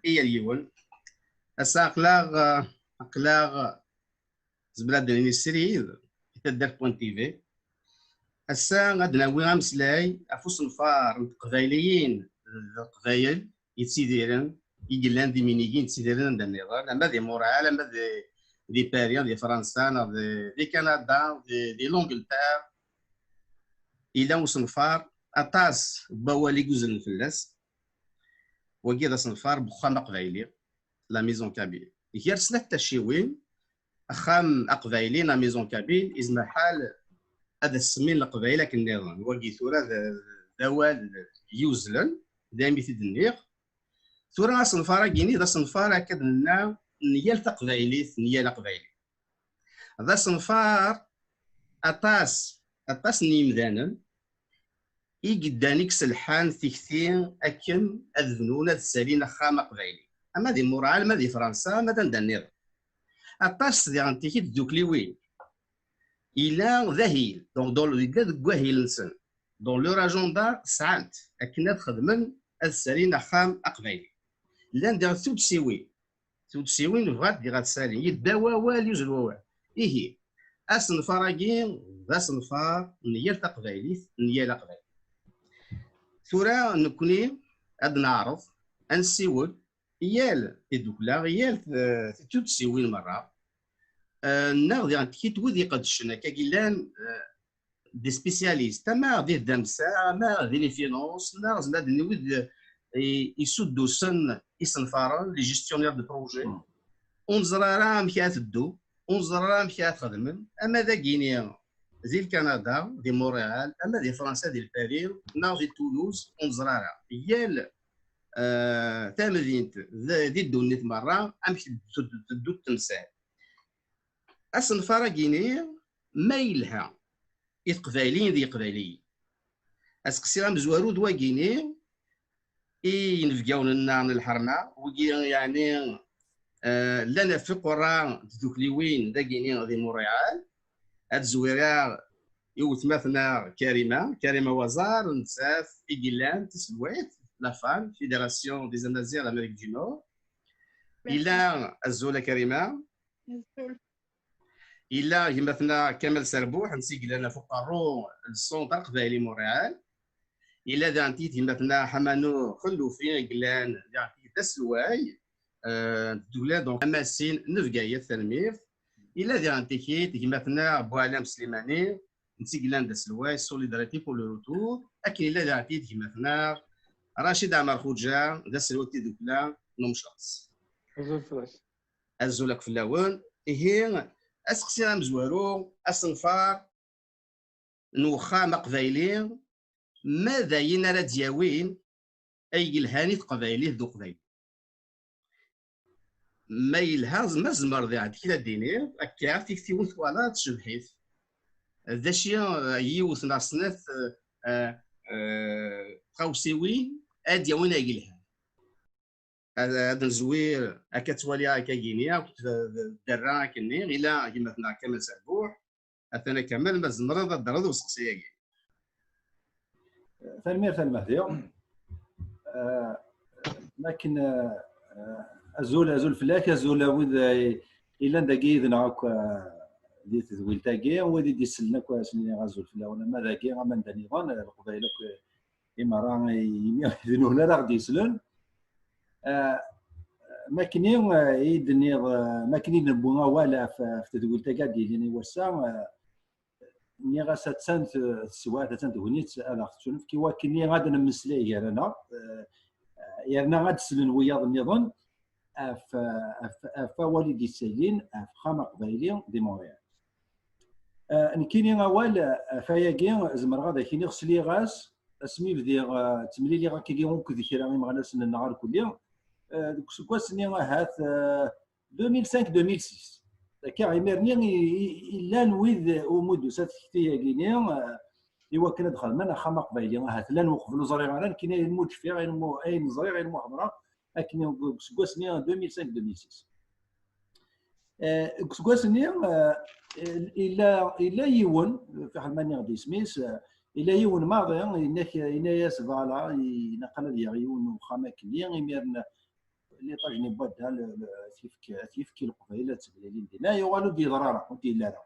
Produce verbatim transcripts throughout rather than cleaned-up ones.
i yal yiwen. Ass-a aql-aɣ, aql-aɣ, zemreɣ ad d-nini srid i taddart point T V. Ass-a ad d-nawi ameslay ɣef usenfar n teqbayliyin d leqbayel yettidiren, i yellan d iminigin yettidiren anda nniḍen, ama di Montréal, ama di, di Paris, di Fransa, neɣ di, di Canada, di, di l'Angleterre. Yella usenfar, aṭas n wawal i yuzzlen fell-as. Wagi d asenfar n uxxam aqbayli, la Maison Kabyle. Gar snat tacciwin, axxam aqbayli, la Maison Kabyle, izmer lḥal ad as-semmin leqbayel akken nniḍen. Wagi tura d, d awal yuzzlen, daymi t-id-nniɣ. Tura asenfar-agi-ni d asenfar, akka d-nenna, n yal taqbaylit, n yal aqbayli. D asenfar aṭas, aṭas n yimdanen i yeddan, i iselḥan tikti akken ad bnun, ad ssalin axxam aqbayli. Ama di Muṛɛal, ama di Fransa, ama d anda nniḍen. Aṭas diɣen tikti n tdukliwin. Yella d ahil, donc, dans le, yella deg wahil-nsen, dans leur agenda sɛan-t, akken ad xedmen, ad ssalin axxam aqbayli. Llan diɣen tuddsiwin, tuddsiwin bɣant diɣ ad ssalin, yedda wawal, yuzzel wawal. Ihi, asenfar-agi d asenfar n yal taqbaylit, n yal aqbayli. Tura nekkni ad neɛreḍ ad nessiwel i yal tiddukla, i yal t-, tuddsiwin merra, eh, neɣ diɣen tikti n wid iqeddcen akka i yellan, eh, des spécialistes, ama di tdamsa, ama di les finances, neɣ zemreɣ ad d-nini wid, eh, i, isuddusen isenfaren, les gestionnaires de projet. Ur neẓri ara amek ara teddu, ur neẓri ara amek ara txedmem, ama dagini di Lkanada, di Montréal, ama di Fransa, di Paris, neɣ di Toulouse, ur neẓri ara. Yal, eh, tamdint d-, di ddunit merra, amek teddu, teddu temsal. Asenfar-agi-ni ma yelha i teqbayliyin d yeqbayliyen, aseqsi amezwaru d wagini i yinebgawen-nneɣ n lḥerma, wigi yeɛni, eh, llan ɣef iqerra n tdukliwin dagini di Montréal. Ad zwireɣ i wetma-tneɣ Karima, Karima Waẓar, nettat i yellan d taselwayt, la FAM, Fédération des Amaziɣ d'Amérique du Nord. Yella, azul a Karima. Azul. Yella gma-tneɣ Kamal Serbuḥ, netta i yellan ɣef uqerru n Centre Aqbayli Montréal. Yella daɣen tikti gma-tneɣ Ḥamanu Xellufi, i yellan daɣen tikti d aselway, euh, n tdukla, donc, amasin n Bgayet, tanemmirt. Yella daɣen tikti gma-tneɣ Buɛlam Slimani, netta i yellan d aselway Solidarité pour le Retour. Akken yella daɣen tikti gma-tneɣ Racid Ɛmer Xuǧa, d aselway n tidukla n Umecras. Azul fell-ak. Azul akk fell-awen. Ihi, aseqsi amezwaru, asenfar n uxxam aqbayli, ma d ayen ara d-yawin ay yelhan i teqbaylit d uqbayli. Ma yelha, ma tzemreḍ iɛed kra d-tiniḍ, akka tiktiwin twalaḍ tcebḥit. D acu, eh, yiwet neɣ snat, eh, eh, eh, tɣawsiwin ad d-yawin ay yelhan. Ad, ad nezwir, akka ttwaliɣ akka gini, akked d-, d-, dderra akkenni, ila gma-tneɣ Kamal Serbuḥ, atan a Kamal, ma tzemreḍ ad d-terreḍ i useqsi-agi. Tanemmirt a Lmehdi. Eh, makken, eh, azul, azul fell-ak, azul a wid, eh, yellan dagi yid-neɣ akk, eh, di tedwilt-agi, wid i d-isellen akk, ad sen-iniɣ azul fell-awen, ama dagi, ama anda nniḍen, eh, Leqbayel akk, eh, i merra, eh, imi d nehna ara ɣ-d-yeslen. Eh, makken i, eh, i d-nniɣ, eh, makken i d-newwi awal ɣef, ɣef tedwilt-agi ad d-yilin i wass-a, eh, nniɣ-as attan t-, teswiɛt, attan tegnit ad aɣ-tettunefk i wakken ad nemmeslay gar-aneɣ, eh, yerna ad d-slen wiyaḍ nniḍen ɣef, ɣef, ɣef wawal i d-yettalin ɣef uxxam aqbayli di Montréal. Eh, nekkini awal, eh, ɣef ayagi, zemreɣ ad ak-iniɣ sliɣ-as asmi bdiɣ, eh, ttemliliɣ akkagi akked kra imeɣnasen-nneɣ irkelli, eh, deg useggas-nni ahat, eh, deux mille cinq, deux mille six. Akka, imir-nni i, i, i llan wid umi d-tusa tekti-agi-ni, eh, i wakken ad xedmen axxam aqbayli. Ahat llan uqbel ur ẓriɣ ara, nekkini ayen mu d-cfiɣ, ayen mu, ayen ẓriɣ, ayen mu ḥeḍreɣ, akken deg useggas-nni deux mille cinq, deux mille six. Eh, deg useggas-nni, eh, illa, illa yiwen, fiḥel ma nniɣ-d isem-is, eh, illa yiwen maḍi, yenna-k, yenna-yas, voilà, ilaq ad yaɣ yiwen n uxxam akkenni, imiren L'étage n Ibadda, ad t-yefk i Leqbayel ad ttemlilin dinna. Yuɣal ur d-yeḍra ara, ur d-yelli ara.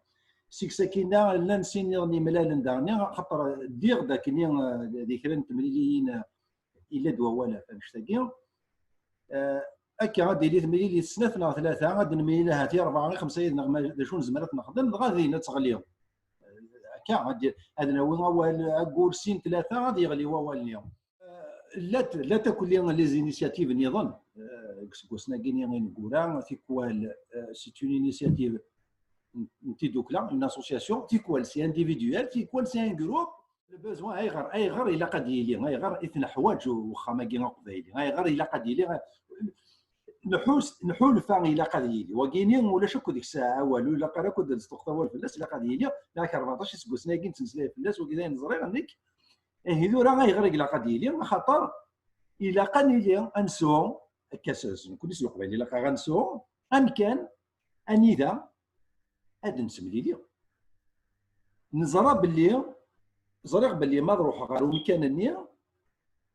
Seg sakkin-a, llan sin nniḍen yemlalen daɣen, xaṭer ddiɣ-d akkenni, eh, di kra n temliliyin, eh, yella-d wawal ɣef annect-agi. Eh, akka ad d-tili temlilit snat neɣ tlata, ad d-nemlil ahat i rebɛa, i xemsa yid-neɣ, ma d acu nezmer ad t-nexdem, dɣa din ad teɣli. Eh, akka, ad, ad nawi awal, aggur sin, tlata, ad yeɣli wawal-nni. Eh, llant, llant akk les initiatives nniḍen, eh, deg useggasen-agi ineggura, tikwal, eh, c'est une initiative n, n tiddukla, une association, tikwal c'est individuel, tikwal c'est un groupe. Le besoin, ayɣer, ayɣer ilaq ad yili, ayɣer i t-neḥwaǧ uxxam-agi aqbayli, ayɣer ilaq ad yili, nḥus, nḥulfa ilaq ad yili. Wagini ulac akk deg-s awal, ur ilaq ara akk ad d-nesṭuqet awal fell-as, ilaq ad yili, neɣ rbeɛṭac iseggasen-agi nettmeslay fell-as, wagi d ayen ẓriɣ nekk. Ihi tura ayɣer i ilaq ad yili? Axaṭer ilaq ad nili ad nesɛu, akka s, s, nekkni s Leqbayel ilaq-aɣ ad nesɛu amkan anida ad nettemlili. Neẓra belli, ẓriɣ belli ma ad ruḥeɣ ɣer umkan-nni,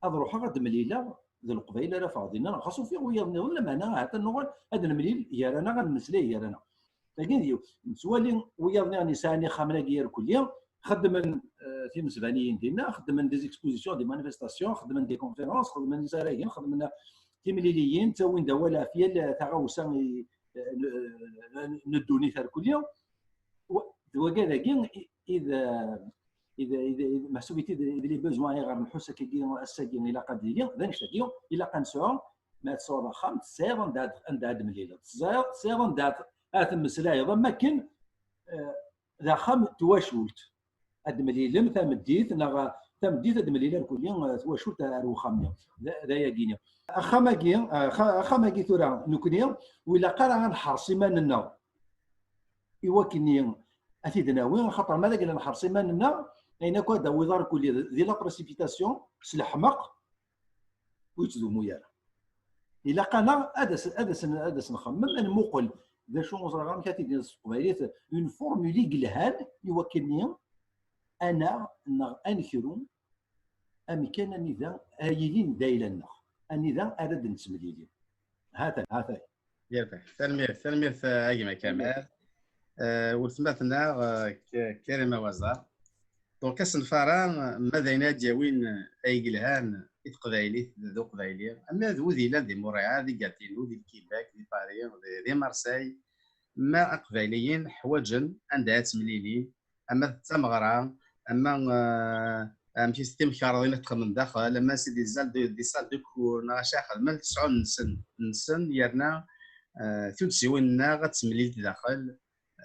ad ruḥeɣ ad d-mlileɣ d Leqbayel ara ffɣeɣ dinna, neɣ xas ufiɣ wiyaḍ nniḍen, lameɛna ahat ad nuɣal ad nemlil gar-aneɣ, ad nemmeslay gar-aneɣ. Tagi d yiwet. Nettwali wiyaḍ nniḍen yesɛan ixxamen-agi irkelli, xeddmen, eh, timesbaniyin dinna, xeddmen des expositions, des manifestations, xeddmen des conférences, xeddmen isaragen, xeddmen timliliyin, ttawin-d awal ɣef yal taɣawsa i, eh, n, n, n ddunit irkelli. Wa-, d wagad-agi i, i d, i d, i d, i d, meḥsub i d, i d les besoins ayɣer nḥuss akkagi ass-agi ilaq ad yili, d annect-agi, ilaq ad nesɛu, ma tesɛuḍ axxam, tesɛiḍ anda ad, anda ad temlileḍ, tesɛiḍ, tesɛiḍ anda ad, ad temmeslayeḍ, am wakken, eh, d axxam n twacult. Ad d-mlilem tameddit, neɣ tameddit ad d-mlil irkelli, eh, twacult ar uxxam-nni. D, d ayagi-nni. Axxam-agi, eh, xa-, axxam-agi tura, nekkni, ur ilaq ara ad nḥerṣ iman-nneɣ i wakken ad t-id-nawi, axaṭer ma d akken nḥerṣ iman-nneɣ, ayen akk ad d-tawiḍ irkelli di la précipitation, s leḥmeq, ur yettdumu ara. Ilaq-aneɣ ad as-, ad as-, ad as-nxemmem, ad nmuqel d acu, ur ẓriɣ amek ad t-id-iniḍ s teqbaylit, une formule i yelhan i wakken-nni ad naɣ neɣ ad nekru amkan anida ara yilin d ayla-nneɣ, anida ara d-nettemlili. Hatan, hatan. Yerbeḥ. Tanemmirt, tanemmirt, eh, a gma Kamal. Eh, weltma-tneɣ, eh, K-, Karima Waza. Donc, asenfar-a, ma d ayen ad d-yawin, eh, ay yelhan i teqbaylit d uqbayli, ama d wid yellan di Montréal, di Gatineau, di Québec, di Paris, di, di Marseille, ma aqbayliyen ḥwaǧen anda ad ttemlilin, ama d tameɣra, ama, eh, amek i s-, timkerḍin ad xedmen daxel, ama c'est des salles de, des salles de cours, neɣ acu xedmen, sɛun nnsen, nnsen, yerna, eh, tuddsiwin-nneɣ ad ttemlilent daxel,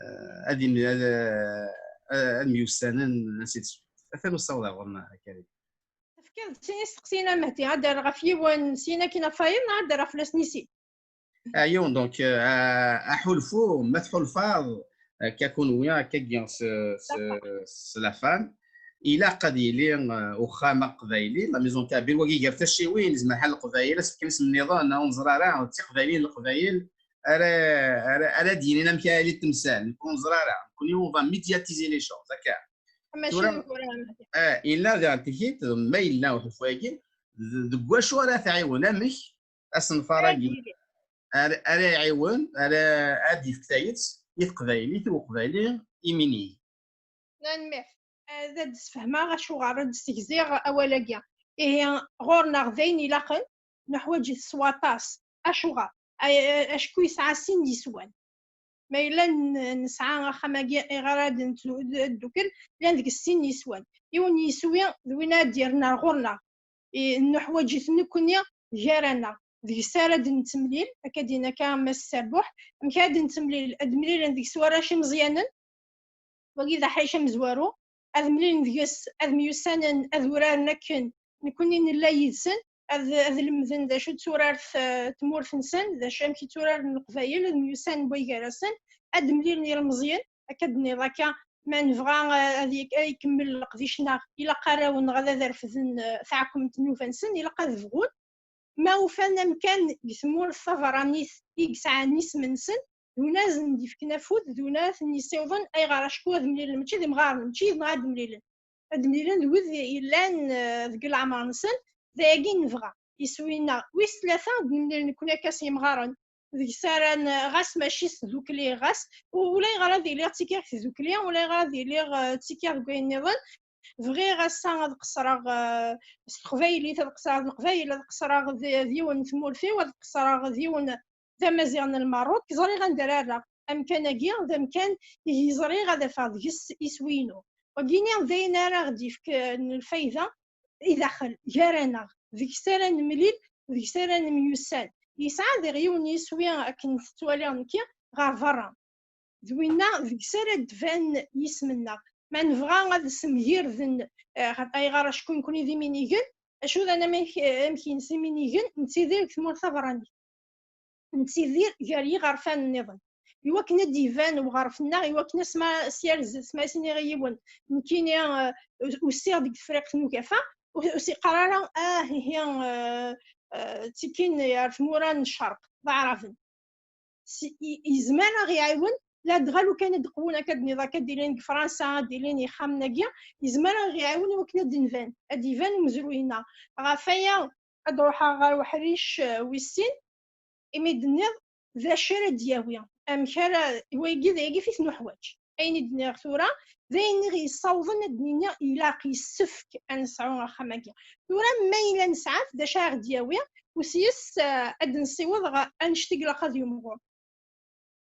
eh, ad im-, ad, eh, ad myussanen, ainsi de suite. Atan usawaḍ ɣur-neɣ, a Karim. Tefkiḍ-d sin isteqsiyen a Mehdi, ad d-rreɣ ɣef yiwen, syin akin ɣef wayeḍ, neɣ ad d-rreɣ fell-asen i sin? Ayon, donc, euh, aḥulfu, ma tḥulfaḍ, akka kunwi, akkagi s, s, s la femme, ilaq ad yili, euh, uxxam aqbayli, la maison kabyle, wagi gar tacciwin, izmer ḥal Leqbayel, asefk-nsen nniḍen, ur neẓri ara, d tiqbayliyin n Leqbayel, ara, ara, ara d-yinin amek ara yili temsal, nekk ur neẓri ara, nekkni on va médiatiser les choses, akka. Mačči tura, nekk ur ɛemmeɣ. Ah, yella daɣen tikit, ma yella uḥulfu-agi, d-, deg wacu ara tɛiwen, amek asenfar-agi ara, ara iɛiwen, ara ad d-yefk tayet i teqbaylit, i uqbayli, i minig. Tanemmirt. Ad d-sfehmeɣ acuɣer ad d-ssegziɣ awal-agi. Ihi, ɣur-neɣ d ayen ilaqen, neḥwaǧ-it s waṭas. Acuɣer? A-, acku yesɛa sin n yiswan. Ma yella n-, nesɛa axxam-agi iɣer ad ntu-, d-, ddukel, llan deg sin n yiswan. Yiwen n yiswi d win ad d-yerren ar ɣur-neɣ. I, nuḥwaǧ-it nekkni gar-aneɣ. Deg-s ara d-nettemlil, akka d-yenna akka Mass Serbuḥ, amek ara d-nettemlil? Ad mlilen deg-s warrac imeẓyanen, wagi d aḥric amezwaru, ad mlilen deg-s, ad myussanen, ad uraren akken nekkni nella yid-sen, ad, ad lemden d acu d turart, eh, tmurt-nsen, d acu amek i tturaren Leqbayel, ad myussanen way gar-asen, ad mlilen yilmeẓyen, akka d-tenniḍ akka, ma nebɣa, eh, ad ik-, ad ikemmel leqdic-nneɣ, ilaq arraw-nneɣ ad, ad refden, eh, taɛkemt n nnuba-nsen, ilaq ad bɣun. Ma ufan amkan deg tmurt tabeṛṛanit i yesɛan isem-nsen, d win ad sen-d-ifken afud, d win ad ten-yessiwḍen. Ayɣer? Acku ad mlilen, mačči d imɣaren, mačči yid-neɣ ad mlilen. Ad mlilen d wid yellan, eh, deg leɛmer-nsen, d ayagi i nebɣa. iswi-nneɣ wis tlata, d-nemlil nekkni akka s yimɣaren. Deg-s ara n-, ɣas mačči s tdukli, ɣas u-, ulayɣer ad iliɣ ttikiɣ deg tdukli, ulayɣer ad iliɣ, eh, ttikiɣ deg wayen nniḍen. Bɣiɣ ass-a ad qeṣṣreɣ, eh, s teqbaylit, ad qeṣṣreɣ d leqbayel, ad qeṣṣreɣ d, d yiwen n tmurt-iw, ad qeṣṣreɣ d yiwen d amaziɣ n Lmerruk, ẓriɣ anda ara rreɣ. Amkan-agi d amkan i ẓriɣ ad afeɣ deg-s iswi-inu. Wagini d ayen ara ɣ-d-yefk, eh, n lfayda i daxel, gar-aneɣ, deg-s ara nemlil, deg-s ara nemyussan. Yesɛa diɣ yiwen n yiswi akken tettwaliɣ nekki ɣer berra. D winna deg-s ara d-ban yisem-nneɣ. Ma nebɣa ad semgirden, eh, ayɣer acku nekkni d iminigen, acu d anamek, eh, amek-ines iminigen, nettidir deg tmurt taberranit. Nettidir gar yiɣerfan nniḍen. Iwakken ad d-iban uɣerf-nneɣ, iwakken asma s-, s-, ma as-iniɣ i yiwen, nekkini, eh, usiɣ-d deg Tefriqt n Ugafa, ur, ur s-iqqar ara, ah, ihi, eh, eh, ttikkin ar tmura n Ccerq, d Aɛraben. S-, i-, yezmer ad ɣ-iɛiwen, ladɣa lukan ad d-qwun akka d-nniḍ, akka d-ilin deg Fransa, ad d-ilin yixxamen-agi, yezmer ad ɣ-iɛiwen i wakken ad d-nban, ad d-iban umezruy-nneɣ. Ɣef waya, ad ruḥeɣ ɣer uḥric, eh, wis sin, imi d-tenniḍ d acu ara d-yawi, amek ara, wagi d ayagi i t-nuḥwaǧ. Ayen i d-nniɣ tura, d ayen i ɣ-yessawḍen ad d-nini ilaq, yessefk ad nesɛu axxam-agi. Tura, ma yella nesɛa-t, d acu ara ɣ-d-yawi, u s-yes, eh, ad d-nessiweḍ ɣer annect i ilaq ad yumɣur.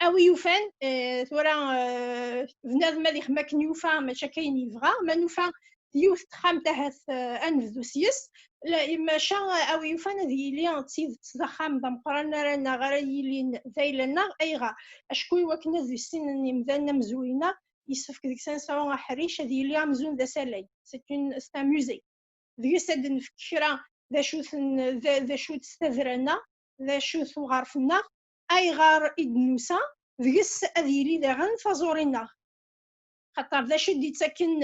A wi yufan, eh, tura, eh, bnadem ad ixdem akken yufa, mačči akka ayen yebɣa. Ma nufa yiwet n texxamt ahat, eh, ad nebdu s-yes. La, maca, eh, a wi yufan ad yili d tidet d axxam d ameqqran ara naɣ, ara yilin d ayla-nneɣ. Ayɣer? Acku i wakken ad issinen yimdanen amezruy-nneɣ, yessefk deg-s ad nesɛu aḥric, ad yili amzun d asalay. C'est une, c'est un musée. Deg-s ad d-nefk kra d acu-ten, d, d acu-tt tadra-nneɣ, d acu-t uɣerf-nneɣ, ayɣer i d-nusa, deg-s ad yili daɣen taẓuri-nneɣ. Xaṭer d acu i d-yettakken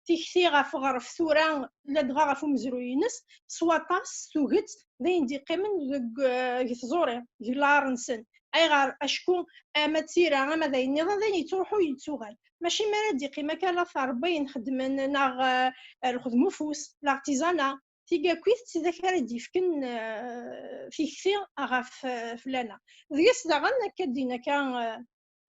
tikti ɣef uɣerf tura, ladɣa ɣef umezruy-ines, s waṭas, s tuget, d ayen d-yeqqimen deg, eh, deg tẓuri, deg laɣer-nsen. Ayɣer? Acku ama d tira, ama d ayen nniḍen, d ayen yettruḥu yettuɣal. Mačči mi ara d-yeqqim akka later n wayen xeddmen, neɣ, eh, lxedm ufus, l'artisanat, tigakit d tidak ara d-yefken, eh, tikti ɣef, eh, fell-aneɣ. Deg-s daɣen akka d-yenna akka, eh,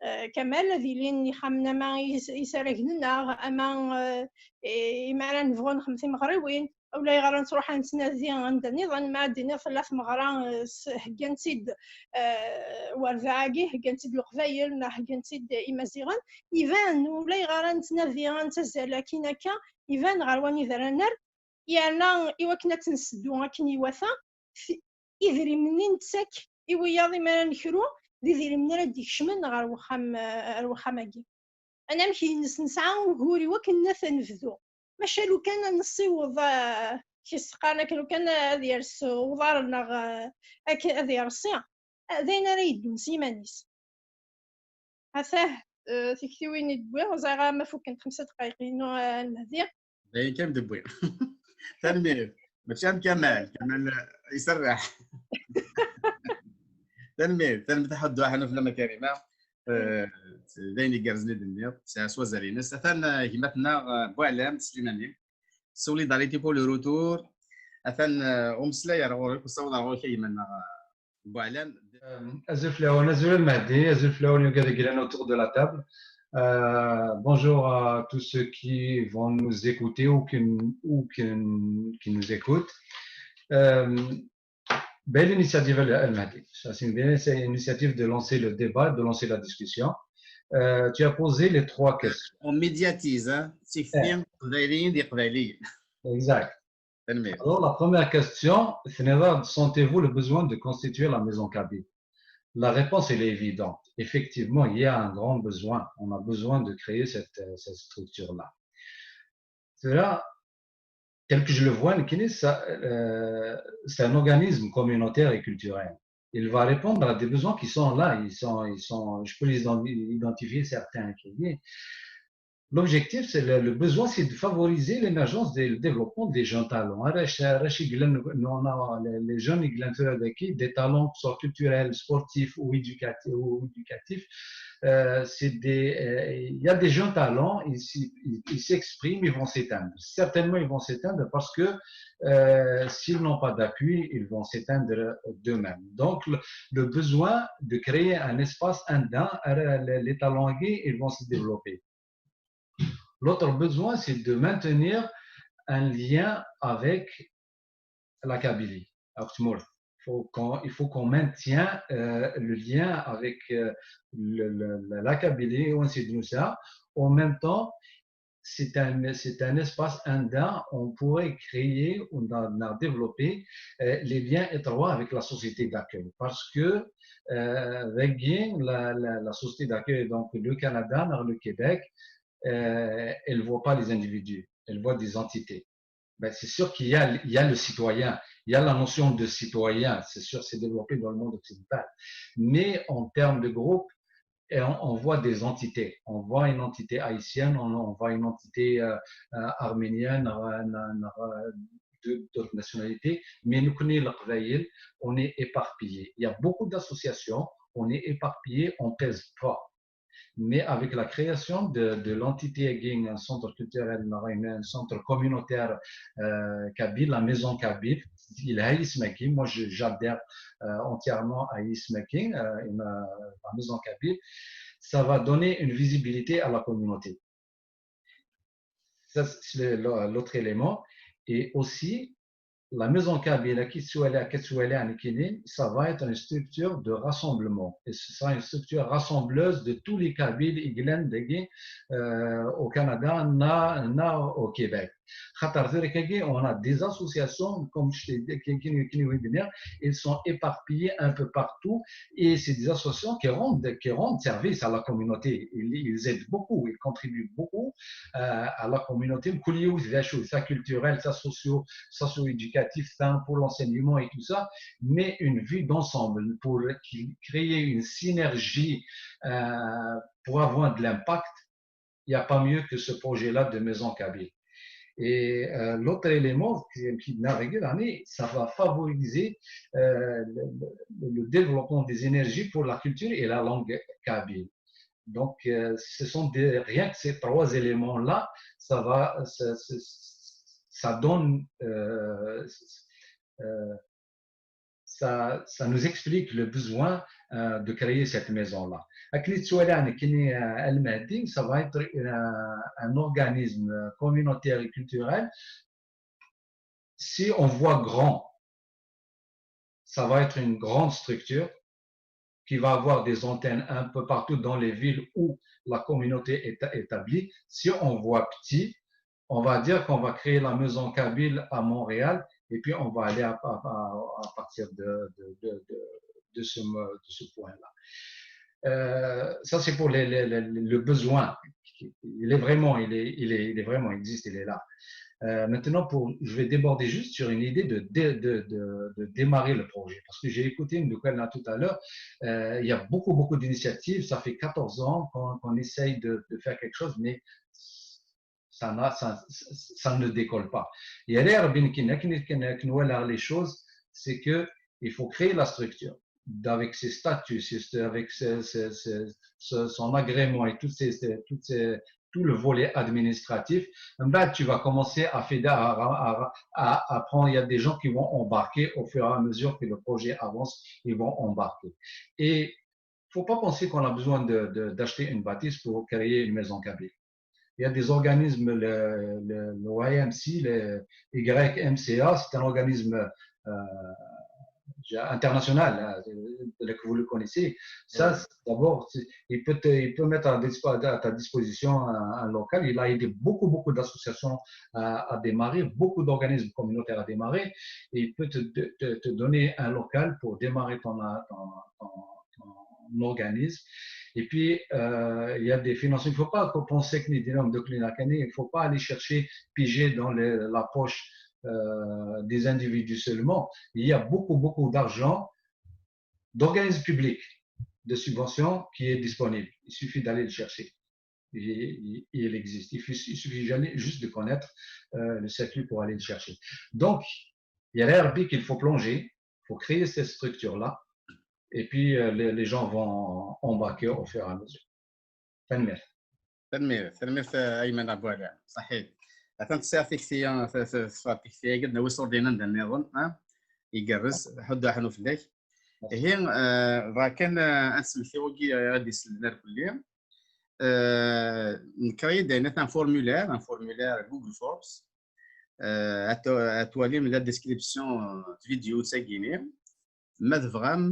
eh, Kamal, ad ilin yixxamen ama is-, isaragen-nneɣ, ama, eh, i-, imi ara nebɣu nexdem timeɣriwin, ulayɣer ad nettruḥ ad nettnadi anda nniḍen, ma ad d-iniɣ tella tmeɣra, eh, s-, heggan-tt-id, eh, Werbaɛ-agi, heggan-tt-id Leqbayel, neɣ heggan-tt-id Imaziɣen, iban, ulayɣer ad nettnadi, ad nettazzal akkin akka, iban ɣer wanida ara nerr, yerna i wakken ad tt-nseddu akken iwata, t-, idrimen i nettak i wiyaḍ imi ara nekru, d idrimen ara d-ikecmen ɣer wexxam, eh, ɣer wexxam-agi. Anamek-ines nesɛa ugur i wakken ad t-nebdu. Maca lukan ad nessiweḍ, eh, kis qqaren akken lukan ad yers uḍar-nneɣ, eh, akken ad yersi, eh, d ayen ara yeddun s yiman-is. Atah, eh, tiktiwin i d-wwiɣ, ur ẓriɣ ara ma fukkent xemsa dqayeq-inu, eh, a Lmehdi. D ayen kan d-wwiɣ. Tanemmirt. Mačči am Kamal. Kamal, eh, iserreḥ. Tanemmirt. Tanemmirt a Ḥuddu, ḥanut lama Karima. Eh, d ayen igerrzen i d-tenniḍ. Tesɛa s wazal-ines. Atan, eh, gma-tneɣ, eh, Buɛlam Slimani. Solidarité pour le retour. Atan, eh, umeslay ar ɣur-k, usaweḍ ar ɣur-k a gma-nneɣ, eh, Buɛlam. Euh, azul fell-awen, azul a Lmehdi, azul fell-awen i wigad i yellan autour de la table. Euh, bonjour à tous ceux qui vont nous écouter ou qui, ou qui, qui nous écoutent. Euh, belle initiative, a Lmehdi. Ça, c'est une belle initiative de lancer le débat, de lancer la discussion. Euh, tu as posé les trois questions. On médiatise, hein. C'est bien, Exact. Alors, la première question, c'est, sentez-vous le besoin de constituer la maison kabyle ? La réponse, elle est évidente. Effectivement, il y a un grand besoin. On a besoin de créer cette, euh, cette structure-là. Cela, tel que je le vois, Nkini, ça, euh, c'est un organisme communautaire et culturel. Il va répondre à des besoins qui sont là. Ils sont, ils sont, je peux les ident-, identifier certains qui y est. L'objectif, c'est le, le besoin, c'est de favoriser l'émergence et le développement des jeunes talents. Hein, les, les jeunes, des talents, que ce soit culturels, sportifs ou éducatifs, ou éducatifs, euh, c'est des, euh, il y a des jeunes talents, ils, ils s'expriment, ils vont s'éteindre. Certainement, ils vont s'éteindre parce que euh, s'ils n'ont pas d'appui, ils vont s'éteindre d'eux-mêmes. Donc, le, le, besoin de créer un espace indien, les talents gays, ils vont se développer. L'autre besoin, c'est de maintenir un lien avec la Kabylie. Il faut qu'on qu maintienne euh, le lien avec euh, le, le, la Kabylie et ainsi de suite. En même temps, c'est un, un espace indien, on pourrait créer ou développer euh, les liens étroits avec la société d'accueil. Parce que euh, la, la, la, société d'accueil, donc le Canada, le Québec, euh, elle ne voit pas les individus, elle voit des entités. Ben, c'est sûr qu'il y a, il y a le citoyen, il y a la notion de citoyen, c'est sûr, c'est développé dans le monde occidental. Mais en termes de groupe, et on, on, voit des entités. On voit une entité haïtienne, on, on voit une entité euh, euh, arménienne, euh, d'autres nationalités, mais nous connaissons le on est éparpillé. Il y a beaucoup d'associations, on est éparpillé, on pèse pas. Mais avec la création de, de l'entité Guin, un centre culturel, un centre communautaire euh, kabyle, la maison kabyle, il a Ismaki. Moi, j'adhère euh, entièrement à Ismaki, euh, la maison kabyle. Ça va donner une visibilité à la communauté. Ça, c'est l'autre élément. Et aussi, la maison kabyle, ça va être une structure de rassemblement. Et ce sera une structure rassembleuse de tous les Kabyles, Iglen, Degui, euh, au Canada, na, na au Québec. On a des associations, comme je t'ai dit, elles sont éparpillées un peu partout et c'est des associations qui rendent, qui rendent service à la communauté. Ils, ils aident beaucoup, ils contribuent beaucoup euh, à la communauté, sa culturelle, sa socio, socio-éducative, pour l'enseignement et tout ça, mais une vue d'ensemble pour créer une synergie euh, pour avoir de l'impact. Il n'y a pas mieux que ce projet-là de Maison Kabyle. Et euh, l'autre élément qui, qui ça va favoriser euh, le, le, développement des énergies pour la culture et la langue kabyle. Donc, euh, ce sont des, rien que ces trois éléments-là, ça va, ça, ça donne, euh, euh, ça, ça nous explique le besoin euh, de créer cette maison-là. Akken i ttwaliɣ nekkini, euh, Al Mahdi, ça va être euh, un organisme communautaire et culturel. Si on voit grand, ça va être une grande structure qui va avoir des antennes un peu partout dans les villes où la communauté est établie. Si on voit petit, on va dire qu'on va créer la maison kabyle à Montréal et puis on va aller à, à, à partir de, de, de, de, ce, de ce point-là. Euh, ça, c'est pour les, les, les, le besoin. Il est vraiment, il est, il est, il est vraiment existe, il est là. Euh, maintenant, pour, je vais déborder juste sur une idée de, de, de, de, démarrer le projet. Parce que j'ai écouté une de là tout à l'heure, euh, il y a beaucoup, beaucoup d'initiatives. Ça fait quatorze ans qu'on qu essaye de, de, faire quelque chose, mais ça, ça, ça, ne décolle pas. Et les choses, c'est qu'il faut créer la structure avec ses statuts, avec ses, ses, ses, son agrément et toutes ces, toutes ces, tout le volet administratif. Ben, tu vas commencer à, à, à, à prendre, il y a des gens qui vont embarquer au fur et à mesure que le projet avance, ils vont embarquer. Et il ne faut pas penser qu'on a besoin d'acheter une bâtisse pour créer une maison kabyle. Il y a des organismes, le, le, le Y M C, le Y M C A, c'est un organisme euh, international, hein, que vous le connaissez. Ça, d'abord, il peut, te, il peut mettre à, à ta disposition un, un, local. Il a aidé beaucoup, beaucoup d'associations à, à, démarrer, beaucoup d'organismes communautaires à démarrer. Et il peut te, te, te, donner un local pour démarrer ton, ton, ton, ton organisme. Et puis, euh, il y a des financements. Il ne faut pas penser que les dinômes de Clinacani, il ne faut pas aller chercher, piger dans les, la poche euh, des individus seulement. Il y a beaucoup, beaucoup d'argent d'organismes publics, de subventions qui est disponible. Il suffit d'aller le chercher. il, il- il existe. Il suffit, il suffit jamais juste de connaître euh, le circuit pour aller le chercher. Donc, il y a R B qu'il faut plonger, il faut créer cette structure-là, et puis euh, les, les gens vont embarquer au fur et à mesure. Tanemmirt. Tanemmirt, tanemmirt a Ayman Abouala. Ṣaḥit. Atan tesɛa tikti, tesɛa tikti-agi, d nawi ṣṣur-ina d nniḍen, ha? Igerrez, ḥuddu aḥnu fell-ak. Ihi, eh, bɣa kan eh, ad semmeḥ i wigi ad d-isellen ar kulli. Eh, Nekra-yi-d ayen un formulaire, un formulaire Google Forms. Eh, ad t- ad twalim la description eh, de vidéo-sagi-ni. Ma tebɣam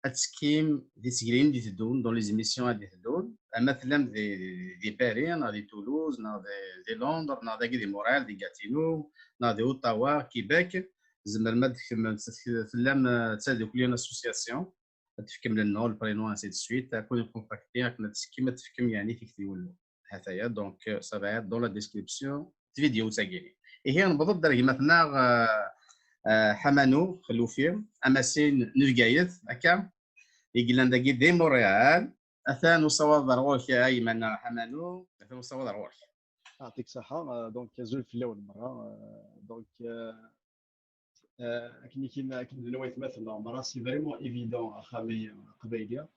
ad tekkim di tseglin di teddun, dans les émissions ad d-teddun, ama tellam di, di Paris, neɣ di Toulouse, neɣ di, di Londres, neɣ dagi di Montréal, di Gatineau, neɣ di Ottawa, Québec, tzemrem ad tkemmlem, tellam eh, d tadukli, une association, ad tefkem le nom, le prénom, ainsi de suite, ad ken-contacter akken ad tekkim, ad tefkem yeɛni tikti-nwen. Hataya, donc euh, ça va être dans la description de vidéo-sagi. Ihi newweḍ-d ar gma-tneɣ eh, eh, Ḥamanu Xellufi, amasin n Bgayet, akka, i yellan dagi di Montréal. Atan usawaḍ ar ɣur-k a Ayman Ḥamanu, atan usawaḍ ar ɣur-k. يعطيك الصحة. آه، دونك أزول في الأول مرة. آه، دونك آه، آه، أكن كيما أكن نويت مثلا مرة c'est vraiment évident أخامي قبايلية.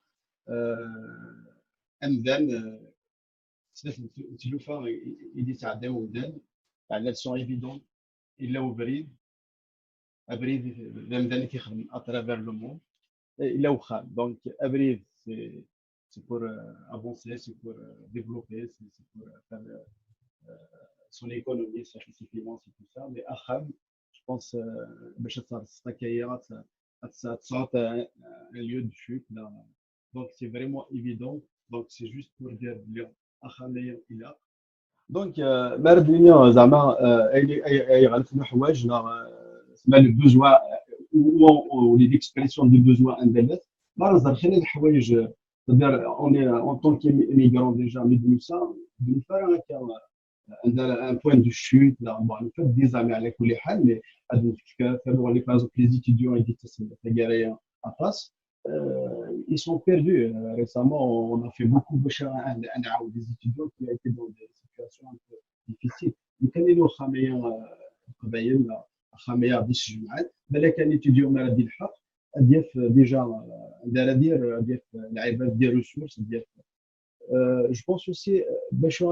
آه، أمدان آه، سنة تلوفا إلي تعداو أمدان. يعني sont évident إلا وبريد أبريد لمدان كيخدم à travers le monde. إلا وخام donc أبريد c'est c'est pour euh, avancer, c'est pour euh, développer, c'est c'est pour euh, faire euh, euh, son économie, ses ses finances et tout ça. Mais أخام, je pense, euh, باش تصير ستاكية, تصير un lieu de chute. Là. Donc, c'est vraiment évident. Donc, c'est juste pour dire, أخام, il a. Donc, euh, ما راه الدنيا زعما آه، اي اي اي غنسمع حوايج لا آه، سمع le besoin ou l'expression de besoin عند الناس. ما راه زعما خلينا الحوايج c'est-à-dire, on est en tant qu'immigrant déjà, mais de ça, de faire un, un point de chute, là, bon, en fait, des amis à la mais à des, par exemple, les étudiants et des à passe, euh, ils sont perdus. Euh, récemment, on a fait beaucoup de choses. Des étudiants qui étaient dans des situations un peu difficiles. Mais quand ils ont خامية قبايل خامية دي الشجمعات بلا كان étudiant ما دي الحق ديف déjà دار دير ديف العباد دي ressources ديف. Je pense aussi باش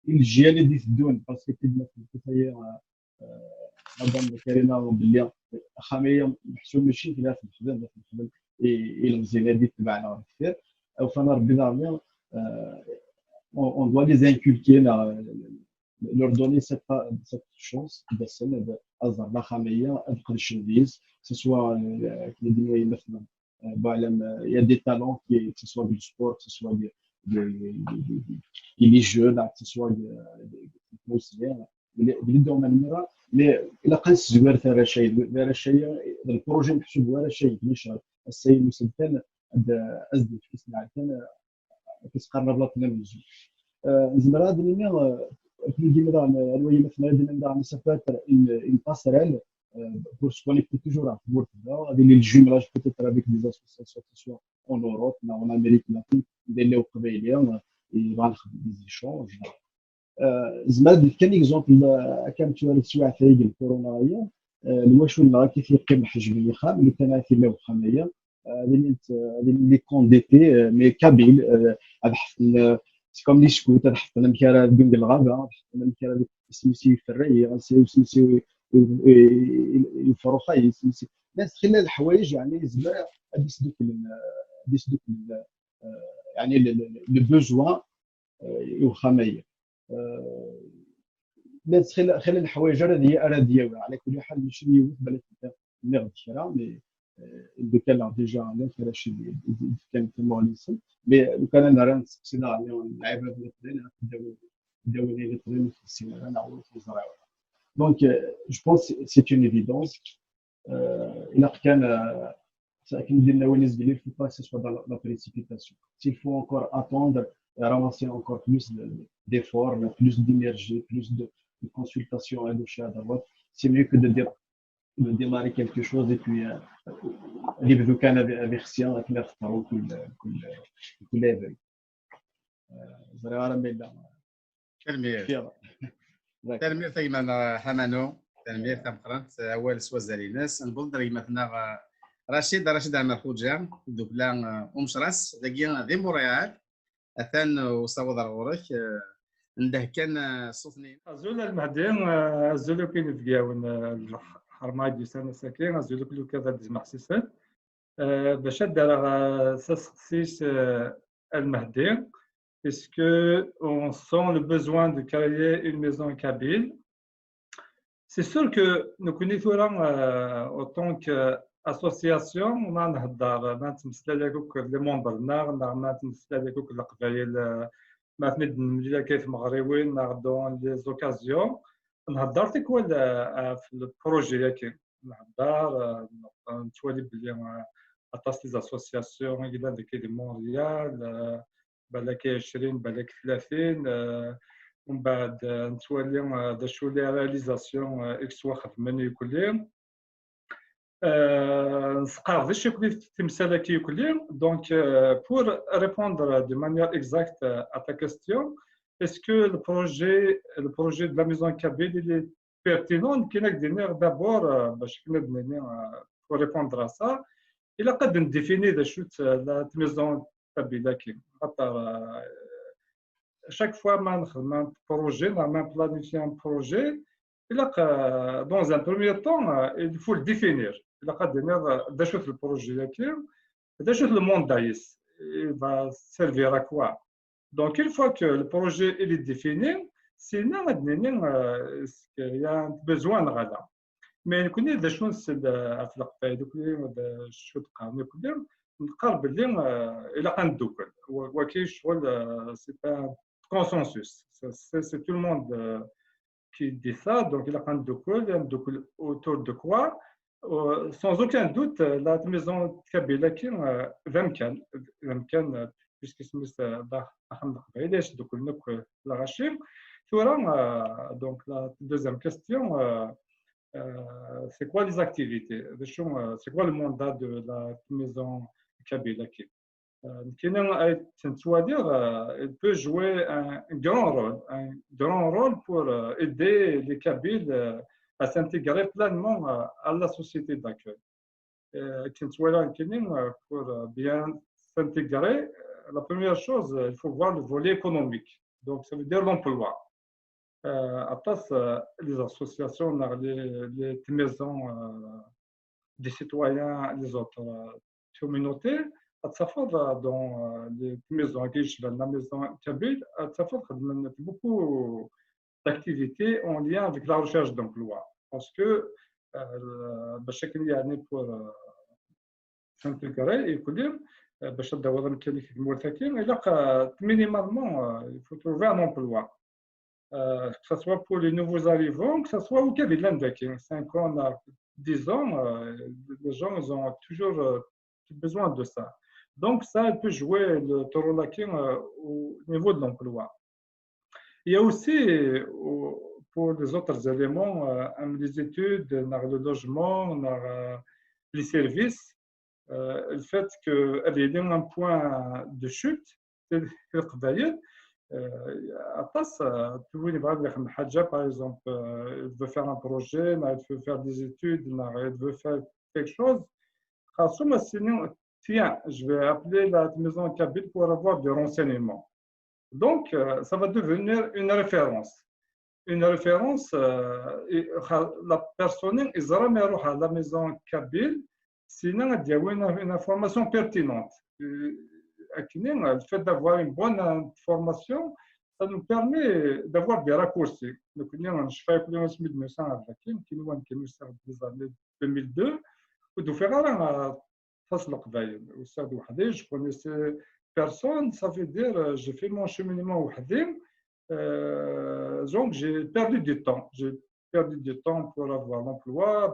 الجيل اللي تدون parce que كما قلت هي مدام كريمه باللي خاميه محسوب ماشي في ناس نخدم ناس نخدم المزينه دي تبعنا كثير. او فانا ربي نعمل on doit les inculquer, leur donner cette, cette chance de se dire, la خاميه, de se dire, que ce soit, euh, il y a des talents, qui, que ce soit du sport, que ce soit des, des, des, des, des jeux, que ce soit des, des, des, des, des domaines, mais il a quand même, c'est vrai, c'est vrai, c'est vrai, le projet, c'est vrai, c'est vrai, c'est vrai, c'est vrai, c'est vrai, كيتقرب لنا في النموذج. نزمر هذا النموذج كما ديما داغ الوي مثلا ديما داغ نسافر une passerelle pour se connecter toujours à التمورت هذا غادي لي الجوملاج peut-être avec des associations que ce soit en Europe, en Amérique latine, ندير لي قبايليه يبغى نخدم des échanges. زعما كان exemple كان توالي سواع تايق الكورونا هي الواشو لا كيف يقيم حجم يخام اللي كان عارف لا وخاميه هذه اللي كونديتي مي كابيل هذا حفل c'est comme les scouts هذا حفل مكاره دونك الغابه حفل مكاره سميتي في الري سميتي الفروخه سميتي ناس خلال الحوايج يعني زعما هذه سدوك هذه سدوك يعني le besoin يوخاميه ناس خلال خلال الحوايج راه ديال راه ديال على كل حال ماشي يوث بالك اللي غدي شرا مي دوكا لا ديجا لا كان شي كان في مونيسن مي لو كان انا راه نسقسي لا العباد اللي قدرنا داوني اللي قدرنا في السينما نعاود نزرعوا donc je pense c'est une évidence الا كان كما ديرنا وين نزل il faut pas que ce soit dans la précipitation. S'il faut encore attendre et ramasser encore plus d'efforts, plus d'énergie, plus de, de consultation à gauche et à droite, c'est mieux que de, de démarrer quelque chose et puis euh, يبدو كان avec rien كما يختاروا كل كل كل événement. Ẓriɣ ara ma yella. Tanemmirt. Tanemmirt a gma-nneɣ Ḥamanu. Tanemmirt tameqqrant, awal s wazal-ines. Newweḍ-d ar gma-tneɣ Racid, Racid Ɛmer Xuǧa, ddukkla Umecras, dagi di Montréal. Atan usawaḍ ar ɣur-k, ndeh kan ṣṣut-nni. Azul a Lmehdi, azul akk inebgawen n lḥerma i d-yusan ass-agi, azul akk lukad ad d-izmeḥsisen. Bac ad d-rreɣ s aseqsi-s a Lmehdi, est-ce que on sent le besoin de créer une maison kabyle? C'est sûr que nekkni tura, en tant qu'association, ma nhedder, ma nettmeslay akk d les membres-nneɣ, neɣ ma nettmeslay akk d Leqbayel, ma ten-id-nemlil akka i tmeɣriwin, neɣ dans les occasions, nhedder tikwal ɣef le projet-agi. Nhedder, nettwali belli aṭas des associations i yellan dagi di Montréal, balak ɛecrin, balak tlatin, mbeɛd nettwali d acu les réalisations i yettwaxedmen irkelli. Nesqerdec irkelli timsal-agi irkelli. Donc, pour répondre de manière exacte à ta question, est-ce que le projet, le projet de la maison kabyle, il est pertinent? Nekkini ad k-d-iniɣ d'abord, bac akken ad d-nini, pour répondre à ça, ilaq ad ndéfini d acu-tt la maison kabyle-agi. Xaṭer chaque fois ma nexdem un projet, neɣ ma nplanifie un projet, ilaq, dans un premier temps, il faut le définir. Ilaq ad d-tiniḍ d acu-t le projet-agi, d acu-t le mandat-is, il va servir à quoi. Donc, une fois que le projet il est défini, c'est-à-dire, il y a un besoin, voilà. Mais nekkni d acu nsel ɣef Leqbayel, nekkni d acu d-qqaren irkelli, neqqar belli ilaq ad neddukel. Wagi ccɣel, c'est un consensus. C'est tout le monde qui dit ça. Donc, ilaq ad neddukel, ad neddukel autour de quoi? Sans aucun doute, la maison kabyle-agi d amkan, d amkan, puisque isem-is d axxam n Leqbayel, i s-dduklen akk lɣaci. Tura, donc, la deuxième question, c'est quoi les activités? C'est quoi le mandat de la maison kabyle-agi? Nekkini ay tt-nettwaliɣ, il peut jouer un grand rôle, un grand rôle pour aider les Kabyles à s'intégrer pleinement à la société d'accueil. Akken ttwaliɣ nekkini, pour bien s'intégrer, la première chose, il faut voir le volet économique. Donc, ça veut dire l'emploi. Aṭas, les associations, les, les maisons des citoyens, les autres communautés, ad tafeḍ dans les maisons qui, la maison kabyle, ad tafeḍ beaucoup d'activités en lien avec la recherche d'emploi. Parce que, bac akken yeɛni pour s'intégrer, irkelli, bac ad d-tawiḍ amkan-ik deg tmurt-agi, ilaq, minimalement, il faut trouver un emploi. Que ce soit pour les nouveaux arrivants, que ce soit au Kabyle, cinq ans, dix ans, les gens, ils ont toujours besoin de ça. Donc, ça, il peut jouer le rôle-agi au niveau de l'emploi. Il y a aussi, pour les autres éléments, les études, le logement, les services, le fait que il y a un point de chute, c'est le Leqbayel, aṭas, tu veux une vraie حاجة, par exemple, il veut faire un projet, il veut faire des études, il veut faire quelque chose. Tiens, je vais appeler la maison kabyle pour avoir des renseignements. Donc, ça va devenir une référence. Une référence, la personne, il ira à la maison kabyle, sinon, il y a une, une information pertinente. Le fait d'avoir une bonne information, ça nous permet d'avoir des raccourcis. Donc, nous avons fait des années deux mille deux, ou de faire un face Leqbayel. Je connaissais personne, ça veut dire, j'ai fait mon cheminement وحدي. Donc, j'ai perdu du temps. J'ai perdu du temps pour avoir l'emploi,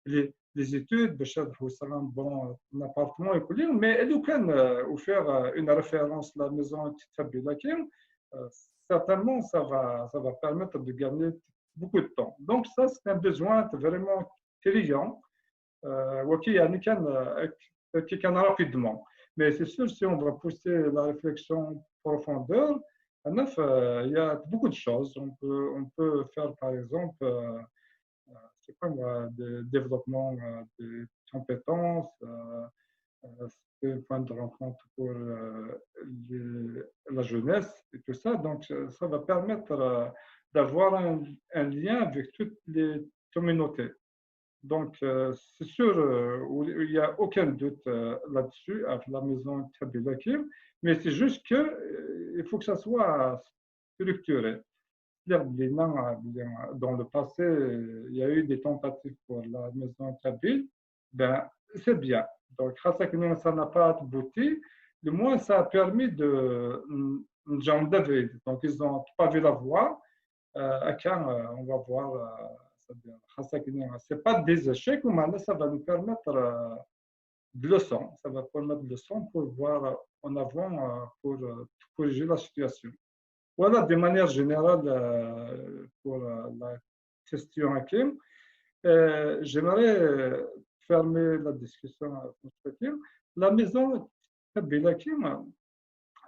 les, les études, باش نحوس un bon appartement et tout. Mais لو كان, faire une référence, la maison kabyle-agi, certainement, ça va, ça va permettre de gagner beaucoup de temps. Donc, ça, c'est un besoin vraiment criant. Wagi, yeɛni kan, kan rapidement. Mais c'est sûr, si on va pousser la réflexion en profondeur, il y a beaucoup de choses. On peut, on peut faire, par exemple, euh, euh, c'est pas moi, de développement euh, des compétences, euh, euh, c'est un point de rencontre pour euh, les- la jeunesse et tout ça. Donc, euh, ça va permettre euh, d'avoir un, un lien avec toutes les communautés. Donc, euh, c'est sûr, euh, il n'y a aucun doute euh, là-dessus, avec la maison Kabyle Akim, mais c'est juste que euh, il faut que ça soit structuré. C'est-à-dire, dans le passé, il y a eu des tentatives pour la maison Kabyle. Ben, c'est bien. Donc, grâce à que ça n'a pas abouti, du moins, ça a permis de, de Jean David. Donc, ils n'ont pas vu la voie. Euh, à quand, euh, on va voir, euh, c'est-à-dire, grâce à que c'est pas des échecs, mais ça va nous permettre euh, de leçons. Ça va permettre de leçons pour voir en avant, euh, pour euh, corriger la situation. Voilà, de manière générale, euh, pour euh, la question, Hakim. Euh, J'aimerais euh, fermer la discussion avec Hakim. La maison Kabyle Akim,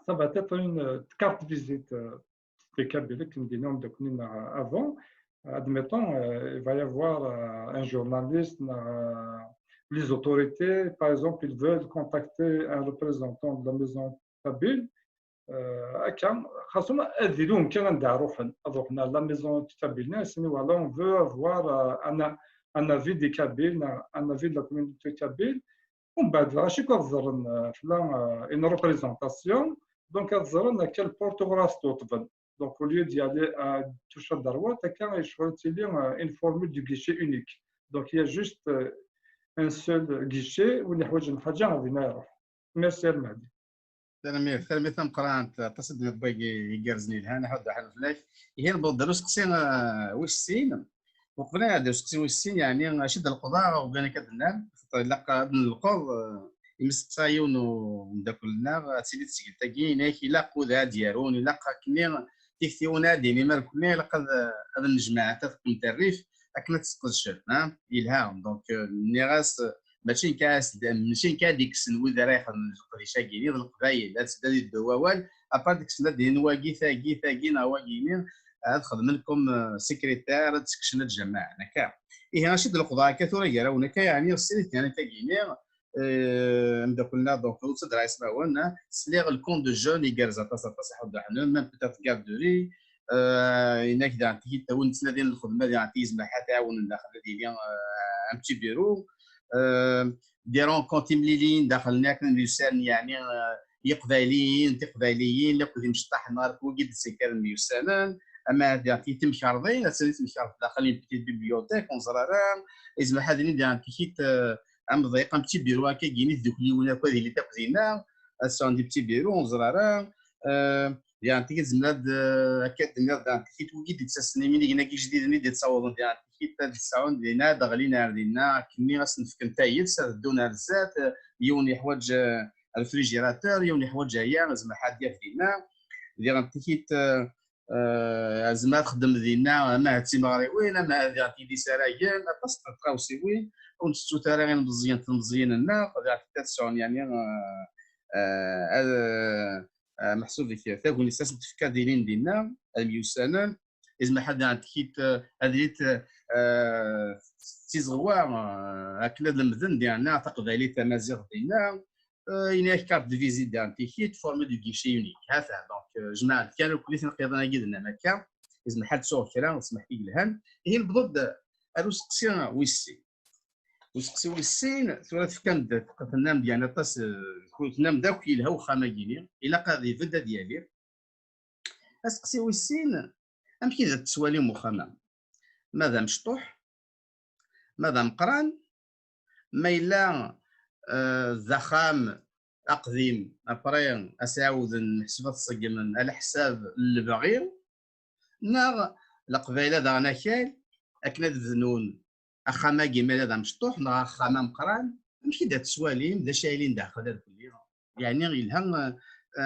ça va être une euh, carte de visite euh, des Kabyles qui nous donnons de avant. Admettons, euh, il va y avoir euh, un journaliste, euh, les autorités, par exemple, ils veulent contacter un représentant de la maison kabyle. Euh, Hakim, خاصهم هذه لهم كان عندها روحا روحنا la maison kabyle, on veut avoir euh, un, un avis des Kabyles, un avis de la communauté kabyle. ومن بعد راه شي كتزرن في لا une représentation, donc كتزرن كل porte غراس توطبن. Donc au lieu d'y aller à touche à droite, كان يشغل تيلي une formule du guichet unique. Donc il y a juste euh, un seul guichet, وين يحوج حاجه غادي يروح. Merci المهدي. تنمير تنمير تمقرانت تصدق باقي يقرزني لها انا حد حل فلاك. هي البلد دروس قصينا وش سين وقبل هذا وش قصي وش سين يعني شد القضاء وكان كدنا. الا قاد القض يمسك صايون ومداكلنا غتسيدي تسجل تاكي هناك الا قود هاد يارون الا قاكني تيكتيونا ديني مالكني الا قاد هذا النجمه حتى تكون تعريف اكنا تسقز الشرط ها يلها. Donc ني غاس ماشي كاس ماشي كاديكسن ويدا راه يخدم القديشه كيني القبايل لا تسدى الدواوال ابار ديكسن دين واقي ثاقي ثاقي نا واقيني هاد خدم لكم سكرتير تسكشن الجماعه هكا. ايه ماشي د القضاء كثورة يراونا كا يعني السيري كان كاكيني مداكلنا دونك وصد راه يسمعونا سليغ الكون دو جون يقرز اطاس اطاس يحضر حنا ميم بوتيت كاردوري. هناك دان تيجي تاون تسنى ديال الخدمه ديال تيزمحات تعاون داخل ديالي ان بتي بيرو دي رونكونت مليلين داخل ناكن لسان يعني يقبايليين تقبايليين اللي قدي مشطح نهار كوكي دسكر ميوسانان. اما هذا تيتم شرطين اساسي تم شرط داخل بتيت بيبليوتيك ونزرارا يزمح هذا اللي دان تيكيت ام ضيقه بتي بيرو هكا كيني دوك لي ولا كو اللي تاخذينا السون دي بتي بيرو ونزرارا. يعني تيجي زمراد هكا الدنيا دان تيكيت وكي ديتساسني مين يجينا كي جديد ني ديتصاوض ديال كيتا ديساون دينا دغلين عردينا كني غاس نفكن تايد سادونا الزات يون يحوج الفريجيراتور يون يحوج هيا زعما حد ياف دينا دي غنتيكيت زعما تخدم دينا ما هاد تيمغريوين ما هاد غادي دي سرايين اطاس تقاوسيوين ونستو ترى غير مزيان مزيان لنا غادي تسعون يعني محسوب ديك تاكوني ساس تفكا دينين دينا الميوسانان إذا ما حد عندك كيت هذيت تيزغوا أكل هذا المدن ديالنا تقبايلي تمازيغ ديالنا. إنا كارت دو فيزيت ديال تيكيت فورمي دو غيشي يونيك هذا دونك جماعة كانوا كل تنقيضنا جدا ما كان إذا ما حد سوغ كلام سمح لي الهان هي البضد أروس قسينا ويسي وسقسي ويسين ثورة كان تنام ديالنا طاس كنت نام داك يلها وخامة جيني إلا قاضي فدا ديالي. Aseqsi wis sin, amek i d at-teswalim uxxam-a? Ma d amecṭuḥ, ma d ameqqran, ma yella d axxam aqdim, après ad s-ɛawden meḥsub ad t-ṣeggmen ɛla ḥsab n lebɣi, neɣ Leqbayel ad aɣen akal akken ad bnun axxam-agi ma yella d amecṭuḥ neɣ axxam ameqqran, amek i d at-teswalim, d acu ay yellan daxel ad kulli? Yeɛni yelha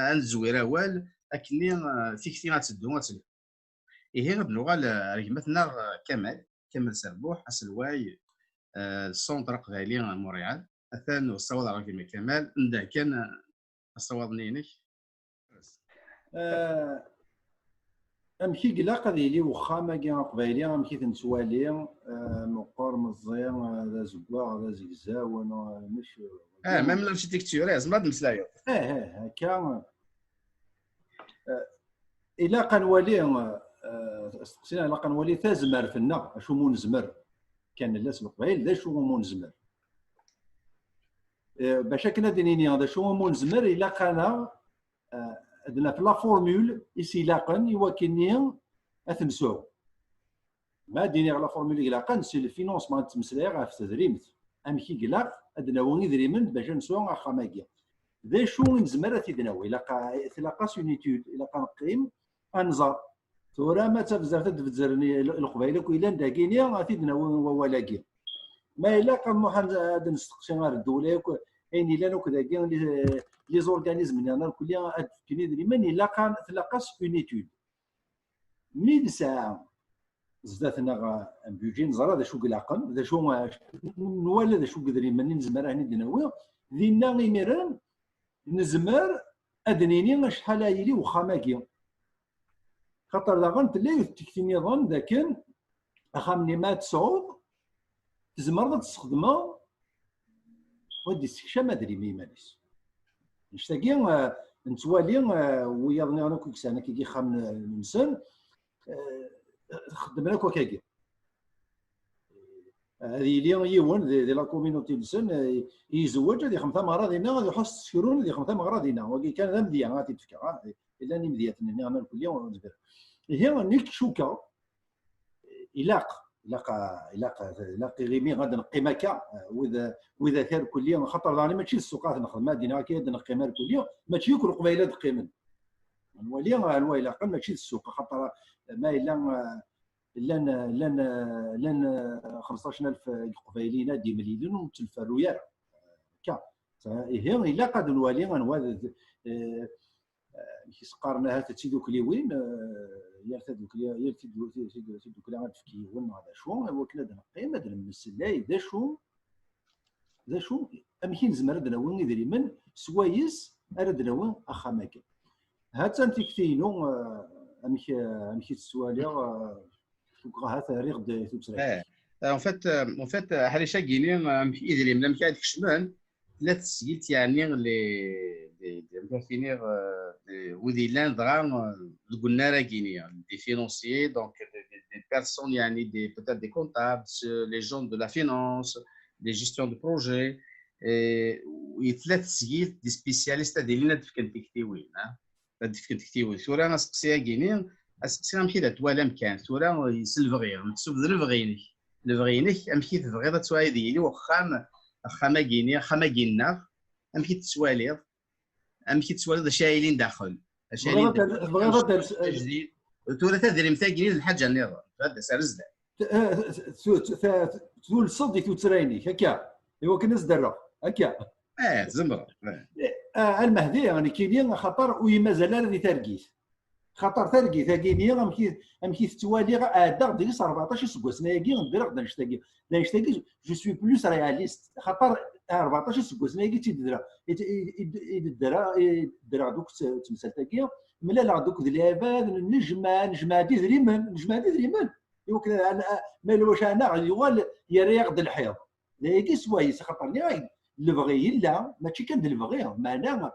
ad nezwir awal akkenni tikti ad teddu ad telhu. Ihi ad nuɣal ar gma-tneɣ Kamal, Kamal Serbuḥ, aselway, centre aqbayli Montréal. Atan ur ssawḍeɣ ar gma Kamal, anda kan asawaḍ-nni-inek? Amek i ilaq ad yili uxxam-agi aqbayli, amek i t-nettwali, meqqer, meẓẓi, d azeggaɣ, d azegzaw, amek? Ah, même l'architecture, eh, zemreɣ ad d-meslayeɣ. Eh, eh, akka. Eh, ilaq ad nwali, eh, asteqsi-a, ilaq ad nwali tazmert-nneɣ, acu umi nezmer. Kan nella s Leqbayel, d acu umi nezmer. Eh, bac akken ad d-nini d acu umi nezmer, ilaq-aneɣ, eh, ad naf la formule i s-ilaqen i wakken-nni ad t-nesɛu. Ma ad d-iniɣ la formule i ilaqen, c'est le financement, ad ttmeslayeɣ ɣef tedrimt. Amek i ilaq ad d-nawi idrimen bac ad nesɛu axxam-agi? D acu i nezmer ad t-id-nawi? Ilaq, tlaq-as une étude, ilaq ad neqqim, ad nẓer. Tura ma d tabzert ad d-bezzren i-, Leqbayel akk yellan dagini, ad t-id-nawi wawal-agi. Ma ilaq ad nruḥ ad, ad nesteqsi ar ddula akk, ayen yellan akk dagi, les, les organismes nniḍen irkelli ad d-fken idrimen, ilaq ad, tlaq-as une étude. Mi nesɛa zdat-neɣ un budget, neẓra d acu i ilaqen, d acu, nwala d acu n yidrimen i nezmer ad ten-id-nawi, dinna imiren nezmer ad d-nini acḥal ara yili uxxam-agi. Xaṭer daɣen tella yiwet n tikti nniḍen d akken axxam-nni ma ad t-tesɛuḍ, tzemreḍ ad t-tesxedmeḍ u ad d-yessekcam adrim i yiman-is. Annect-agi, eh, nettwali, eh, wiyaḍ nniḍen akk i yesɛan akkagi ixxamen-nsen, eh, xeddmen akk akkagi. Ad yili yiwen di, di la communauté-nsen, eh, yezweǧ, ad yexdem tameɣra dinna, ad iḥuss s tsekrun, ad yexdem tameɣra dinna. Wagi kan d amedya, ad t-id-fkeɣ, ah, llan imedyaten-nni, aman kulli, ur nezmir. Ihi, nekk cukkeɣ, ilaq, ilaq, ilaq, ilaq iɣimi ad neqqim akka, wid, wid akk irkelli, xaṭer daɣen mačči d ssuq ad nexdem, ad d-iniɣ akka ad neqqim irkelli, mačči akk Leqbayel ad qqimen. Nwali anwa ilaqen, mačči d ssuq, xaṭer ma yella, eh, llan, llan, llan, eh, xemseṭṭac alef n Iqbayliyen ad d-imlilen ur nettemferru ara. Akka. Ihi, ilaq ad nwali anwa d, eh, amek i s-qqaren ahat d tidukliwin, eh, yal tadukli, yal tidu-, tidu-, tidukla ad d-tefk yiwen neɣ d acu, i wakken ad neqqim, ad nemmeslay d acu, d acu, amek i nezmer ad d-nawi idrimen swayes ara d-nawi axxam-agi. Ha-tt-an tikti-inu, eh, amek, eh, amek i tt-ttwaliɣ, eh, cukkeɣ ahat rriɣ-d i tuttra. Eh, en fait, euh, en fait, euh, aḥric-agi-ni, euh, amek idrimen amek ad kecmen, tella tesgilt, yeɛni, les, les, les, amek ad k-iniɣ, euh, les, wid yellan dɣa, euh, deg unnar-agi-ni, des financiers, donc des, des, des personnes, yeɛni, des, peut-être des comptables, euh, les gens de la finance, des gestions de projet, et, et tella tesgilt, des spécialistes ad ilin ad d-fken tiktiwin, hein. Ad d-fken tiktiwin. Tura aseqsi-agi-ni, aseqsi amek i d at-twalam kan, tura s lebɣi, meḥsub d lebɣi-inek. Lebɣi-inek, amek i tebɣiḍ ad twa-, ad yili uxxam, axxam-agi-ni, axxam-agi-nneɣ, amek i t-tettwaliḍ? Amek i tettwaliḍ d acu ara yilin daxel? Acu ara yilin daxel? Tebɣiḍ ad, tebɣiḍ ad ajdid? Tura tadrimt-agi d lḥaǧa nniḍen, ad d-as ar zdat. T-, eh, t-, t-, t-, t-, tulseḍ di tuttra-inek, akka, i wakken ad s-d-rreɣ, akka. Eh, tzemreḍ. Eh. Eh, a Lmehdi, nekkini, axaṭer ur yi-mazal ara di targit. Xaṭer targit-agi-ni, amek i, amek i tettwaliɣ, ɛeddaɣ deg-s rbeɛṭac iseggasen-agi, ddreɣ-d annect-agi. D annect-agi, je suis plus réaliste. Xaṭer rbeɛṭac iseggasen-agi i tt-id-ddreɣ, i, i, i, i d-ddreɣ, i ddreɣ-d akk t-, temsalt-agi, mlaleɣ-d akk d lɛibad, nejmeɛ, nejmeɛ-d idrimen, nejmeɛ-d idrimen. I wakken, a, a, ma yella wacu anaɣ, yuɣal yerra-yaɣ-d lḥiḍ. D ayagi swayes, axaṭer nniɣ-ak, lebɣi yella, mačči kan d lebɣi, meɛna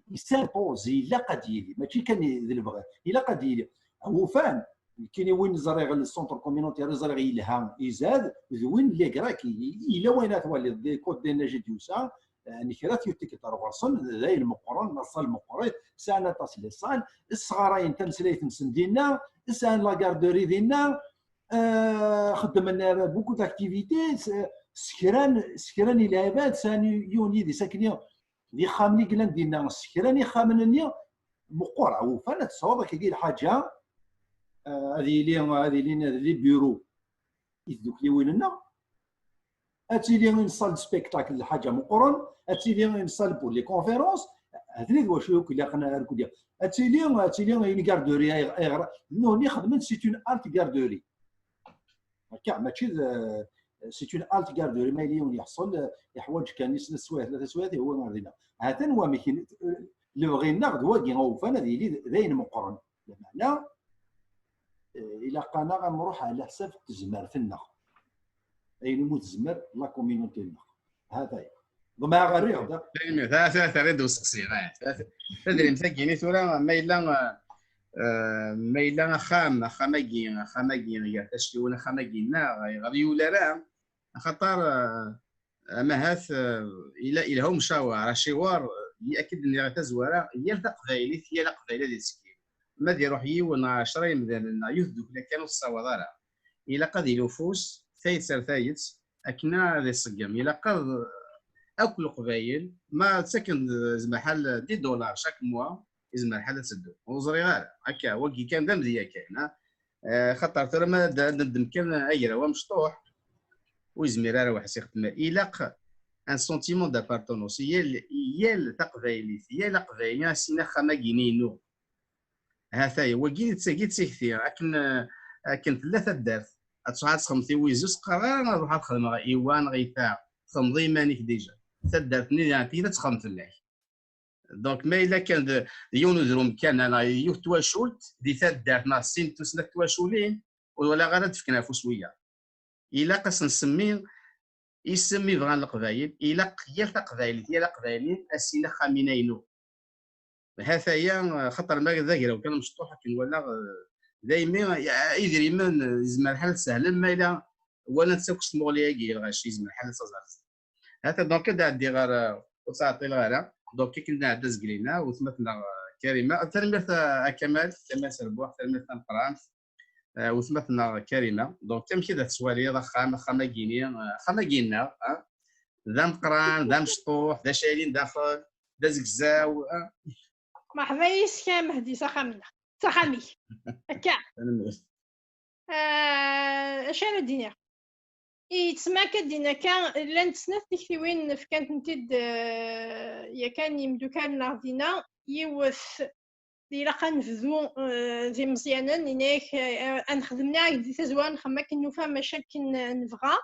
il s'impose, ilaq ad yili, mačči kan d lebɣi, ilaq ad yili. Awufan, nekkini win ẓriɣ le centre communautaire, ẓriɣ yelha, izad, d win les Grecs, i-, i-, yella wayen ara twaliḍ, des côtes des neiges d yusa, eh, n kra tyutikit ar ɣur-sen, d ayen meqqren, la salle meqqrit, sɛan aṭas les salles, sɣarayen tameslayt-nsen dinna, sɛan la garderie dinna, eh, xeddmen, eh, beaucoup d'activités, s-, sekran, sekran i lɛibad, sɛan yiwen yidis akkenni, d ixxamen i yellan dinna, sekran ixxamen-nni, meqqer, awufan, ad tesɛuḍ akkagi lḥaǧa, eh, ad yili, ad ilin les bureaux i tdukliwin-nneɣ, ad tili une salle de spectacle, lḥaǧa meqqren, ad tili une salle pour les conférences, hatni d wacu akk ilaqen ar kul. Ad tili, ad tili une garderie, ayɣ-, ayɣer, nutni xedmen, c'est une halte garderie. Akka, mačči d, C'est une halte garderie, ma yella yiwen yeḥṣel, eh, yeḥwaǧ kan i snat swayeɛ, tlata swayeɛ, ihwa ar dinna. Ha-t-an wamek, eh, lebɣi-nneɣ d wagi awufan ad yili d, d ayen meqqren. Lameɛna, eh, ilaq-aneɣ ad nruḥ ɛla ḥsab n tezmert-nneɣ. Ayen umi tezmer la communauté-nneɣ. Ha-t-aya. Ḍemɛeɣ rriɣ-d. Tanemmirt. Ah, ta-, terriḍ-d useqsi. Ah, ta-, ta-, tadrimt-agi-nni tura, ma yella, eh, ma yella axxam, axxam-agi, axxam-agi, gar tactiwin, axxam-agi-nneɣ, ɣer yuli ara, axaṭer, eh, amahat, eh, ila-, ilha umcawar, aciwar, eh, akken d-nniɣ tazwara, yal taqbaylit, yal aqbayli ad ittsekkil. Ma ad iruḥ yiwen neɣ ɛecra yemdanen neɣ yiwet ddukkla kan ur tessawaḍ ara. Ilaq ad yili ufus, tayet ar tayet, akken ad iṣeggem. Ilaq ad, akk Leqbayel, ma ttaken-d, zmer ḥal, dix dollars chaque mois, izmer ḥal ad teddu. Ur ẓriɣ ara. Akka, wagi kan d amedya kan, ha? Eh, xaṭer tura ma d, ad neddem kan agraw amecṭuḥ, ur yezmir ara waḥes ixeddem. Ilaq un sentiment d'appartenance. Yal, yal taqbaylit, yal aqbayli, a sin axxam-agi-nni inu. Ha-t-aya, wagi d tagi d tikti, akken, akken tella taddart, ad truḥ ad texdem i wizi, ur s-qqar ara ad ruḥ ad xedmeɣ i wa neɣ i ta, txedmeḍ i iman-ik dija. Taddart-nni diɣen tigi ad texdem fell-ak. Donc, ma yella kan d, d yiwen udrum kan, neɣ yiwet twacult, di taddart, neɣ sin tussna twaculin, ur walaɣ ara ad d-fken afus wiyaḍ. Ilaq ad s-nsemmi isem i bɣan Leqbayel, ilaq yal taqbaylit, yal aqbayli, a sin axxam-ina inu. Ha-t-aya, xaṭer ma d agraw kan amecṭuḥ akken walaɣ, eh, daymi, eh, idrimen, eh, yezmer ḥal ad sehlen, ma yella walan-tt akk s tmuɣli-agi, lɣaci, yezmer ḥal ad tt-aẓer. Ha-t-a, donc, ad ɛeddiɣ ɣer, eh, ur ttɛeṭṭileɣ ara. Donc, akken ad nɛeddi azgel-ina, weltma-tneɣ, eh, Karima. Tanemmirt a, a Kamal, Kamal Serbuḥ, tanemmirt tameqqrant. Eh, weltma-tneɣ Karima. Donc, amek i d tettwaliḍ axxam, axxam-agi-nni, eh, axxam-agi-nneɣ, eh? D ameqqran, d amecṭuḥ, d acu yellan daxel, d azegzaw, eh? Merḥba yis-k a Mehdi, s axxam-nneɣ, s axxam-ik. Akka. Tanemmirt. Eh, acu ara d-iniɣ? Yettma akka d-in akka, llant snat tiktiwin fkant-tent-id, eh, yakan yimdukal-nneɣ dinna, yiwet ilaq ad nebdu, eh, d imeẓyanen, ini-ak, eh, ad nexdem, nniɣ-ak di tazwara nxemmem akken nufa maca akken, eh, nebɣa.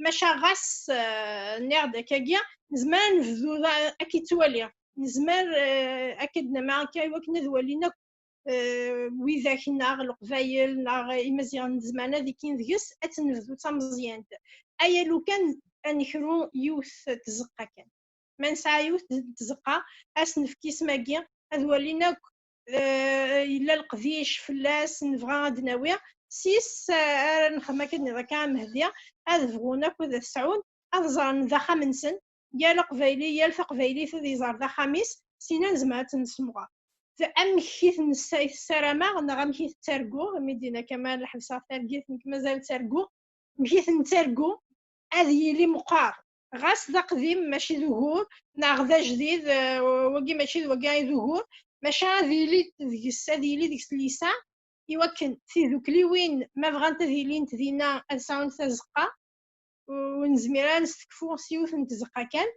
Maca ɣas, eh, nniɣ-d akkagi, nezmer ad nebdu da, ad k-ittwali. Nezmer, eh, ad k-id-nama akka i wakken ad walin akk, eh, widak neɣ Leqbayel neɣ Imaziɣen n tzemren ad ikkin deg-s, ad tt-nebdu d tameẓyant. Aya lukan ad nekru yiwet tzeqqa kan. Ma nesɛa yiwet n tzeqqa, ad s-nefk isem-agi, ad walin akk, eh, yella leqdic fell-as, nebɣa ad d-nawi. Sis, eh, ara nexdem akka, d-nniḍ akka a Mehdi, ad bɣun akk ad t-sɛun, ad ẓren d axxam-nsen, yal aqbayli, yal taqbaylit ad iẓer d axxam-is, sina nezmer ad tt-nessemɣer. D amek i ten-, tessarameɣ, neɣ amek i tettarguɣ, imi d-yenna Kamal ḥebseɣ targit, nekk mazal ttarguɣ, amek i ten-ttarguɣ, ad yili meqqar. Ɣas d aqdim, mačči d ugur, neɣ d ajdid, eh, wagi mačči d wagi ay d ugur, maca ad yili deg-s, ad yili deg-s lisan, i wakken tidukliwin, ma bɣant ad ilint dinna, ad sɛunt tazeqqa, ur nezmir ara ad nestekfu s yiwet n tzeqqa kan.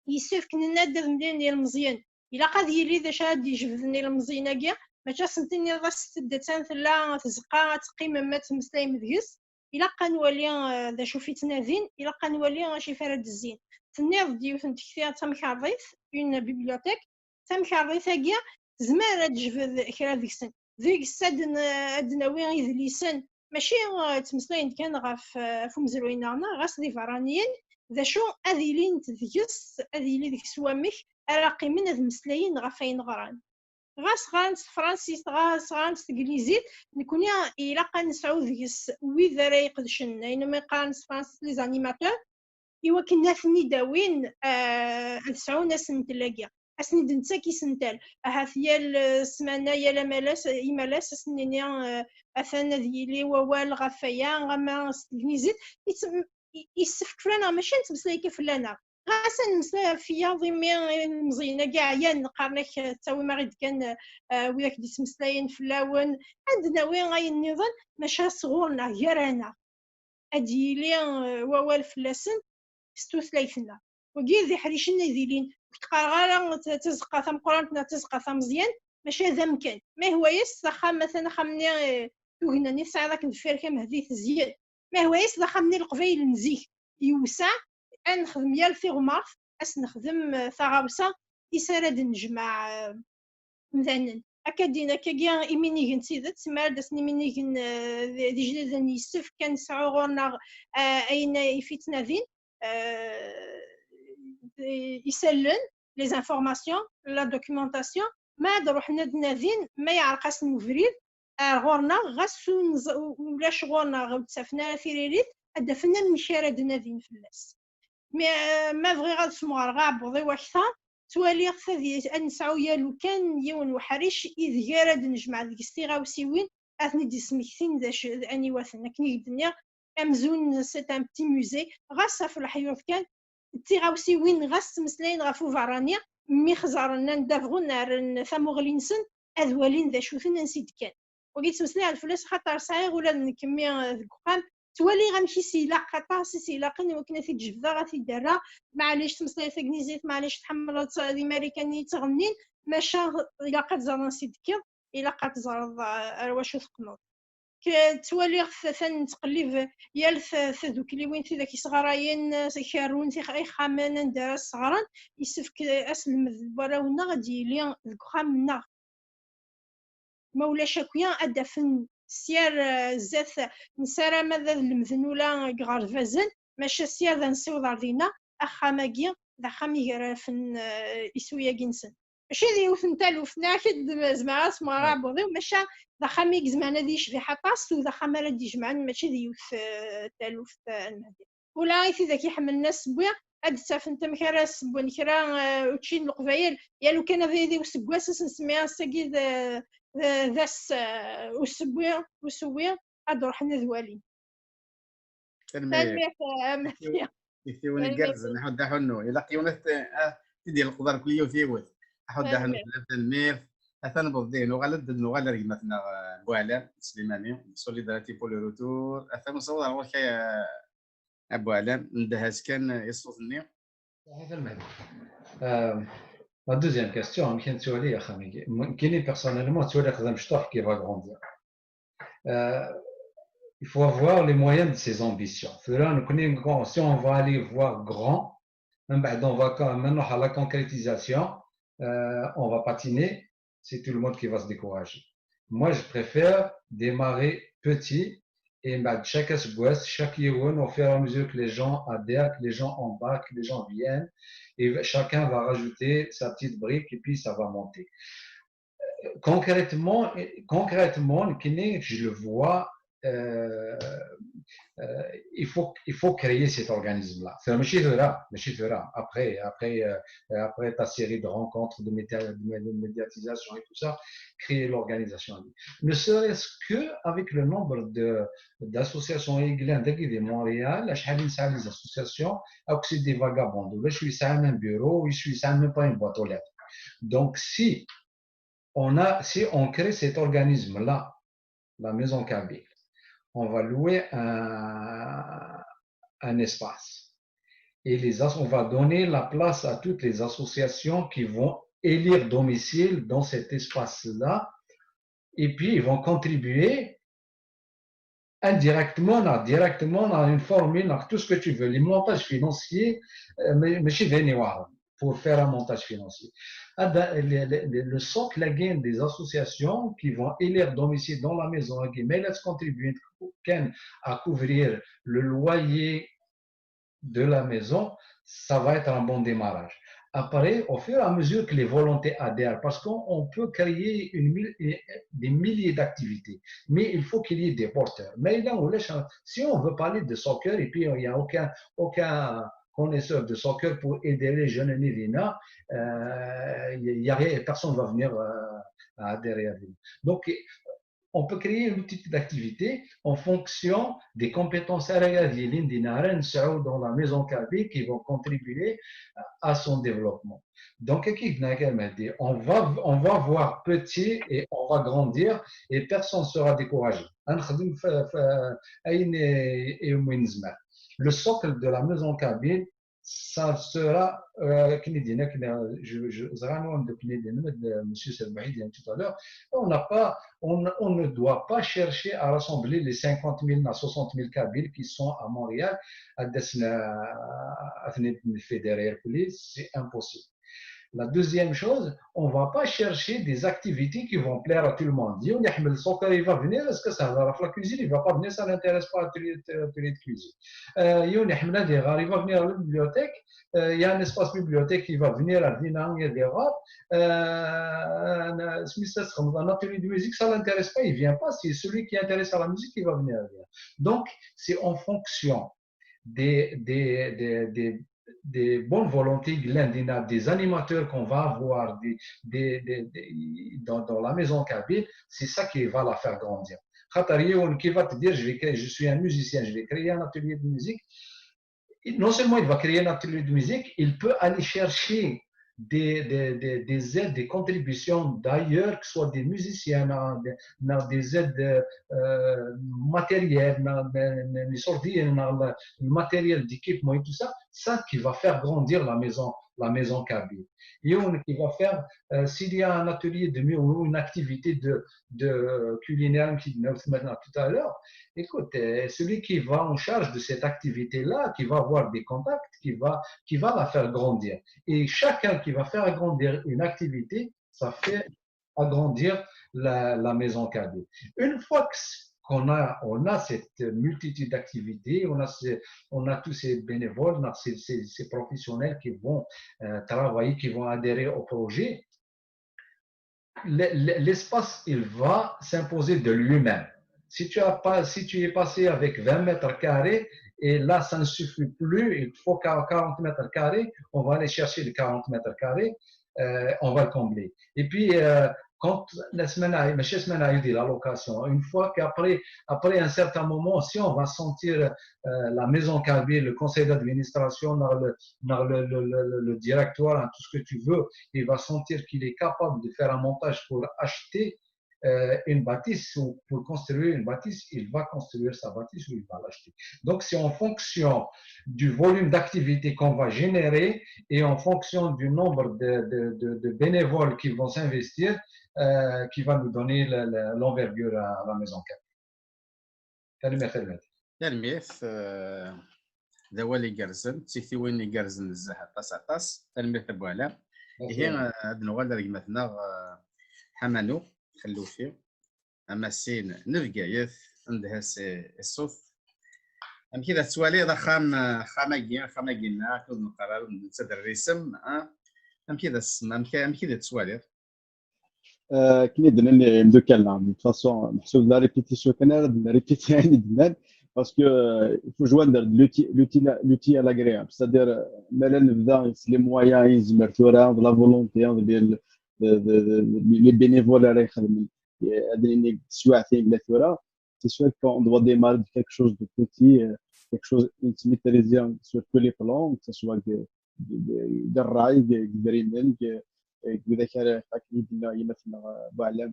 Yessefk nenna-d ad mlilen ilmeẓyen. Ilaq ad yili d acu ara d-ijebden ilmeẓyen-agi, mačči ad sen-tiniḍ aset-d attan tella tzeqqa, ad teqqimem ad temmeslayem deg-s. Ilaq ad nwali, eh, d acu i ttnadin, ilaq ad nwali acu ara d-zzin. Tenniḍ-d yiwet n tekti d tamkarḍit, une bibliothèque, tamkarḍit-agi tezmer ad d-tejbed kra deg-sen. Deg-s ad n-, ad d-nawi idlisen, mačči, eh, ttmeslayen-d kan ɣef, eh, ɣef umezruy-nneɣ, neɣ ɣas d iberraniyen, d acu ad ilint deg-s, ad yili deg-s wamek ara qqimen ad mmeslayen ɣef wayen ɣran. Ɣas ɣran s tefransist, ɣas ɣran s teglizit, nekkni ilaq ad nesɛu deg-s wid ara iqedcen, ayen umi qqaren s tefransist les animateurs, i wakken ad ten-id-awin, eh, ad sɛun asentel-agi. Ad sen-id-nettak isental. Ahat yal, eh, ssmana, yal amalas, imalas, ad sen-nini, eh, atan ad yili wawal ɣef waya, ama s teglizit. Yett-, i-, yessefk fell-aneɣ, mačči ad nettmeslay kan fell-aneɣ. Ɣas ad nemmeslay ɣef wiyaḍ, imi ilmeẓyen-agi ɛyan, qqaren-ak, eh, ttawim-aɣ-id kan, eh, widak d-yettmeslayen fell-awen, ad d-nawi ayen nniḍen, maca sɣur-neɣ, gar-aneɣ. Ad d-yili, eh, wawal fell-asen s tutlayt-nneɣ. Wagi d iḥricen ad ilin. Ur k-qqareɣ ara t-, tazeqqa tameqqrant neɣ tazeqqa tameẓyant, maca d amkan. Ma ihwa-yas s axxam, atan axxam-nni, eh, tugna-nni tesɛiḍ akken deffir-k a Mehdi tezyen. Ma hwa-yas d axxam-nni n Leqbayel n zik yewseɛ, ad nexdem yal tiɣmert, ad s-nexdem, eh, taɣawsa i s ara d-nejmeɛ, eh, imdanen. Akka d-in, akkagi iminigen d tidet, mi ara d-asen iminigen, eh, d, d ijdiden, yessefk ad nesɛu ɣur-neɣ, eh, ayen i f-ittnadin, eh, d, isallen, les informations, la documentation, ma ad ruḥen ad nadin, ma yeɛreq-asen ubrid, ar ɣur-neɣ, ɣas ur nẓ-, u-, ulac ɣur-neɣ, ur d-ttafen ara tiririt, ad d-afen amek ara d-nadin fell-as. Mi, eh, ma bɣiɣ ad smeɣreɣ aɛebbuḍ-iw akteṛ, ttwaliɣ-t ad y-, ad nesɛu yalukan yiwen uḥric ideg ara d-nejmeɛ deg-s tiɣawsiwin, ad ten-id-ismektin d acu, d aniwa-ten. Akken i k-d-nniɣ, amzun c'est un petit musée, ɣas ɣef leḥyuḍ kan, d tiɣawsiwin, ɣas ttmeslayen ɣef uberrani, mi xẓaren anda bɣun rren tamuɣli-nsen, ad walin d acu-ten, ansi d-kkan. Wagi ttmeslayeɣ fell-as, xaṭer sɛiɣ ula d nekk mmi, eh, deg uxxam, ttwaliɣ amek i s-ilaq, aṭas i s-ilaqen i wakken ad t-id-jebdeɣ, ad t-id-rreɣ. Maɛlic, ttmeslayeɣ tagnizit, maɛlic, tḥemmleḍ tt-, d imarikan i yettɣennin, maca ilaq ad ẓren ansi d-tekkiḍ, ilaq ad teẓreḍ, eh, ar wacu teqqneḍ. K-, ttwaliɣ t-, atan nettqellib yal t-, tadukliwin, tidak yesɣarayen, eh, kerrun tix-, ixxamen anda ara sɣaren, yessefk aselmed n warraw-nneɣ ad d-yili deg uxxam-nneɣ. Ma ulac akya, ad d-afen syar, eh, zdat, nessaram ad, ad lemden ula deg iɣerbazen, maca syar ad nessiweḍ ar dinna, axxam-agi d axxam i gar afen, eh, iswi-agi-nsen. Mačči d yiwet n taluft, neɣ ad zemreɣ ad smeɣreɣ aɛebbuḍ-iw, maca d axxam i izemren ad yecbiḥ aṭas, u d axxam ara d-ijemɛen, mačči d yiwet, eh, taluft, eh, a Lmehdi. Ula i tidak iḥemmlen asewwi, ad d-ttafent amek ara sewwen kra, eh, učči n Leqbayel. Yal ukan abrid i useggas, ad s-nsemmi ass-agi d, d, d ass, eh, usewwi, usewwi, ad d-ruḥen ad walin. Tanemmirt. Tanemmirt, eh, a Mehdi. Tiktiwin igerrzen, aḥuddu aḥunnu. Ilaq yiwen ad t-, ad t-id-yelqeḍ ar kul yiwet yiwet. Aḥuddu aḥunnu, tanemmirt. Atan newweḍ din, nuɣal ad d-nuɣal ar gma-tneɣ, eh, Buɛlam Slimani, Solidarité pour le Retour. Atan nessaweḍ ar ɣur-k, eh, a Buɛlam, ndeh-as kan, eh, i ṣṣut-nni. Ṣaḥit a Lmehdi. Euh, la deuxième question, amek i nettwali axxam-agi? Nekkini, personnellement, ttwaliɣ-t d amecṭuḥ qui va grandir. Euh, il faut avoir les moyens de ses ambitions. Tura, nekkni, si on va aller voir grand, mbeɛd on va quand même à la concrétisation, euh, on va patiner, c'est tout le monde qui va se décourager. Moi, je préfère démarrer petit et mbeɛd chaque aseggas, chaque yiwen, au fur et à mesure que les gens adhèrent, que les gens embarquent, que les gens viennent, et chacun va rajouter sa petite brique et puis ça va monter. Concrètement, concrètement, nekkini, je le vois, euh, euh, il faut, il faut créer cet organisme-là. C'est mačči tura, mačči tura. Après, après, euh, après ta série de rencontres, de média-, de mé-, de médiatisation et tout ça, créer l'organisation. Ne serait-ce que avec le nombre de, d'associations i yellan dagi di Montréal, acḥal i nesɛa les associations, akk c'est des vagabonds. Ulac wi yesɛan un bureau, ulac wi yesɛan même pas une boîte aux lettres. Donc, si on a, si on crée cet organisme-là, la Maison Kabyle, on va louer un, un espace. Et les as-, on va donner la place à toutes les associations qui vont élire domicile dans cet espace-là. Et puis, ils vont contribuer indirectement, non, directement, non, une formule, non, tout ce que tu veux, les montages financiers, euh, mais, mais chez Veniwar, pour faire un montage financier. Ah ben, le, le, le, le socle, la gain des associations qui vont élire domicile dans la maison, qui met à contribuer à couvrir le loyer de la maison, ça va être un bon démarrage. Après, au fur et à mesure que les volontés adhèrent, parce qu'on, on peut créer une mille, des milliers d'activités, mais il faut qu'il y ait des porteurs. Mais là, on laisse un, si on veut parler de soccer, et puis il n'y a aucun, aucun connaisseur de soccer pour aider les jeunes Nirina, euh, il y a rien, personne ne va venir, euh, adhérer à lui. Donc, on peut créer une petite activité en fonction des compétences dans la maison Kabyle qui vont contribuer à son développement. Donc, on va, on va voir petit et on va grandir et personne ne sera découragé. Le socle de la maison Kabyle, Ça sera, euh, akken i d-yenna, akken, euh, je, je, ẓran wanda akken i d-yenna, euh, Monsieur Said Mouhidine tout à l'heure, on n'a pas, on, on ne doit pas chercher à rassembler les cinquante mille, soixante mille Kabyles qui sont à Montréal, à, à, à fédérer, c'est impossible. La deuxième chose, on va pas chercher des activités qui vont plaire à tout le monde. Yiwen iḥemmel le soccer, il va venir, est-ce que ça va faire la cuisine? Il va pas venir, ça l'intéresse pas à atelier, atelier de cuisine. Euh, yiwen iḥemmel ad iɣer, il va venir à la bibliothèque. Euh, il y a un espace bibliothèque, il va venir à Dina, il y a des rats. Euh, un, un atelier de musique, ça l'intéresse pas, il vient pas. C'est celui qui est intéressé à la musique qui va venir. Donc, c'est en fonction des, des, des, des, des bonnes volontés, des animateurs qu'on va avoir des, des, des, des, dans, dans la maison kabyle, c'est ça qui va la faire grandir. Khatarion qui va te dire, je, vais créer, je suis un musicien, je vais créer un atelier de musique. Et non seulement il va créer un atelier de musique, il peut aller chercher des, des, des, des aides, des contributions d'ailleurs, que ce soit des musiciens, des, des aides euh, matérielles, des, des, des, des matériel d'équipement et tout ça, ça qui va faire grandir la maison, la maison kabyle. Et on qui va faire, euh, s'il y a un atelier de ou une activité de, de culinaire tout à l'heure, écoute, euh, celui qui va en charge de cette activité-là, qui va avoir des contacts, qui va, qui va la faire grandir. Et chacun qui va faire grandir une activité, ça fait agrandir la, la maison kabyle. Une fois qu'on a, on a cette multitude d'activités, on a, ce, on a tous ces bénévoles, on a ces, ces, ces professionnels qui vont euh, travailler, qui vont adhérer au projet, l'espace, il va s'imposer de lui-même. Si tu, as pas, si tu es passé avec vingt mètres carrés, et là, ça ne suffit plus, il faut quarante mètres carrés, on va aller chercher les quarante mètres carrés, euh, on va le combler. Et puis, euh, quand la semaine a, la semaine a eu de l'allocation, une fois qu'après après un certain moment, si on va sentir euh, la maison kabyle, le conseil d'administration, le, le, le, le, directoire, hein, tout ce que tu veux, il va sentir qu'il est capable de faire un montage pour acheter euh, une bâtisse ou pour construire une bâtisse, il va construire sa bâtisse ou il va l'acheter. Donc, c'est en fonction du volume d'activité qu'on va générer et en fonction du nombre de, de, de, de bénévoles qui vont s'investir, euh, qui va nous donner l'envergure à la maison kabyle. Tanemmirt, tanemmirt. Tanemmirt. D awal igerrzen, d tiktiwin igerrzen nezzeh aṭas, aṭas. Tanemmirt a Buɛlam. Ihi, ad nuɣal ar gma-tneɣ Ḥamanu Xellufi, amasin n Bgayet, ndeh-as i ṣṣut. Amek i d tettwaliḍ axxam, axxam-agi, axxam-agi-nneɣ, ur neqqar ara netta d rrisem, amek i d as-, amek, amek i d tettwaliḍ? Akken i d-nnan imdukal-nneɣ, de toute façon, meḥsub d la répétition kan ara d-nrépéti ayen i d-nnan, parce que il faut joindre l'utile à l'agréable, c'est-à-dire ma la nebda s les moyens i nezmer tura, d la volonté, d les bénévoles ara ixedmen, ad nini teswiɛt-agi la tura, c'est sûr qu'on doit démarrer de quelque chose de petit, quelque chose qui est maîtrisé sur tous les plans, que ce soit de, de, de, de ṛṛay, deg idrimen, deg widak ara, akken i d-yenna gma-tneɣ Buɛlam,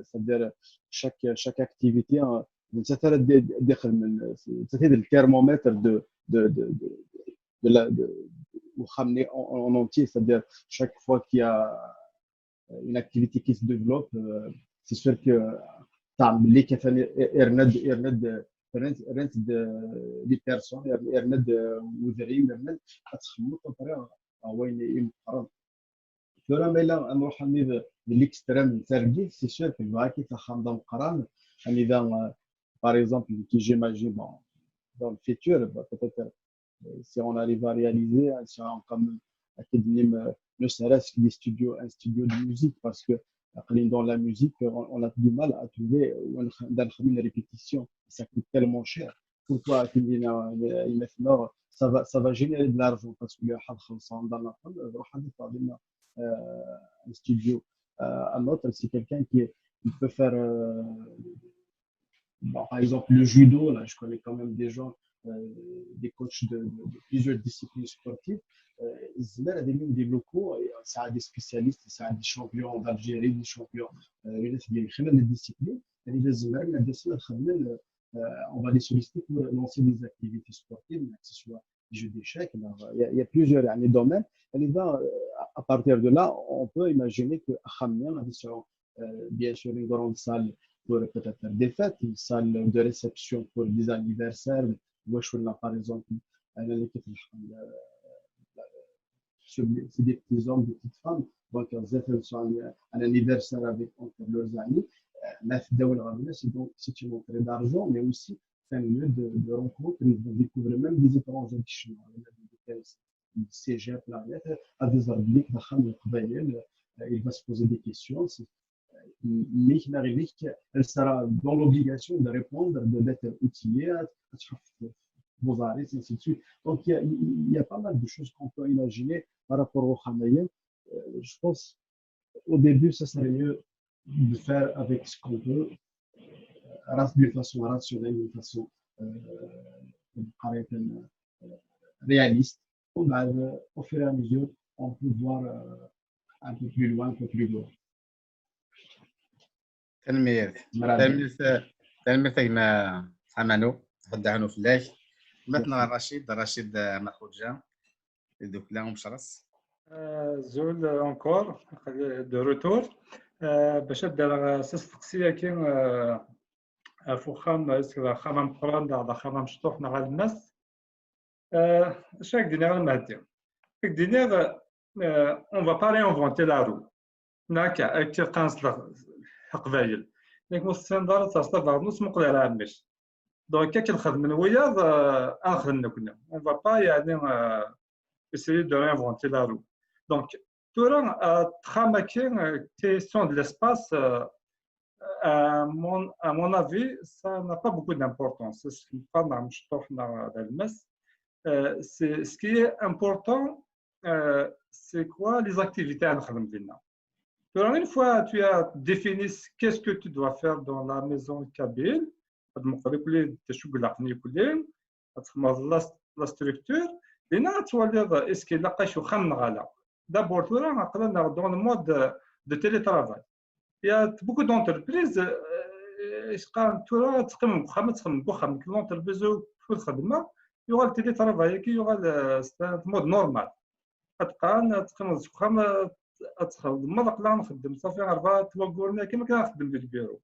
c'est-à-dire chaque, chaque activité, d nettat ara d-ixedmen, d nettat i d le thermomètre de, de, de, de, de la, de, en, en entier, c'est-à-dire chaque fois qu'il y a une activité qui se développe, c'est sûr que ṭṭɛam belli katan irna-d, irna-d, rnant-d les personnes, irna-d udrim, irna-d ad txemmeḍ après ɣer wayen i meqqren. Tura ma yella ad nruḥ armi d l'extrême n targit, c'est sûr que tebɣa-k-id axxam d ameqqran, anida, par exemple, qui j'imagine, bon, dans le futur, peut-être si on arrive à réaliser, sera quand même, ne serait-ce que des studios, un studio de musique, parce que dans la musique, on, on a du mal à trouver une répétition. Ça coûte tellement cher. Pourquoi ça va, ça va générer de l'argent? Parce que un studio, un autre, c'est quelqu'un qui, qui peut faire Bon, par exemple, le judo, là, je connais quand même des gens, euh, des coachs de, de, de plusieurs disciplines sportives. Ils ont des locaux, ça a des spécialistes, ça a des champions d'Algérie, des champions, euh, des disciplines. Et les, euh, on va les solliciter pour lancer des activités sportives, que ce soit jeux d'échecs, il y a, il y a plusieurs يعني, domaines. Et là, euh, à partir de là, on peut imaginer que Khamia a euh, bien sûr une grande salle pour peut-être des fêtes, une salle de réception pour des anniversaires, ou je suis là, par exemple, أنا اللي كنت نحكم، euh, c'est des petits hommes, des petites femmes, donc ils fêtent un anniversaire avec entre leurs amis. Euh, mais c'est donc c'est une entrée d'argent, mais aussi c'est un lieu de, de rencontre, de découvrir même des étrangers qui sont des cégep, la lettre, à des arbitres, il va se poser des questions. Mais il arrive qu'elle sera dans l'obligation de répondre, de d'être outillée, à vos arrêts, ainsi de suite. Donc, il y, a, il y a pas mal de choses qu'on peut imaginer par rapport au Khamaya. Euh, je pense, au début, ça serait mieux de faire avec ce qu'on peut, euh, d'une façon rationnelle, d'une façon euh, réaliste. Au fur et à mesure, on peut voir euh, un peu plus loin, un peu plus loin. Tanemmirt. Tanemmirt a gma Amano, ḥedd ɛnu fell-ak. Ma tenɣa Racid, Racid Maxuǧa, d ukla umecres. Azul encore, de retour. Bac ad d-rreɣ s asteqsi-agi, ɣef uxxam, est-ce que d axxam ameqqran, neɣ d axxam amecṭuḥ, neɣ alemmas? Acu ad k-d-iniɣ a Mehdi? Ad k-d-iniɣ, on va pas réinventer la roue. Neɣ akka, akka qqaren s leqbayel. Nekk ur tessineḍ ara ad terseḍ abernus, muqel ar ɛemmi-k. Donc, akken xedmen wiyaḍ, ad nexdem nekni. On va pas, yeɛni, essayer de réinventer la roue. Donc, tura, axxam-agi, question de l'espace, à mon, à mon avis, ça n'a pas beaucoup d'importance. C'est, ce qui est important, c'est quoi les activités à faire. Une fois tu as défini qu'est-ce que tu dois faire dans la maison kabyle, la structure, est-ce qu'il y a, est-ce qu'il y a, d'abord, dans le mode de télétravail. Il y a beaucoup d'entreprises, euh, tura teqqim deg uxxam, ad texdem deg uxxam, l'entreprise ur txeddem, yuɣal télétravail-agi, yuɣal, euh, c'est un mode normal. Ad teqqim, ad teqqimeḍ deg uxxam, ad txedmeḍ, aql-aɣ nxeddem, ṣafi, rebɛa wagguren-agi, ma kan nxeddem di lbiru.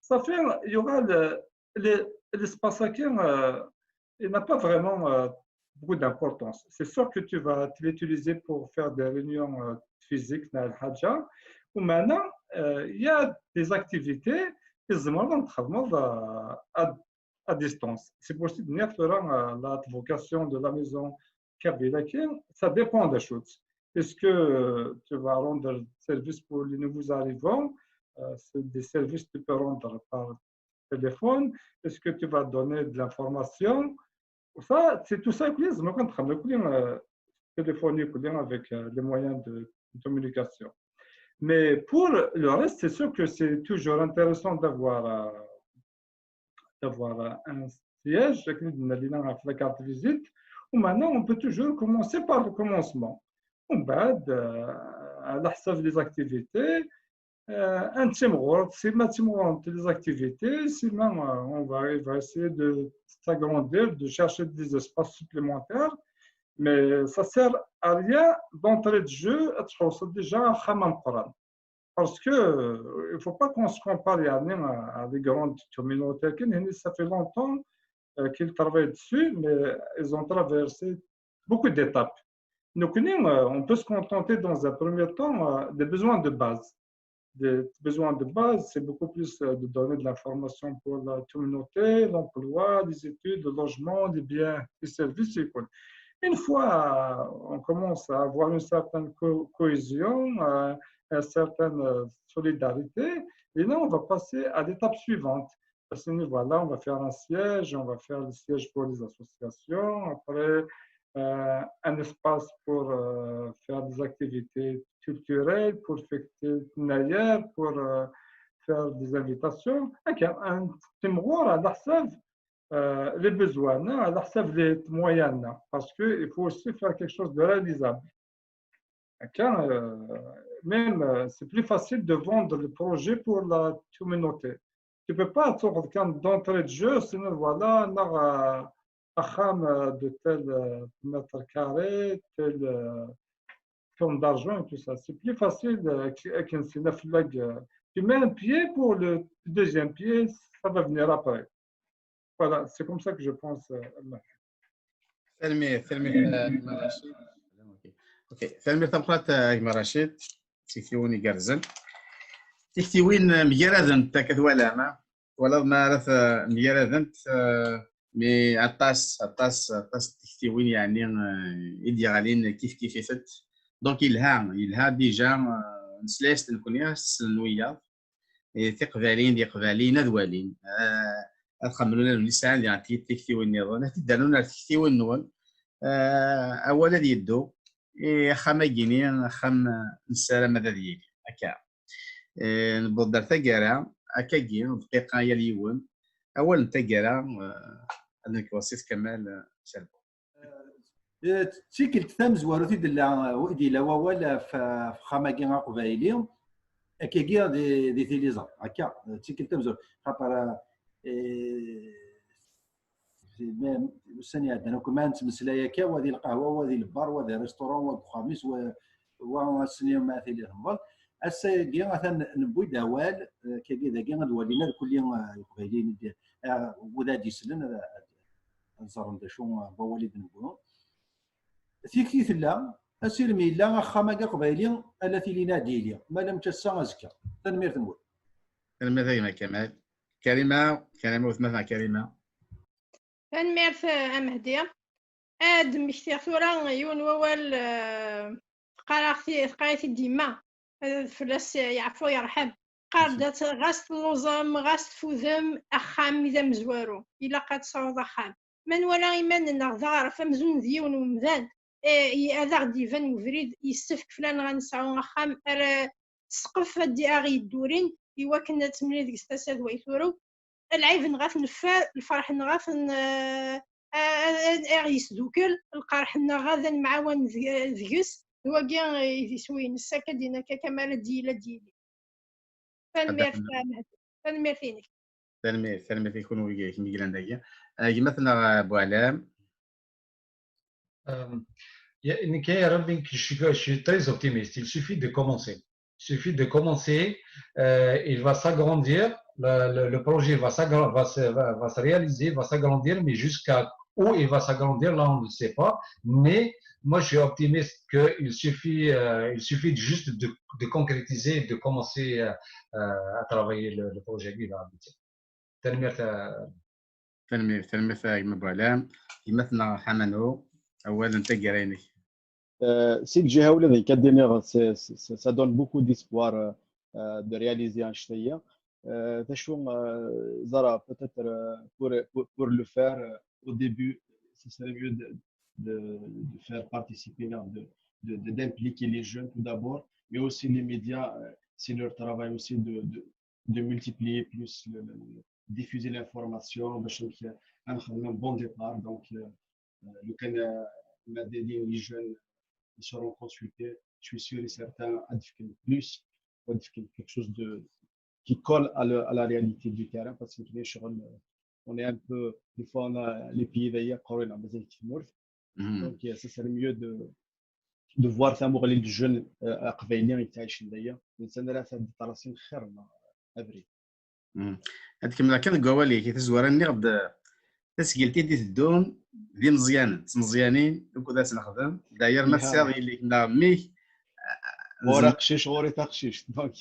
Ṣafi, yuɣal, euh, l'espace-agi, euh, il n'a pas vraiment, euh, beaucoup d'importance. C'est sûr que tu vas l'utiliser pour faire des réunions, euh, physiques, mais il y a des activités, euh, à, à distance. C'est pour ça que la vocation de la maison kabyle, ça dépend des choses. Est-ce que tu vas rendre service pour les nouveaux arrivants? Euh, c'est des services que tu peux rendre par téléphone. Est-ce que tu vas donner de l'information? Ça, c'est tout ça que les gens, euh, téléphoner avec, euh, les moyens de, de communication. Mais pour le reste, c'est sûr que c'est toujours intéressant d'avoir, euh, d'avoir un siège avec la carte de visite. Ou maintenant, on peut toujours commencer par le commencement. On va, euh, à la des activités, euh, un timor, c'est ma timor, les activités, sinon, euh, on va, il va essayer de s'agrandir, de chercher des espaces supplémentaires, mais ça sert à rien d'entrée de jeu, déjà Parce que, euh, il faut pas qu'on se compare, yeɛni, à, à des grandes communautés. Ça fait longtemps, euh, qu'ils travaillent dessus, mais ils ont traversé beaucoup d'étapes. Donc, nous, euh, on peut se contenter dans un premier temps, euh, des besoins de base. Des besoins de base, c'est beaucoup plus, euh, de donner de l'information pour la communauté, l'emploi, les études, le logement, les biens, les services, et quoi. Une fois, euh, on commence à avoir une certaine co-, cohésion, euh, une certaine, euh, solidarité, et là, on va passer à l'étape suivante. Parce que voilà, on va faire un siège, on va faire le siège pour les associations, après, euh, un espace pour, euh, faire des activités culturelles, pour fêter Nayer, pour, euh, faire des invitations. Un timor à la, euh, les besoins, à la, les moyens, parce qu'il faut aussi faire quelque chose de réalisable. Euh, même, euh, c'est plus facile de vendre le projet pour la communauté. Tu peux pas être quelqu'un d'entrée de jeu, sinon voilà, on aura axxam, euh, de tel, euh, mètre carré, tel, euh, forme d'argent et tout ça. C'est plus facile, euh, que, que c'est la flag, euh, tu mets un pied pour le deuxième pied, ça va venir après. Voilà, c'est comme ça que je pense, euh, Ahmed. Tanemmirt, tanemmirt, euh, a gma Racid. Ok. Ok. Tanemmirt tameqqrant, euh, a gma Racid. Tiktiwin igerrzen. Tiktiwin, euh, mgaradent, akka twalam, ha? Twalaḍ ma ara t-, mgaradent, euh, mais aṭas, aṭas, aṭas n tiktiwin, yeɛni, euh, i d-yeɣlin kif kif-itent. Donc yelha, yelha déjà, euh, nesla-as nekkni, s wiyaḍ. Eh, tiqbalin d iqbaliyen ad walin. Eh, ad xemmen ula d win sɛan diɣen tiktiwin nniḍen, ad t-id-rnun ar tektiwin-nwen. Eh, awal ad yeddu. Eh, axxam-agi-ni, axxam, eh, nessaram ad ad yili. Akka. Eh, newweḍ-d ar taggara, akkagi, dqiqa yal yiwen. Awal n taggara, eh, ad nekk Wasit Kamal, eh, Salbu. Eh, d tikkelt tamezwarut i d-illa, i d-illa wawal ɣef, ɣef uxxam-agi aqbayli, akkagi di, di tiliẓri, akka, d tikkelt tamezwarut, xaṭer, eh, di, ma, ussan iɛeddan akk ma nettmeslay akka, wa di lqahwa, wa di lbar, wa di restaurant, wa deg uxxam-is, wa, wa ass-nni ma tili temḍel. Ass-agi atan newwi-d awal, eh, akkagi dagi ad walin ad kulli, eh, Iqbayliyen i d-, eh, wid ad d-yeslen ad, ad, ad ẓren d acu n wawal i d-newwi. Tikti tella, asirem yella axxam-agi aqbayli, ala tili neɣ ad yili, ma lam ass-a azekka. Tanemmirt-nwen. Tanemmirt a gma Kamal. Karima, Karima, weltma-tneɣ Karima. Tanemmirt, eh, a Mehdi. Ad d-mmektiɣ tura yiwen wawal, eh, teqqar-aɣ-t-, teqqar-it-id yemma, eh, fell-as, eh, yeɛfu yerḥem. Teqqar-d, ɣas telluẓem, ɣas tfudem, axxam i d amezwaru. Ilaq ad tesɛuḍ axxam. Ma nwala iman-nneɣ d aɣref amzun d yiwen umdan, eh, i-, ad aɣ-d-iban ubrid, yessefk fell-aneɣ ad nesɛu axxam ara ssqef ad d-, aɣ-yeddurin i wakken ad temlil deg-s tasa d way turew. Lɛib-nneɣ ad t-neffer, lferḥ-nneɣ ad ten-, eh, a-, a-, a-, aɣ-yesdukel, lqerḥ-nneɣ ad nemɛawan deg-, deg-s, d wagi i d iswi- ines, akka d-yenna akka, Kamal ad d-yili, ad d-yili. Tanemmirt, Mehdi. Tanemmirt-inek. Tanemmirt, tanemmirt i kunwi i kem-yeglan dagi. Eh, gma-tneɣ, eh, Buɛlam. Euh, il y a une carrière, je suis, je suis très optimiste. Il suffit de commencer. Il suffit de commencer. Euh, il va s'agrandir. Le, le- le projet va, s'agra- va, se, va, va se réaliser, va s'agrandir, mais jusqu'à où il va s'agrandir, là, on ne sait pas. Mais moi, je suis optimiste qu'il suffit, euh, il suffit juste de, de concrétiser, de commencer euh, euh, à travailler le, le projet qui va aboutir. Tanemmirt, euh, Tanemmirt, tanemmirt a gma Buɛlam. Gma-tneɣ Ḥamanu, awal n taggara-inek. Euh, si lǧiha ula d nekk ad d-iniɣ, c'est- c'est- ça donne beaucoup d'espoir, euh, euh, de réaliser anect-agi. Euh, d acu, euh, ẓra, peut-être, euh, pour, pour, pour le faire, euh, au début, ce serait mieux de, de, de faire participer, de, de, de- d'impliquer les jeunes tout d'abord, mais aussi les médias, euh, c'est leur travail aussi de, de, de multiplier plus, le, le- le- diffuser l'information, باش نخ- نخدم un bon départ. Donc, euh, euh, لو كان، euh, ما دي- دي les jeunes ils seront consultés, je suis sûr et certain, غتفكر plus, غتفكر quelque chose de, qui colle à, le- à la réalité du terrain, parce que كاين شغل, euh, on est un peu, des fois, on a les pieds d'ailleurs, قرينا مازال تمورت. Donc, euh, ça serait mieux de, de voir tamuɣli n jeunes, euh, aqbayli i yettɛicen daya. Nsan ara ad d-tarasin xir, ma abrid. Mhm. Ad kemmleɣ kan deg wawal-ik, i tazwara nniɣ-d tasgilt i d-iteddun d imeẓyanen, d tmeẓyanin, ukud ad s-nexdem. D'ailleurs, ma tesɛiḍ yelli-k neɣ mmi-k, ɣur aqcic, ɣur-i taqcict. Donc,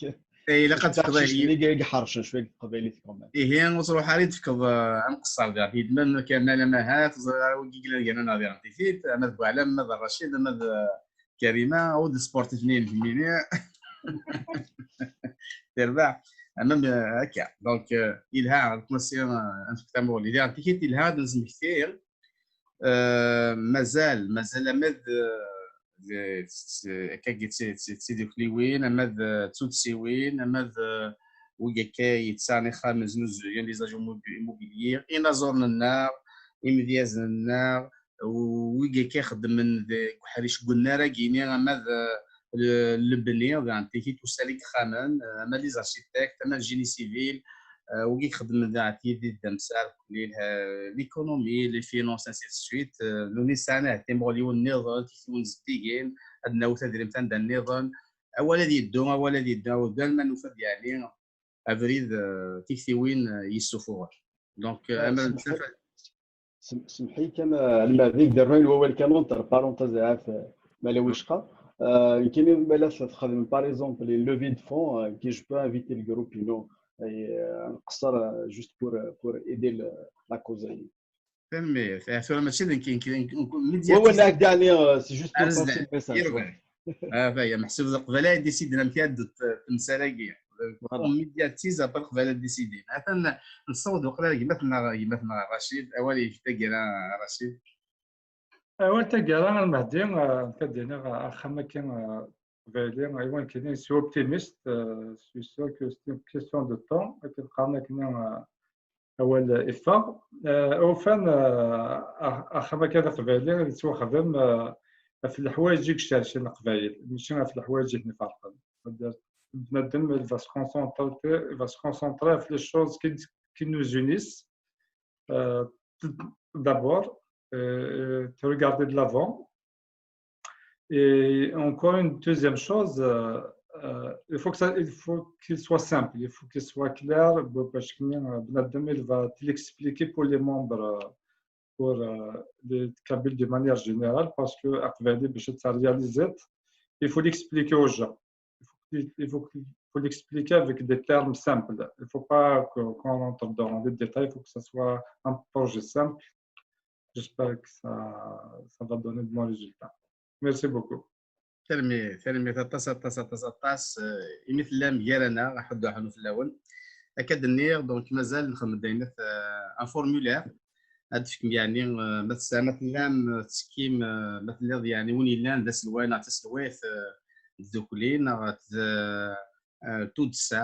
eh, ilaq ad tefkeḍ taqcict-nni i iḥercen cwiya deg teqbaylit quand même. Ihi, ur ttruḥ ara i d-tefkeḍ, eh, amqeṣṣer diɣ. Yedman Kamal ama ahat, ur ẓriɣ ara wi yeglan gar-aneɣ diɣen tikit, ama d Buɛlam, ama d Racid, ama d Karima, ou d sportif-nni n kemmini. Terbeḥ. Ama, eh, akka. Donc, eh, yelha, ad nefk tamuɣli. Diɣen tikit yelha ad nesmekti, eh, mazal, mazal ama d, eh, d, d, akkagi d ti-, d ti-, d tidukliwin, ama d, eh, d tuddsiwin, ama d, eh, wigi akka yettan ixxamen znuzuyen, les agents immobi-, immobiliers, inaẓuren-nneɣ, imedyazen-nneɣ, wigi akka ixeddmen deg uḥric n unnar-agi-ni, ama d, eh, le-, lebni, d tikit usali n yixxamen, eh, ama les architectes, ama d génie civil, wigi ixeddmen daɣ tidi d amsar, l'économie, les finances, ainsi de suite. Nuni sɛan ahat timuɣliwin nniḍen, tiktiwin zeddigin, ad nawi tadrimt anda nniḍen. Awal ad yeddu, awal ad yeddu, awal ma nufa-d yeɛni abrid, tiktiwin yessufuɣen. Donc, amer semḥ-ik am Almadi, deg derruyen wawal kan, entre parenthèses, ahat ma la wicqa, nekkini ma la txedmem par exemple les leviers de fonds, qui je peux inviter le groupe inu, nqeṣṣer juste pour, pour aider la cause. Tanemmirt. Tura mačči d nekk, wawal ad yeɛni, c'est juste pour passer le message. Aya meḥsub d Leqbayel ay d-isidin amek ad d-temsal-agi. Médiatise après Leqbayel ad d-isidin. Atan nessaweḍ uqrib gma-tneɣ, gma-tneɣ Racid, awal-ik taggara Racid. Awal taggara a Lmehdi, nekk ad d-iniɣ axxam-agi aqbayli, iwan kini, je suis optimiste, je suis sûr que c'est une question de temps, akken qqaren akkenni, awal iffeɣ. Ufan axxam-agi aqbayli yettwaxdem ɣef leḥwayeǧ i icerken Leqbayel, mačči ɣef leḥwayeǧ i ten-iferqen. Bnadem il va se concentrer, il va se concentrer ɣef les choses qui, qui nous unissent. D'abord, de regarder de l'avant. Et encore une deuxième chose, il faut que ça, il faut qu'il soit simple, il faut qu'il soit clair, parce que bnadem il va l'expliquer pour les membres, pour les Kabyles de manière générale, parce que aqbayli, باش réaliser, il faut l'expliquer aux gens. Il faut, il faut, il faut l'expliquer avec des termes simples. Il ne faut pas qu'on rentre dans les détails, il faut que ce soit un projet simple. J'espère que ça, ça va donner de bons résultats. Merci beaucoup. Tanemmirt, tanemmirt aṭas, aṭas, aṭas, aṭas, imi tellam gar-aneɣ, aḥuddu aḥunnu fell-awen. Akka d-nniɣ, donc mazal nxeddem-d ayen, un formulaire, ad d-tefkem yeɛni, ma tesɛam, ma tellam tettekkim, ma telliḍ yeɛni win yellan d aselway neɣ d taselwayt, tdukli neɣ d tuddsa,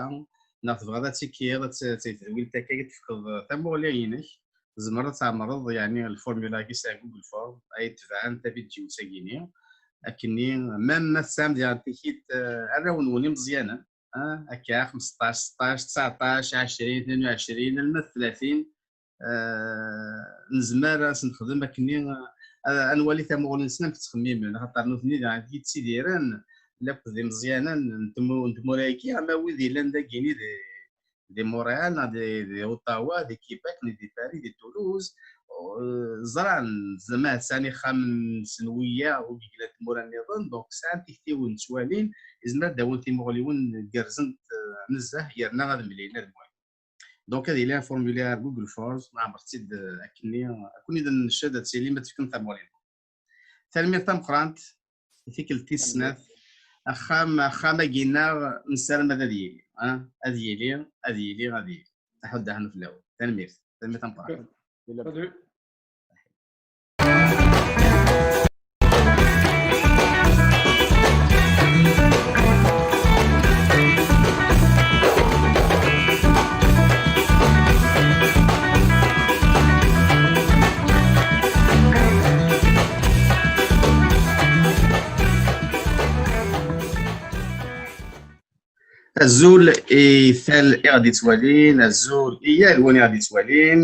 neɣ tebɣiḍ ad tekkiḍ, ad tedwilt akka i tefkeḍ tamuɣli-inek, tzemreḍ ad tɛemmreḍ yeɛni lformula-agi s Google Form ay tebɛen tavidyut-agi-ni. Akkenni, même ma tesɛam diɣen tikit, arraw-nwen imeẓyanen, akka, xmesṭac, seṭṭac, tseɛṭac, ɛecrin, tnin u ɛecrin, alma d tlatin, nezmer ad s-nexdem akkenni, ad nwali tamuɣli-nsen amek ttxemmimen, axaṭer nutni daɣen yettidiren lakked d imeẓyanen n tmura-agi, ama wid yellan dagini di, di Montréal, neɣ di, di Ottawa, di Québec, neɣ di Paris, di Toulouse, ẓran zama sɛan ixxamen-nsen wiyaḍ, wigi yellan tmura nniḍen, donc sɛan tiktiwin ttwalin, izmer ad d-awin timuɣliwin gerrzent nezzeh, yerna ad mlilen ad mwalen. Donc ad yili un formulaire Google Forms, nɛemmer-tt-id akkenni, akkenni d-nnecc ad tili ma tefkem tamuɣli. Tanemmirt tameqqrant i tikkelt tis snat. Axxam, axxam-agi-nneɣ nessaram ad, ad yili, ad yili, ad yili, ad yili. Aḥuddu aḥunnu fell-awen. Tanemmirt, tanemmirt tameqqrant. Azul i tal i ɣ-d-ittwalin, azul i yal win i ɣ-d-ittwalin.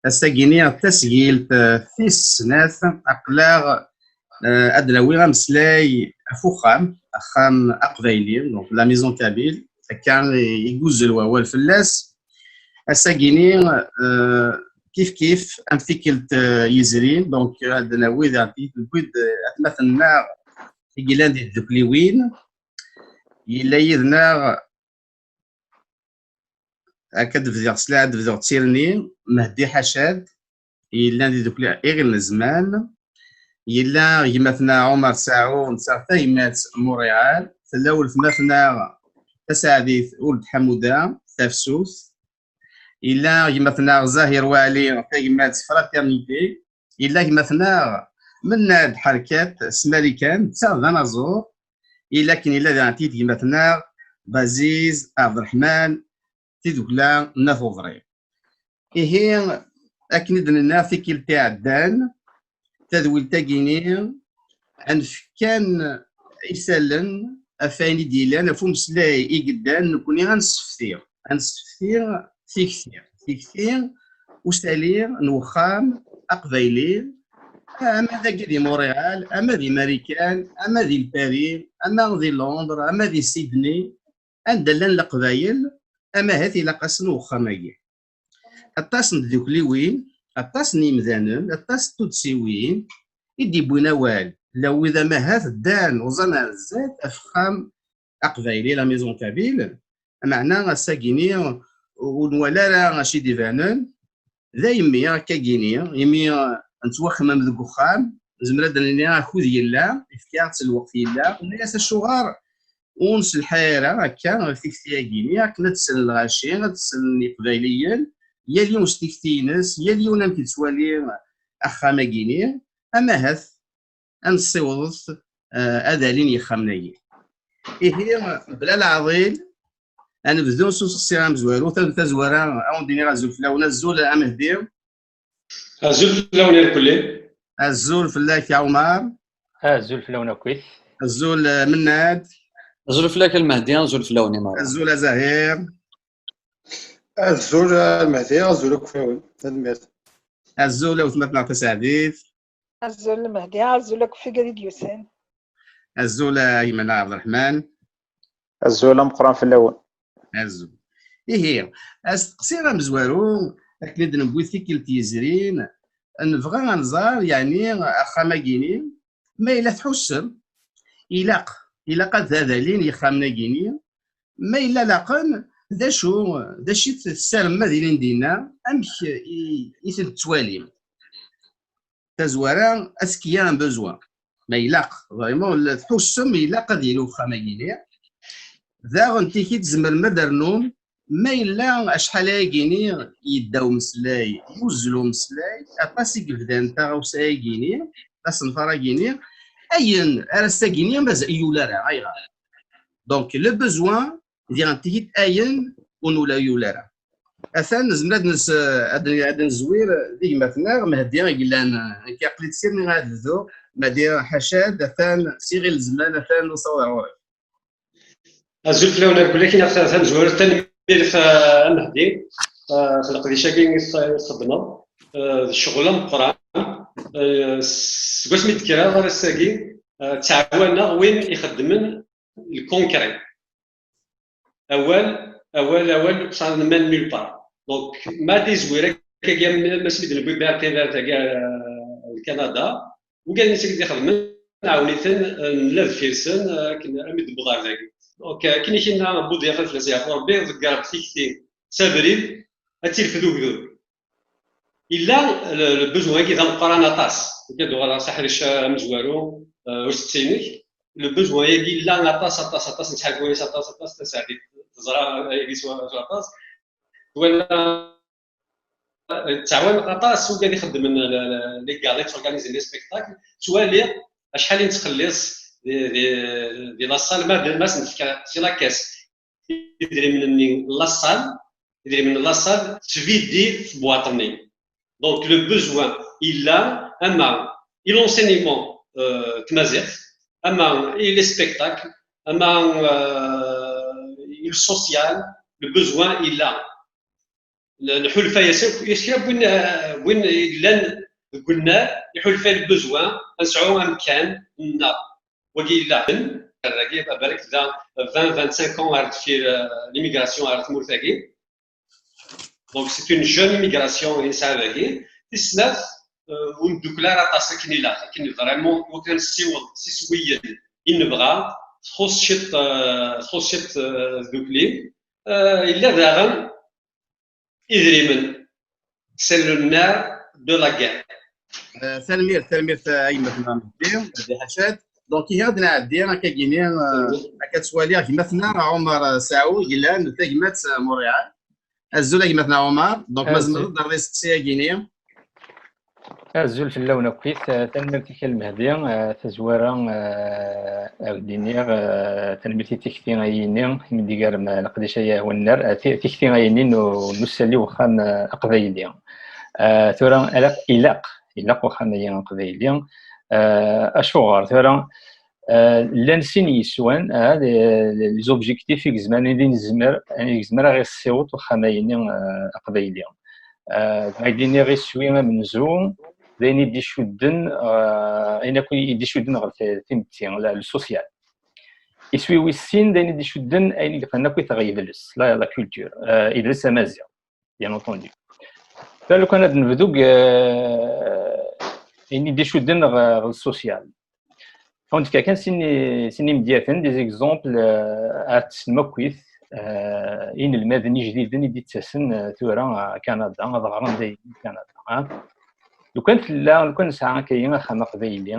Ass-agi-ni tasgilt tis snat, aql-aɣ ad d-nawi ameslay ɣef uxxam, axxam aqbayli, donc la maison kabyle, akka i yuzzel wawal fell-as. Ass-agi-ni kif kif am tikkelt yezrin, donc ad d-nawi daɣen tewwi-d atmaten-nneɣ i yellan di tdukliwin. Yella yid-neɣ, akka d-bdiɣ s la, ad d-bdiɣ d tirni, Mehdi Ḥacad, yellan di tdukli Iɣil n Zzman. Yella gma-tneɣ Ɛumer Saɛu, netta tagmat Montréal. Tella weltma-tneɣ Taseɛdit Uld Ḥamuda, Tafsut. Yella gma-tneɣ Zahir Waɛli, tagmat Fraternité. Yella gma-tneɣ Mennad Ḥerkat s Marikan, netta d anaẓur. Yella akken yella daɣen tiyet gma-tneɣ Baziz Ɛebderreḥman, tidukla n At Uḍrib. Ihi, akken i d-nenna tikkelt iɛeddan, tadwilt-agi-ni, ad nefk kan isallen ɣef wayen i d-yellan, ɣef umeslay i yeddan, nekkni ad nessefti, ad nessefti tikti, tikti usali n uxxam aqbayli, ama d agi di Montréal, ama di Marikan, ama di Paris, ama di Londres, ama di Sydney, anda llan Leqbayel, ama ahat ilaq-asen uxxam-agi. Aṭas n tdukliwin, aṭas n yimdanen, aṭas n tuddsiwin i d-yewwin awal, la wid ama ahat ddan uẓan ar zdat ɣef uxxam aqbayli, la maison kabyle, meɛna ass-agi-ni ur nwala ara acu i d-ibanen, d ayemmi akka-gini, imi nettwaxemmem deg uxxam, nezmer ad d-nini akud yella, ifka-aɣ-tt lweqt yella, nenna-yas acuɣer ur nselḥa ara akka ɣef tikti-agi-ni, akken ad d-sellen lɣaci, ad d-sellen Iqbayliyen, yal yiwen s tikti-ines, yal yiwen amek yettwali axxam-agi-ni, ama ahat ad nessiwḍet, eh, ad alin yexxamen-agi. Ihi, bla leɛḍil, ad nebdu s useqsi amezwaru, ta-, tazwara, ad wen-d-iniɣ azul fell-awen, azul a Mehdi. Azul fell-awen irkelli. Azul fell-ak a Ɛumar. Azul fell-awen akkit. Azul, eh, Mennad. Azul fell-ak a Lmehdi, azul fell-awen imara. Azul a Zahir. Azul a Lmehdi, azul akk fell-awen. Tanemmirt. Azul a wetma-tneɣ Taseɛdit. Azul Lmehdi, azul akk fell-ak i d-yusan. Azul a gma-nneɣ Ɛebderreḥman. Azul ameqqran fell-awen. Azul. Ihi, asteqsi amezwaru, akken i d-newwi tikkelt yezrin, nebɣa ad nẓer, yeɛni, axxam-agi-ni, ma yella tḥussem, ilaq, ilaq ad d-alin yexxamen-agi-ni, ma yella laqen, d acu, d acu i tessarem ad ilin dinna, amek i, i ten-tettwalim? Tazwara, est-ce qu'il y a un besoin? Ma ilaq, vraiment, la tḥussem, ilaq ad yili uxxam-agi-ni. Daɣen, tiki tzemrem ad d-ternum, ma yella acḥal ayagi-ni yedda umeslay, yuzzel umeslay, aṭas i yebdan taɣawsa-agi-ni, asenfar-agi-ni, ayen ar ass-agi-ni, mazal yuli ara, ayɣer? Donc, le besoin, diɣen tiki ayen ur nula yuli ara. Atan nezmer ad nes-, ad, ad nezwir d gma-tneɣ Mehdi i yellan, nekk aql-i d sirni ad bduɣ, Mehdi Ḥacad, atan s iɣil zzman, atan usawaḍ ɣur-k. Azul fell-awen irkelli, akin atan tamezwarut, tanemmirt, eh, a Mehdi, eh, ɣef leqdic-agi i tx-, i txeddmeḍ, eh, d ccɣel ameqqran, eh, seg wasmi d-kkreɣ ar ass-agi, eh, ttɛawaneɣ win ixeddmen le concret. Awal, awal, awal, ça ne mène nulle part. Donc, ma d-izwir akkagi, am, am asmi d-newwi Bertin ar tagi, euh, Lkanada, wigad-nni i d-ixedmen, nɛawen-iten, euh, nella deffir-sen, euh, akken armi d-newweḍ ar dagi. Donc, euh, akken i k-yenna Buḍyaf ad fell-as yeɛfu Rebbi, ḍegger-d tikti s abrid, ad tirfed ugdud. Illa le, le besoin-agi d ameqqran aṭas. Nekk ad uɣaleɣ s aḥric amezwaru, euh, usteqsi-inek. Le besoin-agi illa aṭas, aṭas, aṭas, nettḥarku yes aṭas, aṭas, Taseɛdit teẓra ayagi s wa-, s waṭas. Twala, euh, ttɛawaneɣ aṭas wigad ixeddmen le, le, les galas, organiser les spectacles. Ttwaliɣ acḥal i nettxelliṣ di, di, di la salle, ma, ma s-nefka si la caisse idrimen-nni n la salle, idrimen n la salle, ttbiddi tebwaṭ-nni. Donc, le besoin illa, ama i l'enseignement, euh, tmaziɣt, ama i les spectacles, ama, euh, i le social, le besoin illa. N-, nḥulfa-yas akk, yes kra n win, euh, win yellan deg unnar, iḥulfa le besoin ad nesɛu amkan nneɣ. Wagi yella, dagi, abarek da vingt, vingt-cinq ans ar deffir, euh, l'immigration ar tmurt-agi. Donc, c'est une jeune immigration i nesɛa dagi. Tis snat, euh, ur neddukel ara aṭas akken ilaq, akken vraiment, iwakken ad nessiweḍ s iswiyen i nebɣa, txuṣṣ ciṭ, euh, txuṣṣ ciṭ, euh, tdukli. Euh, yella daɣen idrimen. C'est le nerf de la guerre. Euh, tanemmirt, tanemmirt, euh, a gma-tneɣ Mehdi, Mehdi Ḥacad. Donc, ihi ad nɛeddi, akka gini, euh, akka ttwaliɣ gma-tneɣ Ɛumer, euh, Saɛu, yellan tagmat, euh, Montréal. Azul a gma-tneɣ Ɛumer. Donc, ma tzemreḍ ad d-terreḍ iseqsi-agi-ni. Azul fell-awen akkit, eh, tanemmirt-ik a Lmehdi, eh, tazwara, eh, ad d-iniɣ, eh, tanemmirt i tikti-ayi-nni, imi d-igarem, eh, leqdic-ayi awennar, eh, ti-, tikti-ayi-nni n u-, n usali n uxxam, eh, aqbayli. Eh, tura, ilaq, ilaq, ilaq uxxam-ayi aqbayli. Eh, acuɣer? Tura, Llan sin yiswan, ah, les objectifs i yezmer, i nezmer, i yezmer ad ɣ-issiweḍ uxxam-ayi-nni, ah, aqbayli. Ah, ma d-iniɣ iswi amenzu, d ayen i d-icudden, ah, ayen akk i d-icudden ɣer t-, timetti, la, le social. Iswi wis sin, d ayen i d-icudden ayen i yeqqnen akk i tɣidles, la, la culture, ah, idles amaziɣ, bien entendu. Lukan ad nebdu deg, ah, ayen i d-icudden ɣer, ɣer le social. Ad wen-d-fkeɣ kan sin, sin imedyaten, des exemples, euh, ad tessnem akkit, euh, inelmaden ijdiden i d-ittasen, euh, tura, euh, Kanada, ad ɣren dayen Kanada, ah. Lukan tella, lukan nesɛa akkayi axxam aqbayli,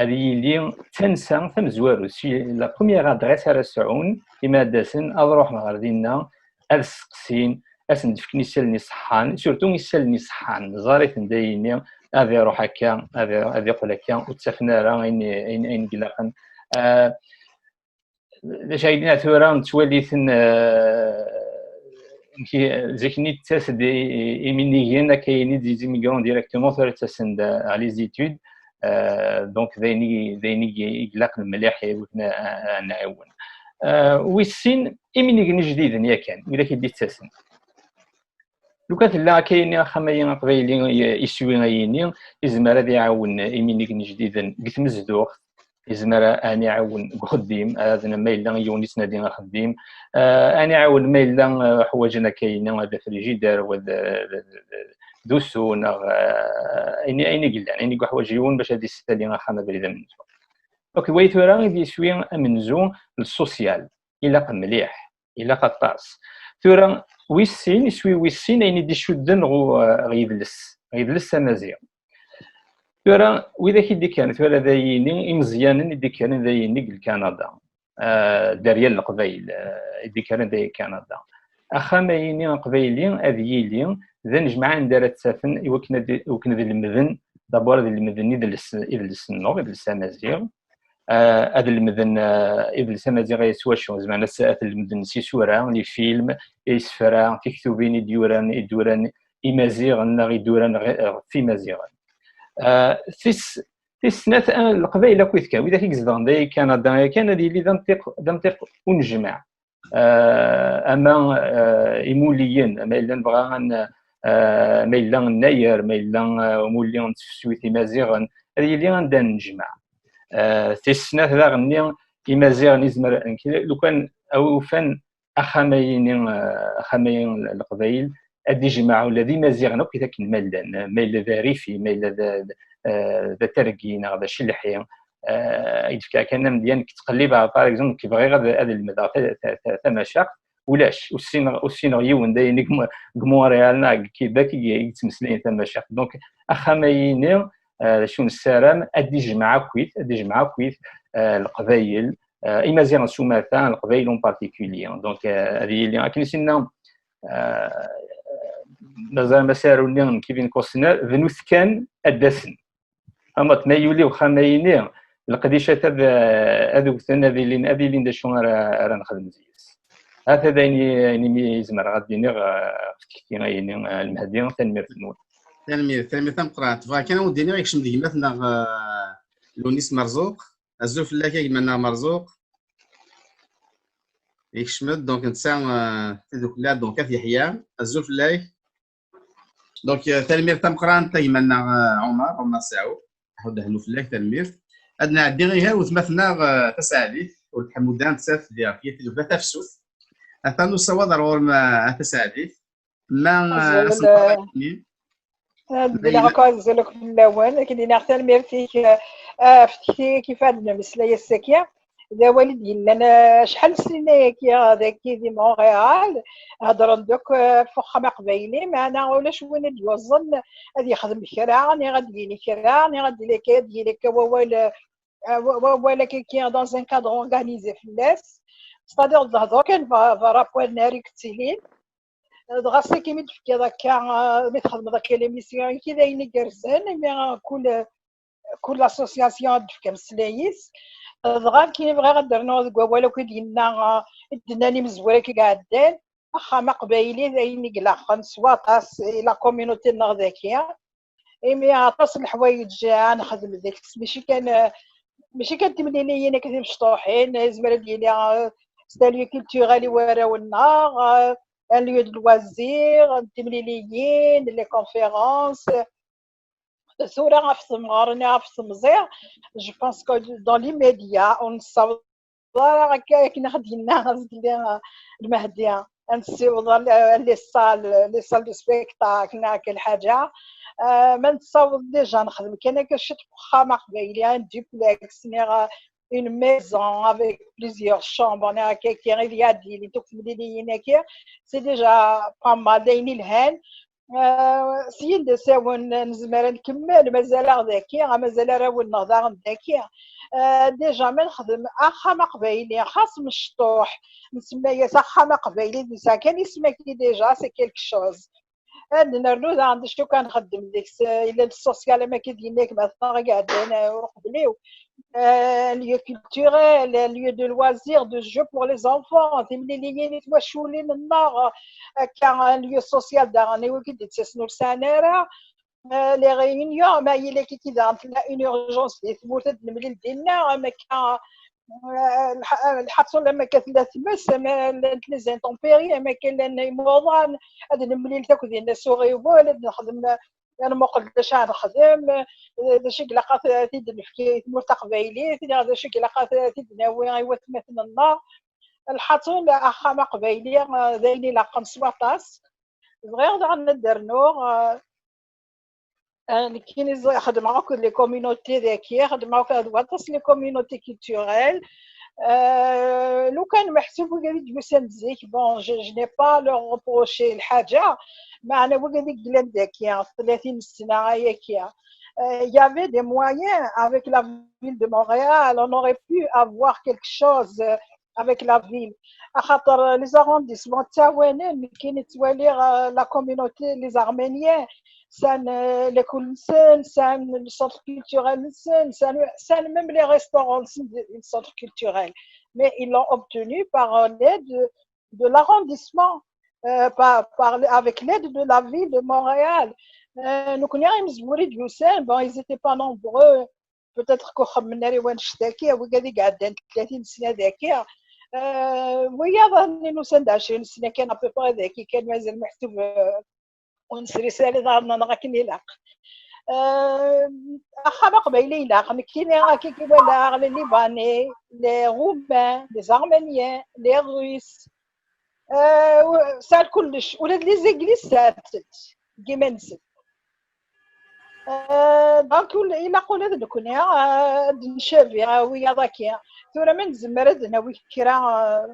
ad yili d tansa tamezwarut, si la première adresse ara sɛun, imi ad d-asen, ad ruḥen ɣer dinna, ad sseqsin, ad sen-d-fken isallen iṣeḥḥan, surtout isallen iṣeḥḥan, ẓer-iten d ayenni, ad iruḥ akka, ad i-, ad iqqel akka, ur ttafen ara ayen, ayen, ayen ilaqen. Ah, d acu ay d-nniɣ tura, nettwali-ten, ah, amek i, zik-nni tettas-d i, i, iminigen, akka yini des immigrants directement, tura ttasen-d, ah, les études. Ah, donc, d ayen i, d ayen i, i ilaqen mliḥ i wakken a, a, a nɛiwen. Ah, wis sin, iminigen ijdiden yakan, widak i d-ittasen. Lukan tella akka yini axxam-ayi aqbayli, i-, iswi ayini, izmer ad iɛawen iminigen ijdiden deg tmezduɣt, izmer a, ad iɛawen deg uxeddim, ad, ma yella yiwen yettnadi axeddim, ah, ad iɛawen ma yella, ah, ḥwaǧen akka yini d afrijider, wa d, d, d, d usu, neɣ, ah, ayen, ayen i yellan, ayen i yeḥwaǧ yiwen bac ad isali axxam abrid amenzu. Ok, way tura i d-yiswi amenzu, le social, ilaq mliḥ, ilaq aṭas. Tura, wis sin, iswi wis sin, ayen i d-icudden ɣer, ɣer yidles, ɣer yidles amaziɣ. Tura, widak i d-ikkren, tura d ayini, imeẓyanen i d-ikkren d ayini deg Kanada, ah, derya n Leqbayel, ah, i d-ikkren d Kanada. Axxam ayini aqbayli ad yili d anejmaɛ anda ara ttafen i wakken ad, i wakken ad lemden, d'abord ad lemden idles, idles-nneɣ, idles amaziɣ, ah, ad lemden, ah, idles amaziɣ s wacu, zemren ad s-, ad lemden s isura, les films, isefra, tiktubin i d-yuran, i d-uran imaziɣen neɣ i d-uran ɣ-, ɣef imaziɣen. Ah, tis, tis snat, ah, Leqbayel akkit kan, widak i izedɣen dagi Kanada yakan, ad yili d amtiq, d amtiq unejmaɛ. Ah, ama, ah, imuliyen, ama yella nebɣa ad n-, ah, ma yella nnayer, ma yella, ah, umulli n tefsut imaziɣen, ad yili anda nejmaɛ. Ah, tis snat daɣen-nni, imaziɣen izmer, lukan ufan axxam-ayi-nni, ah, axxam-ayi n Leqbayel, ad d-ijmeɛ ula d imaziɣen akk i akken ma llan, ma yella d arifi, ma yella d, d, ah, d atergi neɣ d acelḥi, ah, i d-fkeɣ kan amedya, nekk ttqellibeɣ, par exemple, nekk bɣiɣ ad, ad lemdeɣ ta-, ta-, ta-, tamacaqt, ulac, ur ssineɣ, ur ssineɣ yiwen d ayen deg Mo-, deg Montréal neɣ deg Québec i, i yettmeslayen tamacaqt. Donc, axxam-ayi-nni, ah, d acu nessaram, ad d-ijmeɛ akkit, ad d-ijmeɛ akkit, ah, Leqbayel, ah, Imaziɣen s umata, Leqbayel en particulier. Donc, ah, ad yili, akken i s-yenna, ah, mazal asaru-nni n Kevin Costner, bnut kan ad d-asen. Ama ma yuli uxxam-ayi-nni, leqdicat ad, ad wten, ad ilin, ad ilin d acu ara, ara nexdem deg-s. Hata d ayen i, ayen imi i zemreɣ ad d-iniɣ, ah, ɣef tekti-ayi-nni, ah, Lmehdi, tanemmirt-nwen. Tanemmirt, tanemmirt tameqqrant. Bɣiɣ kan ad wen-d-iniɣ, yekcem-d gma-tneɣ, ah, Lunis Merzuq. Azul fell-ak a gma-nneɣ Merzuq. Yekcem-d, donc, netta, ah, tadukla, donc, At Yeḥya. Azul fell-ak. Donc, euh, tanemmirt tameqqrant a gma-nneɣ, euh, Ɛumar, Ɛumar Saɛu. Ḥud ahnu fell-ak, tanemmirt. Ad nɛeddi ihi ar wetma-tneɣ, euh, Taseɛdit, ur tḥemmud ara nettat di ɣef yat tdukla tafsut. Atan nessawaḍ ar ɣur-m, euh, a Taseɛdit. Ma, euh, azul, asenfar-agi-nni? Ad d-iniɣ akk azul akk fell-awen, akken d-iniɣ tanemmirt-ik, euh, ɣef tekti-agi i d-nemmeslay ass-agi. D awal i d-yellan, eh, acḥal n snin ayagi dagi di Montréal, heddren-d akk, eh, ɣef uxxam aqbayli, meɛna ulac win i d-yuẓen ad yexdem kra, niɣ ad d-yini kra, niɣ ad d-yili akka, ad d-yili akka wawal, eh, wa-, wawal akkagi dans un cadre organisé fell-as. C'est-à-dire, d-hder kan ɣef, ɣef rapport-nni ara yettilin. Dɣa ass-agi mi d-tefkiḍ akka, eh, mi txedmeḍ akka l'émission-agi, d ayen igerrzen, imi, eh, kul, kul association ad d-tefk ameslay-is. Dɣa nekkini bɣiɣ ad d-rnuɣ deg wawal akk i d-yenna, ah, i d-nnan imezwura-agi iɛeddan, axxam aqbayli d ayen i ilaqen s waṭas i la communauté-nneɣ dagi, imi aṭas n leḥwayeǧ ad nexdem deg-s, mačči kan, ah, Mačči kan timliliyin akka timecṭuḥin, yezmer ad yili, euh, c'est un lieu culturel i warraw-nneɣ, euh, un lieu de loisirs, n timliliyin, les conférences. Tura ɣef temɣer-nni, ɣef temẓi, je pense que dans l'immédiat ur nessaweḍ ara akka, akken i ɣ-d-yenna azekli, euh, Lmehdi, ad nessiweḍ à les salles, les salles de spectacle neɣ akka lḥaǧa. Euh, ma nessaweḍ déjà nexdem kan akka ciṭ deg uxxam aqbayli, un duplex, neɣ, euh, une maison avec plusieurs chambres, neɣ akka, akka, il y a des, les temliliyin-agi, c'est déjà pas mal, d ayen ilhan. Euh, syin d asawen nezmer ad nkemmel, mazal-aɣ daki, mazal arraw-nneɣ daɣen daki. Euh, déjà ma nexdem axxam aqbayli, xas mecṭuḥ, nsemma-yas axxam aqbayli, nesɛa kan isem-agi déjà, c'est quelque chose. Ad nernu daɣen d acu kan nxeddem deg-s, yella le social am akka d-yenna gma-tneɣ i iɛeddan, euh, uqbel-iw. Euh, un lieu culturel, un lieu de loisirs, de jeux pour les enfants, timliliyin i twaculin-nneɣ, akka, un lieu social daɣen i wigi d-yettasen ur sɛin ara. Euh, les réunions, ma yella kiki daɣen tella une urgence di tmurt, ad nemlil dinna, am akka, euh, lḥ-, lḥaṣul am akka tella tmes, ama llant les intempéries, am akka llan imuḍan, ad nemlil takk dinna s uɣiwel, ad nexdem, ad nmuqel d acu ara nexdem, d acu i ilaq ad t-id-nefk i tmurt taqbaylit, neɣ d acu i ilaq ad t-id-nawi i watmaten-nneɣ. Lḥaṣul, axxam aqbayli, euh, d ayen ilaqen s waṭas. Bɣiɣ daɣen ad d-rnuɣ, euh, euh, nekkini ẓ-, xedmeɣ akked les communautés daki, xedmeɣ akked waṭas les communautés culturelles. Euh, lukan meḥsub wigi i d-yusan zik, bon, je, je n'ai pas leur reproché lḥaǧa, meɛna wigi i yellan daki, tlatin sna ayaki. Euh, il y avait des moyens avec la ville de Montréal, on aurait pu avoir quelque chose, euh, avec la ville. Axaṭer, euh, les arrondissements ttawanen, nekkini ttwaliɣ, euh, la communauté, les Arméniens, sɛan, euh, l'école-nsen, sɛan le centre culturel-nsen, sɛan, sɛan même les restaurants-nsen, le centre culturel. Mais ils l'ont obtenu par, euh, l'aide de, de l'arrondissement, euh, par, par, avec l'aide de la ville de Montréal. Euh, nekkni imezwura i d-yusan, bon, ils étaient pas nombreux, peut-être que ur xemmen ara i wannect-agi, wigad i iɛeddan tlatin sna daki. Euh, wiyaḍ-nni nusan-d ɛecrin sna kan, à peu près, daki kan, mazal meḥsub, euh, ur nesri sali iḍarren-nneɣ akken ilaq. Euh, axxam aqbayli ilaq, nekkini akka i walaɣ, les Libanais, les Roumains, les Arméniens, les Russes, euh, sɛan kullec, ula d les Églises sɛant-t deg iman-nsen. Euh, donc, ul-, ilaq ula d nekkni, euh, ad ncabi, euh, wiyaḍ-agi. Tura ma nezmer ad nawi kra, euh,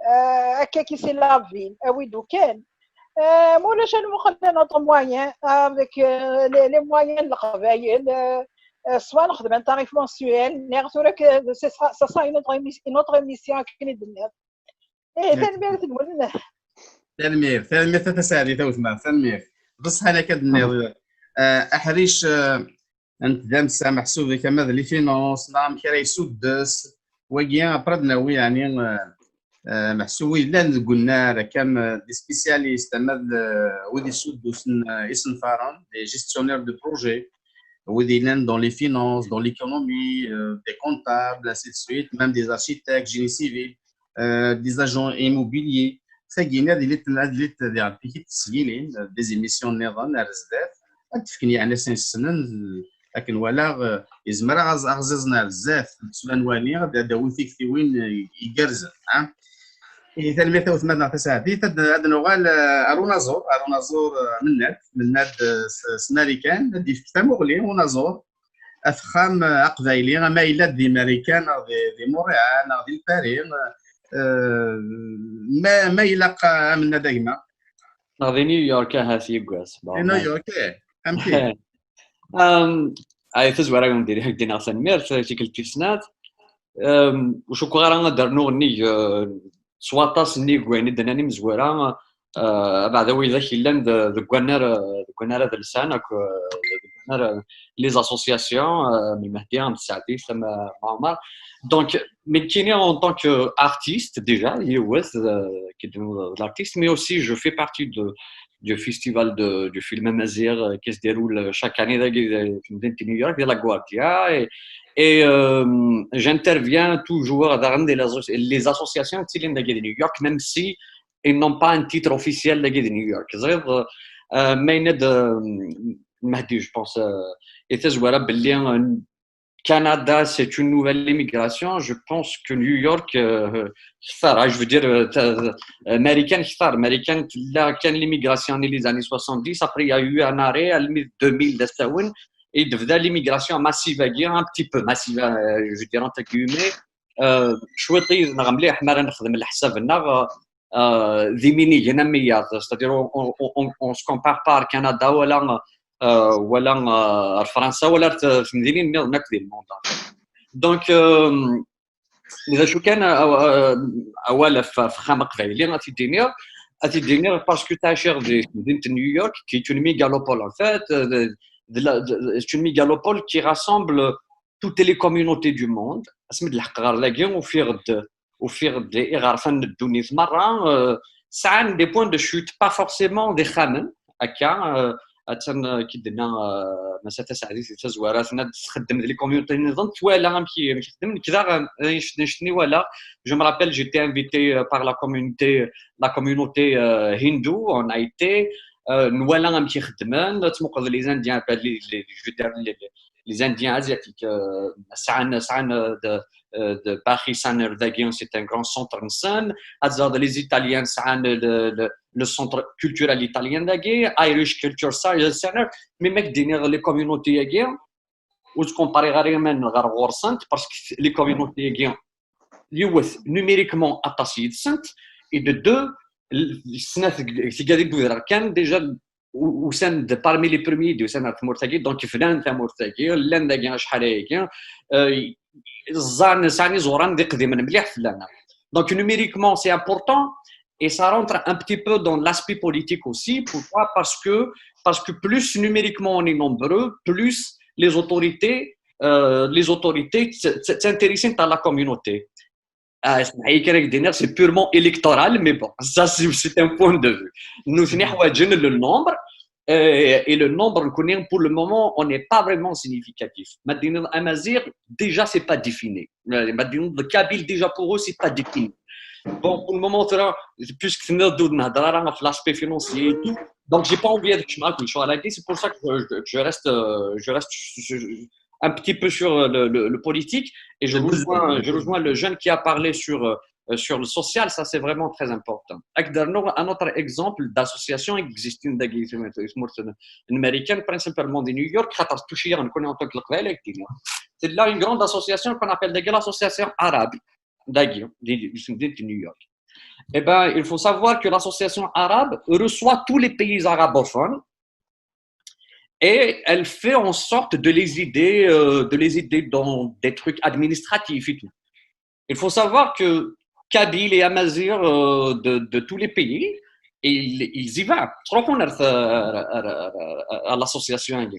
euh, akka ki c'est la ville, awi-d ukan. Euh, ma ulac ad nmuqel notre moyen avec, euh, les, les moyens n leqbayel, euh, euh, soit nexdem un tarif mensuel, neɣ tura que ce sera, ça sera une autre émi-, une autre émission akken i d-tenniḍ. Eh, tanemmirt-nwen. Tanemmirt, tanemmirt a Taseɛdit a wetma, tanemmirt. D ṣṣeḥ akken ad d-tenniḍ, euh, aḥric, euh, n tdamsa meḥsub kama d les finances, neɣ amek ara yessuddes, wagi après ad nawi, yeɛni, euh, euh, meḥsub wid llan deg unnar, akka am, euh, des spécialistes, ama d, euh, wid yessuddusen, euh, isenfaren, des gestionnaires de projet, wid yellan dans les finances, dans l'économie, euh, des comptables, ainsi de suite, même des architectes, génie civil, euh, des agents immobiliers. Tagi ad ilit, ad ilit diɣen tikit tesgilin, euh, des émissions nniḍen ar zdat, ad d-fken yeɛni asen ssnen, euh, akken walaɣ, euh, yezmer ad aɣ-, aɣ-ẓiẓen ar zdat, s ma nwali ad, ad d-awin tiktiwin, euh, igerrzen, ha? Ihi, tanemmirt a wetma neɣ Taseɛdit. Ad, ad nuɣal, euh, ar unaẓur, ar unaẓur, euh, Mennad, Mennad, euh, s, s Marikan, ad d-yefk tamuɣli unaẓur, axxam, euh, aqbayli, ama yella di Marikan, neɣ di, di Montréal, neɣ di Paris, euh, ma, ma ilaq, euh, a Mennad a gma. Neɣ di New York, ahat yeggas. Bon, di New York, eh. Amek i? Um, ay, tazwara n diri, ak-d-iniɣ tanemmirt, tikkelt tis snat. Um, ur cukkeɣ ara ad d-rnuɣ nnig, uh, s waṭas nnig wayen i d-nnan imezwura, uh, abeɛda widak yellan de-, deg wannar, uh, deg wannar adelsan, ak, uh, deg wannar, uh, les associations, uh, m Lmehdi, am Tseɛdit, am, uh, Ɛumar. Donc, nekkini en tant que artiste, déjà, yiwet, uh, qui est de l'artiste, mais aussi je fais partie de, du festival de, du film amazigh, euh, qui se déroule, euh, chaque année, dagi, euh, di temdint n New York, di LaGuardia, et, Et euh, j'interviens toujours dans les, les associations qui sont de New York, même si ils n'ont pas un titre officiel de New York. Euh, mais de Mahdi, je pense, euh, et c'est voilà, Canada, c'est une nouvelle immigration. Je pense que New York, euh, je veux dire, euh, américaine, américaine, là, quand l'immigration dans les années soixante-dix, après il y a eu un arrêt, à la deux mille, et de l'immigration massive, un petit peu massive, euh, je dirais entre guillemets, euh, شويطيض نغ مليح ما راه نخدم الحساب نغ، euh, des mini, c'est-à-dire on, on, on, on se compare pas à Canada ولا, euh, ولا, euh, France ولا في مدينة نغ نكذب. Donc, euh, إذا شو كان أول في خامة قبايلي غادي دينير، غادي دينير parce que تعشير دي مدينة نيويورك qui est une mégalopole en fait, c'est une mégalopole qui rassemble toutes les communautés du monde. اسمد الحق غير لاكي وفي غد وفي غد إغارفان الدنيا مرة سعان des points de chute, pas forcément des خامن هكا. اتن كي درنا مسات سعدي تزواراتنا تخدم les communautés نظن توالى امكي امكي خدم كذا نشتني ولا. Je me rappelle, j'étais invité par la communauté, la communauté hindoue en Haïti. نوالا امكي خدمن تموقد les Indiens, les Indiens asiatiques, سعان سعان de باخي سان داكي, c'est un grand centre نسان. هاد les Italiens سعان le centre culturel italien داكي, Irish culture center. Mais ماك ديني les communautés ياكي وتكومباري غير من غير غورسنت parce que les communautés ياكي يوث numériquement aṭas يدسنت, et de deux, السنات تقالي دو كان déjà وسان parmi les premiers يدوسان على تمورتاكي, donc فلان تمورتاكي لان داكي شحال هيك الزان ساني زوران دي قديم مليح فلانا. Donc numériquement c'est important et ça rentre un petit peu dans l'aspect politique aussi. Pourquoi? Parce que parce que plus numériquement on est nombreux, plus les autorités, euh, les autorités s'intéressent à la communauté. C'est purement électoral, mais bon, ça c'est un point de vue. Nous, le nombre, et le nombre, pour le moment, on n'est pas vraiment significatif. Maintenant, Amazigh, déjà, c'est pas défini. Maintenant, le Kabyle, déjà pour eux, c'est pas défini. Bon, pour le moment, puisque c'est l'aspect financier et tout, donc j'ai pas envie d'être, c'est pour ça que je, je reste, je reste un petit peu sur le, le, le politique et je rejoins, je rejoins le jeune qui a parlé sur, euh, sur le social, ça c'est vraiment très important. Un autre exemple d'association existe, une américaine, principalement de New York, c'est là une grande association qu'on appelle l'association arabe de New York. Eh ben, il faut savoir que l'association arabe reçoit tous les pays arabophones et elle fait en sorte de les aider, euh, de les aider dans des trucs administratifs et tout. Il faut savoir que Kabyles et Amazirs, euh, de, de tous les pays, ils, ils y vont. À l'association.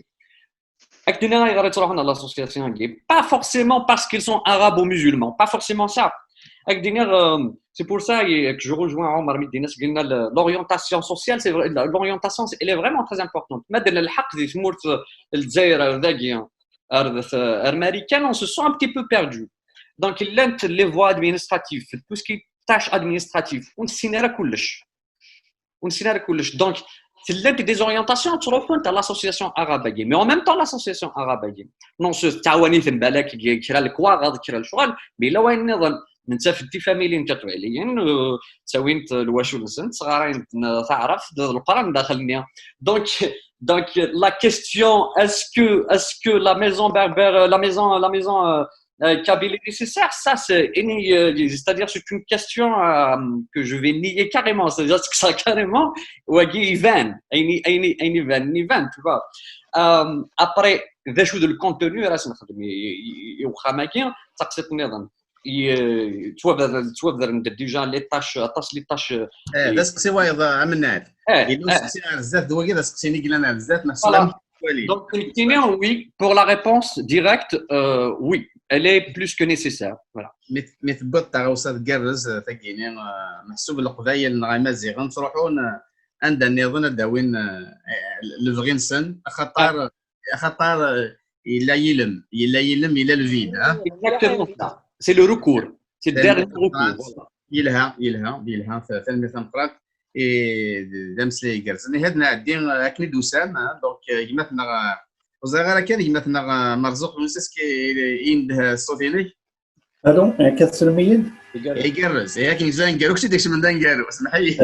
Pas forcément parce qu'ils sont arabes ou musulmans, pas forcément ça. C'est pour ça que je rejoins Omar Medina, l'orientation sociale, c'est vrai, l'orientation, elle est vraiment très importante. Mais dans le حق دي تمورت الجزائر داكي américaine, on se sent un petit peu perdu. Donc, les voies administratives, tout ce qui est tâches administratives, on s'y n'est كلش. On s'y n'est كلش. Donc, c'est des orientations, tu reprends à l'association arabe, mais en même temps, l'association arabe, non, c'est Tawanit Mbalak, qui est le quoi, qui est le choix, mais là, on est dans une famille, une تاوين الواشو نسن صغارين تعرف القران داخلني. Donc, donc la question, est-ce que, est-ce que la maison berbère, la maison, la maison euh, kabyle est nécessaire? Ça c'est, c'est-à-dire c'est une question euh, que je vais nier carrément, c'est-à-dire que ça carrément, وقي يبان, يبان, يبان, tu vois. Euh, après, déjà le contenu, là, c'est يتوابدر déjà les tâches, aṭas les tâches. اه, d aseqsi wayeḍ a Mennad. Ih, illa useqsi ar zdat d wagi, d aseqsi-nni yellan ar zdat, ma teslam. Donc, oui, pour la réponse directe, euh, oui, elle est plus que nécessaire. Voilà. Mi tewwiḍ taɣawsa tgerrez tagini, meḥsub Leqbayel neɣ Imaziɣen ttruḥun anda nniḍen ad d-awin lebɣi-nsen, axaṭer, axaṭer yella yilem, yella yilem, yella le vide, hein? Exactement ça. C'est le recours. C'est le dernier recours. Voilà. Yelha, yelha, yelha. Tanemmirt tameqqrant. Et d ameslay igerrzen. Ihi ad nɛeddi, euh, akken i d-usam, hein? Donc, euh, gma-tneɣ, euh, ur ẓriɣ ara kan, gma-tneɣ, euh, Merzuq, ur nesɛi s-k-, indeh ṣṣut-inek. Allo, akka teslam-iyi-d? Igerrez. Ihi akken yezwar aneggaru, kečč i d-ikecmen d aneggaru, semmeḥ-iyi.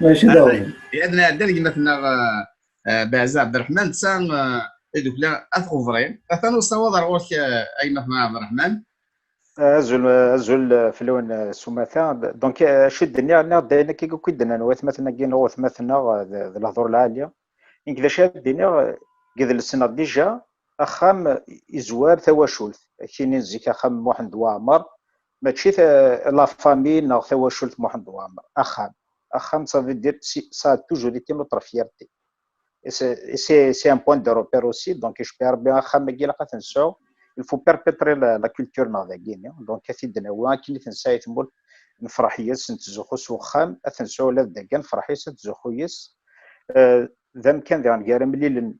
Mačči d aɣbel. Ihi ad nɛeddi ar gma-tneɣ, euh, euh, Beɛza Ɛebderreḥman, netta, euh, idukla At Ɣebri. Atan usawaḍ ar ɣur-k, euh, a gma-tneɣ Ɛebderreḥman. Azul, azul, eh, fell-awen, eh, s umata. Donc, eh, acu d-nniɣ, nniɣ-d ayen akka akk i d-nnan watmaten-agi neɣ watmaten-nneɣ, eh, d, d lehdur lɛali. Nekk d acu ara d-iniɣ, eh, deg idles-nneɣ déjà, axxam izwar tawacult. Kini n zik axxam n Muḥend Waɛmer, mačči ta-, la famille neɣ tawacult Muḥend Waɛmer. Axxam. Axxam, ça veut dire, si, ça a toujours été notre fierté. Et c'est, et c'est, c'est un point de repère aussi. Donc, icebbi Rebbi axxam-agi ilaq ad t-nesɛu. Il faut perpétrer la, la culture-nneɣ dagi-ni. Donc, ad t-id-nawi akken i t-nesɛa i tmurt, nefreḥ yes, nettzuxxu s uxxam, ad t-nesɛu ula d dagi, nefreḥ yes, ad nettzuxxu yes. Euh, d amkan diɣen gar amlilen,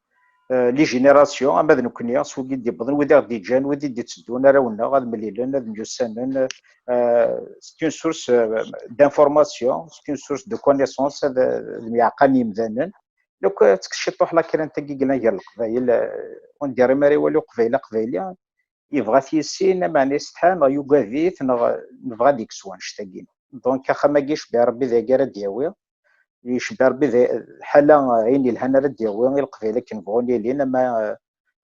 euh, les générations, ama d nekkni, s wigi d-yewwḍen, wid i ɣ-d-yeǧǧan, wid i d-itteddun, arraw-nneɣ, ad mlilen, ad myussanen. Euh, c'est une source, euh, d'information, c'est une source de connaissance, ad, ad myeɛqan yimdanen. Donc, euh, tekkes ciṭuḥ la crainte-agi yellan gar Leqbayel, euh, ur d-yerri mi ara iwali Uqbayli Aqbayli, yebɣa ad t-yissin, ameɛna yessetḥa, neɣ yugad-it, neɣ nebɣa ad yekkes wanect-agi. Donc, axxam-agi icebbi Rebbi d agi ara d-yawi. Icebbi Rebbi d ḥala, euh, ayen yelhan ara d-yawi i Leqbayel akken bɣun ilin, ama, euh,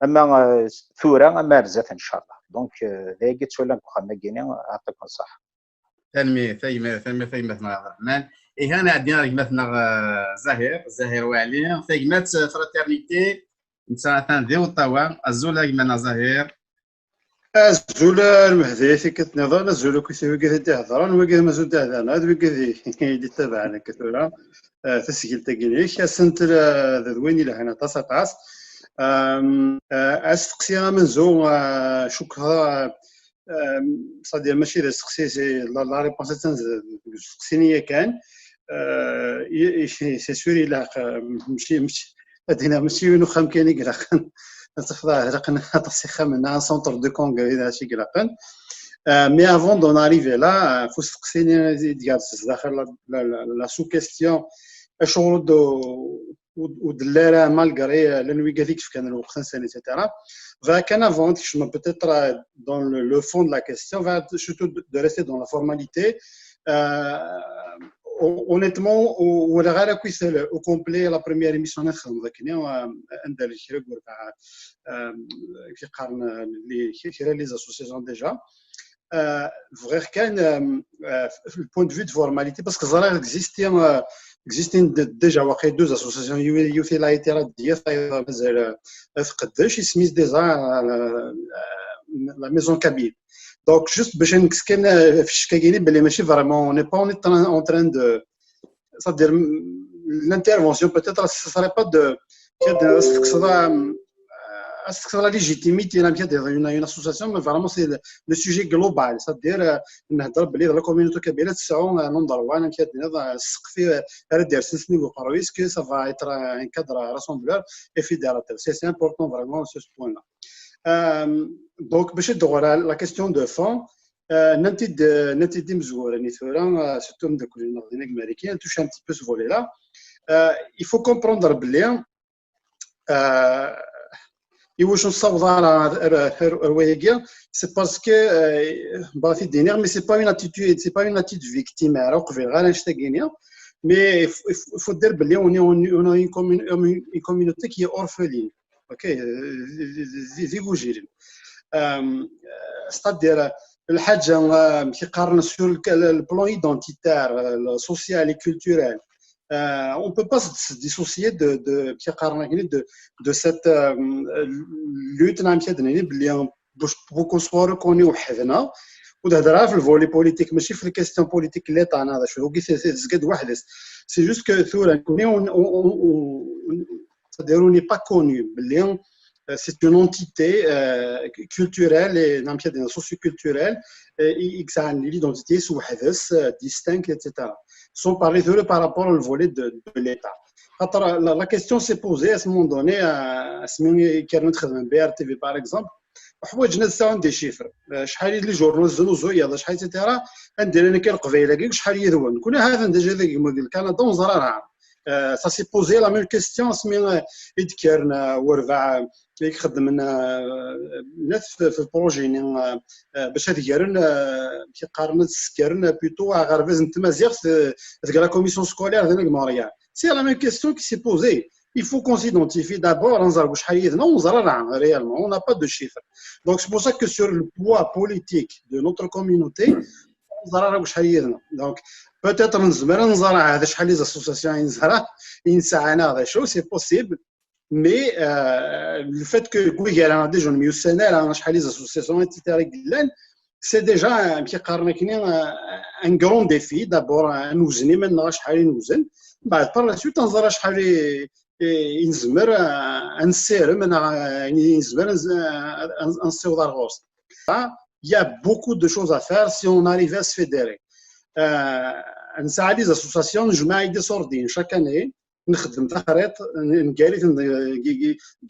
ama, euh, tura, ama ar zdat, ncallah. Donc, euh, d ayagi ttwaliɣ deg uxxam-agi-ni, ɛṭikum ṣṣeḥḥa. Tanemmirt, tanemmirt, tanemmirt a gma-tneɣ Ɛebderreḥman. Ihi ad nɛeddi ar gma-tneɣ, euh, Zahir, Zahir Waɛli, tagmat, euh, Fraternité, netta atan di Ottawa. Azul a gma-nneɣ Zahir. Azul a Lmehdi, tikkelt niḍen, azul akk i wigad i d-iheḍren, wigad mazal d-iheḍren, d wigad i d-ittabaɛen akka tura. Eh, tasgilt-agi-inek, asentel, eh, d, d wayen yelhan aṭas, aṭas. Em, eh, asteqsi amenzu, eh, cukkeɣ, eh, em, c'est-à-dire mačči d asteqsi, c'est la, la réponse attan deg usteqsi-nni yakan. Eh, i, i, c'est sûr, ilaq, eh, mačči, mačči, ad d-iniɣ, mačči yiwen uxxam kan i ilaqen. Ad tafeḍ, ah, ilaqen aṭas ixxamen, un centre de congrès, d acu i ilaqen. Euh, mais avant d'en arriver là, euh, ɣef usteqsi-nni i d-yerẓ sdaxel la, la, la, la sous-question, acuɣer ur d-, ur d-, ur d-telli ara, malgré, euh, llan wigad i yefkan lweqt-nsen, et cetera. Bɣiɣ kan avant ad kecmeɣ peut-être, euh, dans le, le fond de la question, bɣiɣ surtout de, de rester dans la formalité. Euh, hon-, honnêtement, ur, ur walaɣ ara akk au complet la première émission i txedmeḍ akken, euh, anda kra n urbaɛ, euh, i qqaren, euh, les, kra n les associations déjà. Euh, bɣiɣ kan, euh, euh, le point de vue de formalité, parce que ẓriɣ existe, euh, existe d-, déjà waqil deux associations, yiwet, yiwet la été radiée, tayeḍ mazal, euh, tqeddec, isem-is déjà, euh, la Maison Kabyle. Donc, juste باش نكس كان، euh, في الشكاكيني بلي ماشي vraiment, on n'est pas en train, en train de, c'est-à-dire, l'intervention peut-être ce serait pas de, كي تسقسي، تسقسي la légitimité، لا، كي une, une association, mais vraiment c'est le, le sujet global, c'est-à-dire, euh, نهضر بلي la communauté kabyle تسعو، euh, un endroit، كي تسقفي، euh، راه داير سنسني وقروي، est-ce que ça va être un cadre rassembleur et fédérateur. C'est, c'est important vraiment sur ce point-là. Euh, donc, باش ندوغ على la question de fond, euh, ننتي د-، ننتي دي مزورة ني ثورة، euh, surtout مدكلين نغدينا كماريكيين، touche un petit peu ce volet-là. Euh, il faut comprendre بلي، euh، iwacu نصوض على ر-، ر-، رواية، c'est parce que, euh، بغيت دينيغ، mais c'est pas une attitude, c'est pas une attitude victimaire، وقبل غير نشتاقيني، mais il faut, il faut, il faut dire بلي on est, on, on a une, commun-, une communauté qui est orpheline. OK, euh, ذي، ذي، ذي غوجيرين. Euh, c'est-à-dire، الحاجة، euh, كيقارن sur le, le plan identitaire, euh, le social et culturel. Euh, on peut pas se, se dissocier de, de, كيقارن de, de cette, euh, lutte, نعم، كي هضرنا بلي باش pour qu'on soit reconnu وحدنا، وتهضر في le volet politique، ماشي في la question politique اللي طانا هذا شو، هو كي تزكد وحدس. C'est juste que ثورة نكوني on, on, on, on, c'est-à-dire on n'est pas connu بلي، euh, c'est une entité, euh, culturelle et, نعم، كي هضرنا socioculturelle, et, et, et que ça a une identité وحدس, euh, distincte, et cetera. Sans parler de, par rapport au volet de, de l'État. Xaṭer la question s'est posée à ce moment donné, asmi kkren ad xedmen B R T V par exemple, ḥwaǧen ad sɛun des chiffres. Acḥal i les journaux znuzuyeḍ, acḥal et cetera. Anda llan akka Leqbayel-agi, acḥal yid-wen? Kuna hatan déjà deg modèle Canada ur neẓra ara. Ça s'est posé la même question asmi i d-kkren werbaɛ i ixeddmen nat fi projet-nni bac ad gren, amek i qqaren, ad skren plutôt aɣerbaz n tmaziɣt deg la commission scolaire di Montréal. C'est la même question qui s'est posée. Il faut qu'on s'identifie d'abord, ad nẓer acḥal yid-neɣ, ur neẓra ara réellement, on n'a pas de chiffres. Donc c'est pour ça que sur le poids politique de notre communauté, ur neẓra ara acḥal yid-neɣ. Donc peut-être nezmer ad nẓer ahat acḥal les associations i nesɛa, c'est possible. Mais euh, le fait que Guigara déjà une missionnaire, acḥal les associations, et cetera, c'est déjà un, un grand défi. D'abord, un nouzen, maintenant, acḥal i nouzen. Bah, par la suite, on verra acḥal i nezmer ad nessirem, nezmer ad nessiweḍ ar ɣur-s. Il y a beaucoup de choses à faire si on arrive à se fédérer. Euh, nesɛa les associations, nejmeɛ-d iṣurdiyen chaque année, nxeddem taxriḍt, ngar-iten,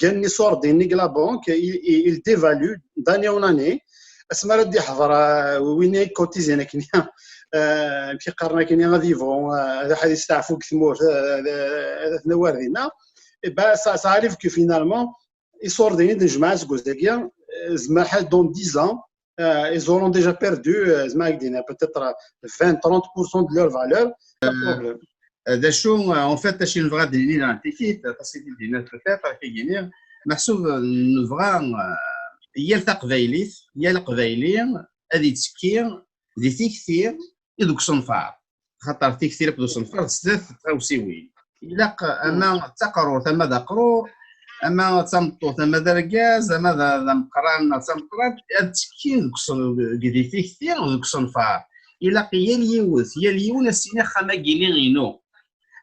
ggan iṣurdiyen-nni deg la banque, il dévalue d'année en année. Asmi ara d-iḥḍer win i cotiser akken, amek i qqaren akken, ad yebɣu ad yesteɛfu deg tmurt, ad t-nawi ar dinna. Ça arrive que finalement iṣurdiyen i d-nejmeɛ aseggas-agi, zemreɣ ad, dans dix ans, ils auront déjà perdu, zemreɣ ad k-d-iniɣ, peut-être vingt, trente pour cent de leur valeur. D acu, en fait, acu i nebɣa ad d-nini, neɣ tikit aṭas i d-yenna peut-être, akka yini, meḥsub nebɣa yal taqbaylit, yal aqbayli ad yettekki di tikti i deg usenfar. Xaṭer tikti akked usenfar d snat tɣawsiwin. Ilaq ama d taqrurt, ama d aqrur, ama d tameṭṭut, ama d argaz, ama d ameqqran, ama d tameqqrant, ad ttekkin deg di tikti deg usenfar. Ilaq yal yiwet, yal yiwen ad s-yini axxam-agi-ni inu.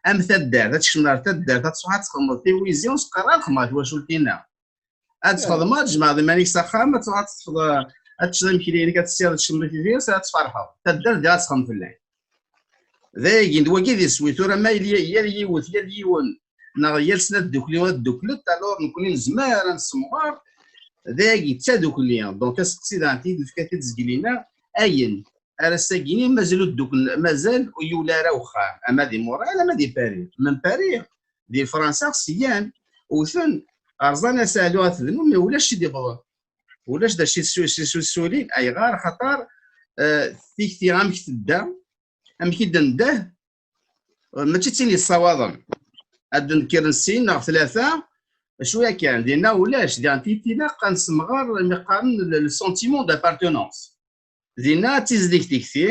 Am taddart, ad tkecmeḍ ar taddart, ad truḥeḍ ad txedmeḍ tiwizi, ur s-qqar ara xedmeɣ twacult-ina. Ad txedmeḍ, ad tjemɛeḍ iman-ik s axxam, ad truḥeḍ ad teṭṭfeḍ, ad teččeḍ imekli-inek, ad tessiɣeḍ, ad teččeḍ imekli-inek, ad tferḥeḍ. Taddart diɣ ad txedmeḍ fell-ak. D ayagi, d wagi d iswi. Tura ma yal yiwet, yal yiwen, neɣ yal snat ddukkli ad dduklent, alors nekkni nezmer ad nessemɣer. D ayagi d tadukli. Donc aseqsi daɣen i d-nefka tidzgelin-a, ayen ar ass-agi-ni mazal ur dduklen, mazal ur yuli ara uxxam, ama di Montréal ama di Paris. Même Paris, di Fransa, syan wten, rẓan asalu ad tebnu, mais ulac i d-iwḍen. Ulac d acu i ssulin. Ayɣer? Xaṭer tikti amek tedda, amek i d-ndeh, mačči d tin yessawaḍen. Ad d-nekkren sin neɣ tlata, cwiya kan, dinna ulac, diɣen tilaq ad nessemɣer, mi qqaren le sentiment d'appartenance. Dinna ad tizdeg tikti,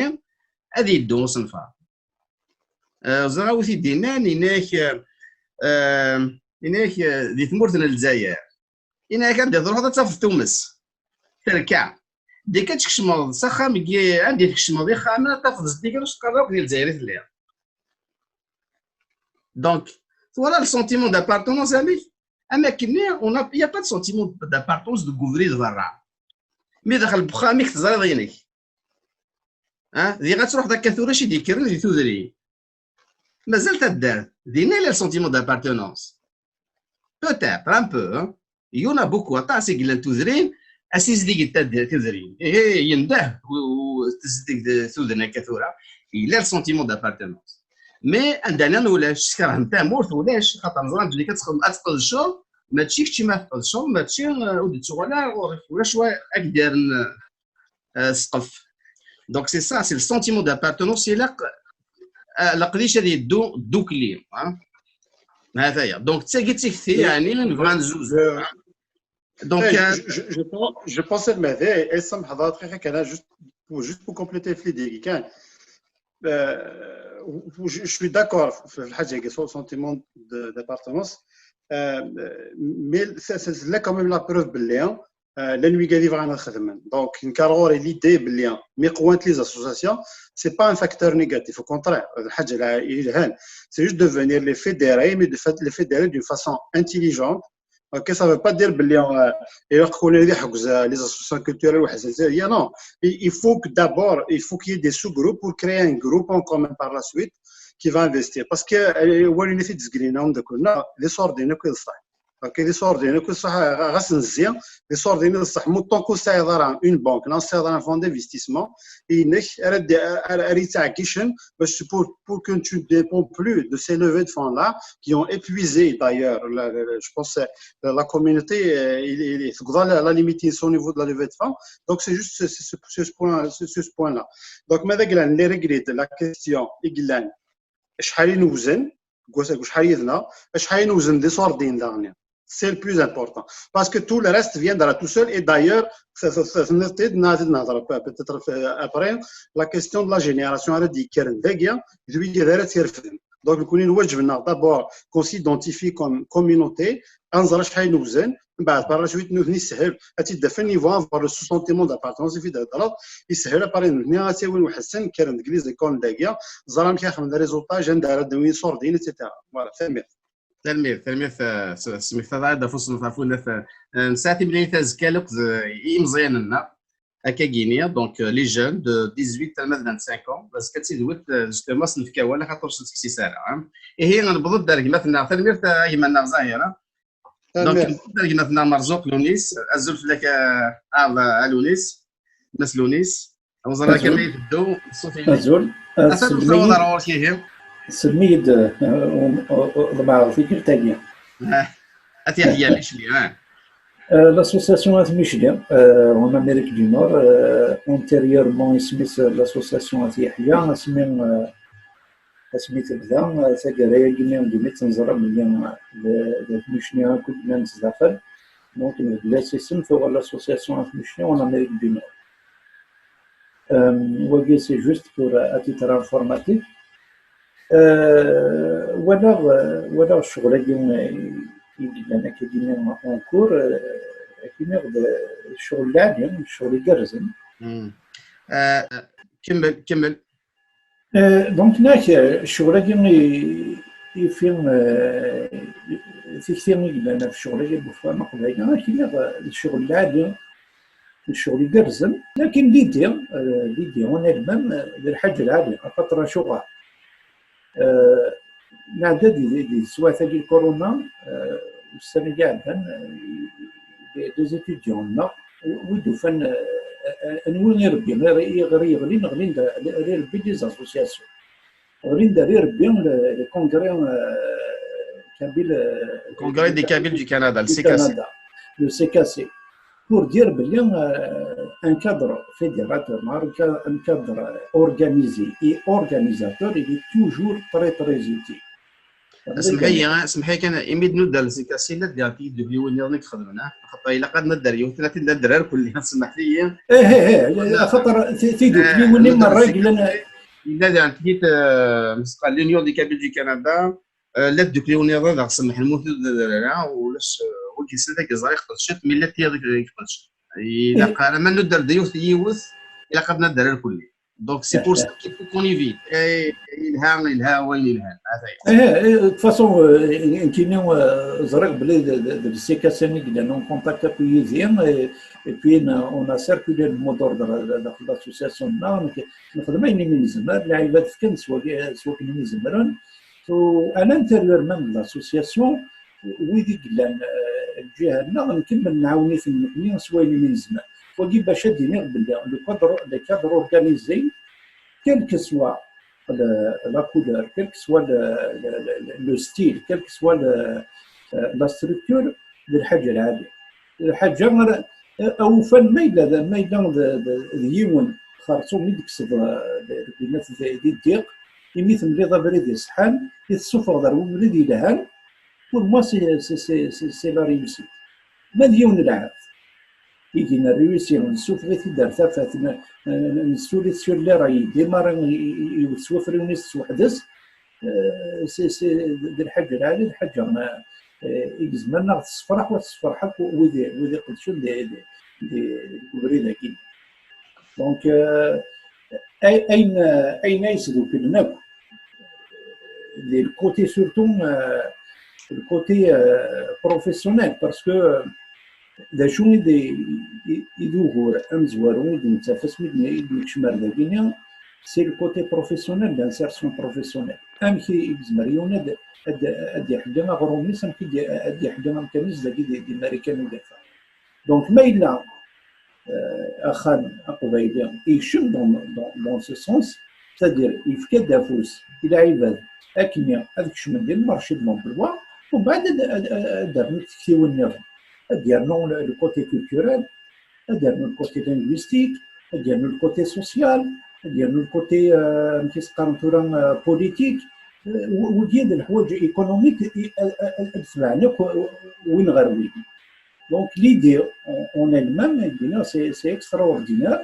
ad yeddu usenfar. Ẓriɣ a wi t-id-yennan, yenna-ak, yenna-ak di tmurt n Lezzayer, yenna-ak anda truḥeḍ ad tafeḍ tumes terka. Deg ad tkecmeḍ s axxam, anda tkecmeḍ ixxamen ad tafeḍ zeddigen, ur s-qqar akk di Lezzayer i telliḍ. Donc twala le sentiment d'appartenance amek? Am akken-nni, il n'y a pas de sentiment d'appartenance deg ubrid berra. Mi daxel n uxxam-ik teẓriḍ inek. Diɣ ad truḥeḍ akka tura acu i d-yekkren di tudrin. Mazal taddart, dinna yella le sentiment d'appartenance. Peut-être, un peu, hein. Il y en a beaucoup, aṭas i yellan tudrin, ad sizdeg tudrin. Ihi yendeh tezdeg tudrin akka tura. Yella le sentiment d'appartenance. Mais anda nnan ulac, skerhen tamurt, ulac, xaṭer ẓran belli ad tqedceḍ, mačči kečči ma tqedceḍ, mačči ur d-ttuɣal ara ɣur-k, ulac wa ak-d-yerren ssqef. Donc c'est ça, c'est le sentiment d'appartenance, ilaq leqdic ad yeddu ddukkli. Donc d tagi d tikti, yeɛni nebɣa ad nzuzu. Donc je pense ad mahdi ay samḥeḍ ad xixa kan, juste pour compléter l'idée kan. Je suis d'accord في الحاجة, le sentiment d'appartenance, mais c'est là quand même la preuve belli llan wigad yebɣan ad xedmen. Donc nekk ar ɣur-i l'idée belli mi qwant les associations, c'est pas un facteur négatif, au contraire, d lḥaǧa yelhan. C'est juste de venir les fédérer, mais de les fédérer d'une façon intelligente. Ok, ça veut pas dire belli ilaq kul ad iḥegz les associations culturelles, non. Il faut que d'abord, il faut qu'il y ait des sous-groupes pour créer un groupe en commun par la suite qui va investir. Parce que, euh, wali nit i d-zgrin, am d-kulna, d iṣurdiyen akk i d ṣṣeḥ. Ok, d iṣurdiyen akk i d ṣṣeḥ, ɣas nezzi, d iṣurdiyen i d ṣṣeḥ. Mu tant que ur tesɛiḍ ara une banque, neɣ ur tesɛiḍ ara un fonds d'investissement, inek, ara d-, ara, ara yettɛeggicen, parce que pour, pour que tu ne dépendes plus de ces levées de fonds-là, qui ont épuisé d'ailleurs, la, la, la, je pense, la, la communauté, euh, il, il, il, la, la limite au niveau de la levée de fonds. Donc c'est juste ce, ce, ce, ce point, ce, ce point-là. Donc, ma d aglan, les régler de la question, i yellan, acḥal i newzen, deg wass-agi, acḥal yid-neɣ, acḥal i newzen d iṣurdiyen daɣen. C'est le plus important. Parce que tout le reste viendra tout seul. Et d'ailleurs, peut-être après, la question de la génération, ara d-yekkren dagi, d wigi ara tt-irefden. Donc, nekkni lwaǧeb-nneɣ d'abord qu'on s'identifie comme communauté, ad nẓer acḥal i newzen, mbeɛd par la suite nutni yeshel ad tt-id-afen, ils vont avoir le sentiment d'appartenance, i d-thedreḍ, yeshel après nutni ad tt-awin weḥd-sen, kkren deg les écoles dagi, ẓer amek ara xedmen les réseautages, anda ara d-awin iṣurdiyen, et cetera. Voilà, tanemmirt. Tanemmirt, tanemmirt, eh, s-, smektaḍ-aɣ-d ɣef usenfar ɣef unat, eh, nesɛa timlilit azekka akked, eh, imeẓyanen-nneɣ, akkagini, donc, eh, les jeunes de dix-huit à vingt-cinq ans, parce que d tidwilt, eh, justement, s-nefk awal, axaṭer ur s-nettekkes ara, hein. Ihi, newweḍ-d ar gma-tneɣ, tanemmirt, eh, a gma-nneɣ Zahir, hein. Donc, newweḍ-d ar gma-tneɣ Merzuq Lunis, azul fell-ak, eh, a, a Lunis, Mass Lunis. Ur ẓriɣ ara amek ay teddu ṣṣut-nnek. Azul. Atan ur tɛawed ara ɣur-k, ihi. Sellem-iyi-d, eh, ḍemɛeɣ tikkelt-agi. Ah, At Yeḥya Micli, ah. Euh, l'association At Micli, euh, en Amérique du Nord, euh, antérieurement, isem-is, euh, l'association At Yeḥya, asmi, euh, asmi tebda, euh, taggara-agi-nni, imi tt-neẓra belli, euh, d, d At Micli akk i yellan sdaxel. Donc, nbeddel-as isem, tuɣal l'association At Micli en Amérique du Nord. Euh, wagi, c'est juste pour, euh, à titre informatif. Euh, walaɣ, euh, walaɣ ccɣel-agi, euh, i yellan akkagini en cours, euh, akkagini d ccɣel lɛali, ccɣel igerrzen. Hmm. Euh, kemmel, kemmel. Euh, donc, nek, euh, ccɣel-agi i, i fi, euh, tikti i yellan ɣef ccɣel-agi n wexxam aqbayli, akkagini d ccɣel lɛali, d ccɣel igerrzen. Lakin l'idée, euh, l'idée en elle-même, euh, d lḥaǧa lɛali, axaṭer acuɣer? Euh, nɛedda di, di, di teswiɛt-agi n corona, euh, ussan-agi iɛeddan, euh, des, des étudiants-nneɣ, wi d-ufan, euh, euh, anwi irebbi, i, i, i ɣer yeɣlin, ɣlin-d, i irebbi des associations. Ɣlin-d ar irebbi le, le congrès, euh, kabyle, euh, Congrès des Kabyles du Canada, le C K C. Le C K C. Pour dire belli, euh, un cadre fédérateur, un ca-, un cadre organisé et organisateur, il est toujours très, très utile. Semḥ-iyi, semḥ-iyi kan, imi d-nudder le C K C, la d-, d-, d-, d-, win-nniḍen i ixedmen, ah? Xaṭer ilaq ad nadder yiwet, lakin nadder ar kulli, semḥet-iyi. Eh, eh, eh, axaṭer ti-, tidukliwin-nni merra yellan. Yella diɣen tiyit, euh, l'Union des Kabyles du Canada, euh, la tdukliwin-nniḍen daɣ semḥen, mut ur d-, d-, d-, ulac, euh, ur d-yessin tagi ẓriɣ qedcet, mi llant tiyaḍ i qedcen. Ilaq ara ma nudder d yiwet, yiwet, ilaq ad nadder ar kulli. Donc, c'est pour ça qu'il faut qu'on évite. Eh, yelha, yelha, wayen yelhan. Eh, eh, de toute façon, euh, nekkini, euh, ẓriɣ belli d, d, d le C K C i yellan en contact akk yid-i, et, et puis, euh, on a circulé le mot d'ordre de, de, de l'association-nneɣ, nexdem ayen imi nezmer, lɛibad fkan s wagi, s wakken imi zemren. So, à l'intérieur même de l'association, wid i yellan, euh, lǧiha-nneɣ, nkemmel nɛawen-iten nekni s wayen imi nezmer. Wagi bac ad d-iniɣ belli le cadre, le cadre organisé, quel que soit le, la couleur, quel que soit le, le, le, le style, quel que soit le, euh, la structure, d lḥaǧa lɛali. Lḥaǧa ara, awufan ma yella d, ma yella d, d, d yiwen xerṣum i d-tekkseḍ, eh, d, d, d, d, di ddiq, imi temliḍ abrid iṣeḥḥan, i tessufɣeḍ ar ubrid yelhan, pour moi, c'est, c'est, c'est, c'est, c'est la réussite. Ma d yiwen lɛebd, i d-yenna réussi, nessufeɣ-it-id ar tafat, n-, n-, nessuli-t sur les rails, yeddi mara i, i, i, iwet s wafriwen-is s weḥd-s, eh, c'est, c'est, d lḥaǧa lɛali, d lḥaǧa, eh, i yezmer neɣ tessefraḥ, wa tessefraḥ akk wid, wid iqedcen di, di, di, deg ubrid-agi. Donc, euh, ay-, ayen, ayen ay sduklen akk, di le côté surtout, euh, le côté, euh, professionnel, parce que, euh, d acu i d, i, i d ugur amezwaru i d-nettaf asmi d-, i d-nekcem ar dagini, c'est le côté professionnel, l'insertion professionnelle. Amek i yezmer yiwen ad, ad, ad iḥelli aɣrum-is, amek i d-, ad iḥelli amkan-is dagi di, di Marikan Ugafa. Donc, ma yella, euh, axxam aqbayli yekcem dans, dans, dans ce sens, c'est-à-dire yefka-d afus i lɛibad akken ad kecmen di lmarché de l'emploi, umbeɛd ad, ad, ad, ad d-rnu tiktiwin nniḍen. Ad d-yernu le, le côté culturel, ad d-yernu le côté linguistique, ad d-yernu le côté social, ad d-yernu le côté, euh, amek i s-qqaren tura, euh, politique. Euh, w-, wigi d leḥwaǧ économique i, a, a, a, ad tebɛen akk win ɣer win. Donc, l'idée en, en elle-même, eh bien, c'est, c'est extraordinaire.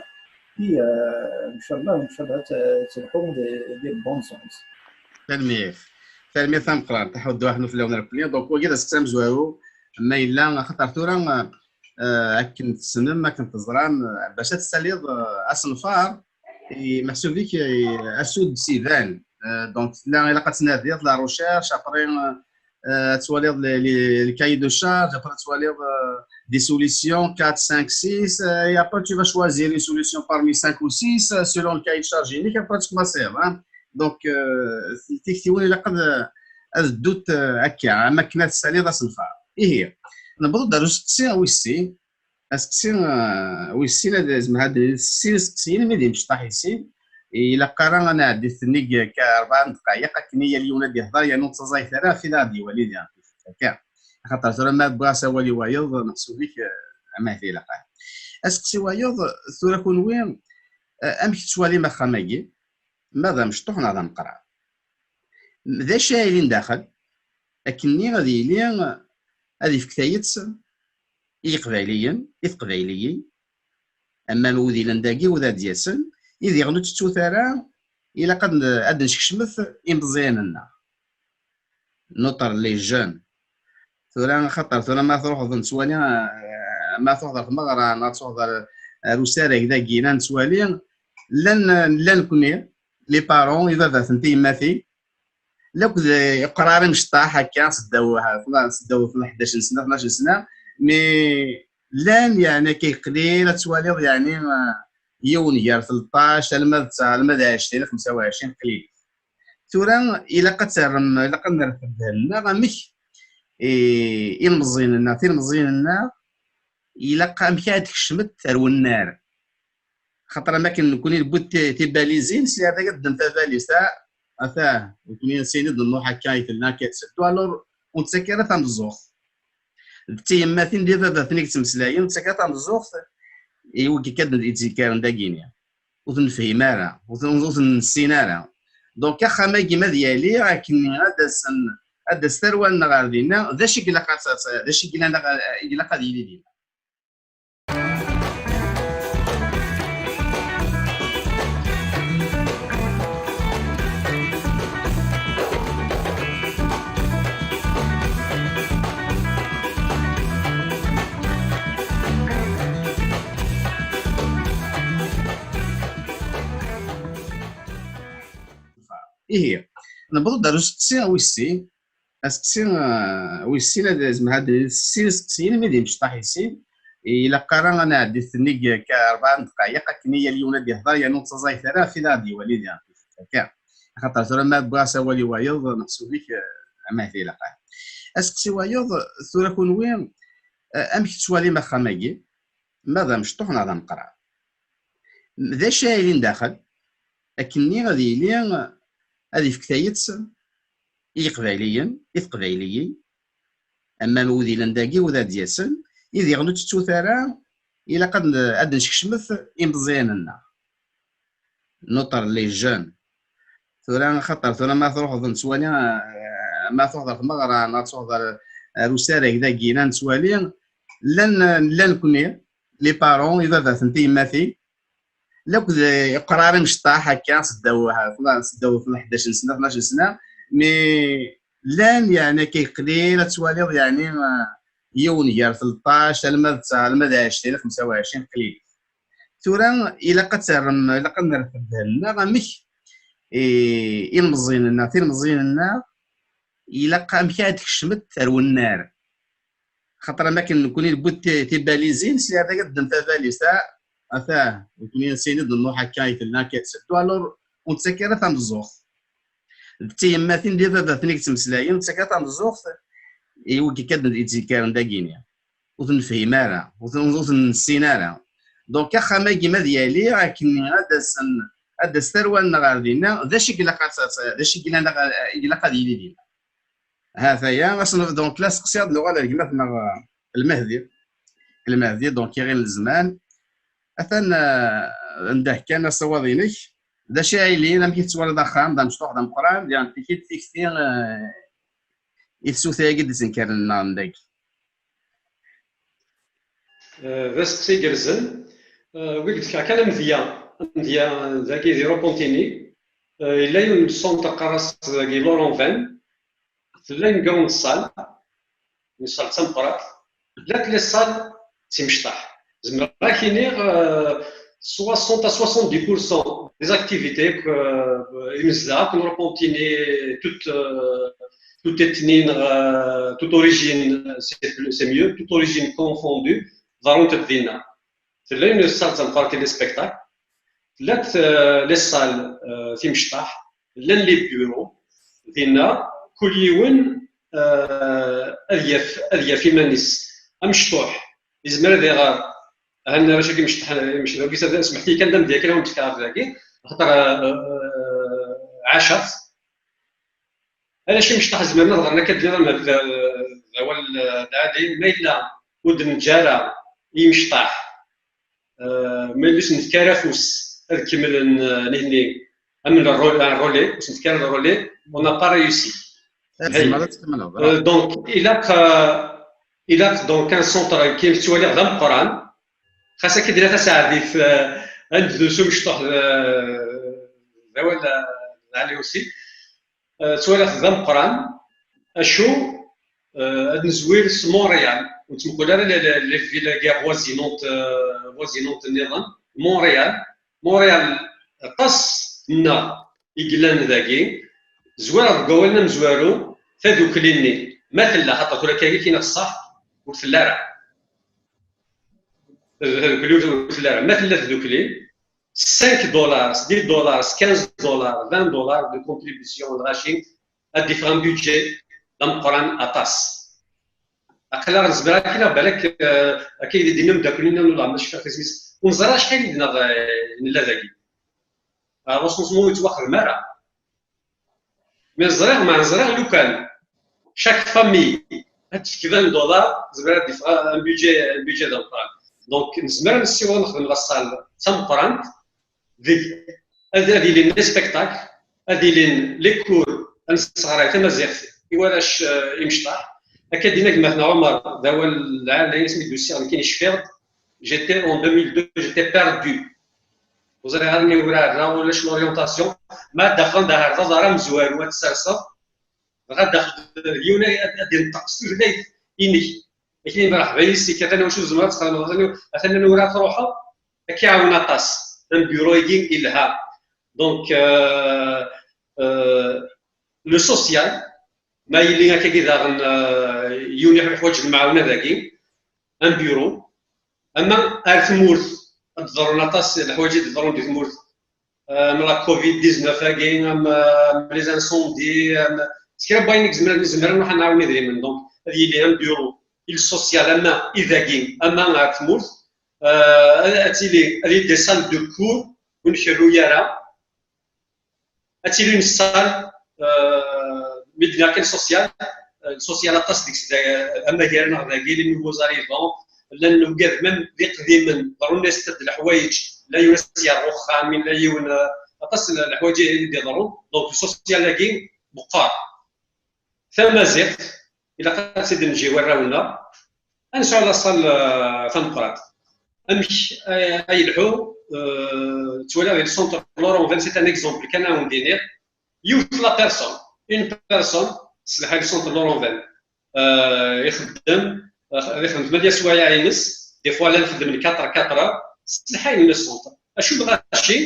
Et, euh, inchallah, inchallah, ad, ad telḥu di, di le bon sens. Tanemmirt. Tanemmirt tameqqrant. Ḥuddu aḥnu fell-awen rpli. Donc, wagi d aseqsi amezwaru. Ma yella, axaṭer tura, euh, akken tessnem, akken teẓram, euh, bac ad tessaliḍ, euh, asenfar, i meḥsub-ik, i, asud s iban. Euh, donc, tella ilaq ad tnadiḍ la recherche, après, euh, euh, ad twaliḍ les, les, les cahiers de charge, après ad twaliḍ, euh, des solutions, quatre, cinq, six, euh, et après tu vas choisir une solution parmi cinq ou six, euh, selon le cahier de charge-inek, après ad tecmassiḍ, hein. Donc, euh, tiktiwin ilaq ad, ad ddunt, euh, akka, am akken ad tessaliḍ asenfar. Ihi, newweḍ-d ar useqsi wis sin, aseqsi, euh, wis sin, ad zemreɣ ad d-nini sin iseqsiyen, imi d imecṭaḥ i sin, ilaq ara ad nɛeddi-t nnig ka rebɛa n ddqayeq, akken i yal yiwen ad d-ihder, yernu ur ttaẓayet ara ɣef wid ara d-iwalin diɣen. Akka. Axaṭer tura ma wwiɣ-as awal i wayeḍ, meḥsub-ik, eh, amahil ilaq ara. Aseqsi wayeḍ, tura kunwi, eh, amek tettwalim axxam-agi? Ma d amecṭuḥ neɣ d ameqqran? D acu ara yilin daxel? Akkenni ad yili, ad yefk tayet i Yiqbayliyen, i Teqbayliyin, ama wid yellan dagi, wid ad d-yasen, i diɣen ur tettut ara, ilaq ad, ad d-neskecmet imeẓyanen-nneɣ. Notre les jeunes. Tura, axaṭer tura ma truḥeḍ nettwali, eh, ma truḥeḍ ar tmeɣra, neɣ truḥeḍ ar, ar usarag dagi, la nettwali, llan, llan nekni, les parents, ibabaten, tiyemmatin, la akked, eh, iqrar imecṭaḥ akka, seddaw, seddaw ḥdac n sna, tnac n sna, mais llan, yeɛni, akka yeqlil ad twaliḍ, yeɛni, eh, yiwen gar tleṭṭac alma d, alma d ɛecrin, xemsa u ɛecrin qlil. Tura ilaq ad terrem, ilaq ad nerfed ddhen-nneɣ amek i, ilmeẓyen-nneɣ, tilmeẓyin-nneɣ, ilaq amek ad tkecmet ar wennar. Xaṭer am akken nekni newwi-d ti-, tibalizin, sliɣ dagi ad ddem tabalizt, ah, ata, nekni sin i d-nruḥ akka i tella, akka i tetteddu, alors ur nettak ara tameẓẓuɣt. D tiyemmatin d ibabaten i yettmeslayen, ur nettak ara tameẓẓuɣt i wigi akka d-, i d-yekkren dagini. Ur ten-nefhim ara, ur ten-, ur ten-nessin ara. Donc, axxam-agi ma ad yali, akken ad d-asen, ad d-tas tarwa-nneɣ ɣer dinna, d acu i ilaq ad, d acu i ilaq ad, ilaq ad yili dinna? Ihi, newweḍ-d ar useqsi wis sin. Aseqsi, eh, wis sin, ad zemreɣ ad d-nini sin iseqsiyen, imi d imecṭaḥ i sin, ilaq ara ad nɛeddi-t nnig ka rebɛa n ddqayeq, akken i yal yiwen ad d-ihder, yernu ur ttaẓayet ara ɣef wid ara d-iwalin diɣen. Akka. Axaṭer tura ma wwiɣ-as awal i wayeḍ, meḥsub-ik, eh, amahil ilaq ara. Aseqsi wayeḍ, tura kunwi, eh, amek tettwalim axxam-agi? Ma d amecṭuḥ neɣ d ameqqran? D acu ara yilin daxel? Akkenni ad yili, ad yefk tayet i Yiqbayliyen, i Teqbayliyin, ama wid yellan dagi, wid ad d-yasen, i diɣen ur tettut ara, ilaq ad, ad d-neskecmet imeẓyanen-nneɣ. Notre les jeunes. Tura, axaṭer tura ma truḥeḍ nettwali, eh, ma truḥeḍ ar tmeɣra, neɣ truḥeḍ ar, ar usarag dagi, la nettwali, llan, llan nekni, les parents, ibabaten, tiyemmatin, la akked, eh, iqrar imecṭaḥ akka, seddaw, seddaw ḥdac n sna, tnac n sna, mais llan, yeɛni, akka yeqlil ad twaliḍ, yeɛni, eh, yiwen gar tleṭṭac alma d, alma d ɛecrin, xemsa u ɛecrin qlil. Tura ilaq ad terrem, ilaq ad nerfed ddhen-nneɣ amek i, ilmeẓyen-nneɣ, tilmeẓyin-nneɣ, ilaq amek ad tkecmet ar wennar. Xaṭer am akken nekni newwi-d ti-, tibalizin, sliɣ dagi ad ddem tabalizt, ah, ata, nekni sin i d-nruḥ akka i tella, akka i tetteddu, alors ur nettak ara tameẓẓuɣt. D tiyemmatin d ibabaten i yettmeslayen, ur nettak ara tameẓẓuɣt i wigi kan d-, i d-yekkren dagini. Ur ten-nefhim ara, ur ten-, ur ten-nessin ara. Donc, axxam-agi ma ad yali, akken ad d-asen, ad d-tas tarwa-nneɣ ɣer dinna, d acu i ilaq ad, d acu i ilaq ad, ilaq ad yili dinna? Ha-t-aya, asen-, donc, la seqsiɣ-d nuɣal ar gma-tneɣ, eh, Lmehdi. Lmehdi, donc, iɣil n zzman. Atan, eh, ndah kan asawaḍ-inek. D acu i ilin, amek i tettwaliḍ axxam, d amecṭuḥ, d ameqqran, d tikti, tikti, eh, i tsuta-agi d-izenkaren nneɣ n dagi? Eh, d aseqsi igerrzen. Eh, wig d-fkeɣ kan amedya, amedya dagi di Repentigny. Eh, yella yiwen n centre qqar-as dagi Lorenvin. Tella une grande salle, une salle d tameqqrant. Llant les salles d timecṭaḥ. Zemreɣ ad ak-iniɣ, eh, soixante à soixante-dix pour cent des activités que, eh, imezdaɣ akk n Repentigny, toute, eh, toute ethnie, euh, toute origine, c'est plus, c'est mieux, toute origine confondue, ḍerrunt-d dinna. Tella une salle d tameqqrant i les spectacles, llant, euh, les salles, euh, timecṭaḥ, llan les bureaux, dinna, kul yiwen, euh, ad yaf, ad yaf iman-is amecṭuḥ, yezmer ad iɣer, ha nna arrac-agi imecṭaḥ, imecṭaḥ, smeḥt-iyi kan d amedya kan, ad wen-d-fkeɣ ɣef dagi, axaṭer, euh, euh, ɛaceɣ-t. Arrac imecṭaḥ zemren ad ɣren akka d-nniḍen d, d awal, eh, lɛali, ma yella ur d-neǧǧa ara imecṭaḥ, eh, ma yella ur sen-nefka ara afus ad kemmlen, eh, nihni, am le rôle, un relais, ur sen-nefka ara le relais, on n'a pas réussi. Tzemreḍ ad tkemmleḍ. Eh, donc, ilaq, eh, ilaq donc un centre akken tettwaliḍ d ameqqran, xas akka d-nniɣ taseɛdit, eh, ad nebdu s umecṭuḥ, eh, d awal, eh, lɛali aussi. Eh, ttwaliɣ-t d ameqqran, acu, eh, ad nezwir s Montréal, ur nettmuqul ara les, les, les villes avoisinantes, eh, avoisinantes nniḍen. Montréal, Montréal, aṭas nneɣ i yellan dagi, zwireɣ deg wawal amezwaru, tadukli-nni, ma tella, xaṭer tura akka i k-iniɣ ṣṣeḥ, ur tella ara. Tadukli ur tella ara, ma tella tdukli, cinq dollars, dix dollars, quinze dollars, vingt dollars de contribution, lɣaci, ad d-iffeɣ un budget d ameqqran aṭas. Aql-aɣ nezmer akken, neɣ balak, eh, akka i d-yenna umeddakel-nni n Lula, ma cfiɣ isem-is, ur neẓri acḥal i d-neɣ, eh, nella dagi. Ah, recensement ur yettwaxdem ara. Mais ẓriɣ, ma ẓriɣ lukan chaque famille ad tefk vingt dollars, tezmer ad d-iffeɣ un budget, un budget d ameqqran. Donc, nezmer ad nessiweḍ ad nexdem la salle d tameqqrant, deg, ad, ad ilin les spectacles, ad ilin les cours, ad nesseɣray tamaziɣt i warrac, eh, imecṭaḥ. Akka d-yenna gma-tneɣ Ɛumer, d awal lɛali asmi d-usiɣ nekkini cfiɣ-d, j'étais en deux mille deux, j'étais perdu. Ur ẓriɣ ara aniwer ara ulac l'orientation. Ma ad d-afeɣ anda herdad ara mezwaru ad t-serseɣ, dɣa ad d-afeɣ yiwen ad, ad d-inṭeq s tutlayt-inek. Akken i mreḥba yis-k, atan wacu tzemreḍ ad txedmeḍ, atan, atan aniwer ara truḥeḍ, ad k-iɛawen aṭas. Un bureau-agi yelha. Donc, euh, euh, le social, ma yili akkagi daɣen, euh, yiwen yeḥwaǧ lemɛawna dagi, un bureau, ama ar tmurt, ad d-ḍerrun aṭas n leḥwayeǧ i d-ḍerrun di tmurt, am la covid dix-neuf agi, am, am les incendies, am s kra n wayen i izemren, nezmer ad nruḥ ad nɛawen idrimen. Donc, ad yili un bureau i le social, ama i dagi, ama ar tmurt. Euh, ad, ad tili, ad yili des salles de cours, ur nkerru ara. Ad tili une salle, euh, mi d-nniɣ kan social, euh, social aṭas deg-s, d, amagar-nneɣ dagi, les nouveaux arrivants, llan ugad même d iqdimen, ḍerrun-as-d leḥwayeǧ, la yiwen ad s-yerr uxxam, la yiwen, euh, aṭas n leḥwayeǧ i d-iḍerrun. Donc, le social-agi meqqer. Tamaziɣt, ilaq ad tt-id-neǧǧ i warraw-nneɣ, ad nesɛu la salle, euh, tameqqrant. Amek ay, ay yelḥu, euh, ttwaliɣ di le centre Laurent Venne, c'est un exemple kan ad wen-d-iniɣ, yiwet la personne, une personne, tesselḥay le centre Laurent Venne, euh, ixeddem, euh, ixeddem tmanya swayeɛ-ines, des fois llan xeddmen quatre, quatre heures, sselḥayen le centre. Acu d lɣaci,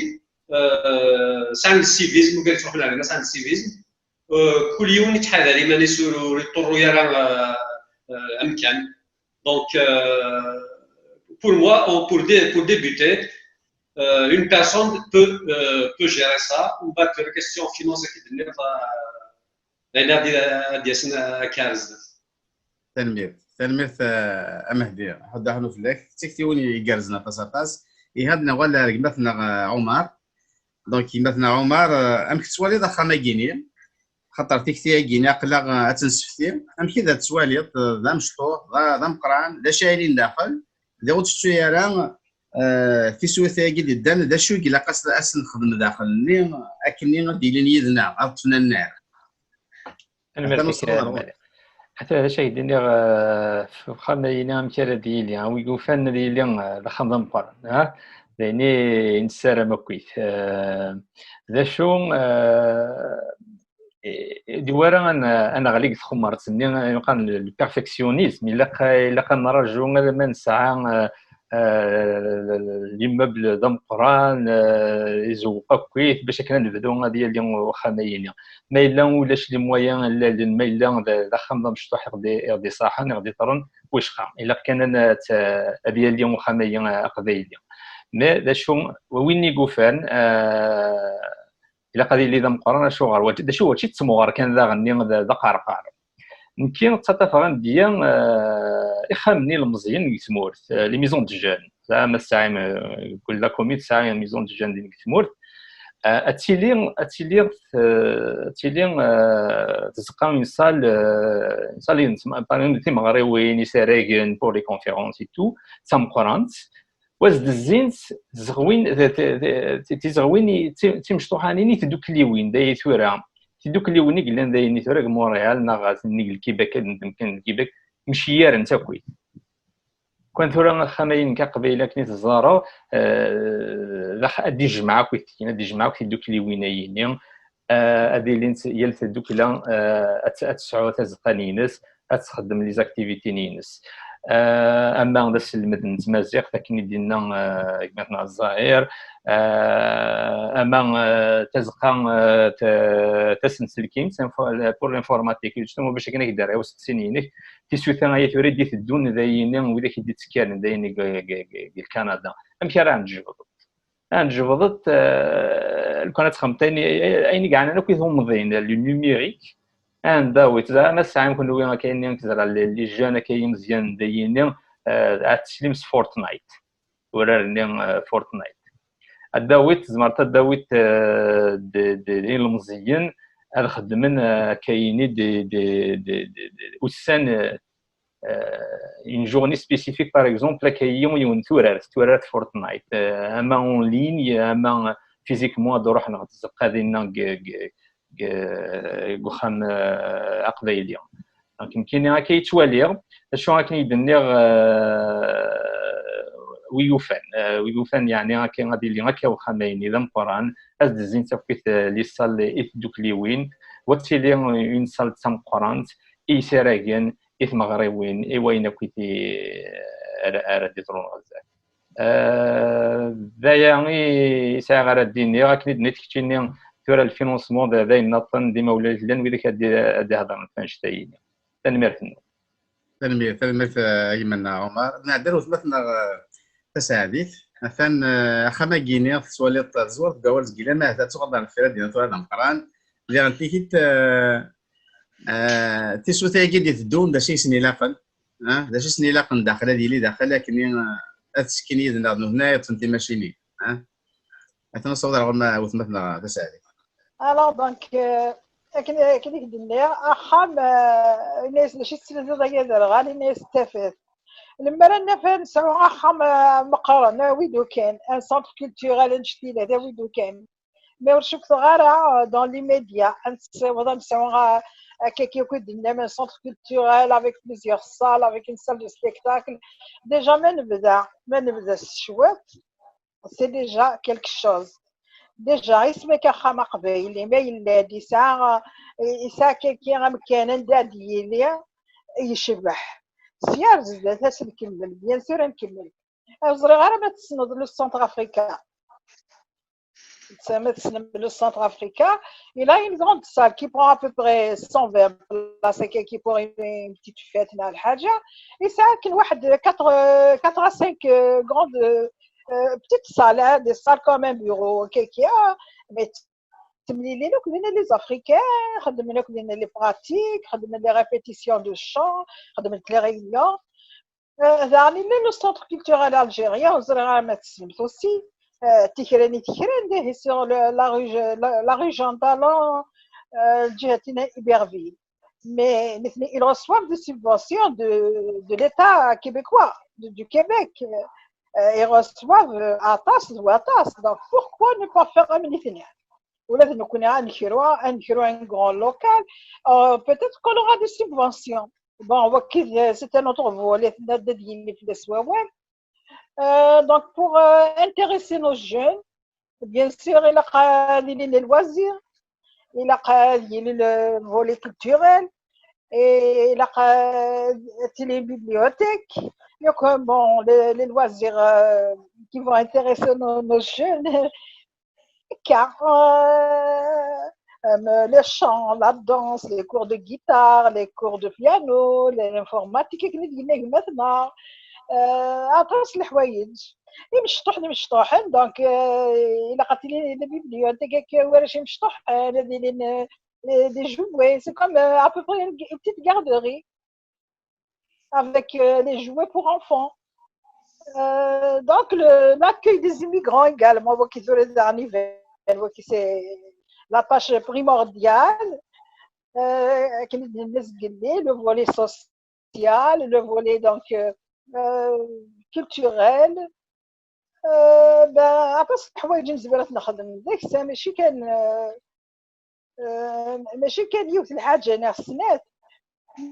euh, sɛan le civisme, ugar yettruḥun ar dinna sɛan le civisme, euh, kul yiwen yettḥadar iman-is, ur, ur iṭurru ara, euh, euh, amkan. Donc, euh, pour moi, on, pour dé-, pour débuter, euh, une personne peut, euh, peut gérer ça, ou bien que la question finance qui est venue, euh, l'année à Diasina Karzef. Tanemmirt, tanemmirt a Mehdi. Ḥuddaḥ n ufellak, d tiktiwin igerrzen aṭas aṭas. Ihi ad naɣal ar gma-tneɣ Ɛumar. Donc gma-tneɣ Ɛumar, amek tettwaliḍ axxam-agi-ni? Xaṭer tikti-agi-ni aql-aɣ ad tt-nessefti. Amek i d tettwaliḍ? D amecṭuḥ, d ameqqran, d acu ay yellan daxel? Diɣ ur tettu ara tiswiɛt-agi d-yeddan, d acu i ilaq ad s-nexdem daxel-nni akken ad d-ilin yid-neɣ, ad ṭṭfen annar? Ata d acu ay d-nniɣ, f uxxam-ayini amek ara d-yili, a wi yufan ad yili d axxam d ameqqran, d ayen i nessaram akkit. D acu, d wara ad neɣli deg txemmert-nni yeqqaren le perfectionnisme, ilaq ad nraju alamma nesɛa l'immeuble d ameqqran, izewweq akkit, bac akken ad nebdu ad yali uxxam-ayini. Ma yella ulac les moyens llan, ma yella d axxam d amecṭuḥ i ɣ-d-iṣaḥen, i ɣ-d-iṭren, wicqa ilaq kan ad yali uxxam-ayi aqbayli. Mais d acu, win i yufan ilaq ad yili d ameqqran. Acuɣer? D acu, mačči d temɣer kan daɣen-nni d aqerqar. Nekki ttaṭṭafeɣ amedya ixxamen n yilmeẓyen deg tmurt, les maisons de jeunes. Zɛama tesɛim, kul la commune tesɛa maison de jeunes deg tmurt. Ad tili, ad tili, ad tili tzeqqa, une salle, une salle, par exemple timeɣriwin, isaragen, pour les conférences et tout, d tameqqrant. Wa s-d-zzint tzeɣwin, tizeɣwin timecṭuḥanin i tdukliwin, d ay tura tidukliwin i yellan d ayen i tura deg Montréal neɣ nnig Lkibek, ad ntemken Lkibek, mceyyarent akkit. Kan tura axxam-ayi nekk aqbayli akken i teẓẓareɣ, ad d-ijmeɛ akkit, ad d-ijmeɛ akkit tidukliwin-ayini, ad ilint yal tadukla ad tesɛu tazeqqa-ines, ad txeddem les activités-ines. Ama d aselmed n tmaziɣt akken i d-yenna gma-tneɣ Zzahir, ama tazeqqa tasenselkimt, pour l'informatique, justement bac akken ad k-d-rreɣ i useqsi-inek, tiswiɛt-aya tura i d-iteddun d ayini, widak i d-ittekkaren d ayini deg Lkanada, amek ara n-tjebdeḍ? Ad n-tjebdeḍ, lukan ad txedmeḍ ayen i yeɛnan akk i tumḍin, le numérique, ad n-tawiḍ, zɛama tesɛam kunwi akka ayen i nek-ẓra, les jeunes akka imezyan d ayini, ad teslim s Fortnite, urar-nni Fortnite. Ad d-tawiḍ, tzemreḍ ad d-tawiḍ d ilmeẓyen ad xedmen akka ayen i d ussan, une journée spécifique, par exemple, akka yiwen turart, turart Fortnite, ama en ligne, ama physiquement ad ruḥen ɣer tzeqqa dinna deg uxxam aqbayli. Donc nekkini akka i ttwaliɣ, d acu akken i d-nniɣ, wi yufan, wi yufan yeɛni akka ad yili akka uxxam-ayini d ameqqran, ad s-d-zzint akkit les salles i tdukliwin, wa ad tili une salle d tameqqrant i yisaragen, i tmeɣriwin, i wayen akk i ara d-iḍrun ɣer zdat. D aya i sɛiɣ ara d-iniɣ, akken i d-nniɣ keččini tura le financement d ayen nniḍen, dima ula llan widak ad d-ihedren ɣef annect-ayini. Tanemmirt-nwen. Tanemmirt, tanemmirt a gma-nneɣ Ɛumar. Nɛedda ar weltma-tneɣ Taseɛdit. Atan axxam-agi-ni tettwaliḍ tezwar deg awal zgilan, ahat ad tuɣaleḍ ar deffir ad d-iniḍ tura d ameqqran. Diɣen tikit, tisut-agi d-iteddun d acu i sen-ilaqen? D acu i sen-ilaqen daxel, ad yili daxel akken ad ttekkin yid-neɣ d nutni ara yeṭṭfen timacinin? Atan ad nessaweḍ ar ɣur-m a weltma-tneɣ Taseɛdit. Alors donc, akken akken i k-d-nniɣ, axxam, ini-as d acu i tettlidiḍ ay aderɣal, ini-as d tafat. Lemmer ad naf ad nesɛu axxam meqqren, awi-d ukan, un centre culturel annect-ila, d awi-d ukan. Mais ur cukkeɣ ara dans l'immédiat ad nessiweḍ ad nesɛu, akka akk i d-tennam, un centre culturel avec plusieurs salles, avec une salle de spectacle. Déjà ma nebda, ma nebda s cwiṭ, c'est déjà quelque chose. Déjà isem-ik axxam aqbayli ma yella-d yesɛa, yesɛa kaki amkan anda ad yili yecbeḥ. Sya ar zdat ad s-nkemmel, bien sûr ad nkemmel. Ur ẓriɣ ara ma tessneḍ le Centrafricain. Ma tessnem le Centrafricain, il a une grande salle qui prend à peu près cent vingt places, qui pour une petite fête, neɣ lḥaǧa. Yesɛa akken waḥed quatre, quatre à cinq grandes euh, petite salle, hein, des salles comme un bureau, كيكيا, mais تمليلين وكلنا les Africains, خدمنا كلنا les pratiques, خدمنا les répétitions de chant, خدمنا les réunions. Euh, daɣen yella le centre culturel algérien, ur ẓriɣ ara ma tessnemt aussi, euh, Tikran i Tekran, dihi sur le, la rue, la, la rue Jean Talon, euh, lǧihat-nni Iberville. Mais nitni, ils reçoivent des subventions de, de l'État québécois, de, du Québec. Euh, ils reçoivent, euh, aṭas d waṭas. Donc pourquoi ne pas faire am nitni? Ula d nekkni ad nekru, ad nekru un grand local. Euh, peut-être qu'on aura des subventions. Bon, wagi, euh, c'est un autre volet, ad d-yili fell-as wawal. Euh, donc pour, euh, intéresser nos jeunes, bien sûr, ilaq ad ilin les loisirs, ilaq ad yili le volet culturel, et ilaq ad tili bibliothèque. Donc, euh, bon, les, les loisirs, euh, qui vont intéresser nos, nos jeunes, car, euh, euh, les chants, la danse, les cours de guitare, les cours de piano, l'informatique, akken i d-yenna gma-tneɣ, euh, aṭas n leḥwayeǧ. Imecṭuḥen, imecṭuḥen, donc, euh, ilaq ad tili la bibliothèque akka warrac imecṭuḥen, ad ilin, euh, des, des jouets, c'est comme, euh, à peu près une, une petite garderie avec, euh, les jouets pour enfants. Euh, donc, le, l'accueil des immigrants également, wagi tura d aɣnib, wagi c'est la tâche primordiale. Euh, akken i d-yenna zgelli, le volet social, le volet donc, euh, euh, culturel. Euh, ben, aṭas n leḥwayeǧ i nezmer ad t-nexdem deg-s, mačči kan, euh, euh, mačči kan yiwet n lḥaǧa neɣ snat.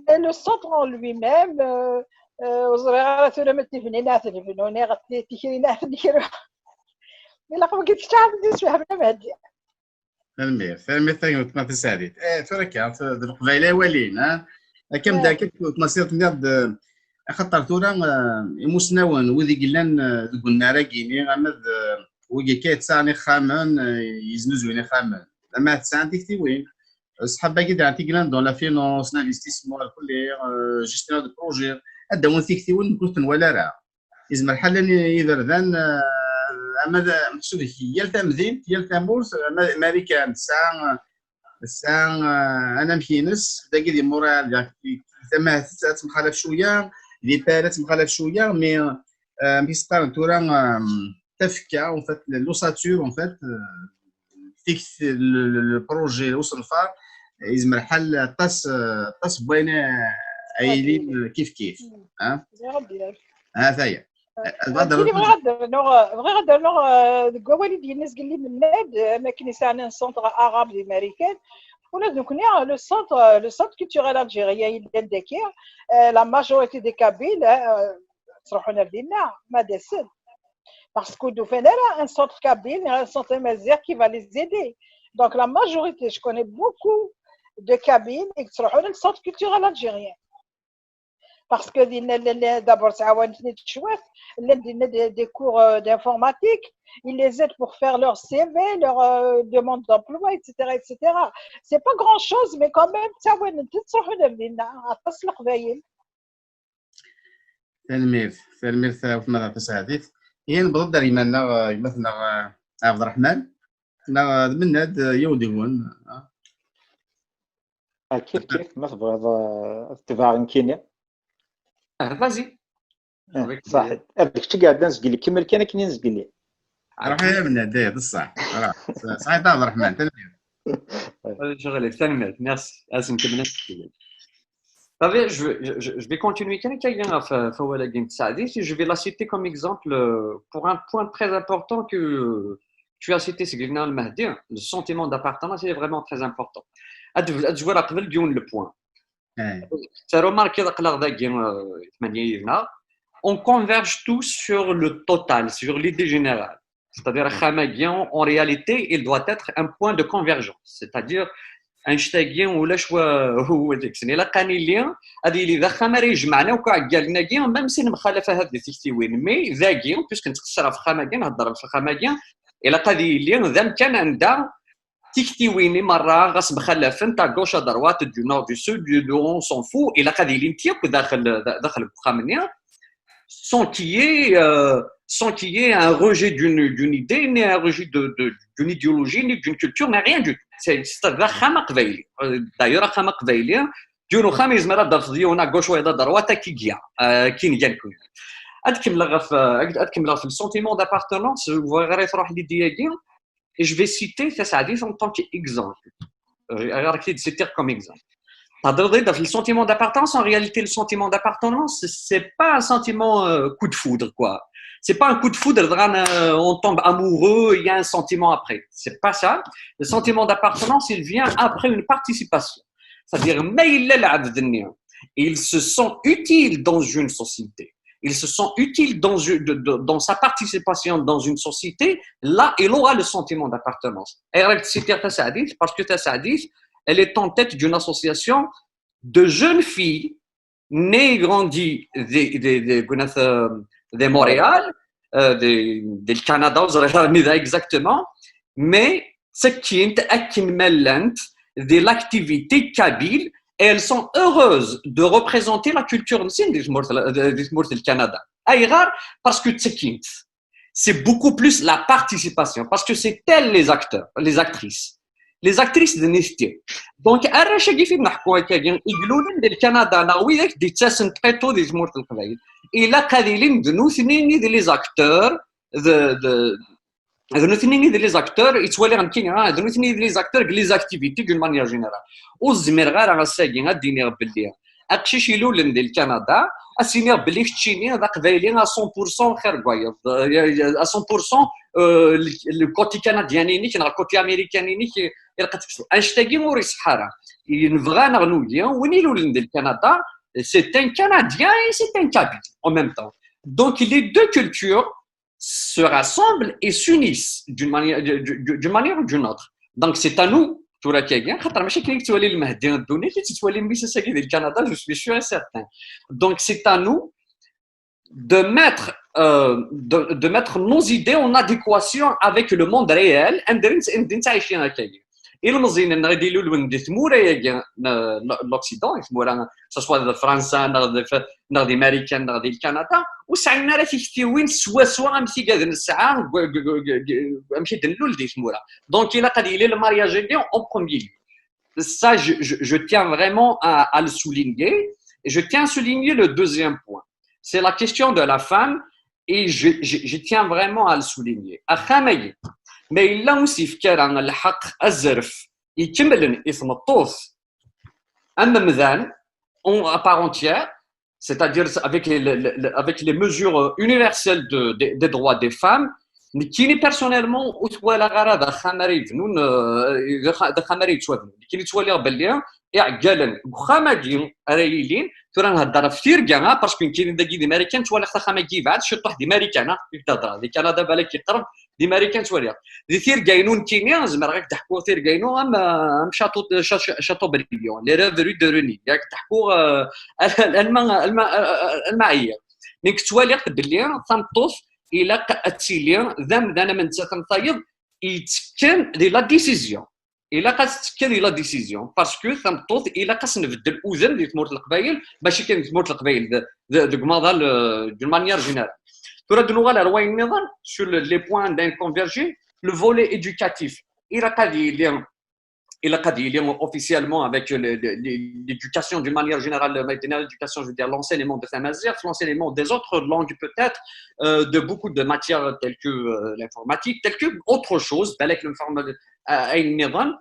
Mais le centre en lui-même, euh, euh, ur ẓriɣ ara tura ma tebnin ad t-nebnu, neɣ tikrin ad t-nekru. Ilaq wagi teččaḥ ad d-isfehmen a Mehdi. Tanemmirt, tanemmirt a gma Tasaɛdit. Eh, tura akka, d Leqbayel ay walin, ha? Akka mda akka tmassirt tenniḍ-d, eh, axaṭer tura, eh, imusnawen, wid i yellan, eh, deg unnar-agi-ni, ama d, eh, wigi akka yettaɣen ixxamen, eh, yeznuzuyen ixxamen, ama tesɛan tiktiwin, ṣṣḥab-agi daɣen i yellan dans la finance, l'investissement, lkulli, eh, gestionnaire de projet, ad d-awin tiktiwin nekk ur ten-wala ara. Yezmer lḥal llan iberdan, eh, ama d meḥsub yal tamdint, yal tamurt, ama d Marikan tesɛa, tesɛa, eh, anamek-ines, dagi di Montréal, tamahelt ad temxalaf cwiya, di Paris ad temxalaf cwiya, mais, eh, amek i s-qqaren tura, eh, tafekka, en fait, l'ossature, en fait, eh, tikt, le, le, le projet, usenfar, yezmer lḥal aṭas, eh, aṭas n wayen, eh, ay yilin, eh, kif kif. Ha? Ha, ta-ya. Nekkini bɣiɣ ad d-rnuɣ, bɣiɣ ad d-rnuɣ, eh, deg wawal i d-yenna zgelli Mennad, eh, am akken i sɛan un centre arabe di Marikan. Ula d nekkni, eh, le centre, eh, le centre culturel algérien yellan daki, eh, la majorité des Kabyles, eh, ttruḥun ar dinna, ma d-asen. Parce que ur d-ufan ara un centre kabyle, un centre amaziɣ qui va les aider. Donc la majorité, je connais beaucoup de Kabyles i yettruḥun le centre culturel algérien. Parce que dinna llan, d'abord, ttɛawanen-ten-id cwiṭ, llan dinna des, des cours, euh, d'informatique, ils les aident pour faire leur C V, leur, euh, demande d'emploi, et cetera, et cetera. C'est pas grand-chose, mais quand même, ttɛawanen-ten, ttruḥun ar dinna, aṭas n Leqbayel. Tanemmirt, tanemmirt a weltma Tasaɛdit. Ihi newweḍ-d ar yemma-nneɣ, eh, gma-tneɣ, eh, Ɛebderreḥman. Neɣ d Mennad, eh, yiwen deg-wen. Ah, kif kif, ma tebɣiḍ, eh, ad tebɛeɣ nekkini. Ah, vas-y. Eh, صحيت. Ad kečč i iɛeddan zgelli, kemmel kan akken i nezgelli. Ruḥ a Mennad, eh, d ṣṣeḥ. Voilà. Ṣaḥit a Ɛebderreḥman, tanemmirt. Allez, je relève, tanemmirt, merci. Ah, c'est une cabine. T'avais, je, vais- je, je vais continuer kan akka ɣef, ɣef wawal-agi n Tasaɛdit, et je vais la citer comme exemple, euh, pour un point très important que, euh, tu as cité, c'est Gilna Al-Mahdi, le sentiment d'appartenance, il est vraiment très important. Ad, ad zwir qbel yiwen le point. Eh, C'est remarqué, aql-aɣ dagi, euh, tmanya yid-neɣ, on converge tous sur le total, sur l'idée générale. C'est-à-dire, axxam-agi, en réalité, il doit être un point de convergence. C'est-à-dire, annect-agi ulac wa, wa deg-sen. Ilaq ad nili, ad yili d axxam ara ijemɛen akk iɛeggalen-agi, même si nemxalaf ahat di tiktiwin. Mais dagi, puisque nettqeṣṣir ɣef axxam-agi, nhedder ɣef axxam-agi, ilaq ad yili d amkan anda tiktiwin-nni merra ɣas mxalafent, à gauche, à droite, du nord, du sud, du, du, on s'en fout, ilaq ad ilint yakk daxel, daxel n uxxam-nni, sans qu'il y ait, euh, sans qu'il y ait un rejet d'une d'une idée, ni un rejet de, de- d'une idéologie, ni d'une culture, ni rien du tout. C'est c'est-à-dire axxam aqbayli. Euh, D'ailleurs, axxam aqbayli, yiwen uxxam yezmer ad d-tafeḍ yiwen à gauche, wayeḍ à droite, akka i iga, euh, akken gan kunwi. Ad kemmleɣ ɣef, euh, ad kemmleɣ ɣef le sentiment d'appartenance, bɣiɣ ara truḥ l'idée-agi. Et je vais citer Tasaɛdit en tant qu'exemple. Euh, alors, qui citer comme exemple. Par le sentiment d'appartenance, en réalité, le sentiment d'appartenance, c'est pas un sentiment euh, coup de foudre, quoi. C'est pas un coup de foudre, euh, on tombe amoureux, il y a un sentiment après. C'est pas ça. Le sentiment d'appartenance, il vient après une participation. C'est-à-dire, ma yella lɛebd-nni, il se sent utile dans une société. Il se sent utile dans, une- de- de- dans sa participation dans une société. Là, il aura le sentiment d'appartenance. Et c'est Tasaɛdit, parce que Tasaɛdit, elle est en tête d'une association de jeunes filles nées et grandies de, de, de, de, de Montréal, euh, de, de Canada, ur ẓriɣ ara anida exactement, mais ttekkint akken ma llant di l'activité kabyle, et elles sont heureuses de représenter la culture-nsen di tmurt, di tmurt n Canada. Ayɣer? Parce que ttekkint. C'est beaucoup plus la participation, parce que c'est elles les acteurs, les actrices. Les actrices de nitenti. Donc, arrac-agi fi d-neḥku akkagi, iglulen di Canada, neɣ widak d-ittasen plutôt di tmurt n Leqbayel, ilaq ad ilin d nutni i d les acteurs de, de, d nutni i d les acteurs, yettwali nekkini, ah, d nutni i d les acteurs deg les activités d'une manière générale. Ur zmireɣ ara ass-agi ad d-iniɣ belli aqcic ilulen di Canada, ad s-iniɣ belli keččini d aqbayli à cent pour cent xir n wayeḍ, euh, à cent pour cent, euh, le, le côté canadien-inek neɣ côté américain-inek, ilaq ad tekkseḍ. Annect-agi ur iṣeḥḥa ara. Nebɣa neɣ nugi, win ilulen di Canada, c'est un Canadien et c'est un Kabyle en même temps. Donc les deux cultures se rassemblent et s'unissent d'une manière, d'une manière ou d'une autre. Donc c'est à nous, tura kagi, xaṭer mačči akken i yettwali Lmehdi ddunit, i tettwali mmi-s ass-agi di Canada, je suis sûr et certain. Donc c'est à nous de mettre, euh, de, de mettre nos idées en adéquation avec le monde réel, anda i nettɛici akkagi. Ilmeẓyen-nneɣ i d-ilulen di tmura-agi n l'Occident, i tmura, que ce soit de Fransa, neɣ di neɣ di Marikan, neɣ di Canada, ur sɛin ara tiktiwin swaswa am tigad nesɛa, amek i d-nlul di tmura. Donc, ilaq ad yili le mariage-agi en premier lieu. Ça, je, je, je tiens vraiment à, à le souligner. Et je tiens à souligner le deuxième point. C'est la question de la femme. Et je, je, je tiens vraiment à le souligner. Axxam-agi, ma yella ur s-yefki ara lḥeqq azref ikemlen i tmeṭṭut am amdan, en, à part entière, c'est-à-dire avec les, les, avec les mesures universelles de, de, des droits des femmes, nekkini personnellement ur t-walaɣ ara d axxam ara yebnun, euh, d axxam ara yettwabnun. Nekkini ttwaliɣ belli iɛeggalen deg uxxam-agi ara yilin, tura nhedder ɣef tirga, ah, parce que nekkini dagi di Marikan ttwaliɣ axxam-agi yebɛed ciṭuḥ di Marikan, ah, i k-d-hedreɣ. Di Canada balak yeqreb, di Marikan ttwaliɣ. Di tirga-inu nekkini, zemreɣ ad k-d-ḥkuɣ tirga-inu am, am Chateau, Cha-, Cha-, Chateaubriand, les rêveries de René, ad k-d-ḥkuɣ, euh, alma, alma, alma ɛyiɣ. Mi ttwaliɣ belli tameṭṭut ilaq ad tili d amdan am nettat am tayeḍ, yettekkan di la décision. Ilaq ad tettekka di la décision, parce que tameṭṭut ilaq ad s-nbeddel udem di tmurt n Leqbayel, mačči kan di tmurt n Leqbayel, de, de, deg umaḍal, euh, d'une manière générale. Tura ad nuɣal ar wayen nniḍen, sur le, les points anda i nconverger, le volet éducatif. Ilaq ad yili, ilaq ad yili officiellement avec le, le, l'éducation d'une manière générale, ma d-nniɣ l'éducation, je veux dire l'enseignement de tamaziɣt, l'enseignement des autres langues peut-être, euh, de beaucoup de matières telles que, euh, l'informatique, telles que autre chose, balak l'informa-, euh, ayen nniḍen.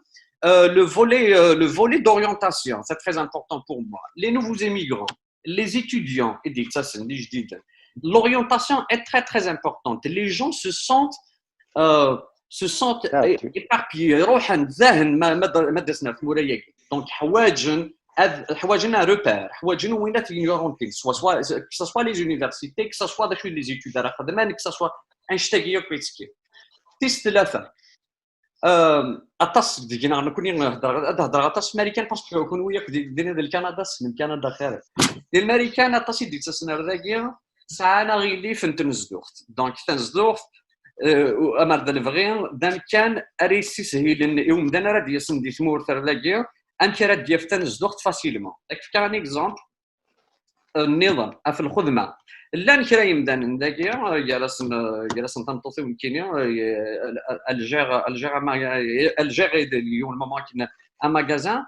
Euh, le volet, euh, le volet d'orientation, c'est très important pour moi. Les nouveaux immigrants, les étudiants, i d-yettasen d ijdiden, l'orientation est très, très importante. Les gens se sentent, euh, se sentent, ah, é-, éparpillés, ruḥen, zahen, ma, ma, ma d-asen ar tmura-agi. Donc, ḥwaǧen, ad, ḥwaǧen un repère, ḥwaǧen win ad ten-orientin, soit, soit, que ce soit les universités, que ce soit les études ara xedmen, que ce soit annect-agi akk yettkin. Tis tlata, euh, aṭas deg-neɣ, nekkni, ad hedreɣ aṭas s Marikan, parce que kunwi akk di, di, di Canada, tessnem Canada xir. Di Marikan, aṭas i d-yettasen ar dagi, sɛan aɣilif n tnezduɣt. Donc, tanezduɣt, euh, amer d lebɣi, d amkan ara yessishilen i umdan ara d-yasen di tmurt ar dagi, amek ara d-yaf tanezduɣt facilement. Ad k-fkeɣ un exemple, euh, nniḍen, ɣef lxedma. Llan kra yemdanen dagi, gar-asen, gar-asen tameṭṭut-iw nekkini, elle gère, elle gère un maga-, elle gère yiwen lmument akken un magasin.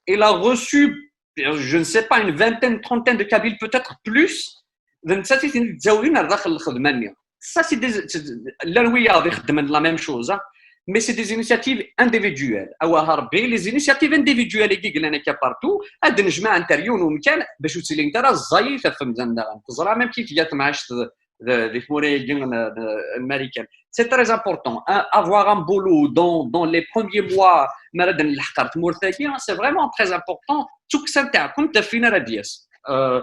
Il a reçu, je ne sais pas, une vingtaine, trentaine de Kabyles, peut-être plus, d nettat i ten-id-ttawin ar daxel lxedma-nni. Ça, c'est des, c'est, llan wiyaḍ ixeddmen la même chose, hein. Mais c'est des initiatives individuelles. Awah Rebbi, les initiatives individuelles i yellan akka partout, ad nejmaɛent ar yiwen umkan bac ur ttilint ara ẓẓayit ɣef umdan daɣen. Teẓram amek i tga temɛict d, d, di tmura-agi n, n, n Marikan. C'est très important. Hein, avoir un boulot dans, dans les premiers mois, mi ara d-nleḥq ar tmurt-agi, c'est vraiment très important. Tukksa n taɛkemt ɣef win ara d-yas. Euh,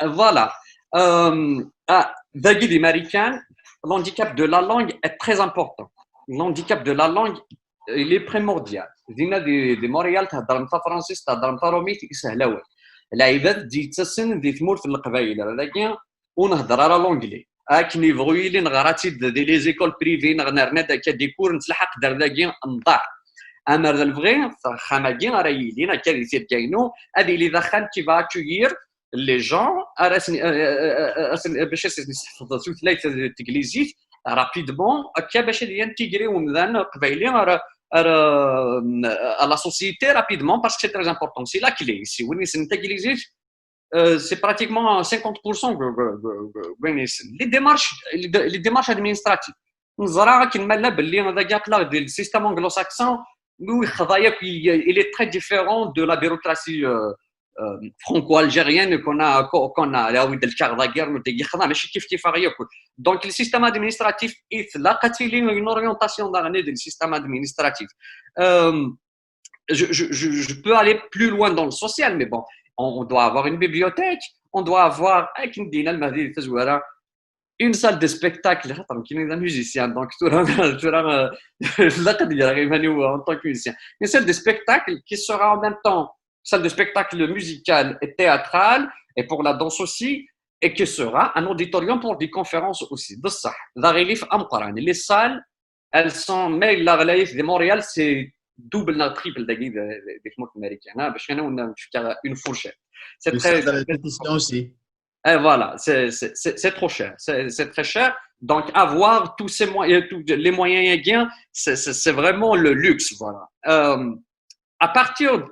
voilà. Euh, ah, dagi di Marikan, l'handicap de la langue est très important. L'handicap de la langue, il est primordial. Dinna di, di Montréal, theddrem tafransist, theddrem tarumit, isehel awal. Lɛibad d-yettasen di tmurt n Leqbayel, ar dagi, ur nhedder ara l'anglais. Akken yebɣu yili, neɣra-tt-id di les écoles privées, neɣ nerna-d akka des cours, nettlaḥaq-d ar dagi, nḍaɛ. Amer d lebɣi, axxam-agi ara yilin akka di tirga-inu, ad yili d axxam qui va accueillir les gens, ara sen, euh, euh, euh, euh, bac ad sen-nesseḥfeḍ tutlayt teglizit, rapidement, akka bac ad intégrer umdan aqbayli ar, ar, euh, à la société rapidement, parce que c'est très important. C'est la clé. Si win yessnen taglizit, euh, c'est pratiquement cinquante pour cent que, que, que, que, win yessen. Les démarches, les dé-, les démarches administratives. Neẓra akken ma nella belli dagi aql-aɣ di le système anglo-saxon, ur yexḍa yakk, il, il est très différent de la bureaucratie, euh, euh, franco-algérienne qu'on a, qu'on a, là où il y a le quart de la guerre, yexḍa, mačči kif kif yakk. Donc, le système administratif, il a une orientation dans le système administratif. Euh, je, je, je, je peux aller plus loin dans le social, mais bon, on, on doit avoir une bibliothèque, on doit avoir, akken d-yenna Lmehdi di tazwara, une salle de spectacle, xaṭer nekkini d musicien, donc tura, tura, euh, ilaq ad greɣ iman-iw en tant que musicien. Une salle de spectacle qui sera en même temps salle de spectacle musicale et théâtrale, et pour la danse aussi, et qui sera un auditorium pour des conférences aussi. D ṣṣeḥ, d aɣilif ameqqran. Les salles, elles sont, mais la ɣlayet de Montréal, c'est double neɣ triple dagi de, de, de tmurt américaine, hein, bac kan ad wen-fkeɣ une fourchette. C'est très, très important aussi. Et voilà, c'est, c'est, c'est, c'est trop cher, c'est, c'est très cher. Donc, avoir tous ces moyens, tous les moyens, c'est, c'est, c'est vraiment le luxe, voilà. Euh, à partir,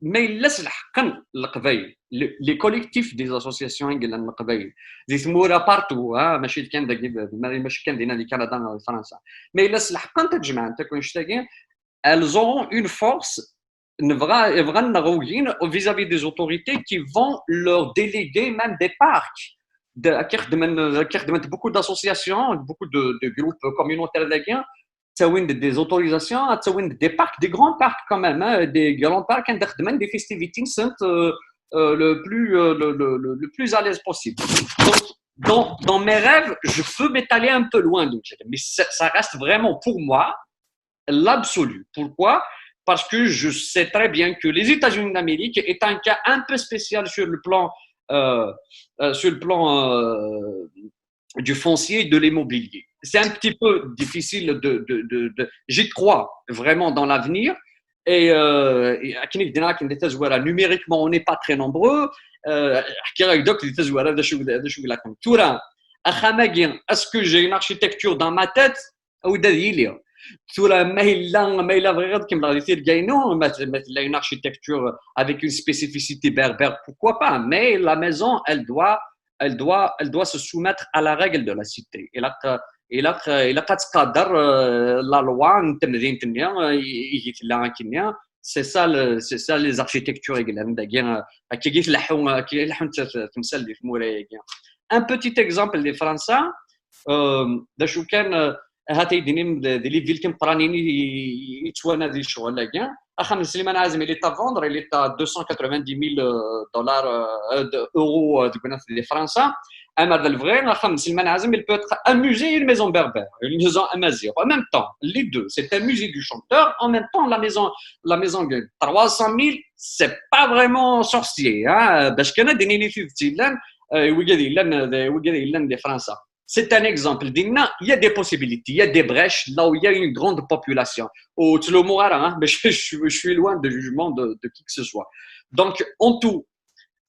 ma yella s leḥqen Leqbayel, le, les collectifs des associations i yellan Leqbayel, di tmura partout, hein, mačči kan dagi, mačči kan dinna di Canada, di Fransa. Ma yella s leḥqen ad jemɛent akk annect-agi, elles auront une force, nebɣa, bɣan neɣ ugin, vis-à-vis des autorités qui vont leur déléguer même des parcs. De, ad k-ixedmen, ad k-ixedmen beaucoup d'associations, beaucoup de, de groupes communautaires dagi, ttawin-d des autorisations, ttawin-d des parcs, des grands parcs quand même, hein, des grands parcs, ad xedmen des festivités, euh, euh, le plus, euh, le, le, le, le plus à l'aise possible. Donc, dans, dans mes rêves, je peux m'étaler un peu loin, donc, mais ça, ça reste vraiment pour moi l'absolu. Pourquoi ? Parce que je sais très bien que les États-Unis d'Amérique est un cas un peu spécial sur le plan, euh, euh, sur le plan, euh, du foncier et de l'immobilier. C'est un petit peu difficile de, de, de, de, j'y crois vraiment dans l'avenir. Et, euh, et akken i k-d-nniɣ akken di tazwara, numériquement, on n'est pas très nombreux. Euh, ḥkiɣ-ak-d akk di tazwara d acu, d acu ilaqen. Tura, axxam-agi, est-ce que j'ai une architecture dans ma tête ? Awi-d ad yili. Tura, ma yella, ma yella bɣiɣ ad kemmleɣ di tirga-inu, ma, ma tella une architecture avec une spécificité berbère, pourquoi pas ? Mais la maison, elle doit, elle doit, elle doit se soumettre à la règle de la cité. Ilaq, ilaq, ilaq ad tqader, euh, la loi n temdint-nni, euh, i, i tella akkenni. C'est ça le, c'est ça les architectures i yellan dagi, euh, akkagi tleḥḥu, akkagi tleḥḥunt temsal di tmura-agi. Un petit exemple di Fransa, euh, d acu kan, euh, ahat ay d-inim d, d les villes timeqqranin i, i, i yettwanadi ccɣel-agi. Axxam n Sliman Ɛazem, il est à vendre, il est à deux cent quatre-vingt-dix mille, euh, dollars, euh, de, euros, euh, deg unat di Fransa. Amer d lebɣi, axxam n Sliman Ɛazem, il peut être un musée et une maison berbère, une maison amazigh. En même temps, les deux, c'est un musée du chanteur, en même temps, la maison, la maison gagne trois cent mille, c'est pas vraiment sorcier, hein, bac kan ad d-nini tidet yellan, euh, wigad yellan, euh, wigad yellan di Fransa. C'est un exemple. Dinna, il y a des possibilités, il y a des brèches là où il y a une grande population. Au Tlomorara, hein, mais je, je, je suis loin de jugement de, de qui que ce soit. Donc, en tout,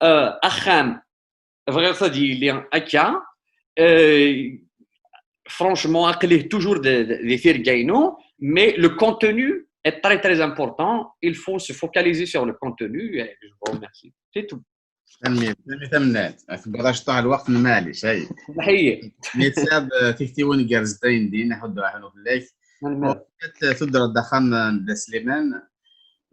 euh, axxam, Bɣiɣ ad yili akka. Euh, franchement, aql-i toujours de, de, de tirga-inu, mais le contenu est très très important. Il faut se focaliser sur le contenu. Et je vous remercie. C'est tout. Tanemmirt, tanemmirt a Mennad. Tewwiḍ-aɣ ciṭuḥ lweqt, n maɛlic, ay. Ḥiyi. Mi tesɛiḍ, eh, tiktiwin gerrzen din, aḥuddu aḥnu fell-ak. Tuddreḍ-d axxam n Dda Sliman,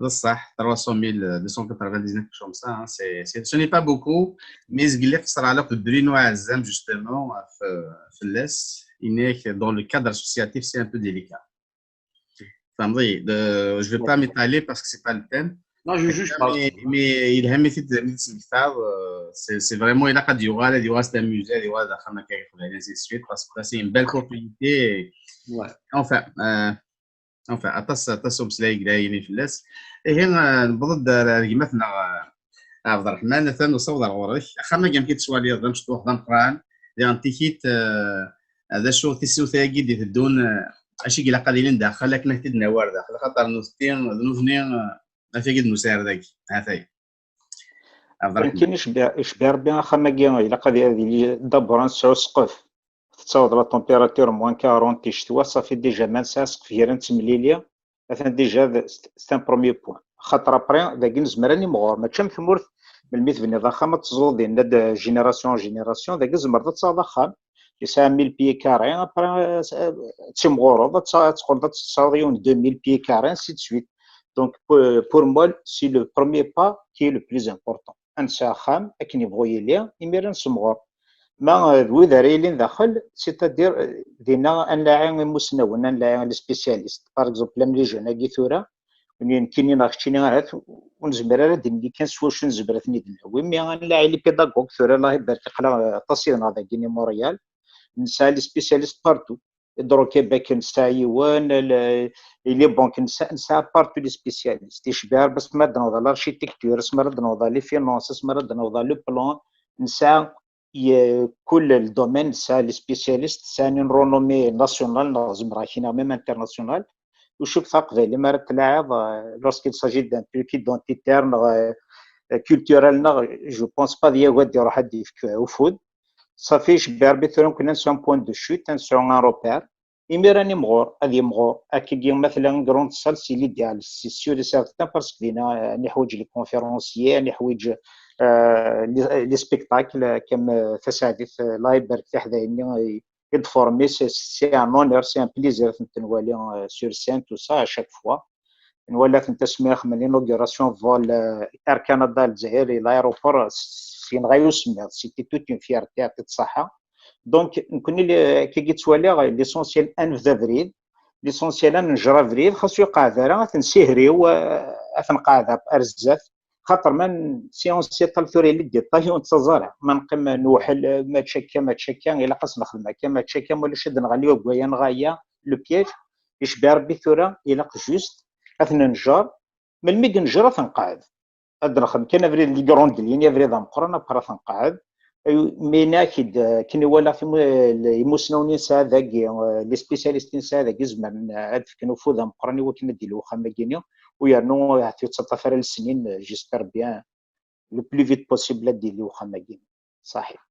d ṣṣeḥ, trois cent mille, deux cent quatre-vingt-dix-neuf comme ça, hein, c'est, c'est, ce n'est pas beaucoup, mais zgelli qesreɣ akk d Bruno Azam, justement, f-, fell-as, inek, dans le cadre associatif, c'est un peu délicat. Enfin, oui, de, je vais pas m'étaler parce que c'est pas le thème. Non, je juge pas. Mais, mais il a mis de, mis de, c'est, c'est vraiment, il a pas du roi, il a c'est un musée, il a des axxam akka, ainsi de suite, parce que c'est une belle propriété. Ouais. Enfin, euh, enfin, aṭas, aṭas umeslay i yella fell-as. Ihi, euh, newweḍ-d ar, ar gma-tneɣ, euh, Ɛebderreḥman, atan usaweḍ ar ɣur-k. Axxam-agi amek i tettwaliḍ, d amecṭuḥ, d ameqqran, diɣen tikit, euh, d acu tissut-agi d-iteddun, euh, acu i ilaq ad ilin daxel akken ad t-id-nawi ar daxel, axaṭer nutni, d nutni, euh, afag i d-nusa ar dagi, ha-t-ay. Ɛebderreḥman. Nekkini icebbi, icebbi Rebbi axxam-agi, ilaq ad ad yili d'abord ad nesɛu ssqef. Tettaweḍ la température moins quarante di ccetwa, ça fait déjà ma nesɛa ssqef gar-aneɣ d temlili, atan déjà d, c'est un premier point. Xaṭer après, dagi nezmer ad nimɣur, mačči am tmurt, melmi tebniḍ axxam ad teẓẓuḍ dinna d génération en génération, dagi tzemreḍ ad tesɛuḍ axxam yesɛa mille pieds carrés, après, euh, ad timɣureḍ, ad tes-, ad teqqleḍ ad tesɛuḍ yiwen deux mille pieds carrés, ainsi de suite. Donc, pour, pour moi, c'est le premier pas qui est le plus important. Ad nesɛu axxam, akken yebɣu yili, imir ad nessemɣur. Ma, euh, d wid ara yilin daxel, c'est-à-dire, euh, dinna ad nlaɛi imusnawen, ad nlaɛi les spécialistes. Par exemple, am les jeunes-agi tura, nekkini neɣ keččini ahat, ur nezmir ara ad d-nini kan s wacu nezmer ad ten-id-nawi, mais ad nlaɛi les pédagogues tura, Allah ibarek, aql-aɣ, euh, aṭas yid-neɣ dagi i Montréal, nesɛa les spécialistes partout. Hydro-Québec nesɛa yiwen, le, les banques nesɛa, nesɛa partout les spécialistes. Icebbi Rebbi asmi ara d-naweḍ ɣer l'architecture, asmi ara d-naweḍ ɣer les finances, asmi ara d-naweḍ ɣer le plan, nesɛa i-, kul le domaine nesɛa les spécialistes, sɛan une renommée nationale, neɣ zemreɣ ak-iniɣ même internationale. Ur cukkeɣ aqbayli mi ara t-tlaɛiḍ, euh, lorsqu'il s'agit d'un truc identitaire, neɣ, euh, culturel, neɣ, je pense pas d yagu ad iruḥ ad d-yefk ufud. Safi, icebbi Rebbi tura nekkni ad nesɛu un point de chute, ad nesɛu un repère. Imir ad nimɣur, ad yimɣur. Akkagi ma tella une grande salle, c'est l'idéal, c'est sûr et certain, parce que dinna, euh, ad niḥwiǧ les conférenciers, ad niḥwiǧ, euh, les, les spectacles, euh, comme, euh, tasaɛdit, euh, Allah ibarek tiḥdayin-nni, euh, i d-formé, c'est, c'est un honneur, c'est un plaisir ad tent-nwali, euh, sur scène, tout ça, à chaque fois. Nwala-tent asmi xedmen l'inauguration vol, euh, Air Canada Lezzayer, et l'aéroport, euh, s-, yenɣa-yi usemmiḍ, c'était toute une fierté, yeɛṭi-k ṣṣeḥḥa. Donc, nekkni, li-, akkagi ttwaliɣ, l'essentiel ad nebdu abrid, l'essentiel ad nenjer abrid, xas ur iqeɛɛed ara, ad t-nessihriw, euh, ad t-nqeɛɛed ar zdat, xaṭer ma n-, si on s'étale tura les détails ur nettaẓ ara. Ma neqqim newḥel, mačči akka, mačči akka, ilaq ad s-nexdem akka, mačči akka, ma ulac ad nɣelli deg waya neɣ aya, le piège, icebbi Rebbi tura, ilaq juste ad t-nenjer. Melmi i yenjer ad t-nqeɛɛed. Ad nexdem kan abrid, les grandes lignes, abrid ameqqran, après ad t-nqeɛɛed. Ay, mi nak-id, euh, akken i walaɣ timu-, l-, imusnawen i nesɛa dagi, euh, les spécialistes i nesɛa dagi, zemren, euh, ad fken ufud ameqqran i wakken ad d-yili uxxam-agi-ni, u yernu ahat ur yettaṭṭaf ara lesnin, euh, j'espère bien, le plus vite possible ad d-yili uxxam-agi. Ṣaḥit.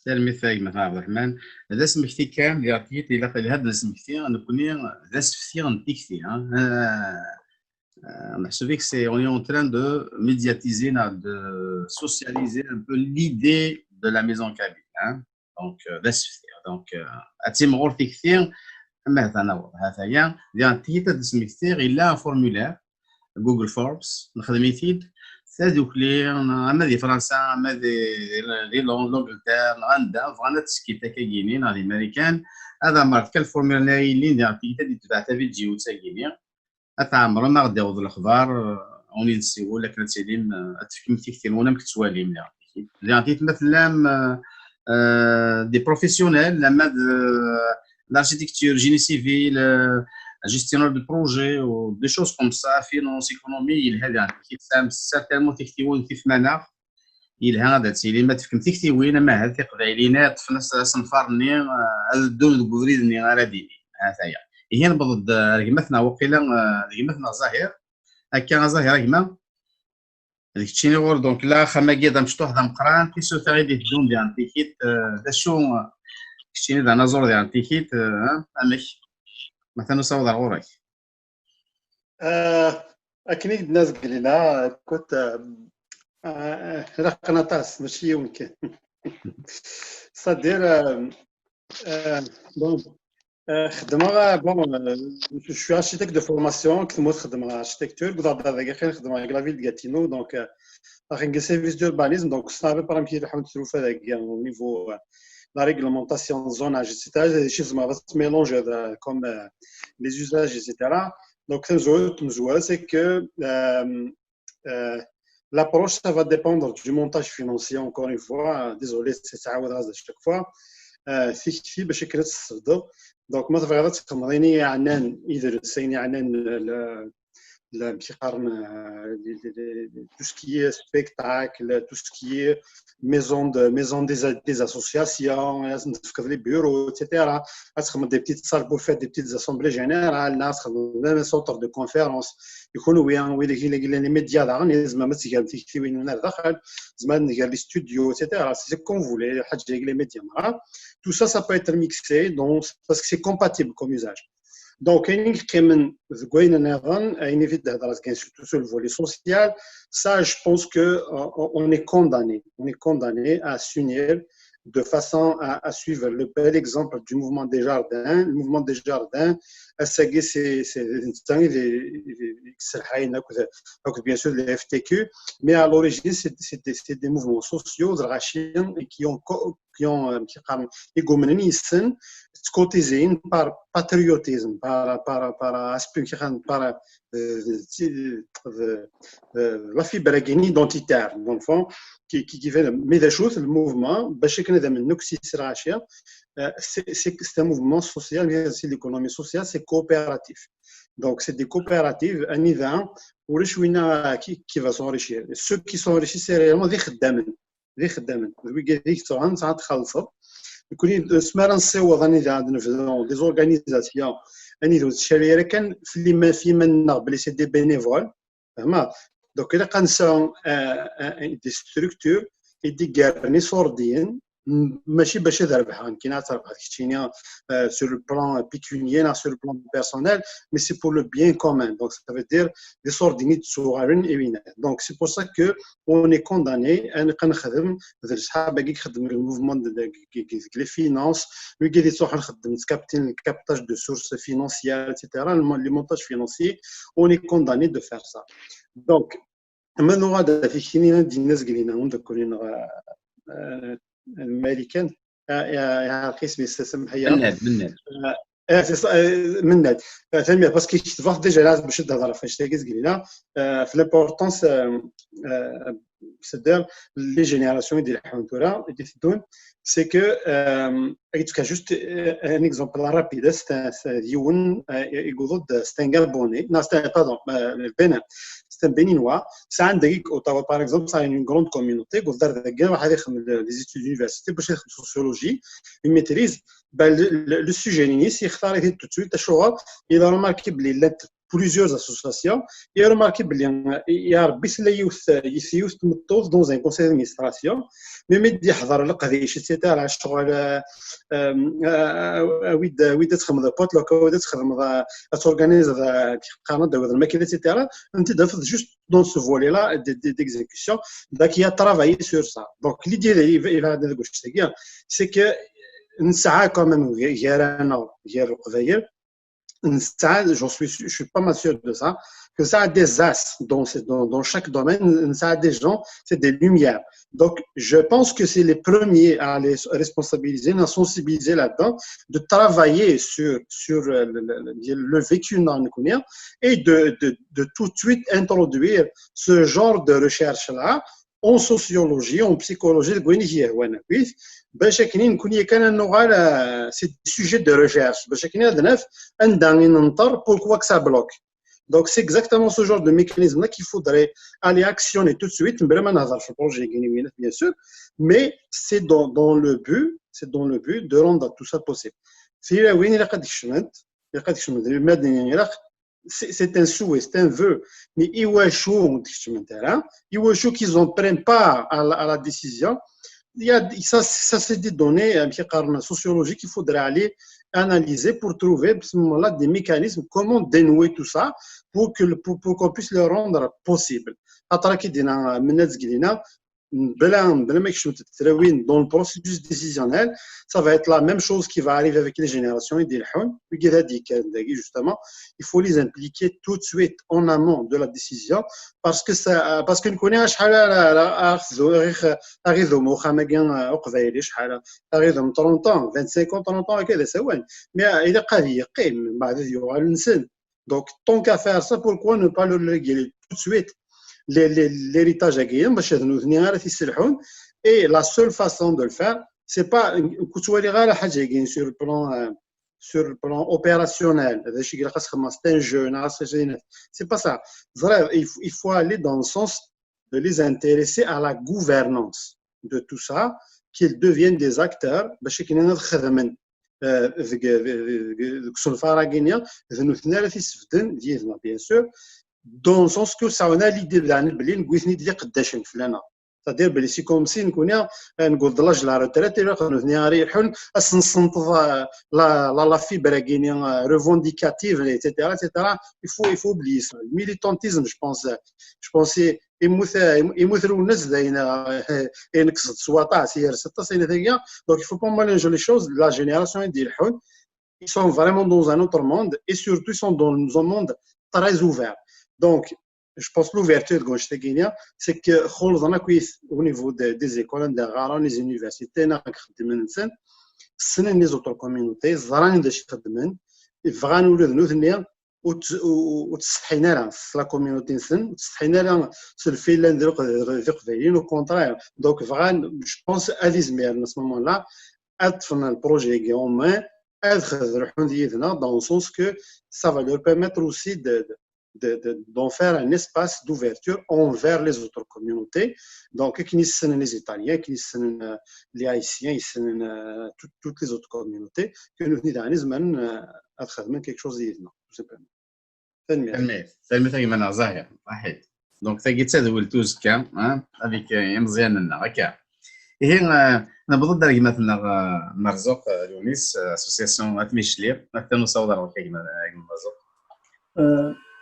Tanemmirt a gma Ɛebderreḥman. D asmekti kan, diɣ tikit ilaq, ilha d asmekti, nekkni d asefti n tikti, hein. Euh, euh, meḥsub-ik, c'est, on est en train de médiatiser, neɣ de socialiser un peu l'idée de la maison kabyle, hein. Donc, euh, d asefti. Donc, euh, ad timɣur tikti, ama ha-t-a naweḍ, ha-t-aya. Diɣ tikit ad d-smektiɣ, illa un formulaire, Google Forms, nexdem-it-id, tadukli, ama di Fransa, ama di, di, di Londres, l'Angleterre, neɣ anda, bɣan ad teskit akkagini, neɣ di Marikan, ad amert kan lformulaire-nni yellin, diɣ tikit ad d-itbeɛ tavidyut-agi-ni, ad tɛemrem, ad aɣ-d-yaweḍ lexbar, euh, ad wen-nessiwel akken ad tilim, euh, ad tefkem tikti-nwen amek tettwalim, diɣ tikit. Diɣ tikit ma tellam, euh, euh, des professionnels, ama d, euh, l'architecture, génie civil, euh, gestionnaire de projet, ou des choses comme ça, finance, économie, yelha diɣ tikit, tesɛam certainement tiktiwin tifmanaɣ, yelha ad tilim ad tefkem tiktiwin, ama ahat tiqbayliyin ad ṭṭfen as-, asenfar-nni, euh, ad ddun deg ubrid-nni ara d-inin. Ha-t-aya. Ihi newweḍ-d, euh, ar gma-tneɣ waqila, euh, d gma-tneɣ Zahir. Akka a Zahir, a gma? D keččini ɣur, donc, la axxam-agi d amecṭuḥ d ameqqran, tissuta i d-iteddun diɣen tikit, euh, d acu, euh, keččini d anaẓur diɣen tikit, euh, amek? Ma tanu saweḍ ar ɣur-k. Euh, akken i d-tenna Zeglina, écoute, euh, euh, ilaqen aṭas, mačči yiwen kan. C'est-à-dire, euh, euh, bon, euh, xeddmeɣ, euh, bon, euh, je suis architecte de formation, deg tmurt xeddmeɣ architecture, deg uḍar dagi xir xeddmeɣ deg la ville de Gatineau, donc, euh, deg service d'urbanisme, donc c'est à peu près amek i leḥḥunt tlufa dagi au niveau, euh, la réglementation de zonage, et cetera. J'ai juste ma mélange, euh, comme, euh, les usages, et cetera. Donc, c'est, c'est que, euh, euh, l'approche, ça va dépendre du montage financier, encore une fois. Désolé, c'est ça à chaque fois. Euh, c'est qui, ben, c'est que c'est donc, moi, ça va être comme rien, il y a un, il y a un, il y a un, le, le, le, tout ce qui est spectacle, tout ce qui est maison de, maison des, des associations, les bureaux, et cetera. Des petites salles pour faire des petites assemblées générales, même un centre de conférence. يكونوا وين وين les médias داغن يزعما ما تجي تكتبين من الداخل زعما نجي les studios, et cetera. C'est comme vous voulez, حاجه les médias. Tout ça, ça peut être mixé, donc, parce que c'est compatible comme usage. Donc, ayen i yeqqimen deg wayen nniḍen, ayen i d-hedreɣ kan, surtout sur le volet social, ça, je pense que, euh, on est condamné, on est condamné à s'unir de façon à, à suivre le bel exemple du mouvement des jardins. Le mouvement des jardins, c'est, c'est, c'est, c'est, c'est, c'est, c'est, c'est, bien sûr, les F T Q, mais à l'origine, c'est, c'est des, c'est des mouvements sociaux, des racines, et qui ont, qui ont, euh, qui ont, qui ont, par patriotisme, par, par, par aspect, par, euh, euh, la fibre identitaire, dans le fond, qui, qui, qui fait, mais des choses, le mouvement, c'est, c'est un mouvement social, c'est l'économie sociale, c'est coopératif. Donc, c'est des coopératives, un idée, pour les qui, qui va s'enrichir. Ceux qui sont enrichis, c'est réellement des خدامين. D ixeddamen, d wigad i yettuɣen sɛan txalṣeḍ. Nekni s mi ara nessiweḍ anida ad nebdu des organisations, anida ur tettcali ara kan f yiman-nneɣ belli c'est des bénévoles, fehmeḍ? Donc ilaq ad nesɛu des structures i d-iggarren iṣurdiyen, mačči bac ad rebḥeɣ nekkini ad trebḥeḍ keččini sur le plan pécuniaire, sur le plan personnel, mais c'est pour le bien commun. Donc ça veut dire des iṣurdiyen i d-ttuɣalen i winna. Donc c'est pour ça que on est condamné, ad nexdem d leṣḥab-agi i ixeddmen deg le mouvement de, de, de, de les finances, wigad i yettruḥun xeddmen captage de sources financières, et cetera, les montages financiers, on est condamné de faire ça. Donc, ma nuɣal-d ɣef tikti-nni i d-yenna Zeglina, umeddakel-nneɣ, euh, Malikan, iɛreq isem-is, samḥ-iyi. Mennad, Mennad. Mennad. Tanemmirt, parce que ketbeɣ déjà la bac ad d-hedreɣ ɣef wannect-agi Zeglina, ɣef l'importance, c'est-à-dire les générations i d-ileḥḥun tura, i d-iteddun, c'est que, ad k-d-fkeɣ juste un exemple rapide, c'est un, yiwen, yewweḍ-d, c'est un Gabonais, non, c'est un, pardon, le Bénin, c'est un Béninois, sɛan dagi Ottawa, par exemple, sɛan une grande communauté, yewweḍ-d ar dagi, iruḥ ad ixdem les études d'université, bac ad ixdem sociologie, une maîtrise, ben, le, le, le sujet-nni, yextar-it-id tout de suite, acuɣer, il a remarqué belli llant plusieurs associations, il a remarqué belli irebbi tella yiwet, yiwet tmeṭṭut dans un conseil d'administration, mais mi d-yeḥḍer leqdic, et cetera, ccɣel, awi-d, awi-d ad txedmeḍ potluck, awi-d ad txedmeḍ, ad torganizeḍ, qqaren-d awi-d lmakla, et cetera, netta d-tafeḍ juste dans ce volet-là d'exécution, donc il a travaillé sur ça. Donc l'idée, c'est que nesɛa quand même gar-aneɣ, gar Leqbayel, nesɛa, j'en suis, je suis pas mal sûr de ça, que ça a des as dans, dans, dans chaque domaine, ça a des gens, c'est des lumières. Donc, je pense que c'est les premiers à les responsabiliser, à sensibiliser là-dedans, de travailler sur, sur le, le, le, le vécu dans le et de, de, de tout de suite introduire ce genre de recherche-là en sociologie, en psychologie, deg wayen i k-yehwan akkit, bac akken nekkni kan ad nuɣal, c'est des sujets de recherche, bac akken ad naf anda i nenṭer, pourquoi que ça bloque. Donc c'est exactement ce genre de mécanisme-là qu'il faudrait aller actionner tout de suite, mebla ma nehder ɣef le projet-agi, bien sûr, mais c'est dans, dans le but, c'est dans le but de rendre tout ça possible. Tilawin ilaq ad kecment, ilaq ad kecment, ma d-nini ilaq c'est un souhait, c'est un vœu. Mais iwacu ur d-keččment ara? Iwacu qu'ils en prennent pas à la, à la décision? Il y a, ça, ça c'est des données, euh, qui sont sociologiques, il faudrait aller analyser pour trouver là des mécanismes, comment dénouer tout ça pour que pour, pour qu'on puisse le rendre possible. Après, qui dit, بلا بلا ما يكشفوا التراوين dans le processus décisionnel, ça va être la même chose qui va arriver avec les générations يدي الحون. Justement, il faut les impliquer tout de suite en amont de la décision, parce que ça, parce que نكوني شحال غير ذوم وخامة كان أقبايلي شحال غير ذوم trente ans, vingt-cinq ans, trente ans كذا سوان. Mais il est قاضي يقيم بعد يوغال نسن. Donc, tant qu'à faire ça, pourquoi ne pas le régler tout de suite? L'héritage هكاين باش هاد نوثني غير تيسلحون. Et la seule façon de le faire, c'est pas كنت ولي غير حاجه sur le plan, euh, sur le plan opérationnel. هذا الشيء اللي خاص خدمه, c'est un jeu, c'est pas ça. Il faut aller dans le sens de les intéresser à la gouvernance de tout ça, qu'ils deviennent des acteurs باش كنا خدمن deg usenfar-agi-nni, d nutni ara t-isebden yid-neɣ, bien sûr, dans le sens que sɛuna l'idée daɣen belli newwi-ten-id d iqeddacen fell-aneɣ. C'est-à-dire belli c'est comme si nekni, newweḍ-d l'âge de la retraite, ilaq nutni ara yelḥun, ad s-nessenṭeḍ la, la, la fibre-agi-nni revendicative, et cetera, et cetera. Il faut, il faut oublier ça. Le militantisme, je pense, je pense, c'est يموت يموت رونس داين ينكسد سواطع سير ستة سنة ثانية. Donc il faut pas mélanger les choses. La génération ديال الحون, ils sont vraiment dans un autre monde et surtout ils sont dans un monde très ouvert. Donc je pense l'ouverture de Gonchtegenia, c'est que خلصنا كويس au niveau des écoles, des universités, ssnen les autres communautés, ẓran d acu xeddmen, bɣan ula d nutni ur ttsetḥin ara s la communauté-nsen, ur ttsetḥin ara s le fait llan d Iqbayliyen, au contraire. Donc bɣan, je pense, ad izmiren à ce moment-là ad ṭṭfen le projet-agi en main, ad ruḥun yid-neɣ, dans le sens que ça va leur permettre aussi de, de, de, d'en faire un espace d'ouverture envers les autres communautés. Donc akken i ssnen les Italiens, akken i ssnen les Haïtiens, i ssnen toutes, toutes les autres communautés, que nutni daɣen zemren ad xedmen quelque chose yid-neɣ, tout simplement. Tanemmirt. Tanemmirt. Tanemmirt a gma-nneɣ Zahir. Waḥid. Donc tagi d tadwilt uzekka, hein, avec imeẓyanen-nneɣ, akka. Ihi, newweḍ-d ar gma-tneɣ Merzuq Lunis, association At Micli. Atan usaweḍ ar ɣur-k a gma, a gma Merzuq.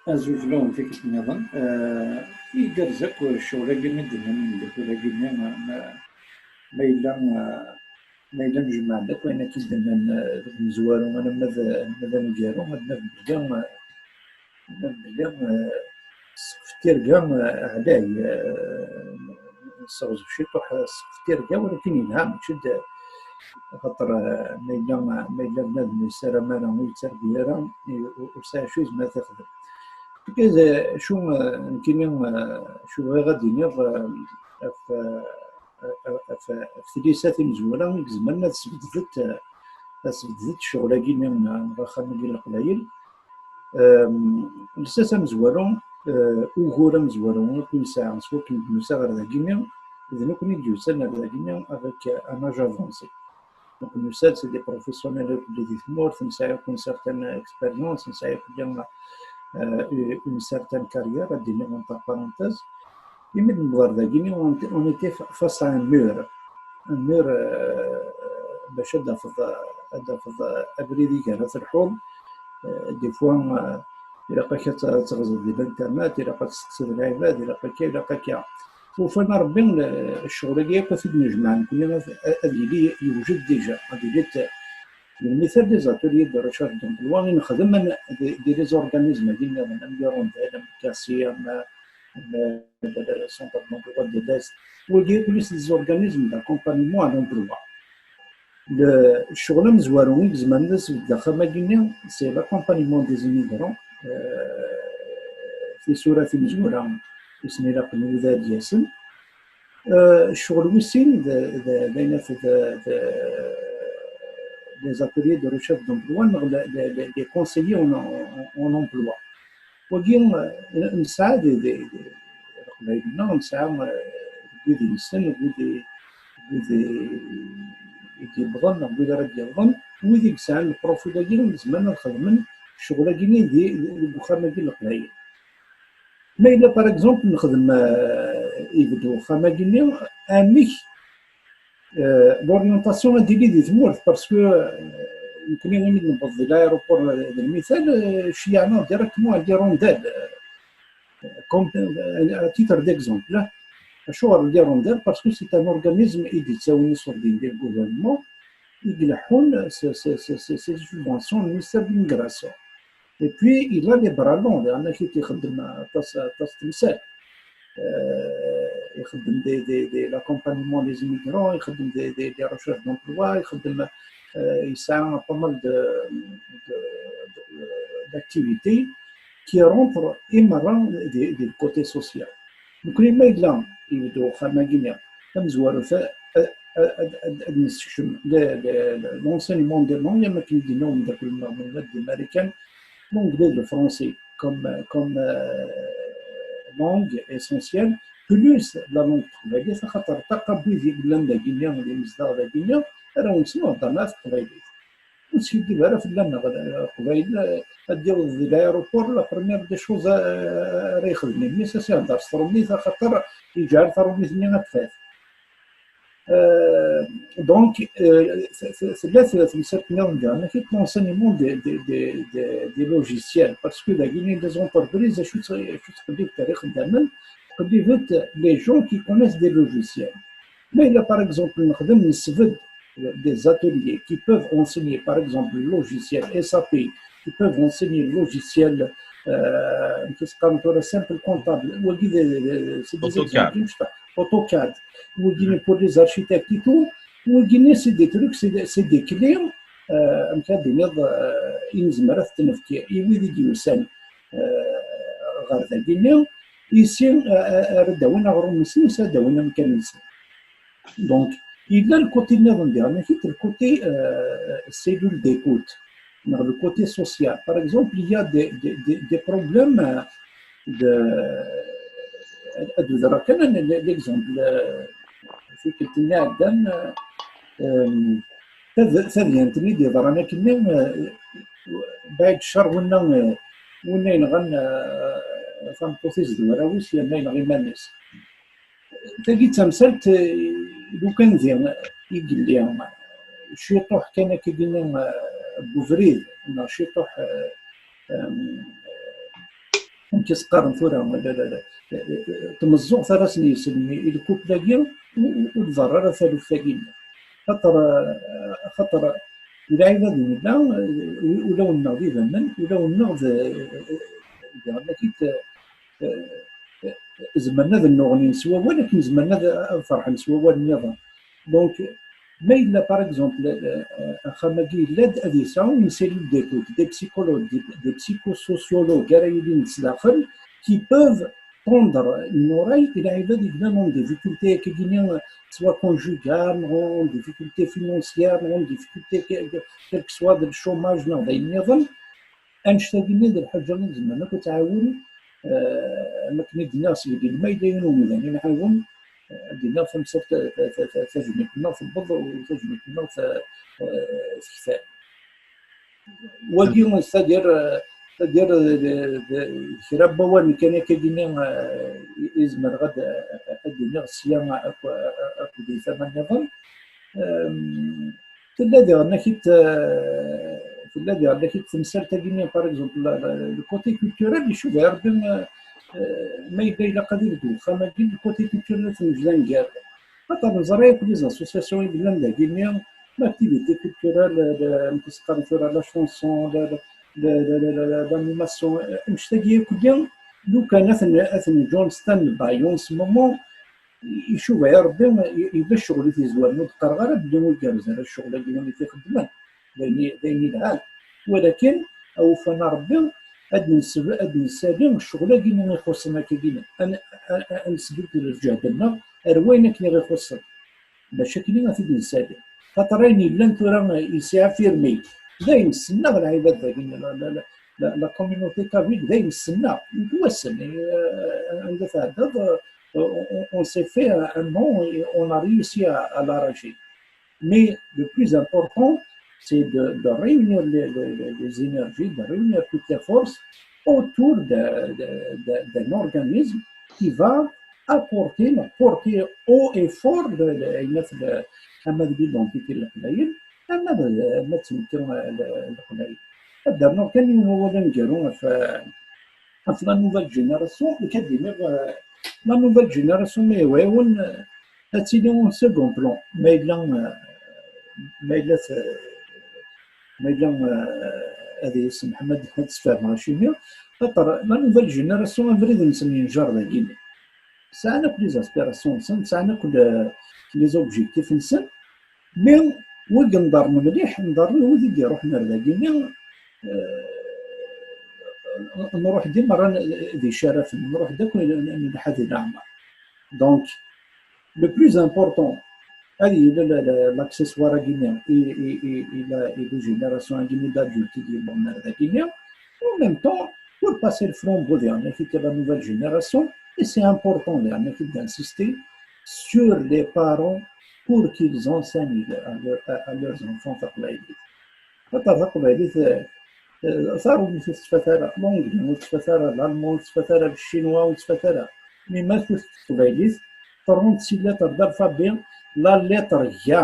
Azul fell-awen tikkelt nniḍen. Igerrez akk ccɣel-agi i d-nnan imeddakel-agi-nni, ma, ma yella, ma yella nejmeɛ-d akk ayen akka i d-nnan deg umezwaru alamma d, alamma d aneggaru, ad naf belli, ad naf belli ssqef n tirga ɛlay, sseɣzef ciṭuḥ ssqef n tirga, walakin yelha, mačči d, axaṭer ma yella, ma yella bnadem ur yessaram ara, ur yettargu ara, ur, ur sɛi acu yezmer ad t-ixdem. Acu, nekkini, acu bɣiɣ ad d-iniɣ ɣef, ɣef, ɣef tlisa timezwura i izemren ad sbeddet, ad sbeddet ccɣel-agi-nni neɣ axxam-agi n Leqbayel. Lsas amezwaru, ugur amezwaru akk i nesɛa s wakken d-nusa ɣer dagi-nni, d nekkni i d-yusan ar dagi-nni avec un âge avancé. Donc nusa-d, c'est des professionnels akk di tmurt, nesɛa akk une certaine expérience, nesɛa akk une certaine carrière, ad d-iniɣ entre parenthèses. Imi d-newweḍ ar dagi-nni, on était face à un mur. Un mur, bac ad d-tafeḍ, ad d-tafeḍ abrid i gar ad telḥuḍ. Des fois, ilaq-ak ad teɣzeḍ di l'internet, ilaq ad testeqsiḍ lɛibad, ilaq akka, ilaq akka. Ufan a Rebbi, ccɣel-agi akk ad t-id-nejmeɛ nekkni, ad yili yewjed déjà, ad yili, lmital, des ateliers de recherche d'emploi i nexdem di les organismes-agi nniḍen, am l'Hirondelle, am l'Cassis, am le Centre d'emploi de l'Est. Wagi akk les organismes d'accompagnement à l'emploi. Ccɣel amezwaru i izemren ad sbedden axxam-agi-nni, c'est l'accompagnement des immigrants, tisura timezwura i sen-ilaqen wid ad d-yasen. Ccɣel wis sin d, d, d ayen af, d, d, les ateliers de recherche d'emploi neɣ les, les, les conseillers en, en, en emploi. Wagi, nesɛa di, di, di Leqbayel-nneɣ, nesɛa wid inessen, wid i, wid i d-yewwḍen neɣ wid ara d-yawḍen, wid i yesɛan le profil-agi zemren ad xedmen ccɣel-agi-nni di, deg uxxam-agi n Leqbayel. Ma yella, par exemple, nexdem, euh, ibedd uxxam-agi-nni, amek, euh, l'orientation ad d-tili di tmurt, parce que, euh, nekkni imi d-newweḍ di l'aéroport, euh, d lmital, euh, ceyyɛen-aɣ directement à l'hirondelle, euh, comme, euh, à titre d'exemple. Acuɣer l'hirondelle? Parce que c'est un organisme i d-yettawin iṣurdiyen di le gouvernement, i ileḥḥun s, s, s, s, s les subventions du ministère de l'immigration. Et puis, il a les bras longs, diɣen ak-id ixeddem aṭas, aṭas temsal. Euh, ixeddem des, des, des, l'accompagnement des immigrants, ixeddem des, des, des recherches d'emploi, ixeddem, euh, yesɛa pas mal de, de, de, d'activités qui rentrent i merra di, di le côté social. Nekkni ma yella ibedd uxxam-agi-nni tamezwarut, ad, ad, ad, ad nessekcem le, le, le, l'enseignement des langues, am akken i d-yenna umeddakel-nneɣ Muḥemmed di Marikan, l'anglais d le français comme, comme, euh, langue essentielle, plus la langue taqbaylit, axaṭer ṭṭaqa n wid i yellan dagi-nni, d imezdaɣ dagi-nni, arraw-nsen ur heddren ara taqbaylit. Ur skiddib ara fell-aneɣ, Leqbayel, eh, ad d-yaweḍ di l'aéroport, la première des choses, eh, ara yexdem imi-s, ad s-ihedder s trumit, axaṭer yeǧɛel tarumit-nni ad tfat. Euh, donc, euh, t-, t-, tella t-, temsalt nniḍen diɣen, l'enseignement des, des, des, des, des logiciels, parce que dagi-nni les entreprises, acu tt-, acu ttqellibent ar ixeddamen, ttqellibent les gens qui connaissent des logiciels. Ma yella, par exemple, nexdem, nesbedd des ateliers qui peuvent enseigner, par exemple, le logiciel S A P, qui peuvent enseigner le logiciel, euh, amek i s-qqaren tura, simple comptable, wagi d, d, d, c'est des AutoCAD. Exemples, AutoCAD, wagi pour les architectes et tout, wagi c'est des trucs, c'est des, c'est des clés, euh, amek ad d-tiniḍ, euh, i nezmer ad t-nefk i wid i d-yusan, euh, ɣer dagi-nni, ici, euh, euh, ara d-awin aɣrum-nsen, ici ara d-awin amkan-nsen. Donc, yella le côté nniḍen diɣen, le côté, euh, cellule d'écoute, le côté social. Par exemple, il y a des, des, des, des problèmes, euh, de, ad d-bedreɣ kan l'exemple, euh, tikkelt-nni iɛeddan, euh, tadyant-nni i d-yeḍran akkenni, euh, baɛid ccer winna, euh, winna yenɣan, euh, tameṭṭut-is d warraw-is, yerna yenɣa iman-is. Tagi d tamsalt, eh, lukan di, i yelli, ciṭuḥ kan akka-gini, eh, n ubrid, neɣ ciṭuḥ, eh, em, amek i s-qqaren tura, la, la, la, eh, tmeẓẓuɣt ara sen-yeslen i, i lkupl-agi, ur, ur, ur tḍerr ara taluft-agi-nni. Xaṭer, eh, xaṭer, lɛibad nella, eh, u-, ulawen-nneɣ d idammen, ulawen-nneɣ d, eh, eh, eh, diɣen akit, eh, eh, eh, zemren ad nnuɣnin s wawal akken zemren ad, ad ferḥen s wawal nniḍen. Donc, ma yella, par exemple, eh, eh, axxam-agi yella-d, ad yesɛu une cellule d'écoute, des psychologues, des, des psychosociologues ara yilin sdaxel, qui peuvent prendre une oreille i lɛibad i yellan en difficulté, akka-gini, soit conjugale, neɣ en difficulté financière, neɣ en difficulté que-, que-, quel que soit le chômage, neɣ d ayen nniḍen, annect-agi-nni d lḥaǧa i izemren akk ad tɛawen, eh, am akken i d-nniɣ seg din, ma yella yiwen umdan i nɛawen, eh, ad d-iniɣ tamsalt ta-, ta-, ta-, ta-, tajmilt-nneɣ tewweḍ, u tajmilt-nneɣ ta-, eh, tektal. Wagi, c'est-à-dire, eh, c'est-à-dire, eh, d, d, d kra n wawalen kan akka-gini, eh, i, i zemreɣ ad, ad d-iniɣ sya akk, akk di tama nniḍen. Em, Tella diɣen akit, eh, tella diɣen akit temsalt-agi-nni, par exemple, la, la, le côté culturel, icuba Rebbi, eh, eh, ma yella ilaq ad ibedd uxxam-agi, le côté culturel ad t-nejj d aneggar. Xaṭer neẓra akk les associations i yellan dagi-nni, l'activité culturelle, le, amek i s-qqaren tura, la chanson, la, la, l'animation, eh, annect-agi akk-nni, lukan ad ten-, ad ten-neǧǧ en stand-by en ce moment, icuba-yi Rebbi, i-, yella ccɣel i t-izwaren. Ur d-qqareɣ ara belli ur igerrez ara ccɣel-agi i t-ixeddmen, d ayen i, d ayen yelhan. Walakin, awufan a Rebbi, ad nseb-, ad nsali ccɣel-agi i ixuṣṣen akka-gini. Ad n-, a-, a-, ad nesbedd lǧehd-nneɣ ar wayen akken i ɣ-ixuṣṣen. Bac akken ad t-id-nsali. Xaṭer ayen yellan tura, ici affirmé, d ayen ssneɣ lɛibad dagi, la, la, la, la, la communauté kabyle, d ayen ssneɣ, yettwassen, eh, anda tɛeddaḍ, eh, on, on, on s'est fait un nom et on a réussi à, à l'arracher. Mais le plus important, c'est de, de réunir les, les, les énergies, de réunir toutes les forces autour d'un organisme qui va apporter, porter haut et fort de, de, de, ama d l'identité n Leqbayel, ama d, ama d tmetti n Leqbayel. Ad d-rnuɣ kan yiwen wawal aneggaru ɣef, ɣef la nouvelle génération, nekk ad d-iniɣ, euh, la nouvelle génération, mais ouais, ad tili en second plan. Ma yella, euh, ma yella, ma yella, euh, ad yissemḥem ad, ad sfehmeɣ acimi. Xaṭer la nouvelle génération, abrid-nsen yenjer dagi. Sɛan akk les aspirations-nsen, sɛan akk le, les objectifs-nsen, mais wid yenḍerren mliḥ, nḍerren wid i d-iruḥen ar dagi-nni, euh, nruḥ-d i merra d icarafen, nruḥ-d akk nlḥa di leɛmer. Donc, le plus important, ad yili l'accessoire-agi-nni i la génération-agi-nni d'adultes i d-yewwḍen ar dagi-nni, en même temps, pour passer le flambeau vers la nouvelle génération, et c'est important vers d'insister sur les parents pour qu'ils enseignent à, leur, à, à leurs enfants taqbaylit. Xaṭer taqbaylit, eh, eh, taṛumit ur tettfat ara, l'anglais ur tettfat ara, l'allemand ur tettfat ara, le chinois ur tettfat ara. Mais ma tfut teqbaylit, trente-six lettres d'alphabet, la lettre G,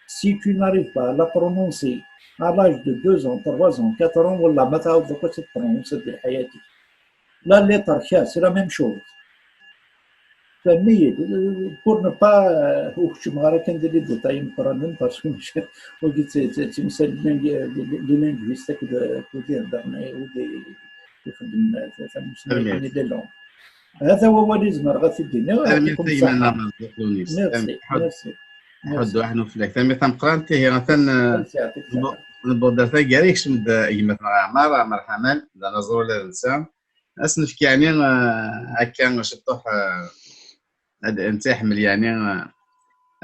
si tu n'arrives pas à la prononcer à l'âge de deux ans, trois ans, quatre ans, wallah, ma tɛawdeḍ akk ad tt-prononcer di lḥayat-ik. La lettre K, c'est la même chose. Fehmi-yi-d, pour ne pas, euh, ur keččmeɣ ara kan di les détails imeqqranen, parce que wagi d timsal n les linguistes akked wid iheddren, wid ixeddmen tamussni des langues. Hata wawal i zemreɣ ad t-id-iniɣ. Merci, merci. Ḥuddu aḥnu fell-ak. Tanemmirt tameqqrant, ihi atan, eh, newweḍ ar taggara, yekcem-d, eh, gma-tneɣ Ɛmar, Ɛmar Ḥaman, d anaẓur ula d netta. Ad s-nefk, yeɛni, eh, akka ciṭṭuḥ, eh, ad, netta iḥemmel, yeɛni, eh,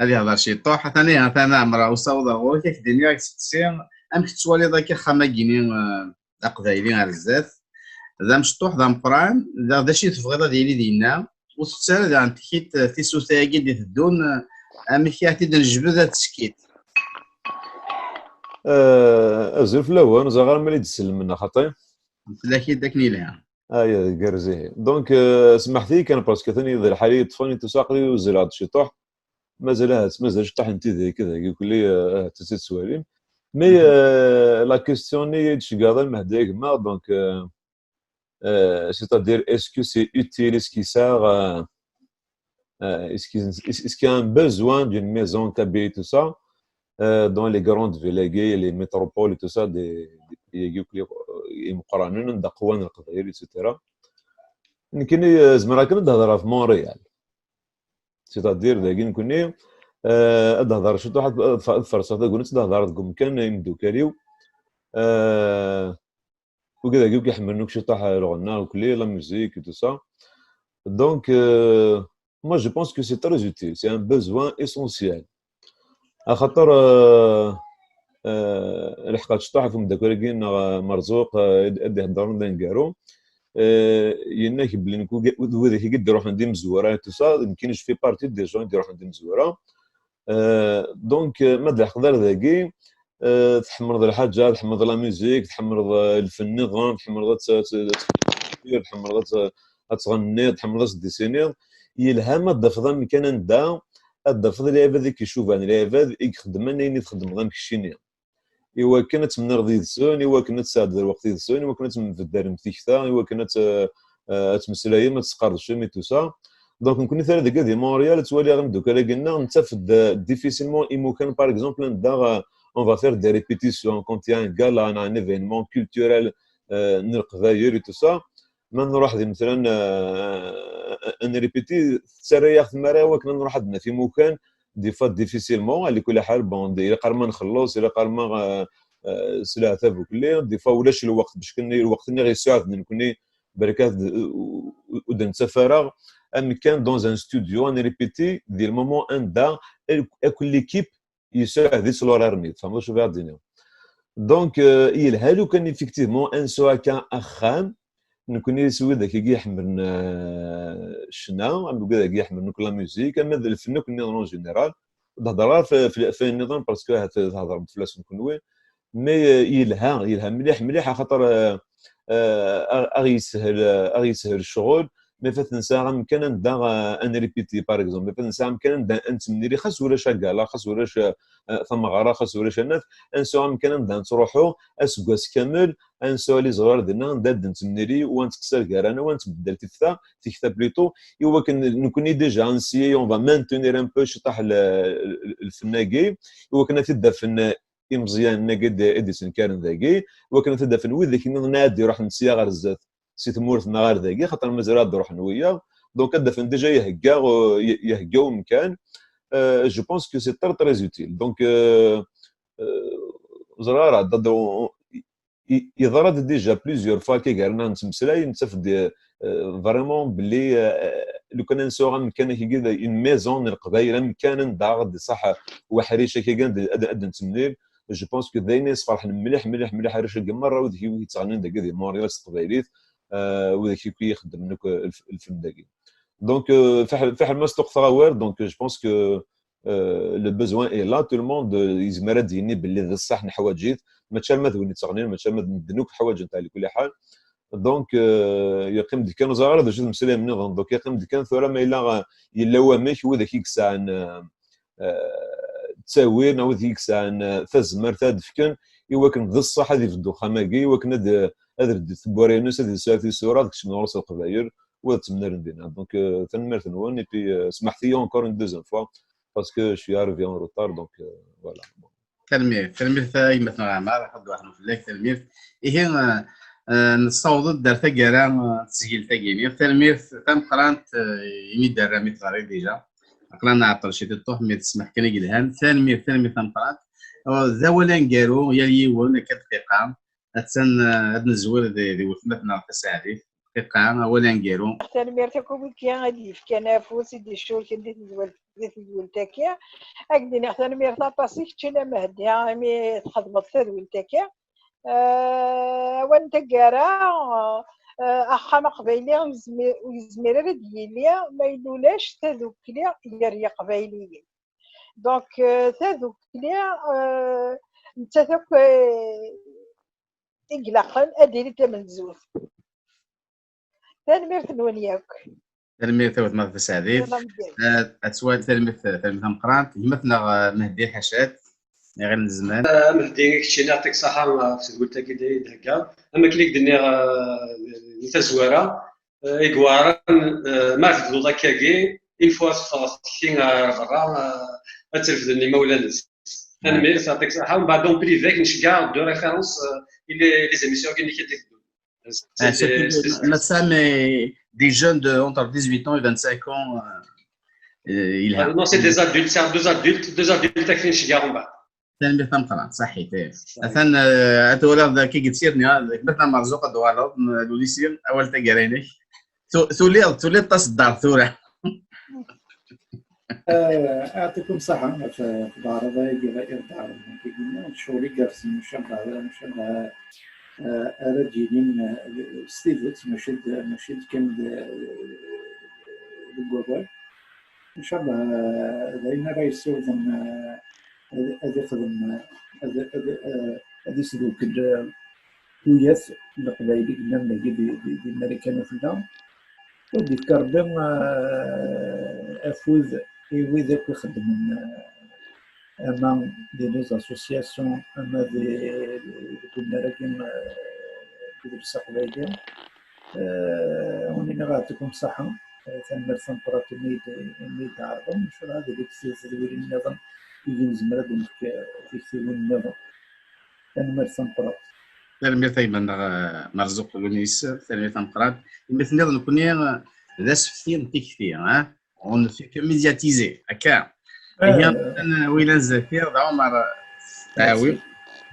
ad ihder ciṭṭuḥ. Atan ihi, atan Ɛmar, ur ssawḍeɣ ɣur-k, ad k-d-iniɣ, ad k-seqsi, amek tettwaliḍ akka axxam-agi-ni, eh, aqbayli ar zdat? D amecṭuḥ, d ameqqran, d, d acu i tebɣiḍ ad yili dinna? Ur tettu ara daɣen tikit, eh, tisuta-agi d-iteddun, eh, amek i aɣ-t-id-nejbed ad teskiḍ? Eh, azul fell-awen, ẓriɣ ara mali d-sellmen, a xaṭi. Fell-ak-id akken yelha. Aya, gerrez ihi. Donc, eh, semmḥet-iyi kan, parce que atan d lḥal i yeṭṭfen, i tusa aql-i uzzleɣ-d ciṭuḥ. Mazal ahat, mazal ciṭuḥ n tidak, dagi kulli, eh, ahat ad tt-id-twalim. Mais, eh, la question-nni i d-tceggeḍ a Mehdi a gma, donc, eh, Euh, c'est-à-dire, est-ce que c'est utile, est-ce qu'il sert, euh, euh, est-ce qu'il, est-ce qu'il y a un besoin d'une maison kabyle, tout ça, euh, dans les grandes villes, les métropoles et tout ça, des, des pays, euh, imeqqranen, anda qwan Leqbayel, et cetera. Nekkini, euh, zemreɣ kan ad d-hedreɣ ɣef Montréal. C'est-à-dire, dagi nekkini, euh, ad d-hedreɣ ciṭuḥ, ad, ad ferseɣ tagnit, ad d-hedreɣ deg umkan, imeddukal-iw. Euh, Wigi dagi akk iḥemmlen akk ciṭuḥ lɣenna, akk la musique et tout ça. Donc, euh, moi, je pense que c'est très utile, c'est un besoin essentiel. Axaṭer, euh, euh, lḥeqqa ciṭuḥ ɣef umeddakel-agi neɣ, euh, Merzuq, euh, ad d-iheddren d aneggaru, euh, yenna-k belli nekk wigi, d widak i d-iruḥen d imezwura et tout ça, nekkini je fais partie des gens i d-iruḥen d imezwura. Euh, donc, euh, ma d-leḥqeḍ ar dagi, euh, tḥemmleḍ lḥaǧa, tḥemmleḍ la musique, tḥemmleḍ, euh, lfen nniḍen, tḥemmleḍ ad t-, ad t-, tḥemmleḍ ad t-, ad tɣenniḍ, tḥemmleḍ ad tdisiniḍ, yelha ma d-tafeḍ amkan anda ad d-tafeḍ lɛibad i k-icuban, lɛibad i ixeddmen ayen i txeddmeḍ am keččini. I wakken ad temneɣ yid-sen, i wakken ad tesɛeddeḍ lweqt yid-sen, i wakken ad tembeddalem tikta, i wakken ad t-, eh, ad tmeslayem, ad tesqerdcem et tout ça. Donc, nekkni tura dagi di Montréal, ttwaliɣ imeddukal-agi-nneɣ, nettaf-d, eh, difficilement imukan, par exemple, anda, eh, on va faire des répétitions, quand il y a un gala, un, un événement culturel, eh, n Leqbayel et tout ça. Ma nruḥ di, matalan, eh, ad nripiti, tettarra-yaɣ tmara i wakken ad nruḥ ad naf imukan, des fois difficilement, ɛla kulli ḥal, bon, ilaq arma nxelleṣ, ilaq arma, euh, euh, s leɛtab ukelli, des fois ulac lweqt, bac kan lweqt-nni ɣ-yesɛuhden nekkni, berka d-, ur d-nettaf ara amkan dans un studio, ad nripiti di le moment anda akk l'équipe yesɛuhd-itt l'horaire-nni, tfehmeḍ acu bɣiɣ ad d-iniɣ. Donc, euh, yelha lukan effectivement ad nesɛu akka axxam, nekkni s widak i iḥemmlen, euh, ccna, am widak i iḥemmlen akk la musique, ama d lfen akk nniḍen en général. Ur d-hedreɣ ara f, f, f ayen nniḍen, parce que ahat thedrem fell-asen kenwi. Mais, euh, yelha, yelha mliḥ, mliḥ, axaṭer, euh, euh, a, a ɣ-yeshel, a ɣ-yeshel ccɣel, mais fat nesɛa amkan anda, euh, ad nripiti, par exemple, mais fat nesɛa amkan anda ad nettemnili, xas ulac agala, xas ulac, euh, tameɣra, xas ulac anat, ad nesɛu amkan anda ad nettruḥu aseggas kamel, ad nesɛu les horaires dinna, anda ad nettemnili, u ad nettqessir gar-aneɣ, u ad nettbeddal tifta, tikta plutôt, i wakken nekni déjà nsiy, on va maintenir un peu ciṭaḥ l-, l-, lfenn-agi, i wakken ad t-id-afen imeẓyanen-agi d-, i d-isenkaren dagi, wakken ad t-id-afen widak nniḍen ad d-iruḥen sya ɣer zdat, si tmurt-nneɣ ɣer dagi, xaṭer mazal ad d-ruḥen wiyaḍ. Donc ad d-afen déjà ihegga, euh, ihegga umkan. Euh, je pense que c'est très, très utile. Donc, euh, euh, ẓriɣ ara, d-, d-, i-, yeḍra-d déjà plusieurs fois akka gar-aneɣ nettmeslay, nettaf-d, euh, vraiment belli, euh, lukan ad nesɛu amkan akkagi, une maison n Leqbayel, amkan anda d ṣaḥ weḥric akkagi ad, ad, ad nettemlil. Je pense que d ayen yesferḥen mliḥ, mliḥ, mliḥ arrac-agi merra, wid i yettɣennin dagi di Montréal s teqbaylit, euh, wid akk i ixeddmen akk lf-, lfilm dagi. Donc, euh, fiḥel, fiḥel ma sṭuqteɣ awal, donc, je pense que, euh, le besoin est là, tout le monde, euh, yezmer ad d-yini belli d ṣṣeḥ neḥwaǧ-it, mačči arma d win yettɣennin, mačči arma d medden akk ḥwaǧen-t, ɛla kulli ḥal. Donc, euh, yeqqim-d kan, ur ẓriɣ ara d acu d mmeslay nniḍen, donc yeqqim-d kan tura ma yella, euh, yella wamek, widak i yesɛan, euh, euh, ttawil, neɣ wid i yesɛan, euh, tazmert ad d-fken, i wakken d ṣṣeḥ ad ibedd uxxam-agi, i wakken ad, ad ldit tewwura-ines, ad yesɛu tisura, ad kecmen ɣur-s Leqbayel, u ad ttemnalen dinna. Donc, euh, tanemmirt-nwen, et puis, euh, smaḥet-iyi encore une deuxième fois, parce que je suis arrivé en retard, donc, euh, voilà. Tanemmirt, tanemmirt a gma-tneɣ Ɛmar, ad d-waḥnu fell-ak, tanemmirt. Ihi, euh, euh, nessaweḍ-d ar taggara, euh, n tesgilt-agi-nni. Tanemmirt tameqqrant, euh, imi d-terram i teɣri déjà. Aql-aɣ nɛeṭṭel ciṭuḥ, mais d ssmaḥ kan i yelhan. Tanemmirt, tanemmirt tameqqrant. Euh, d awal aneggaru, yal yiwen, akka dqiqa. Attan, eh, ad nezwir di, di weltma-tneɣ Taseɛdit. Dqiqa, awal aneggaru. Tanemmirt akk i wigi ad d-yefkan afus, i d-icurken di tezwelt, di tezwelt-agi. Ad k-d-iniɣ tanemmirt aṭas i keččini a Mehdi, imi txedmeḍ tadwilt-agi. Eh, awal n taggara, eh, axxam aqbayli ur yezmir, ur yezmir ara ad yili ma yella ulac tadukli gar yiqbayliyen. Donc, eh, tadukli, eh, nettat akk, eh, i ilaqen ad d-tili d tamenzut. Tanemmirt-nwen yakk. Tanemmirt a weltma Taseɛdit. Yalla, mgal. Eh, ad twal tanemmirt, tanemmirt tameqqrant. Gma-tneɣ, eh, Mehdi Ḥacat, iɣil n zzman. Eh, Mehdi, keččini, yeɛṭik ṣṣeḥḥa, eh, ɣef tedwilt-agi d-, d-theggaḍ. Am akken i k-d-nniɣ, eh, di tazwara, eh, i iweɛren, eh, ma tebduḍ akkagi, une fois teffɣeḍ tekki ar berra, eh, ad trefden imawlan-is. Tanemmirt, yeɛṭik ṣṣeḥḥa. Mbeɛd, en privé, nceggeɛ de référence, eh, i les, les émissions-agi-nni i d-iteddun. Ah, c'est des, surtout c'est des, ma, ma tesɛam, eh, des jeunes de entre dix-huit ans et vingt-cinq ans, euh, euh, yelha. Ah, non, c'est des adultes, c'est deux adultes, deux adultes, akk nceggeɛ mbeɛd. Tanemmirt tameqqrant, ṣaḥit, eh. Ṣaḥit. Atan, eh, ad twaliḍ dagi deg tirni, ah, deg At Merzuq ad d-twaliḍ, n-, Lulisi, awal taggara-inek. Tu-, tuliḍ, tuliḍ taṣeddart tura. Eh, yeɛṭikum ṣṣeḥḥa, ɣef, ɣef leɛraḍ-agi i ɣ-d-ɛerḍen akkagi-nni, d ccɣel igerrzen, ncalleh, ncalleh, eh, ara d-yilin, eh, s tidet, mačči d, mačči d kan d, deg wawal. Ncalleh, eh, d ayen ara yessiwḍen, eh, ad, ad ixdem, eh, ad, ad, eh, ad isdukkel, eh, tuyat n Leqbayel i yellan dagi di, di, di Marikan Ufella. Ad d-yefk Rebbi, eh, afud i wid akk ixeddmen, eh, ama di les associations, ama di, deg unnar-agi, eh, n udles aqbayli. Eh, ad wen-iniɣ yeɛṭikum ṣṣeḥḥa, eh, tanemmirt tameqqrant imi d-, imi d-tɛerḍem, ncalleh ad ilint tedwilin nniḍen i nezmer ad d-nefk, eh, tiktiwin nniḍen. Tanemmirt tameqqrant. Tanemmirt a gma-nneɣ, eh, Merzuq Lunis, tanemmirt tameqqrant. Imi tenniḍ nekkni, eh, d asefti n tikti, eh? On ne fait que médiatiser, akka. Eh, ihi, eh, atan, eh, win zdat-i, d Ɛumer, eh, Tɛawi.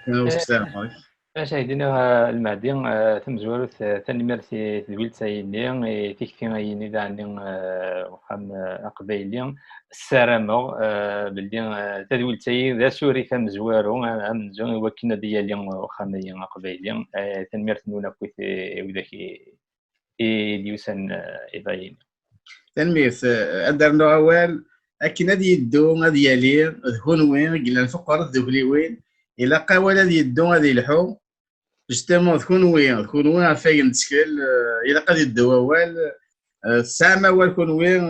Ur ssarameɣ. Acu ay d-iniɣ, eh, Lmehdi, eh, tamezwarut, eh, tanemmirt i tedwilt-ayi-nni, i tikti-ayi-nni daɣen, eh, uxxam, eh, aqbayli. Ssarameɣ, eh, belli, eh, tadwilt-ayi d asurif amezwaru, eh, amenzu i wakken ad yali uxxam-ayi aqbayli. Eh, tanemmirt-nwen akkit i, i widak i, i d-yusan, eh, iḍ-ayi-nni. Tanemmirt, eh, ad d-rnuɣ awal, akken ad yeddu, ad yali, d kunwi i yellan fuq ɣer tdukliwin, Ilaq awal ad yeddu, ad yelḥu. Justement, d kunwi, d kunwi ɣef ay nettkel, eh, ilaq ad yeddu wawal. Eh, tesɛam awal kunwi, eh,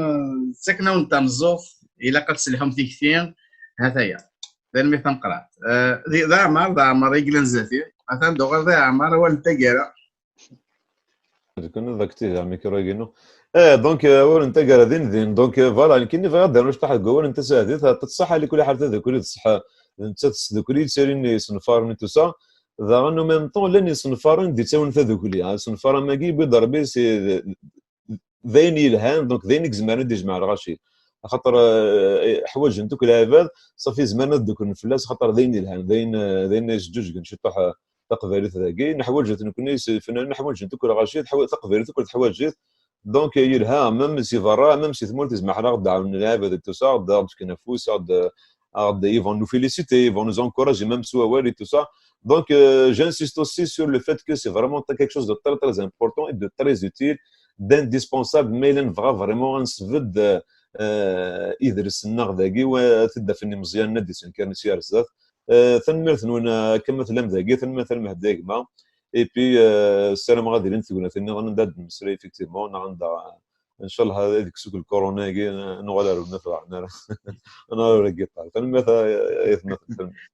ttaken-awen-d tameẓẓuɣt, ilaq ad tselḥum tikti, ha-t-aya. Tanemmirt tameqqrant. Eh, di, d Ɛmer, d Ɛmer i yellan zdat-i. Atan d uɣerda Ɛmer, awal n taggara. Nekk ad aktiviɣ amikru-agi-inu. Eh, donc, eh, awal n taggara din din. Donc, eh, voilà, nekkini bɣiɣ ad d-rnuɣ cṭaḥ deg wawal n tasahdit. Aṭas ṣṣeḥ, a likul ḥal tadukli d ṣṣeḥ, d nettat s tdukli, d tiri n yisenfaren et tout ça. Daɣen, en même temps, llan yisenfaren d-ittawin tadukli. Ah, isenfar am wagi, yewwi-d Rebbi, c'est d ayen yelhan, donc d ayen i izemren ad d-ijmeɛ lɣaci. Axaṭer, eh, ḥwaǧen-t akk lɛibad, ṣafi zemren ad dduklen fell-as, axaṭer d ayen yelhan, d ayen, eh, d ayen yeǧǧuǧgen ciṭuḥ, eh, taqbaylit dagi. Neḥwaǧ-it nekkni s ifennanen, neḥwaǧen-t akk lɣaci, teḥwa-, taqbaylit akk teḥwaǧ-it. Donc, eh, yelha, même si berra, même si tmurt, izmer ad aɣ-d-ɛawnen lɛibad et tout ça, ad aɣ-d-fken afus, ad aɣ-d-, ad aɣ-d-, ils vont nous féliciter, ils vont nous encourager, même s wawal et tout ça. Donc, euh, j'insiste aussi sur le fait que c'est vraiment quelque chose de très, très important et de très utile, d'indispensable, ma yella nebɣa vraiment ad nesbedd, euh, euh, idles-nneɣ dagi, wa ad t-id-afen imeẓyanen ad d-isenkaren si ar zdat. Euh, tanemmirt-nwen, euh, akka ma tellam dagi, tanemmirt a Lmehdi a gma. Et puis, euh, ssarameɣ ad ilint tegnatin nniḍen anda ad d-nemmeslay, effectivement, neɣ anda, ncallah, ad yekkes akk lkuruna-agi, nuɣal ar ur nafeɣ ara. Neɣ ar agiṭar. Tanemmirt a, a aytmaten, tanemmirt.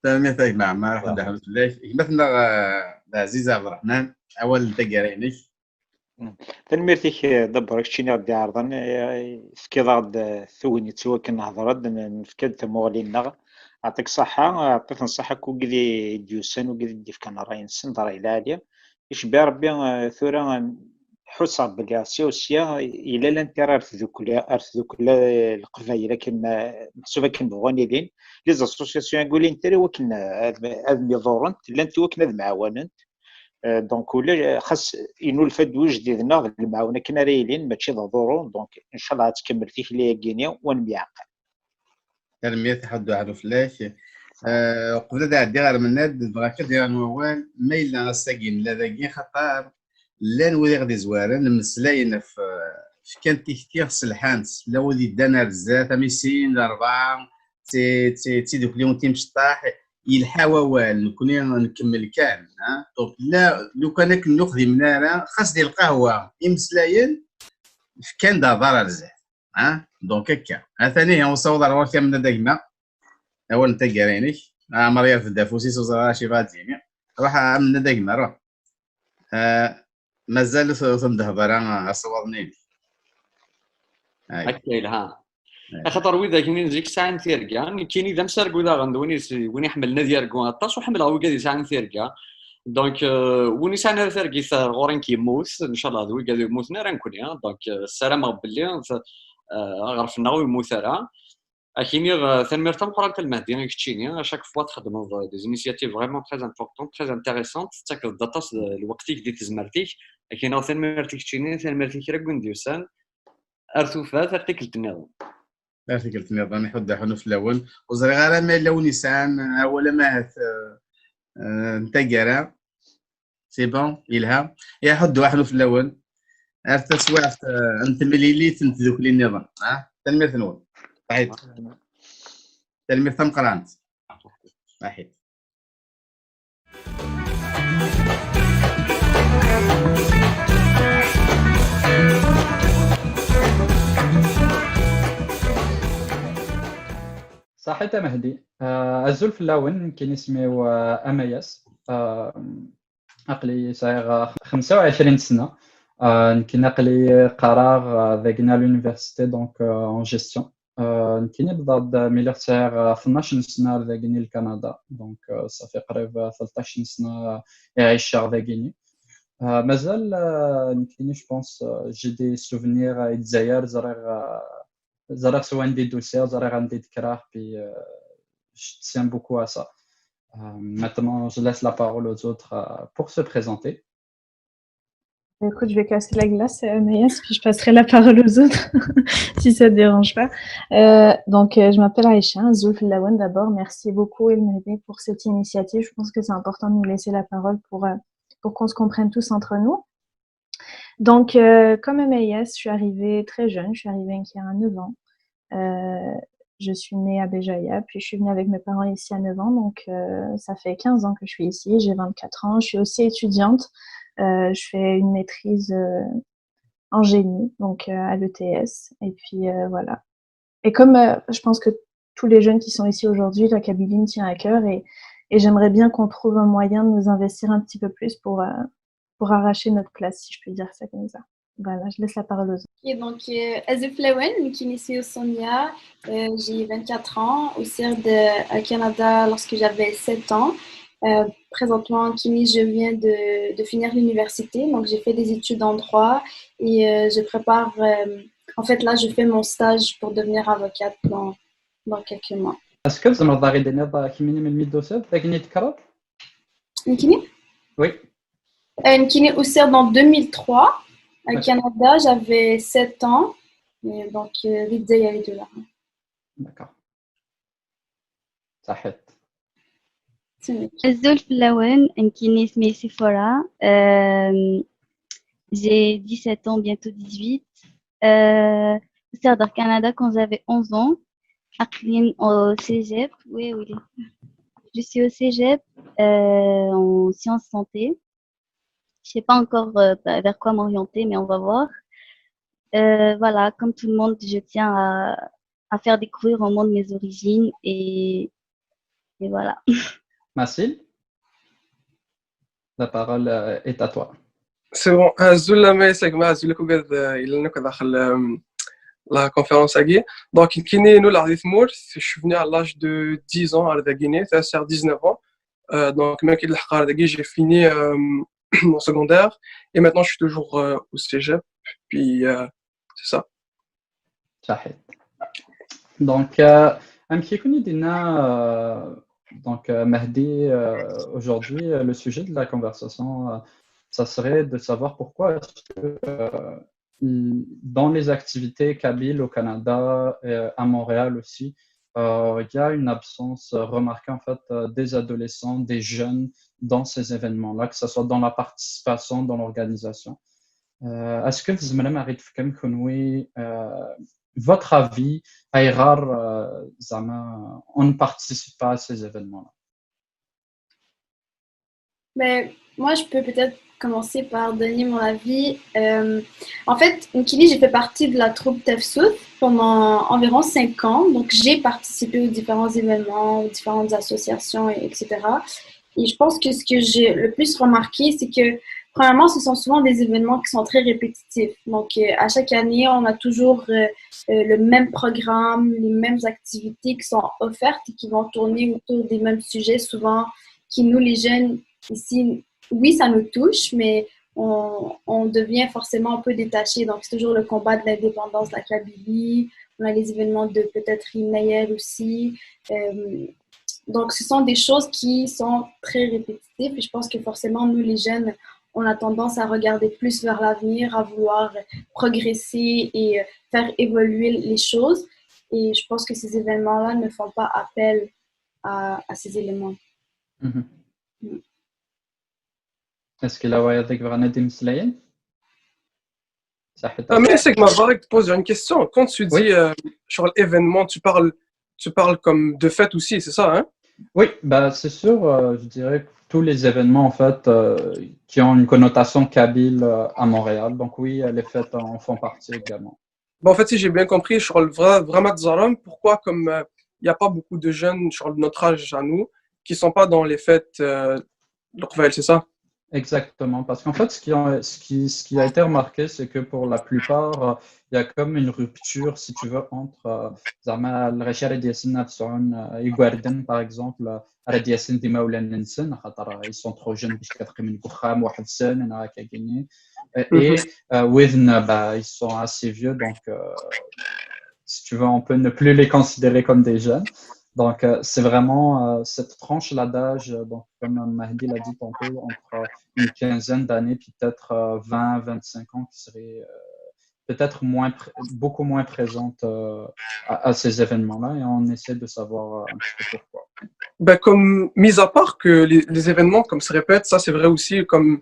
Tanemmirt a gma Ɛmar, ḥedd ḥmed fell-ak. Gma-tneɣ, eh, Ɛziz Abderrahman, awal n taggara-inek. Tanemmirt-ik, eh, d abṛa keččini ɣ-d-iɛerḍen, eh, tefkiḍ-aɣ-d, eh, tagnit i wakken nehder-d, n-, nefka-d tamuɣli-nneɣ. Ɛṭik ṣaḥḥa, ɛṭit n ṣaḥḥa akk wigad i d-yusan, wigad i d-yefkan ṛṛay-nsen d ṛṛay lɛali. Icebbi Ṛebbi, eh, tura, eh, ḥusseɣ belli sya u sya yella l'intérêt ar tdukla, ar tdukla, eh, Leqbayel akken ma, meḥsub akken bɣun ilin. Les associations-agi ulint ara i wakken, eh, ad, ad myeḍurrent, llant i wakken ad mɛawanent. Euh, donc, ula, xas inulfa-d ujdid-nneɣ d lemɛawna akken ara yilin, mačči d aḍurru. Donc, ncallah ad tkemmel tikli-agi-ni u ad nemyeɛqal. Tanemmirt, ḥedd uɛlu fell-ak. Euh, qbel ad ɛeddiɣ ar Mennad, bɣiɣ ad d-rnuɣ awal, ma yella ass-agi nella dagi, xaṭer llan wid i ɣ-d-izwaren, mmeslayen ɣef, euh, fkan tikti, selḥan-tt, llan wid yeddan ar zdat, am i sin, d rebɛa, d ti-, d ti-, d tidukli n timceṭṭaḥ, yelḥa wawal, nekkni nkemmel kan, ha? Donc, la, lukan akken ur xdimen ara, xas di lqahwa, imeslayen, fkan-d aḍar ar zdat, ha? Donc, akka. Atan ihi, usaweḍ ar ɣur-k a Mennad a gma, awal n taggara-inek, Ɛmer yerfed afus-is, ur ẓriɣ ara acu yebɣa ad d-yini. Ruḥ a Mennad a gma, ruḥ. Ah, mazal ur t-, ur ten-d-hḍer ara asawaḍ-nni. Ay. Akka yelha. Axaṭer widak-nni n zik sɛan tirga, nekkini d amsargu daɣen d win is-, win iḥemmlen ad yargu aṭas, u ḥemmleɣ wigad yesɛan tirga. Donc, euh, win yesɛan ara targit ar ɣur-i nekk yemmut, ncallah d wigad ur mmuten ara nekkni. Donc, euh, ssarameɣ belli t-, euh, aɣref-nneɣ ur yemmut ara. Ad k-iniɣ, euh, tanemmirt tameqqrant a Lmehdi i keččini, à chaque fois txeddmeḍ, euh, des initiatives vraiment très importantes, très intéressantes, tettakeḍ-d aṭas, euh, lweqt-ik di tezmert-ik. Ad k-iniɣ tanemmirt i keččini, tanemmirt i kra n win d-yusan. Ar tufat, ar tikkelt nniḍen. Ar tikkelt nniḍen, iḥudd aḥunu fell-awen. Ur ẓriɣ ara ma yella win yesɛan awal ama ahat, euh, euh, n taggara. C'est bon, yelha. Iḥudd aḥunu fell-awen. Ar taswiɛt, euh, n temlilit n tdukli nniḍen. Ha? Tanemmirt-nwen. Saḥit. Tanemmirt tameqqrant. Saḥit. Saḥit a Mehdi. Euh, azul fell-awen, nekkini isem-iw, euh, Amayas. Euh, aql-i sɛiɣ, euh, xemsa u ɛecrin sna. Euh, nekkini aql-i qqareɣ, euh, dagini à l'université, donc, euh, en gestion. Euh, nekkini bḍaɣ-d mi lliɣ sɛiɣ, euh, tnac n sna ar dagini Lkanada. Donc, euh, ça fait qrib, euh, tleṭṭac n sna i ɛiceɣ dagini. Euh, mazal, euh, nekkini, je pense, euh, j'ai des souvenirs, euh, i Dzayer, ẓriɣ, euh, ẓriɣ s wanda i d-usiɣ, ẓriɣ anda i d-kkreɣ, puis, euh, je tiens beaucoup à ça. Euh, maintenant, je laisse la parole aux autres, euh, pour se présenter. Écoute, je vais casser la glace, euh, Mayas, puis je passerai la parole aux autres, si ça te dérange pas. Euh, donc, euh, je m'appelle Aïcha, azul fell-awen d'abord. Merci beaucoup, El Mehdi, pour cette initiative. Je pense que c'est important de nous laisser la parole pour, euh, pour qu'on se comprenne tous entre nous. Donc, euh, comme Mayas, je suis arrivée très jeune, je suis arrivée il y a neuf ans. Euh, Je suis née à Béjaïa, puis je suis venue avec mes parents ici à neuf ans, donc euh, ça fait quinze ans que je suis ici, j'ai vingt-quatre ans, je suis aussi étudiante, euh, je fais une maîtrise euh, en génie, donc euh, à l'E T S, et puis euh, voilà. Et comme euh, je pense que tous les jeunes qui sont ici aujourd'hui, la Kabylie me tient à cœur et, et j'aimerais bien qu'on trouve un moyen de nous investir un petit peu plus pour, euh, pour arracher notre place, si je puis dire ça comme ça. Voilà, je laisse la parole aux autres. Et donc, euh, azul fell-awen, nekkini isem-iw Sonia, euh, j'ai vingt-quatre ans, usiɣ-d au Canada lorsque j'avais sept ans. Euh, présentement, nekkini, je viens de, de finir l'université, donc j'ai fait des études en droit et euh, je prépare, euh, en fait, là, je fais mon stage pour devenir avocate dans, dans quelques mois. Est-ce que tzemreḍ ad aɣ-d-tiniḍ kemmini melmi d-tusiḍ, d akken i d-tekkreḍ? Nekkini? Oui. Euh, nekkini usiɣ-d en deux mille trois. Au Canada, j'avais sept ans. Et donc, euh, l'idée, elle est de là. D'accord. صحيت. C'est vrai. Azul fell-awen, nekkini isem-iw Sifora. Euh, j'ai dix-sept ans, bientôt dix-huit. Euh, usiɣ-d ar Canada quand j'avais onze ans. Aql-i au cégep. Oui, oui. Je suis au cégep euh, en sciences santé. Je sais pas encore euh, vers quoi m'orienter, mais on va voir. Euh, voilà, comme tout le monde, je tiens à, à faire découvrir au monde mes origines et, et voilà. Masil, la parole euh, est à toi. C'est bon. Azul a gma, azul akk ugad, euh, yellan akk daxel, euh, la conférence-agi. Donc, nekkini Noul Ɛdi Tmurt, je suis venu à l'âge de dix ans à la Guinée, c'est-à-dire dix-neuf ans. Euh, donc, mec, j'ai fini euh, mon secondaire et maintenant je suis toujours euh, au cégep. Puis, euh, c'est ça. صحيت. Donc, euh, amek i ken-id-yenna, euh, donc, euh, Mahdi, euh, aujourd'hui, euh, le sujet de la conversation, euh, ça serait de savoir pourquoi est-ce que euh, dans les activités kabyles au Canada, euh, à Montréal aussi, euh, il y a une absence remarquée en fait euh, des adolescents, des jeunes dans ces événements-là, que ce soit dans la participation, dans l'organisation. Euh, est-ce que vous aimeriez, Marie, kenwi, euh, votre avis, ayɣer euh, زعما, on ne participe pas à ces événements-là? Mais moi, je peux peut-être commencer par donner mon avis. Euh, en fait, nekkini, j'ai fait partie de la troupe Tafsut pendant environ cinq ans. Donc, j'ai participé aux différents événements, aux différentes associations, et, et cetera. Et je pense que ce que j'ai le plus remarqué, c'est que, premièrement, ce sont souvent des événements qui sont très répétitifs. Donc, euh, à chaque année, on a toujours euh, euh, le même programme, les mêmes activités qui sont offertes et qui vont tourner autour des mêmes sujets, souvent qui nous, les jeunes, ici, oui, ça nous touche, mais on, on devient forcément un peu détaché. Donc, c'est toujours le combat de l'indépendance de la Kabylie. On a les événements de peut-être Imnael aussi. Euh, donc, ce sont des choses qui sont très répétitives. Et je pense que forcément, nous, les jeunes, on a tendance à regarder plus vers l'avenir, à vouloir progresser et faire évoluer les choses. Et je pense que ces événements-là ne font pas appel à, à ces éléments. Mhm. Est-ce que la voyage avec Vanessa Dimsleyen? Ah, mais c'est que ma vague te pose une question. Quand tu dis Oui. euh, sur l'événement, tu parles, tu parles comme de fête aussi, c'est ça, hein? Oui, bah, c'est sûr, euh, je dirais que tous les événements, en fait, euh, qui ont une connotation kabyle euh, à Montréal. Donc oui, euh, les fêtes en font partie également. Bon, en fait, si j'ai bien compris, sur le vrai, vraiment Zaram, pourquoi comme euh, il n'y a pas beaucoup de jeunes sur notre âge à nous qui sont pas dans les fêtes euh, de Noël, c'est ça? Exactement, parce qu'en fait, ce qui, a, ce, qui, ce qui a été remarqué, c'est que pour la plupart, euh, il y a comme une rupture, si tu veux, entre euh, زعما الغاشي راه ديال سنة تسعون يقاردن, par exemple, راه ديال سن ديما ولا ننسن خاطر ils sont trop jeunes باش كتقيم من كخام واحد السن انا هكا كيني et euh, widen, bah, ils sont assez vieux, donc euh, si tu veux, on peut ne plus les considérer comme des jeunes. Donc, euh, c'est vraiment euh, cette tranche-là d'âge, euh, donc, comme Mahdi l'a dit tantôt, entre une quinzaine d'années, puis peut-être euh, vingt, vingt-cinq ans, qui serait euh, peut-être moins, beaucoup moins présente euh, à, à, ces événements-là, et on essaie de savoir euh, un petit peu pourquoi. Ben, comme, mis à part que les, les événements comme se répètent, ça c'est vrai aussi, comme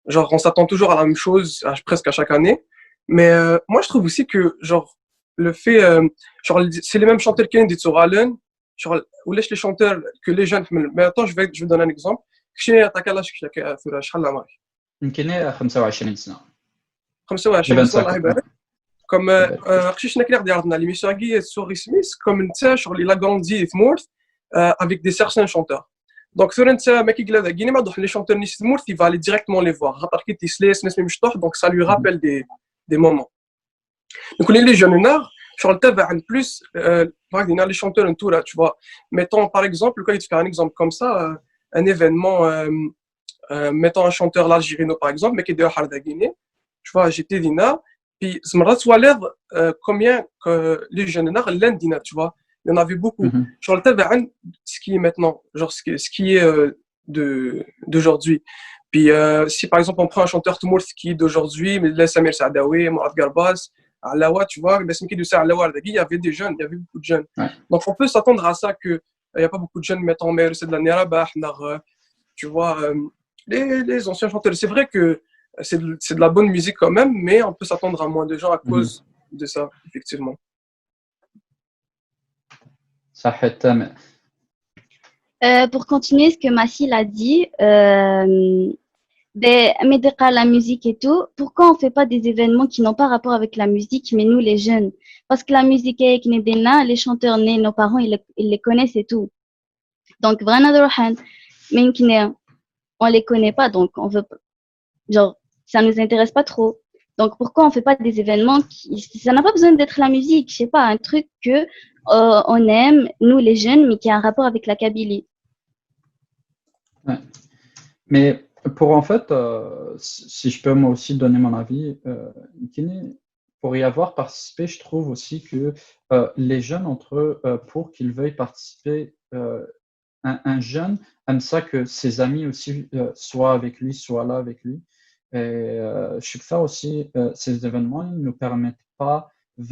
genre on s'attend toujours à la même chose à, presque à chaque année, mais euh, moi je trouve aussi que genre le fait, euh, genre, c'est les mêmes chanteurs qui ont dit Tsouralen, genre, ou les chanteurs que les jeunes, mais attends, je vais, je vais donner un exemple. كشي تاكالاش كشي ثورة شحال عمرك؟ يمكن خمسة وعشرين سنه. خمسة وعشرين سنه، الله يبارك. Comme euh, euh, قشيش نكري غادي عرضنا l'émission كي سوري سميث، comme انت شغل il a grandi في تمورث euh, avec des certains chanteurs. Donc ثورة انت ما كي قلت كيني ما دوح les chanteurs نيس تمورث، il va aller directement les voir خاطر كي تيسليس ناس مشطوح، donc ça lui rappelle des des moments. Donc les jeunes شغل تابع plus euh, les chanteurs نتورا, tu vois. Mettons par exemple, quand il fait un exemple comme ça, euh, un événement euh, euh, mettons un chanteur l'Algérie, par exemple, mais qui est dehors de Guinée, tu vois, j'étais dina, puis زمرت والد euh, combien que les jeunes là, l'Inde, tu vois, il y en avait beaucoup. Genre تابع ce qui est maintenant, genre ce qui, ce qui est euh, de d'aujourd'hui. Puis euh, si par exemple on prend un chanteur تمورث qui est d'aujourd'hui, mais là Samir Saadawi, Mourad Garbas, Alawa, tu vois, mais c'est qui de ça, Alawa, il y avait des jeunes, il y avait beaucoup de jeunes. Donc on peut s'attendre à ça que il n'y a pas beaucoup de jeunes, mettons, mais c'est de la Nerabah, tu vois, euh, les, les anciens chanteurs. C'est vrai que c'est de, c'est de la bonne musique quand même, mais on peut s'attendre à moins de gens à cause de ça, effectivement. صحيت تمام. Euh, pour continuer ce que Mathilde a dit, euh, ben, mais de la musique et tout, pourquoi on fait pas des événements qui n'ont pas rapport avec la musique, mais nous les jeunes ? Parce que la musique, eh, كي نبدينا, les chanteurs, eh, nos parents, ils, les- ils les connaissent et tout. Donc, vraiment, mais on les connaît pas, donc on veut pas- genre, ça nous intéresse pas trop. Donc, pourquoi on fait pas des événements qui, ça n'a pas besoin d'être la musique, je sais pas, un truc que euh, on aime, nous les jeunes, mais qui a un rapport avec la Kabylie. Ouais. Mais pour en fait, euh, si si je peux moi aussi donner mon avis, euh, Kini, pour y avoir participé, je trouve aussi que euh, les jeunes entre eux, euh, pour qu'ils veuillent participer, euh, un, un jeune aime ça que ses amis aussi euh, soient avec lui, soient là avec lui. Et euh, je suis que ça aussi, euh, ces événements, ils ne nous permettent pas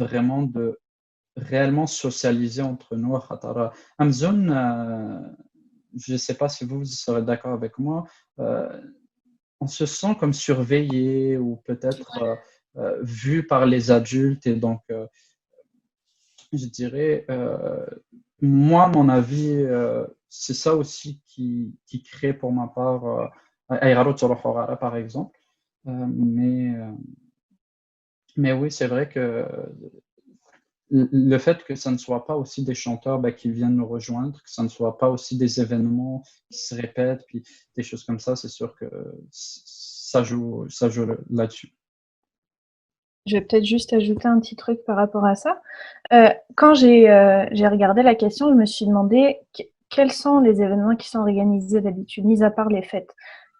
vraiment de réellement socialiser entre nous. خاطر أمزون, euh, je ne sais pas si vous, vous serez d'accord avec moi, euh, on se sent comme surveillé ou peut-être euh, euh, vu par les adultes. Et donc, euh, je dirais, euh, moi, mon avis, euh, c'est ça aussi qui, qui crée pour ma part, euh, Aïraro Torohorara, par exemple. Euh, mais, euh, mais oui, c'est vrai que le fait que ça ne soit pas aussi des chanteurs bah, qui viennent nous rejoindre, que ça ne soit pas aussi des événements qui se répètent, puis des choses comme ça, c'est sûr que ça joue, ça joue là-dessus. Je vais peut-être juste ajouter un petit truc par rapport à ça. Euh, quand j'ai euh, j'ai regardé la question, je me suis demandé que- quels sont les événements qui sont organisés d'habitude, mis à part les fêtes.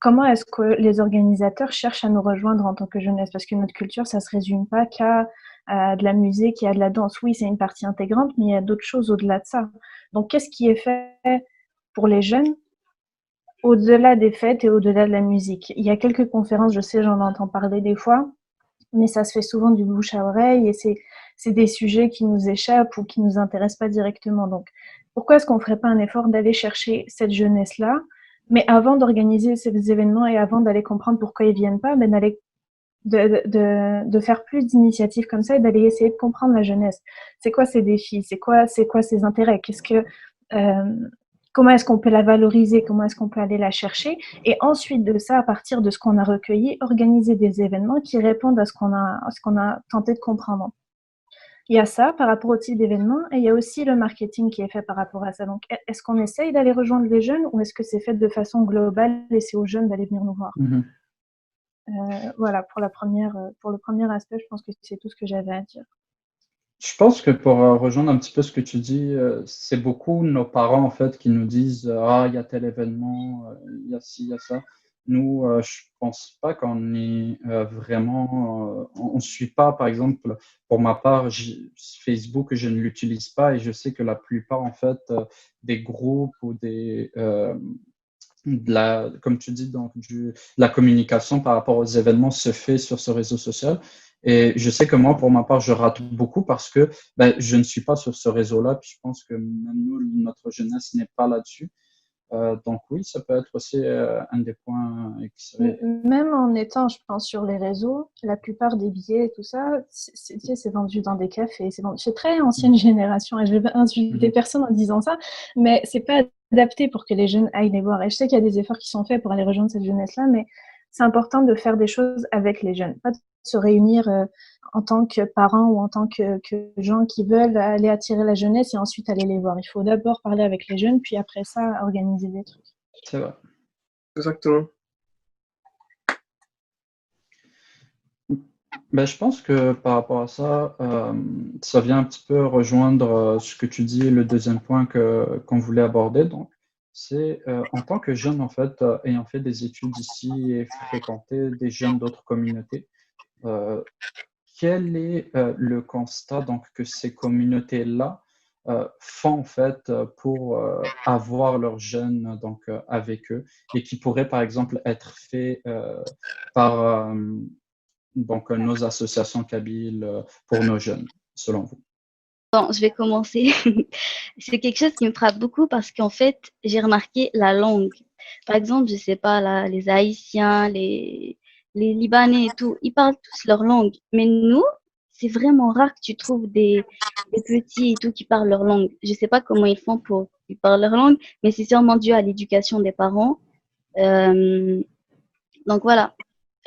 Comment est-ce que les organisateurs cherchent à nous rejoindre en tant que jeunesse ? Parce que notre culture, ça se résume pas qu'à euh, de la musique et à de la danse. Oui, c'est une partie intégrante, mais il y a d'autres choses au-delà de ça. Donc, qu'est-ce qui est fait pour les jeunes au-delà des fêtes et au-delà de la musique ? Il y a quelques conférences, je sais, j'en entends parler des fois, mais ça se fait souvent du bouche à oreille et c'est c'est des sujets qui nous échappent ou qui nous intéressent pas directement. Donc, pourquoi est-ce qu'on ferait pas un effort d'aller chercher cette jeunesse-là, mais avant d'organiser ces événements et avant d'aller comprendre pourquoi ils viennent pas, ben d'aller de, de, de faire plus d'initiatives comme ça et d'aller essayer de comprendre la jeunesse. C'est quoi ses défis ? C'est quoi, c'est quoi ses intérêts ? Qu'est-ce que, euh, comment est-ce qu'on peut la valoriser ? Comment est-ce qu'on peut aller la chercher ? Et ensuite de ça, à partir de ce qu'on a recueilli, organiser des événements qui répondent à ce qu'on a, à ce qu'on a tenté de comprendre. Il y a ça par rapport au type d'événement et il y a aussi le marketing qui est fait par rapport à ça. Donc, est-ce qu'on essaye d'aller rejoindre les jeunes ou est-ce que c'est fait de façon globale et c'est aux jeunes d'aller venir nous voir ? Mhm. Euh, voilà, pour la première, euh, pour le premier aspect, je pense que c'est tout ce que j'avais à dire. Je pense que pour euh, rejoindre un petit peu ce que tu dis, euh, c'est beaucoup nos parents en fait qui nous disent euh, ah, il y a tel événement, euh, il y a ci, il y a ça. Nous, euh, je pense pas qu'on est euh, vraiment, euh, on ne suit pas, par exemple, pour ma part, j'ai- Facebook, je ne l'utilise pas et je sais que la plupart en fait euh, des groupes ou des euh, de la, comme tu dis, donc du, de la communication par rapport aux événements se fait sur ce réseau social. Et je sais que moi, pour ma part, je rate beaucoup parce que ben, je ne suis pas sur ce réseau-là. Puis je pense que même nous, notre jeunesse n'est pas là-dessus. Euh, donc oui, ça peut être aussi euh, un des points qui serait... Même en étant, je pense, sur les réseaux, la plupart des billets et tout ça, c'est vendu dans des cafés. C'est très ancienne génération. Et je vais pas insulter personne en disant ça, mais c'est pas adapté pour que les jeunes aillent les voir. Et je sais qu'il y a des efforts qui sont faits pour aller rejoindre cette jeunesse-là, mais c'est important de faire des choses avec les jeunes, pas de se réunir euh, en tant que parents ou en tant que, que, gens qui veulent aller attirer la jeunesse et ensuite aller les voir. Il faut d'abord parler avec les jeunes, puis après ça, organiser des trucs. C'est vrai. Exactement. Ben, je pense que par rapport à ça, euh, ça vient un petit peu rejoindre euh, ce que tu dis, le deuxième point que qu'on voulait aborder. Donc, c'est euh, en tant que jeune, en fait, euh, ayant fait des études ici et fréquenté des jeunes d'autres communautés, euh, quel est euh, le constat donc que ces communautés-là euh, font en fait euh, pour euh, avoir leurs jeunes donc euh, avec eux et qui pourrait par exemple être fait euh, par euh, donc euh, nos associations kabyles euh, pour nos jeunes, selon vous? Bon, je vais commencer. C'est quelque chose qui me frappe beaucoup parce qu'en fait, j'ai remarqué la langue. Par exemple, je sais pas, là, les Haïtiens, les, les Libanais et tout, ils parlent tous leur langue. Mais nous, c'est vraiment rare que tu trouves des, des petits et tout qui parlent leur langue. Je sais pas comment ils font pour qu'ils parlent leur langue, mais c'est sûrement dû à l'éducation des parents. Euh, donc voilà,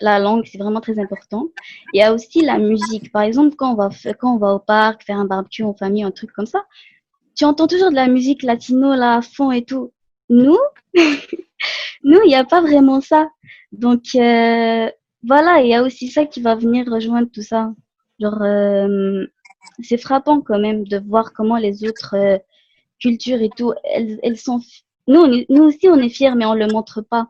la langue, c'est vraiment très important. Il y a aussi la musique. Par exemple, quand on va, quand on va au parc, faire un barbecue en famille, un truc comme ça, tu entends toujours de la musique latino là à fond et tout. Nous, nous, il n'y a pas vraiment ça. Donc euh, voilà, il y a aussi ça qui va venir rejoindre tout ça. Genre, euh, c'est frappant quand même de voir comment les autres euh, cultures et tout, elles, elles sont. Nous, on est- nous aussi, on est fiers, mais on le montre pas.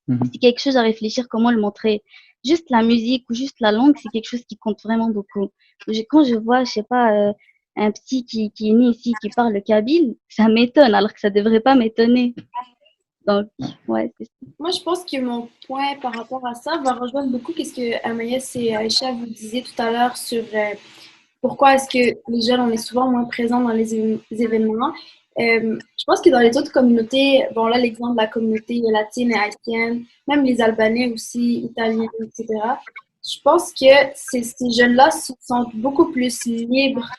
Mhm. C'est quelque chose à réfléchir, comment le montrer. Juste la musique ou juste la langue, c'est quelque chose qui compte vraiment beaucoup. Je- Quand je vois, je sais pas, euh, un petit qui, qui est né ici, qui parle kabyle, ça m'étonne, alors que ça devrait pas m'étonner. Donc, ouais, c'est ça. Moi, je pense que mon point par rapport à ça va rejoindre beaucoup ce que Amaïs et Aïcha vous disiez tout à l'heure sur euh, pourquoi est-ce que les jeunes, on est souvent moins présents dans les, é- les événements. Euh, je pense que dans les autres communautés, bon là, l'exemple de la communauté latine et haïtienne, même les Albanais aussi, italiens, et cetera. Je pense que ces, ces jeunes-là se sentent beaucoup plus libres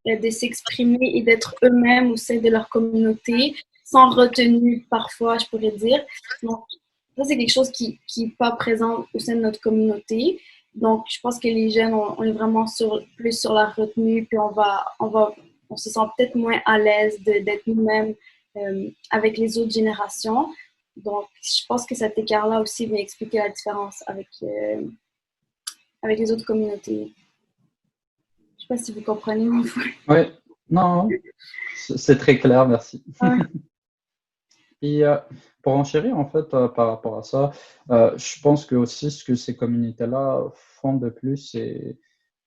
euh, de s'exprimer et d'être eux-mêmes au sein de leur communauté, sans retenue parfois, je pourrais dire. Donc, ça, c'est quelque chose qui n'est pas présent au sein de notre communauté. Donc, je pense que les jeunes, on, on est vraiment sur, plus sur la retenue, puis on va, on va, on se sent peut-être moins à l'aise de- d'être nous-mêmes euh, avec les autres générations. Donc, je pense que cet écart-là aussi vient expliquer la différence avec, euh, avec les autres communautés. Je sais pas si vous comprenez mon point. Oui, non, c'est c'est très clair, merci. Ouais. Et euh, pour enchérir, en fait, euh, par rapport à ça, euh, je pense que aussi ce que ces communautés-là font de plus, c'est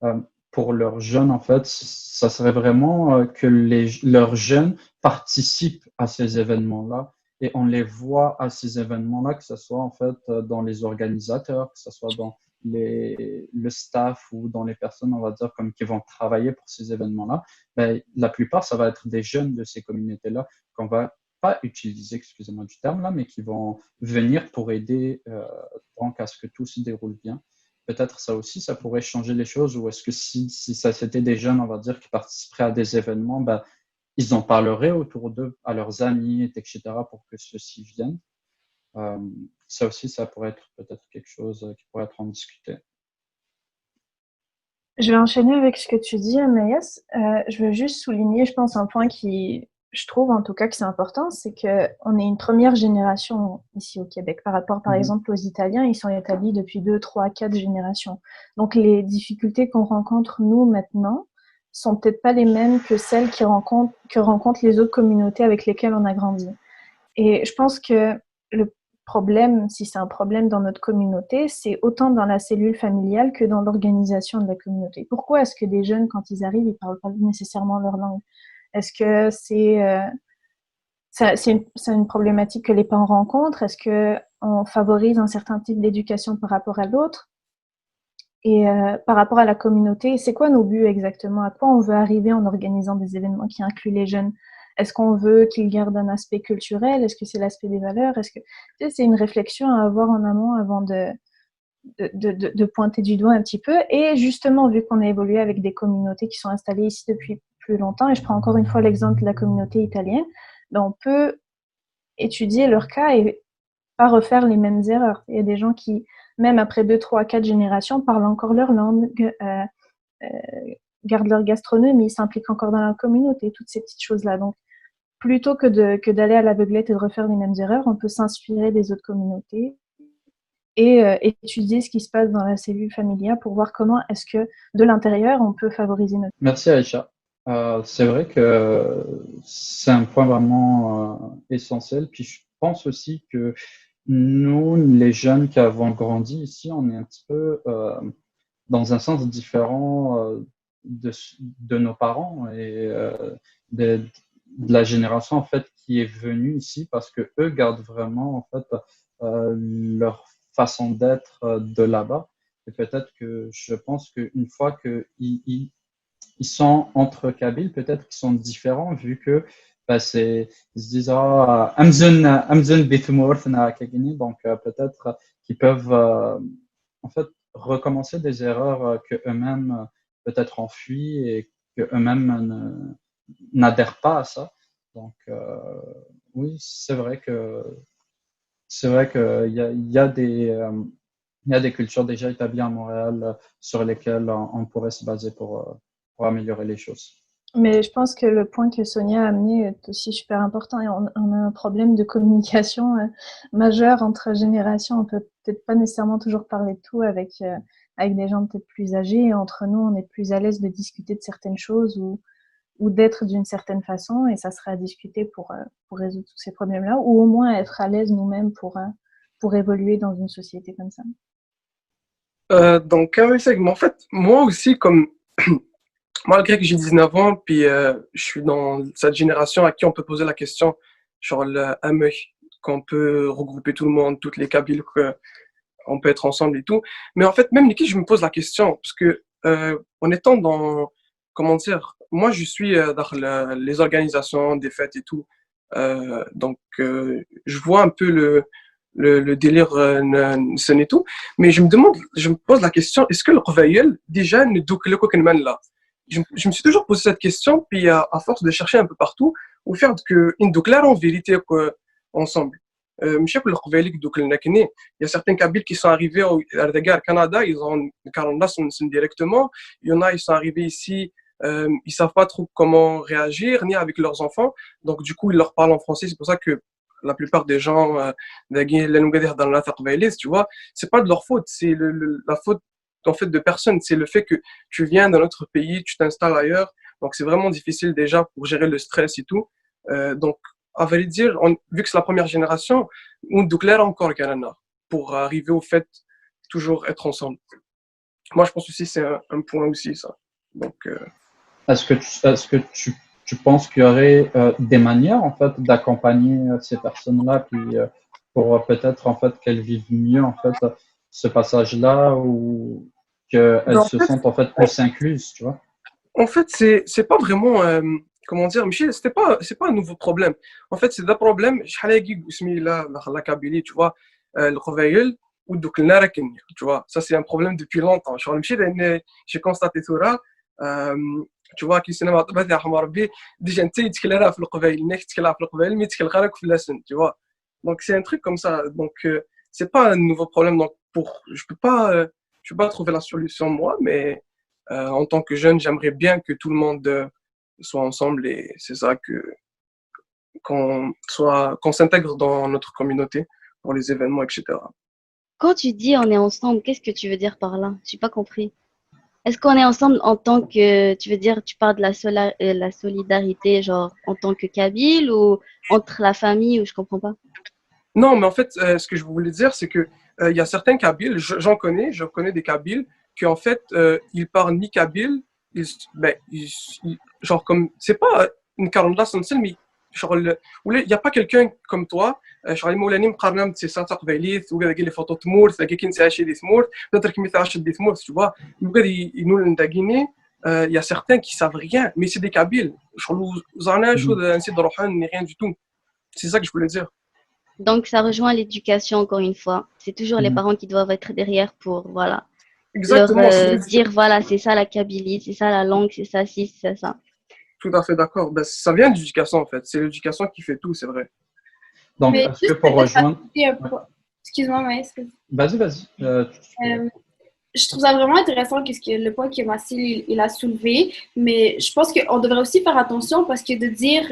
euh, pour leurs jeunes, en fait, ça serait vraiment euh, que les, leurs jeunes participent à ces événements-là et on les voit à ces événements-là, que ce soit en fait euh, dans les organisateurs, que ce soit dans les, le staff ou dans les personnes, on va dire, comme qui vont travailler pour ces événements-là. Ben, la plupart, ça va être des jeunes de ces communautés-là qu'on va pas utiliser, excusez-moi du terme là, mais qui vont venir pour aider euh, donc à ce que tout se déroule bien. Peut-être ça aussi, ça pourrait changer les choses, ou est-ce que si, si ça c'était des jeunes, on va dire, qui participeraient à des événements, ben, ils en parleraient autour d'eux, à leurs amis, et cetera, pour que ceux-ci viennent. Euh, ça aussi, ça pourrait être peut-être quelque chose euh, qui pourrait être en discuté. Je vais enchaîner avec ce que tu dis, Amaïs. Euh, je veux juste souligner, je pense, un point qui, je trouve en tout cas que c'est important, c'est qu'on est une première génération ici au Québec par rapport, par Mhm. exemple, aux Italiens. Ils sont établis depuis deux, trois, quatre générations. Donc les difficultés qu'on rencontre, nous, maintenant, sont peut-être pas les mêmes que celles qui rencontrent, que rencontrent les autres communautés avec lesquelles on a grandi. Et je pense que le problème, si c'est un problème dans notre communauté, c'est autant dans la cellule familiale que dans l'organisation de la communauté. Pourquoi est-ce que des jeunes, quand ils arrivent, ils parlent pas nécessairement leur langue? Est-ce que c'est euh, ça- c'est une, c'est une problématique que les parents rencontrent? Est-ce que on favorise un certain type d'éducation par rapport à l'autre? Et euh, par rapport à la communauté, c'est quoi nos buts exactement? À quoi on veut arriver en organisant des événements qui incluent les jeunes? Est-ce qu'on veut qu'il garde un aspect culturel ? Est-ce que c'est l'aspect des valeurs ? Est-ce que, tu sais, c'est une réflexion à avoir en amont avant de, de, de, de, pointer du doigt un petit peu. Et justement, vu qu'on a évolué avec des communautés qui sont installées ici depuis plus longtemps, et je prends encore une fois l'exemple de la communauté italienne, ben on peut étudier leur cas et pas refaire les mêmes erreurs. Il y a des gens qui, même après deux, trois, quatre générations, parlent encore leur langue, euh, euh, gardent leur gastronomie, s'impliquent encore dans la communauté, toutes ces petites choses-là. Donc, plutôt que, de, que d'aller à l'aveuglette et de refaire les mêmes erreurs, on peut s'inspirer des autres communautés et euh, étudier ce qui se passe dans la cellule familiale pour voir comment est-ce que de l'intérieur on peut favoriser notre... Merci Aïcha. Euh, c'est vrai que c'est un point vraiment euh, essentiel. Puis je pense aussi que nous, les jeunes qui avons grandi ici, on est un petit peu euh, dans un sens différent euh, de, de nos parents et euh, de, de la génération en fait qui est venue ici parce que eux gardent vraiment en fait euh, leur façon d'être euh, de là-bas. Et peut-être que je pense qu'une fois qu'ils ils, ils sont entre Kabyles, peut-être qu'ils sont différents vu que bah, c'est, ils se disent ah, amzun amzun bitmort na kagini, donc euh, peut-être qu'ils peuvent euh, en fait recommencer des erreurs euh, que eux-mêmes euh, peut-être ont fui et que eux-mêmes ne- n'adhèrent pas à ça. Donc euh, oui, c'est vrai que c'est vrai qu'il y a, il y a des euh, il y a des cultures déjà établies à Montréal euh, sur lesquelles on, on pourrait se baser pour, euh, pour améliorer les choses. Mais je pense que le point que Sonia a amené est aussi super important. Et on, on a un problème de communication euh, majeur entre générations. On peut peut-être pas nécessairement toujours parler de tout avec, euh, avec des gens peut-être plus âgés. Et entre nous, on est plus à l'aise de discuter de certaines choses ou, ou d'être d'une certaine façon. Et ça serait à discuter pour, euh, pour résoudre tous ces problèmes-là. Ou au moins être à l'aise nous-mêmes pour, euh, pour évoluer dans une société comme ça. Euh, donc, ah oui, c'est que, mais en fait, moi aussi, comme malgré que j'ai dix-neuf ans, puis euh, je suis dans cette génération à qui on peut poser la question sur le M E, qu'on peut regrouper tout le monde, toutes les Kabyles, qu'on peut être ensemble et tout. Mais en fait, même Niki, je me pose la question, parce que euh, en étant dans, comment dire, moi je suis euh, dans le- les organisations des fêtes et tout. Euh, donc, euh, je vois un peu le, le, le délire euh, n- n- et tout. Mais je me demande, je me pose la question, est-ce que le Qbayl, déjà, ne douk le Kokman là je, me- je me suis toujours posé cette question, puis à, à force de chercher un peu partout, au fait que ils ne douk là en vérité quoi, ensemble. Euh, ماشي كل القبايل يدوك لنا كني. Il y a certains Kabyles qui sont arrivés au, à la gare Canada, ils ont quarante ans directement. Il y en a, ils sont arrivés ici, euh, ils savent pas trop comment réagir, ni avec leurs enfants. Donc, du coup, ils leur parlent en français. C'est pour ça que la plupart des gens, euh, داكي اللي نقدر يهضر لنا في قبايليز, tu vois, c'est pas de leur faute, c'est le, le- la faute en fait de personne, c'est le fait que tu viens d'un autre pays, tu t'installes ailleurs, donc c'est vraiment difficile déjà pour gérer le stress et tout. Euh, donc, à vrai dire, on- vu que c'est la première génération, on doit encore pour arriver au fait toujours être ensemble. Moi, je pense aussi c'est un, un point aussi ça. Donc, euh, Est-ce que tu, est-ce que tu, tu penses qu'il y aurait euh, des manières en fait d'accompagner euh, ces personnes-là, puis euh, pour euh, peut-être en fait qu'elles vivent mieux en fait ce passage-là ou qu'elles Ben, en se fait- sentent en fait plus incluses, tu vois ? En fait, c'est c'est pas vraiment euh, comment dire, mais c'est pas c'est pas un nouveau problème. En fait, c'est un problème. شحال هادي اسمي لا la Kabylie, tu vois, euh, القبايل ودوك لنا راه كاين, tu vois, ça c'est un problème depuis longtemps. شغل ماشي لان j'ai constaté ثورة, euh, tu vois, كي سينما طبعا يرحم ربي, déjà انت يتكلم راه في القبايل, انك تتكلم في القبايل, mais تتكلم غير في lesson, tu vois. Donc c'est un truc comme ça. Donc euh, c'est pas un nouveau problème. Donc pour je peux pas euh, je peux pas trouver la solution moi, mais euh, en tant que jeune, j'aimerais bien que tout le monde euh, soit ensemble et c'est ça que qu'on soit qu'on s'intègre dans notre communauté pour les événements, et cetera. Quand tu dis on est ensemble, qu'est-ce que tu veux dire par là ? J'ai pas compris. Est-ce qu'on est ensemble en tant que, tu veux dire, tu parles de la, sola- euh, la solidarité, genre en tant que Kabyle ou entre la famille, ou je comprends pas ? Non, mais en fait, euh, ce que je voulais dire, c'est que euh, il y a certains Kabyles, je- j'en connais, je connais des Kabyles qui en fait, euh, ils parlent ni kabyle, ils, ben, ils- ils- genre comme, c'est pas une quarante là, c'est une mais genre, le- ولا il y a pas quelqu'un comme toi, euh, genre, يمولاني مقارنة بتسيسات قبايليت, وكذا كاين لي فوتو تمورت, كاين كاين ساشي دي تمورت, نتر كمي تعاش دي تمورت, tu vois. يقدر ينول نداكيني, Euh, il y a certains qui savent rien, mais c'est des Kabyles. شغل زعما شو نسيت روحهم, ni rien du tout. C'est ça que je voulais dire. Donc, ça rejoint l'éducation, encore une fois. C'est toujours les Mhm. parents qui doivent être derrière pour, voilà, leur Exactement. euh, c'est- dire, voilà, c'est ça la Kabylie, c'est ça la langue, c'est ça ci, c'est ça ça. Tout à fait d'accord. Ben, ça vient de l'éducation, en fait. C'est l'éducation qui fait tout, c'est vrai. Donc, Mais est-ce que juste pour peut-être rejoindre... Et, euh, pour- Excuse-moi, Maïs. Vas-y, vas-y. Euh, tu- tu- Euh, je trouve ça vraiment intéressant qu'est-ce que le point que Mathilde il, il a soulevé, mais je pense qu'on devrait aussi faire attention parce que de dire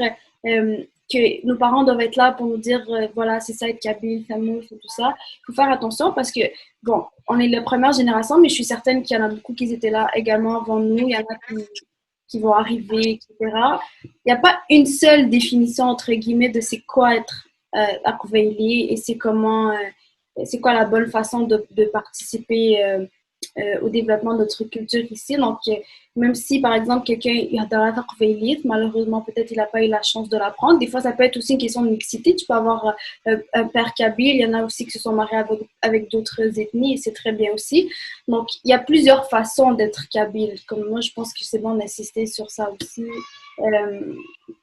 euh, que nos parents doivent être là pour nous dire euh, voilà, c'est ça être kabyle, thamoul, c'est tout ça, il faut faire attention parce que, bon, on est la première génération, mais je suis certaine qu'il y en a beaucoup qui étaient là également avant nous, il y en a qui, qui vont arriver, et cetera. Il n'y a pas une seule définition, entre guillemets, de c'est quoi être euh, Akvaili et c'est comment, euh, c'est quoi la bonne façon de, de participer euh, euh, au développement de notre culture ici. Donc, euh, même si, par exemple, quelqu'un il a la Akvaili, malheureusement, peut-être il n'a pas eu la chance de l'apprendre. Des fois, ça peut être aussi une question de mixité. Tu peux avoir euh, un père kabyle, il y en a aussi qui se sont mariés avec, avec d'autres ethnies, et c'est très bien aussi. Donc, il y a plusieurs façons d'être kabyle. Comme moi, je pense que c'est bon d'insister sur ça aussi. Euh,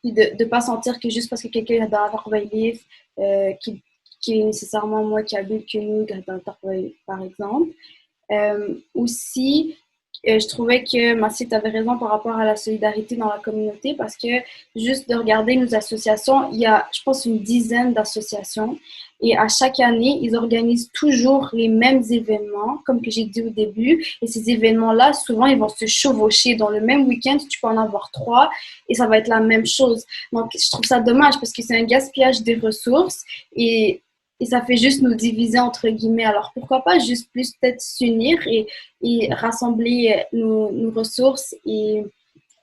puis de ne pas sentir que juste parce que quelqu'un est dans la Akvaili, euh, qui, qui est nécessairement moins kabyle que nous, dans le Tarway, par exemple. Euh, aussi, euh, je trouvais que Mathilde avait raison par rapport à la solidarité dans la communauté parce que juste de regarder nos associations, il y a, je pense, une dizaine d'associations et à chaque année, ils organisent toujours les mêmes événements, comme que j'ai dit au début. Et ces événements-là, souvent, ils vont se chevaucher. Dans le même week-end, tu peux en avoir trois et ça va être la même chose. Donc, je trouve ça dommage parce que c'est un gaspillage des ressources et et ça fait juste nous diviser entre guillemets. Alors pourquoi pas juste plus peut-être s'unir et, et rassembler nos, nos ressources et,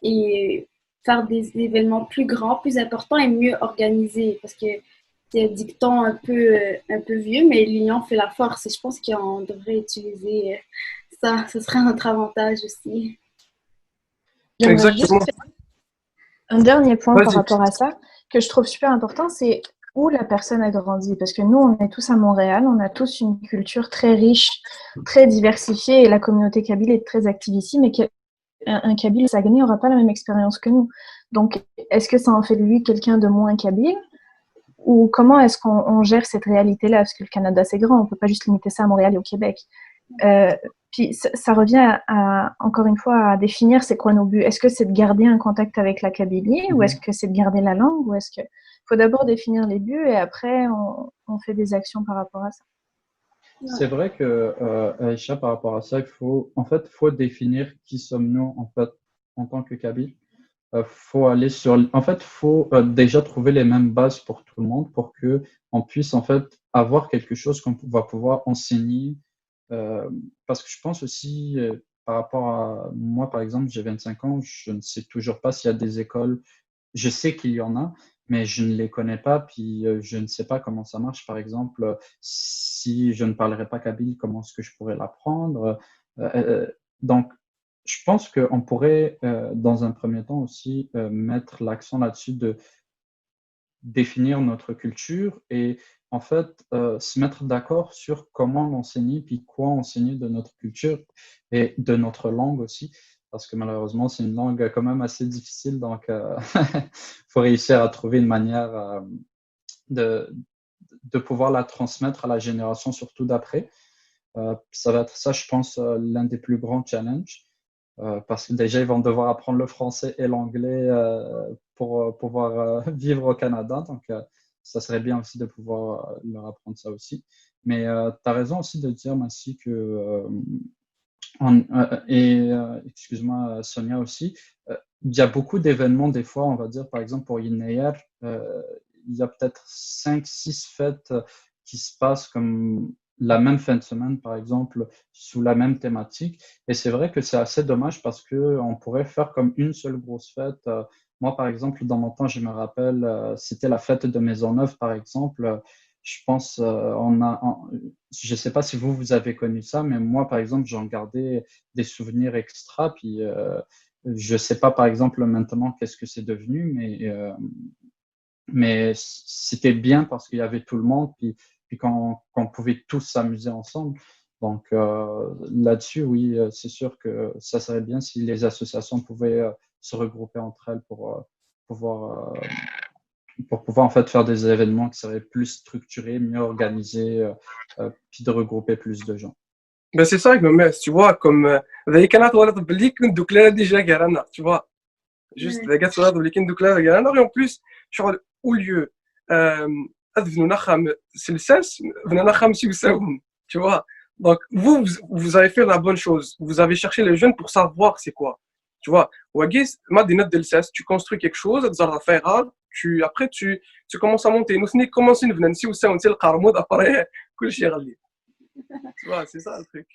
et faire des événements plus grands, plus importants et mieux organisés. Parce que c'est un dicton un peu, un peu vieux, mais l'union fait la force. Et je pense qu'on devrait utiliser ça. Ce serait notre avantage aussi. J'aimerais juste Exactement. faire un dernier point par Vas-y. Rapport à ça, que je trouve super important, c'est où la personne a grandi. Parce que nous, on est tous à Montréal, on a tous une culture très riche, très diversifiée, et la communauté kabyle est très active ici, mais qu'un un Kabyle Saguenay n'aura pas la même expérience que nous. Donc, est-ce que ça en fait de lui quelqu'un de moins kabyle ? Ou comment est-ce qu'on on gère cette réalité-là ? Parce que le Canada, c'est grand, on ne peut pas juste limiter ça à Montréal et au Québec. Euh, puis ça, ça revient à, encore une fois à définir c'est quoi nos buts. Est-ce que c'est de garder un contact avec la Kabylie ou Mhm. Est-ce que c'est de garder la langue ou est-ce que faut d'abord définir les buts et après on, on fait des actions par rapport à ça. C'est vrai que, euh, Aïcha, par rapport à ça, il faut, en fait, faut définir qui sommes-nous, en fait, en tant que Kabyle. Euh, faut aller sur, en fait, faut euh, déjà trouver les mêmes bases pour tout le monde pour que on puisse, en fait, avoir quelque chose qu'on va pouvoir enseigner. Euh, parce que je pense aussi, euh, par rapport à moi, par exemple, j'ai vingt-cinq ans, je ne sais toujours pas s'il y a des écoles. Je sais qu'il y en a, mais je ne les connais pas, puis euh, je ne sais pas comment ça marche. Par exemple, euh, si je ne parlerai pas kabyle, comment est-ce que je pourrais l'apprendre ? Euh, euh, donc, je pense qu'on pourrait, euh, dans un premier temps aussi, euh, mettre l'accent là-dessus de définir notre culture et en fait euh, se mettre d'accord sur comment l'enseigner, puis quoi enseigner de notre culture et de notre langue aussi. Parce que malheureusement, c'est une langue quand même assez difficile, donc il euh, faut réussir à trouver une manière euh, de, de pouvoir la transmettre à la génération, surtout d'après. Euh, ça va être ça, je pense, euh, l'un des plus grands challenges. Euh, parce que déjà, ils vont devoir apprendre le français et l'anglais euh, pour euh, pouvoir euh, vivre au Canada. Donc, euh, ça serait bien aussi de pouvoir euh, leur apprendre ça aussi. Mais euh, tu as raison aussi de dire, Massy, que euh, en, euh, et euh, excuse-moi, Sonia aussi, euh, il y a beaucoup d'événements, des fois, on va dire, par exemple, pour Yinneyer, euh, il y a peut-être cinq, six fêtes qui se passent comme la même fin de semaine, par exemple, sous la même thématique. Et c'est vrai que c'est assez dommage parce qu'on pourrait faire comme une seule grosse fête. Euh, moi, par exemple, dans mon temps, je me rappelle, euh, c'était la fête de Maisonneuve, par exemple. Je pense, euh, on a, on, je ne sais pas si vous, vous avez connu ça, mais moi, par exemple, j'en gardais des souvenirs extra. Puis, euh, je ne sais pas, par exemple, maintenant, qu'est-ce que c'est devenu, mais, euh, mais c'était bien parce qu'il y avait tout le monde. Puis, puis qu'on, qu'on pouvait tous s'amuser ensemble. Donc euh, là-dessus, oui, euh, c'est sûr que ça serait bien si les associations pouvaient euh, se regrouper entre elles pour euh, pouvoir euh, pour pouvoir en fait faire des événements qui seraient plus structurés, mieux organisés, euh, euh, puis de regrouper plus de gens. Ben c'est ça, mais tu vois, comme euh, ذاك انا تولد بلي كندوك لا ديجا كارانا، tu vois. Juste ذاك تولد بلي كندوك لا كارانا، et en plus شغل au lieu euh, اذننا خام سلساس، اذننا خام سيوساوم، tu vois. Donc vous, vous avez fait la bonne chose, vous avez cherché les jeunes pour savoir c'est quoi, tu vois. Wagis, ما دينا de l'essence, tu construis quelque chose, des affaires, tu après tu tu commences à monter. Nous نكومونسي نبدا نسيوساو نسي القرمود، après كلشي يغلي. Tu vois, c'est ça le truc.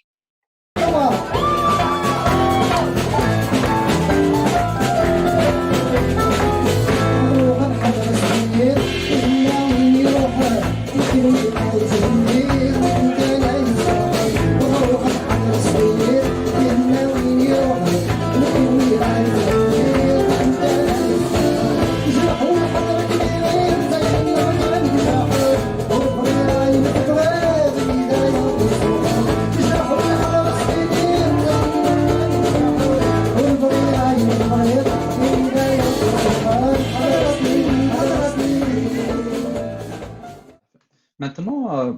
Maintenant, euh,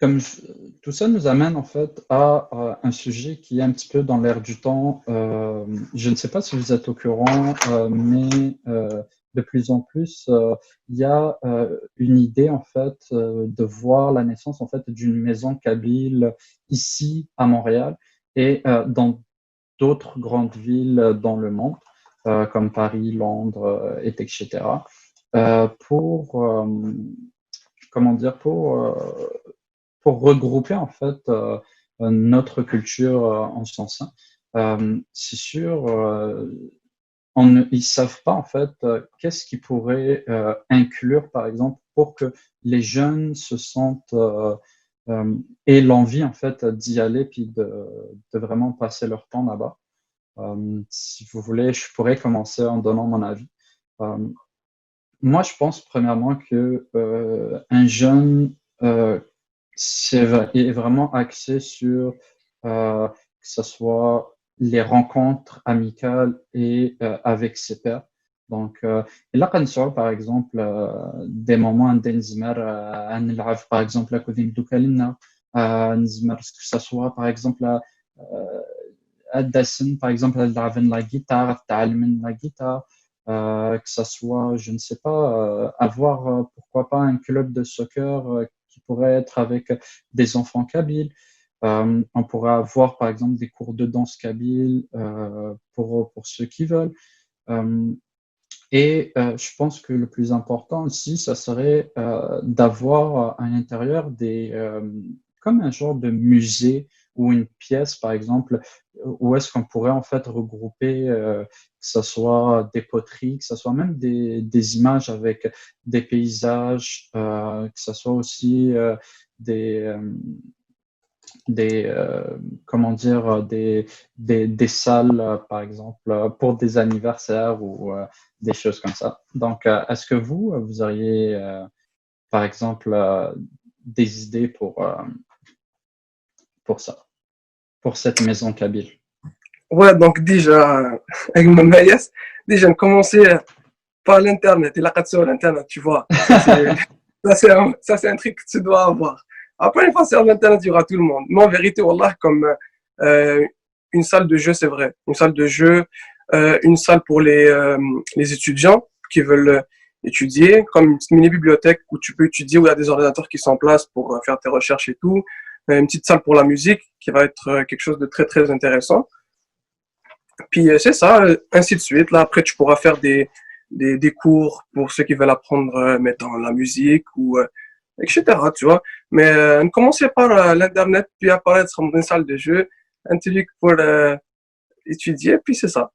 comme je, tout ça nous amène en fait à euh, un sujet qui est un petit peu dans l'air du temps. Euh, je ne sais pas si vous êtes au courant, euh, mais euh, de plus en plus, euh, il y a euh, une idée en fait euh, de voir la naissance en fait d'une maison kabyle ici à Montréal et euh, dans d'autres grandes villes dans le monde, euh, comme Paris, Londres, euh, et et cetera. Euh, pour euh, comment dire, pour euh, pour regrouper en fait euh, notre culture euh, en son sein. Euh, c'est sûr, euh, on ne, ils savent pas en fait euh, qu'est-ce qu'ils pourraient euh, inclure par exemple pour que les jeunes se sentent euh, euh, aient l'envie en fait d'y aller puis de, de vraiment passer leur temps là-bas. Euh, si vous voulez, je pourrais commencer en donnant mon avis. Euh, moi, je pense premièrement que euh, un jeune euh, c'est vrai, est vraiment axé sur euh, que ce soit les rencontres amicales et euh, avec ses pairs. Donc, euh, et là, quand on sort, par exemple, euh, des moments عندنا نزمر euh, نلعب, par exemple, la cuisine دوكالنا, euh, نزمر, que ce soit, par exemple, euh, ad-asen, par exemple, ad-lɛaben la guitare, ad-tɛellmen la guitare, euh, que ça soit, je ne sais pas, euh, avoir, euh, pourquoi pas, un club de soccer euh, qui pourrait être avec des enfants kabyles. Euh, on pourrait avoir, par exemple, des cours de danse kabyle euh, pour, pour ceux qui veulent. Euh, et euh, je pense que le plus important aussi, ça serait euh, d'avoir à l'intérieur des, euh, comme un genre de musée ou une pièce, par exemple, où est-ce qu'on pourrait en fait regrouper euh, que ce soit des poteries, que ce soit même des, des images avec des paysages, euh, que ce soit aussi euh, des, euh, des euh, comment dire, des, des, des salles, euh, par exemple, euh, pour des anniversaires ou euh, des choses comme ça. Donc, euh, est-ce que vous, vous auriez, euh, par exemple, euh, des idées pour, euh, pour ça, pour cette maison kabyle ? Ouais, donc déjà, avec ma maïs, déjà, commencer par l'internet, il a sur l'internet, tu vois. Ça, c'est un, un truc que tu dois avoir. Après, une fois sur l'internet, il y aura tout le monde. Mais en vérité, wallah, comme euh, une salle de jeu, c'est vrai. Une salle de jeu, euh, une salle pour les, euh, les étudiants qui veulent étudier, comme une petite mini-bibliothèque où tu peux étudier, où il y a des ordinateurs qui sont en place pour euh, faire tes recherches et tout. Euh, une petite salle pour la musique qui va être euh, quelque chose de très, très intéressant. Puis euh, c'est ça, euh, ainsi de suite. Là, après, tu pourras faire des, des, des cours pour ceux qui veulent apprendre, euh, mettons, la musique ou euh, et cetera. Tu vois. Mais euh, commencer par euh, l'internet, puis apparaître dans une salle de jeu, un truc pour euh, étudier, puis c'est ça.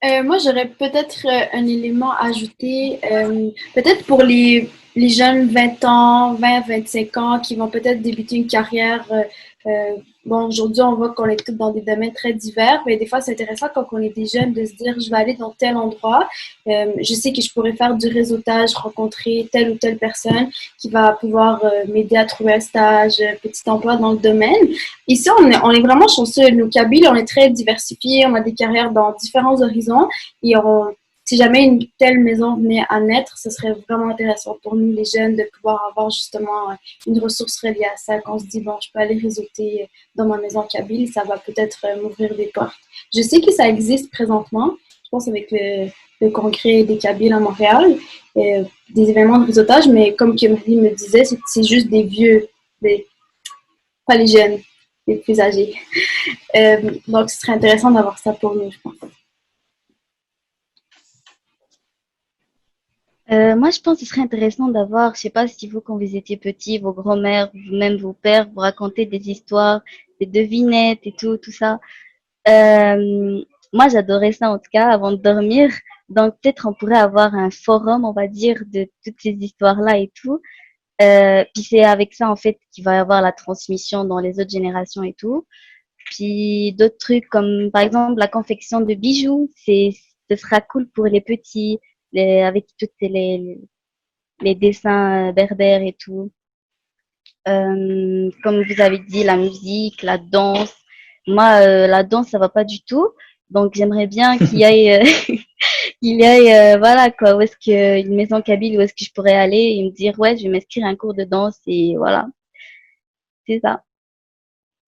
Euh, moi, j'aurais peut-être euh, un élément à ajouter, euh, peut-être pour les, les jeunes vingt ans, vingt, vingt-cinq ans, qui vont peut-être débuter une carrière euh, euh, bon, aujourd'hui, on voit qu'on est tous dans des domaines très divers, mais des fois, c'est intéressant quand on est des jeunes de se dire, je vais aller dans tel endroit, euh, je sais que je pourrais faire du réseautage, rencontrer telle ou telle personne qui va pouvoir euh, m'aider à trouver un stage, un petit emploi dans le domaine. Ici, on est, on est vraiment chanceux. Nous, Kabyles, on est très diversifiés, on a des carrières dans différents horizons et on, si jamais une telle maison venait à naître, ce serait vraiment intéressant pour nous, les jeunes, de pouvoir avoir justement euh, une ressource reliée à ça, qu'on se dit, bon, je peux aller réseauter dans ma maison kabyle, ça va peut-être euh, m'ouvrir des portes. Je sais que ça existe présentement, je pense avec le, le congrès des Kabyles à Montréal, euh, des événements de réseautage, mais comme Kimberly me disait, c'est juste des vieux, des, pas les jeunes, les plus âgés. Euh, donc, ce serait intéressant d'avoir ça pour nous, je pense. Euh, moi, je pense que ce serait intéressant d'avoir, je sais pas si vous, quand vous étiez petit, vos grands-mères, même vos pères, vous racontaient des histoires, des devinettes et tout, tout ça. Euh, moi, j'adorais ça, en tout cas, avant de dormir. Donc, peut-être on pourrait avoir un forum, on va dire, de toutes ces histoires-là et tout. Euh, puis c'est avec ça, en fait, qu'il va y avoir la transmission dans les autres générations et tout. Puis d'autres trucs comme, par exemple, la confection de bijoux, c'est, ce sera cool pour les petits, les, avec toutes les, les dessins euh, berbères et tout. Euh, comme vous avez dit, la musique, la danse. Moi, euh, la danse, ça va pas du tout. Donc, j'aimerais bien qu'il y ait, euh, qu'il y ait, euh, voilà, quoi, où est-ce que, une maison kabyle, où est-ce que je pourrais aller et me dire, ouais, je vais m'inscrire à un cours de danse et voilà. C'est ça.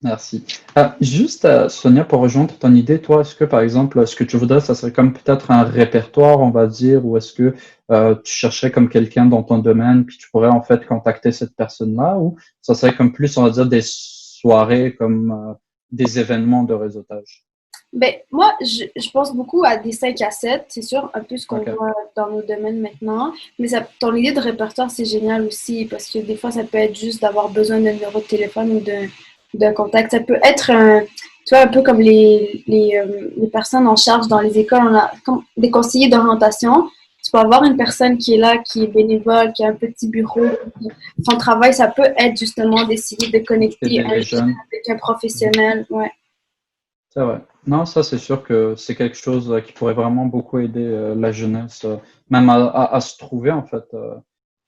Merci. Euh, juste, euh, Sonia, pour rejoindre ton idée, toi, est-ce que, par exemple, ce que tu voudrais, ça serait comme peut-être un répertoire, on va dire, ou est-ce que euh, tu chercherais comme quelqu'un dans ton domaine, puis tu pourrais en fait contacter cette personne-là, ou ça serait comme plus, on va dire, des soirées, comme euh, des événements de réseautage? Ben, moi, je, je, pense beaucoup à des cinq à sept, c'est sûr, un peu ce qu'on okay. voit dans nos domaines maintenant. Mais ça, ton idée de répertoire, c'est génial aussi, parce que des fois, ça peut être juste d'avoir besoin d'un numéro de téléphone ou d'un contact. Ça peut être, un, tu vois, un peu comme les, les, euh, les, personnes en charge dans les écoles. On a comme des conseillers d'orientation. Tu peux avoir une personne qui est là, qui est bénévole, qui a un petit bureau. Son travail, ça peut être justement d'essayer de connecter un jeune avec un professionnel. Ouais. C'est vrai. Non, ça, c'est sûr que c'est quelque chose euh, qui pourrait vraiment beaucoup aider euh, la jeunesse, euh, même à, à, à, se trouver, en fait, euh,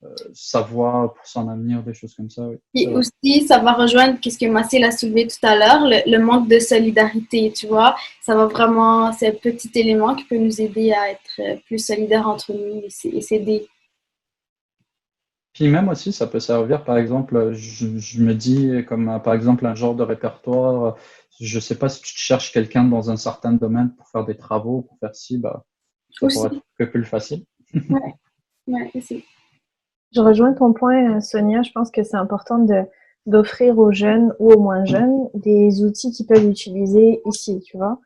euh, savoir pour son avenir, des choses comme ça. Oui. Et aussi, ça va rejoindre ce que Mathilde a soulevé tout à l'heure, le, le, manque de solidarité, tu vois. Ça va vraiment, c'est un petit élément qui peut nous aider à être euh, plus solidaires entre nous et s'aider. Puis même aussi, ça peut servir, par exemple, je, je me dis, comme euh, par exemple un genre de répertoire, je ne sais pas si tu cherches quelqu'un dans un certain domaine pour faire des travaux, pour faire ci, bah, ça aussi. Pourrait être plus facile. Ouais. Ouais, aussi. Je rejoins ton point, euh, Sonia. Je pense que c'est important de, d'offrir aux jeunes ou aux moins jeunes des outils qu'ils peuvent utiliser ici, tu vois.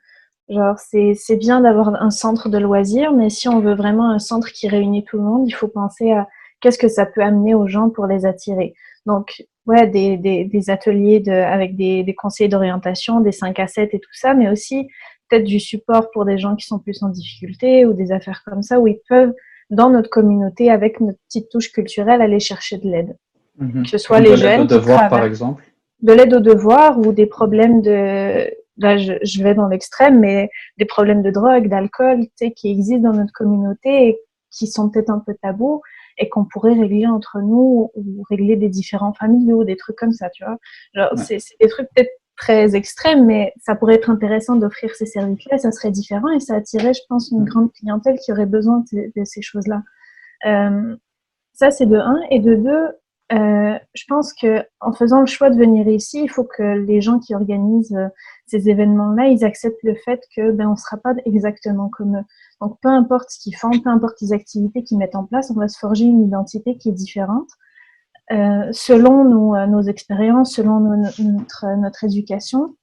Genre, c'est, c'est bien d'avoir un centre de loisirs, mais si on veut vraiment un centre qui réunit tout le monde, il faut penser à qu'est-ce que ça peut amener aux gens pour les attirer. Donc, ouais, des, des, des ateliers de, avec des, des conseils d'orientation, des cinq à sept et tout ça, mais aussi peut-être du support pour des gens qui sont plus en difficulté ou des affaires comme ça, où ils peuvent, dans notre communauté, avec notre petite touche culturelle, aller chercher de l'aide. Mhm. Que ce soit les de jeunes de qui devoir, par travaillent. Exemple. De l'aide aux devoirs ou des problèmes de, là je, je vais dans l'extrême, mais des problèmes de drogue, d'alcool, tu sais, qui existent dans notre communauté et qui sont peut-être un peu tabous et qu'on pourrait régler entre nous ou régler des différends familiaux, des trucs comme ça, tu vois. Genre, Ouais. c'est, c'est des trucs peut-être très extrêmes, mais ça pourrait être intéressant d'offrir ces services-là, ça serait différent et ça attirerait, je pense, une grande clientèle qui aurait besoin de, de ces choses-là. Euh, ça, c'est de un. Et de deux, euh, je pense que en faisant le choix de venir ici, il faut que les gens qui organisent euh, ces événements-là, ils acceptent le fait que ben on sera pas exactement comme eux. Donc peu importe ce qu'ils font, peu importe les activités qu'ils mettent en place, on va se forger une identité qui est différente euh, selon nos, euh, nos expériences, selon nos- notre, notre éducation.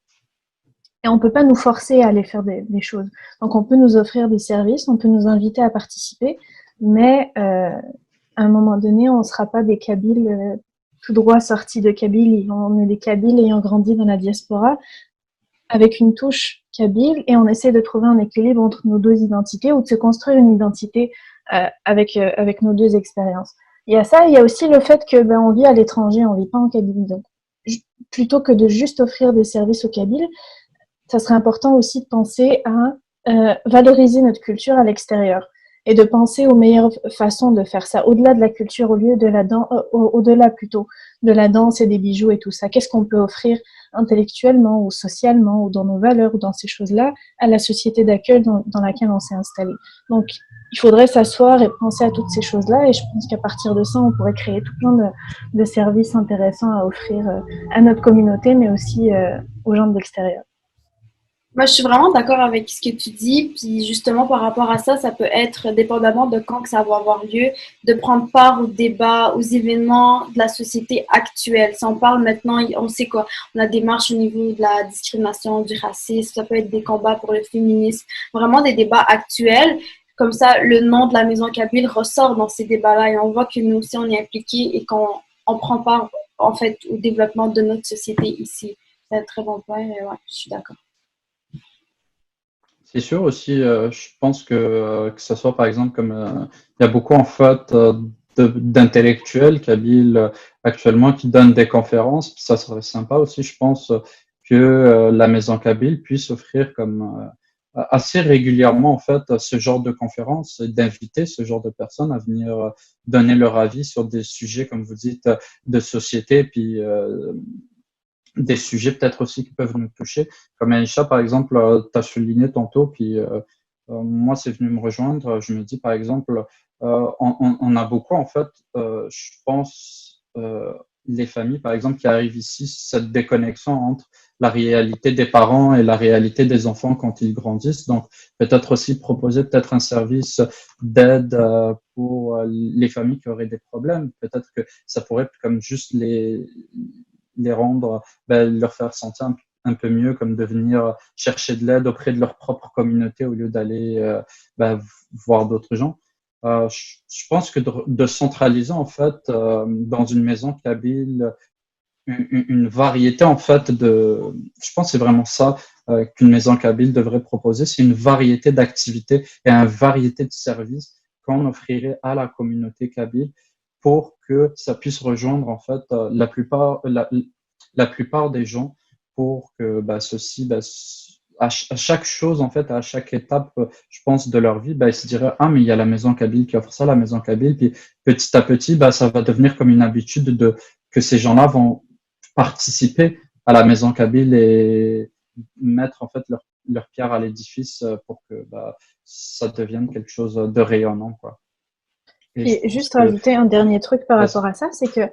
Et on peut pas nous forcer à aller faire des, des choses. Donc on peut nous offrir des services, on peut nous inviter à participer, mais euh, à un moment donné, on sera pas des Kabyles euh, tout droit sortis de Kabylie. On est des Kabyles ayant grandi dans la diaspora avec une touche kabyle et on essaie de trouver un équilibre entre nos deux identités ou de se construire une identité euh, avec, euh, avec nos deux expériences. Il y a ça, il y a aussi le fait que ben, on vit à l'étranger, on vit pas en Kabylie. Donc, je- plutôt que de juste offrir des services aux Kabyles, ça serait important aussi de penser à euh, valoriser notre culture à l'extérieur et de penser aux meilleures façons de faire ça, au-delà de la culture, au lieu de la danse, euh, au-delà plutôt de la danse et des bijoux et tout ça. Qu'est-ce qu'on peut offrir intellectuellement ou socialement ou dans nos valeurs ou dans ces choses-là à la société d'accueil dans, dans laquelle on s'est installé. Donc, il faudrait s'asseoir et penser à toutes ces choses-là et je pense qu'à partir de ça, on pourrait créer tout plein de, de services intéressants à offrir euh, à notre communauté, mais aussi euh, aux gens de l'extérieur. Moi, je suis vraiment d'accord avec ce que tu dis. Puis justement, par rapport à ça, ça peut être, dépendamment de quand que ça va avoir lieu, de prendre part aux débats, aux événements de la société actuelle. Si on parle maintenant, on sait quoi. On a des marches au niveau de la discrimination, du racisme, ça peut être des combats pour le féminisme, vraiment des débats actuels. Comme ça, le nom de la Maison Kabyle ressort dans ces débats-là et on voit que nous aussi, on est impliqués et qu'on on prend part, en fait, au développement de notre société ici. C'est un très bon point. Et ouais, je suis d'accord. C'est sûr aussi, euh, je pense que, euh, que ce soit par exemple comme euh, il y a beaucoup en fait euh, d'intellectuels kabyles actuellement qui donnent des conférences. Ça serait sympa aussi, je pense, que la Maison Kabyle puisse offrir comme assez régulièrement en fait ce genre de conférences et d'inviter ce genre de personnes à venir donner leur avis sur des sujets, comme vous dites, de société, puis des sujets peut-être aussi qui peuvent nous toucher. Comme Aïcha, par exemple, euh, tu as souligné tantôt, puis euh, euh, moi, c'est venu me rejoindre. Je me dis, par exemple, euh, on, on, a beaucoup, en fait, euh, je pense, euh, les familles, par exemple, qui arrivent ici, cette déconnexion entre la réalité des parents et la réalité des enfants quand ils grandissent. Donc, peut-être aussi proposer peut-être un service d'aide euh, pour euh, les familles qui auraient des problèmes. Peut-être que ça pourrait être comme juste les, les rendre, ben, leur faire sentir un, un, peu mieux, comme de venir chercher de l'aide auprès de leur propre communauté au lieu d'aller euh, ben, voir d'autres gens. Euh, je, je, pense que de, de centraliser en fait euh, dans une maison kabyle une, une, variété en fait de, je pense que c'est vraiment ça euh, qu'une maison kabyle devrait proposer, c'est une variété d'activités et une variété de services qu'on offrirait à la communauté kabyle pour que ça puisse rejoindre en fait euh, la plupart la, la plupart des gens pour que bah, ceux-ci bah, à, ch- à chaque chose en fait, à chaque étape, euh, je pense, de leur vie, bah, ils se diraient, ah, mais il y a la maison kabyle qui offre ça, la maison kabyle, puis petit à petit, bah, ça va devenir comme une habitude de que ces gens-là vont participer à la maison kabyle et mettre en fait leur, leur pierre à l'édifice euh, pour que bah, ça devienne quelque chose de rayonnant, quoi. Et juste rajouter un dernier truc par rapport à ça, c'est que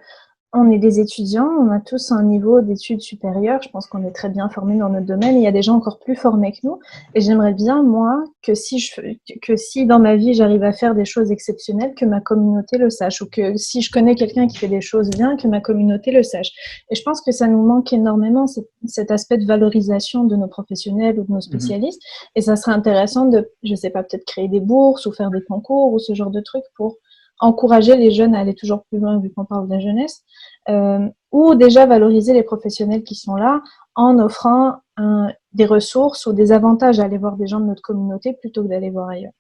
on est des étudiants, on a tous un niveau d'études supérieures, je pense qu'on est très bien formés dans notre domaine, il y a des gens encore plus formés que nous, et j'aimerais bien, moi, que si, je, que si dans ma vie j'arrive à faire des choses exceptionnelles, que ma communauté le sache, ou que si je connais quelqu'un qui fait des choses bien, que ma communauté le sache. Et je pense que ça nous manque énormément, cet aspect de valorisation de nos professionnels ou de nos spécialistes, et ça serait intéressant de, je sais pas, peut-être créer des bourses ou faire des concours ou ce genre de trucs pour encourager les jeunes à aller toujours plus loin vu qu'on parle de la jeunesse, euh, ou déjà valoriser les professionnels qui sont là en offrant un, des ressources ou des avantages à aller voir des gens de notre communauté plutôt que d'aller voir ailleurs.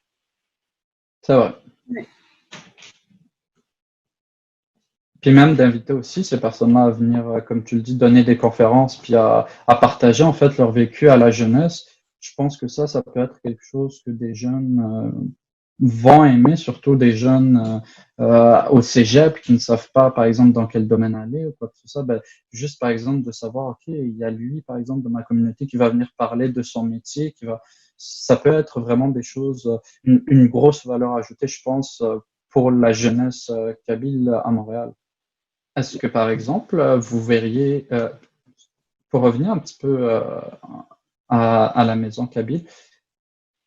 C'est vrai. Oui. Puis même d'inviter aussi ces personnes-là à venir, euh, comme tu le dis, donner des conférences, puis à, à partager en fait leur vécu à la jeunesse. Je pense que ça, ça peut être quelque chose que des jeunes euh, vont aimer, surtout des jeunes euh, euh, au cégep qui ne savent pas, par exemple, dans quel domaine aller ou quoi que ce soit. Ben, juste, par exemple, de savoir, OK, il y a lui, par exemple, de ma communauté qui va venir parler de son métier, qui va... Ça peut être vraiment des choses, euh, une, une grosse valeur ajoutée, je pense, euh, pour la jeunesse euh, kabyle à Montréal. Est-ce que, par exemple, euh, vous verriez, euh, pour revenir un petit peu euh, à, à la maison kabyle,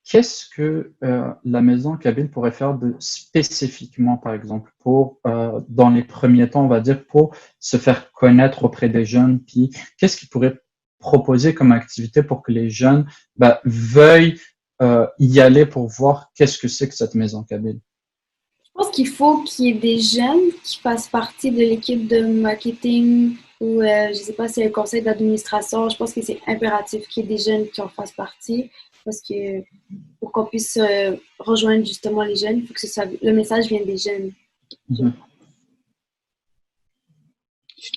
qu'est-ce que euh, la maison kabyle pourrait faire de spécifiquement, par exemple, pour, euh, dans les premiers temps, on va dire, pour se faire connaître auprès des jeunes, puis qu'est-ce qui pourrait proposer comme activité pour que les jeunes bah, veuillent euh, y aller pour voir qu'est-ce que c'est que cette maison kabyle ? Je pense qu'il faut qu'il y ait des jeunes qui fassent partie de l'équipe de marketing ou, euh, je ne sais pas, c'est un conseil d'administration. Je pense que c'est impératif qu'il y ait des jeunes qui en fassent partie parce que pour qu'on puisse euh, rejoindre justement les jeunes, il faut que ce soit, le message vienne des jeunes. Mm -hmm.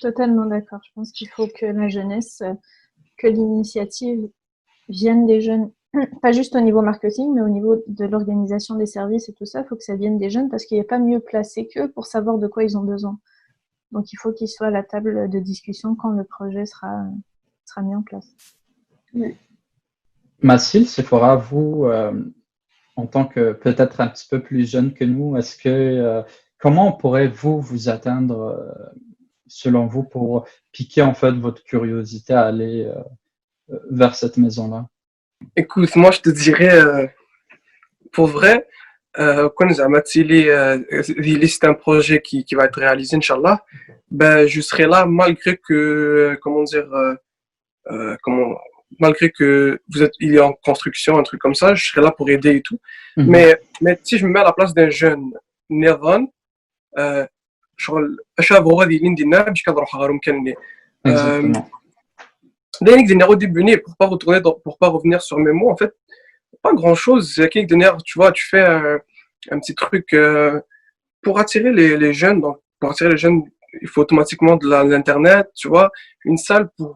Totalement d'accord. Je pense qu'il faut que la jeunesse, euh, que l'initiative vienne des jeunes, pas juste au niveau marketing, mais au niveau de l'organisation des services et tout ça, il faut que ça vienne des jeunes parce qu'il n'y a pas mieux placé qu'eux pour savoir de quoi ils ont besoin. Donc il faut qu'ils soient à la table de discussion quand le projet sera, sera mis en place. Mathilde, Sephora, vous, euh, en tant que peut-être un petit peu plus jeune que nous, est-ce que euh, comment pourrez-vous vous atteindre, euh, selon vous, pour piquer en fait votre curiosité à aller euh, vers cette maison-là ? Écoute, moi je te dirais, euh, pour vrai, euh, quand زعما تسيلي, euh, c'est un projet qui, qui va être réalisé, Inch'Allah, ben, je serai là malgré que, euh, comment dire, euh, euh, comment, malgré que vous êtes, il est en construction, un truc comme ça, je serai là pour aider et tout. Mhm. Mais, mais si je me mets à la place d'un jeune, نظن, euh, شغل اش هذا هو هذه اللي ندير باش كنروح غير مكان اللي Exactement. دايرين دير au début, pour pas retourner dans, pour pas revenir sur mes mots, en fait, pas grand chose. C'est que, tu vois, tu fais un, un petit truc, euh, pour attirer les, les jeunes. Donc, pour attirer les jeunes, il faut automatiquement de la- l'internet, tu vois, une salle pour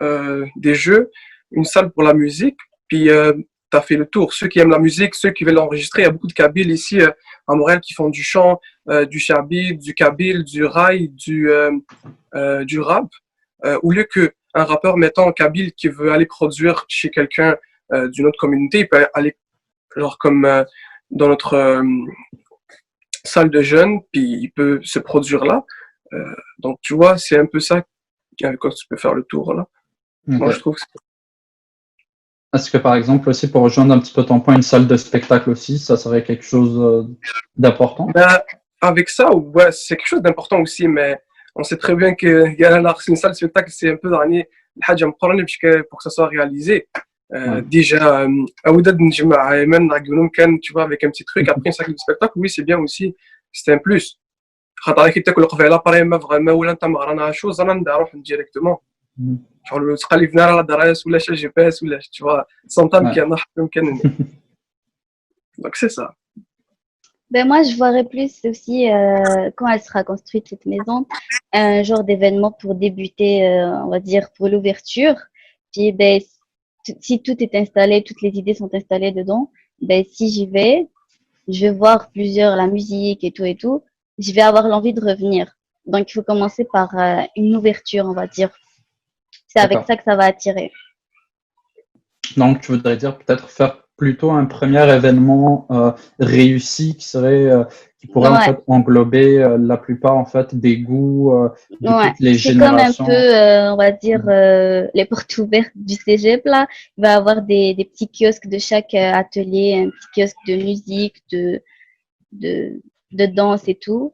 euh, des jeux, une salle pour la musique. Puis, euh, tu as fait le tour. Ceux qui aiment la musique, ceux qui veulent enregistrer, il y a beaucoup de Kabyles ici, euh, à Montréal, qui font du chant, euh, du shabir, du kabyle, du raï, du, euh, euh, du rap. Euh, au lieu qu'un rappeur, mettons, kabyle, qui veut aller produire chez quelqu'un euh, d'une autre communauté, il peut aller, genre, comme euh, dans notre euh, salle de jeunes, puis il peut se produire là. Euh, donc, tu vois, c'est un peu ça avec quoi tu peux faire le tour, là. Moi, je trouve que c'est Est-ce que, par exemple, aussi, pour rejoindre un petit peu ton point, une salle de spectacle aussi, ça serait quelque chose euh, d'important ? Ben, avec ça, ouais, c'est quelque chose d'important aussi, mais on sait très bien que يعني, une salle de spectacle, c'est un peu يعني, الحاجة مقرنة parce que pour que ça soit réalisé. Euh, Ouais. Déjà, euh, أودد نجمع أيمن نعقلهم كان, tu vois, avec un petit truc. Après, une salle de spectacle, oui, c'est bien aussi. C'est un plus. خاطر كي تاكل قبيله بري ما فغا ما ولا انت مغران شو زنا نديروح directement. Mhm. شغل تقلبنا على دراس ولا شي جي بي اس ولا شي, tu vois, سنتام Ouais. كان حق مكان. Donc c'est ça. Ben moi, je verrais plus aussi, euh, quand elle sera construite, cette maison, un genre d'événement pour débuter, euh, on va dire, pour l'ouverture. Puis, ben, si tout est installé, toutes les idées sont installées dedans, ben, si j'y vais, je vais voir plusieurs, la musique et tout et tout, je vais avoir l'envie de revenir. Donc, il faut commencer par euh, une ouverture, on va dire. C'est avec ça que ça va attirer. Donc, tu voudrais dire peut-être faire plutôt un premier événement euh, réussi qui serait euh, qui pourrait ouais. en fait englober euh, la plupart en fait des goûts euh, de ouais. toutes les C'est comme un générations. Peu, euh, on va dire, euh, les portes ouvertes du cégep là. Il va y avoir des, des petits kiosques de chaque euh, atelier, un petit kiosque de musique, de, de, de danse et tout,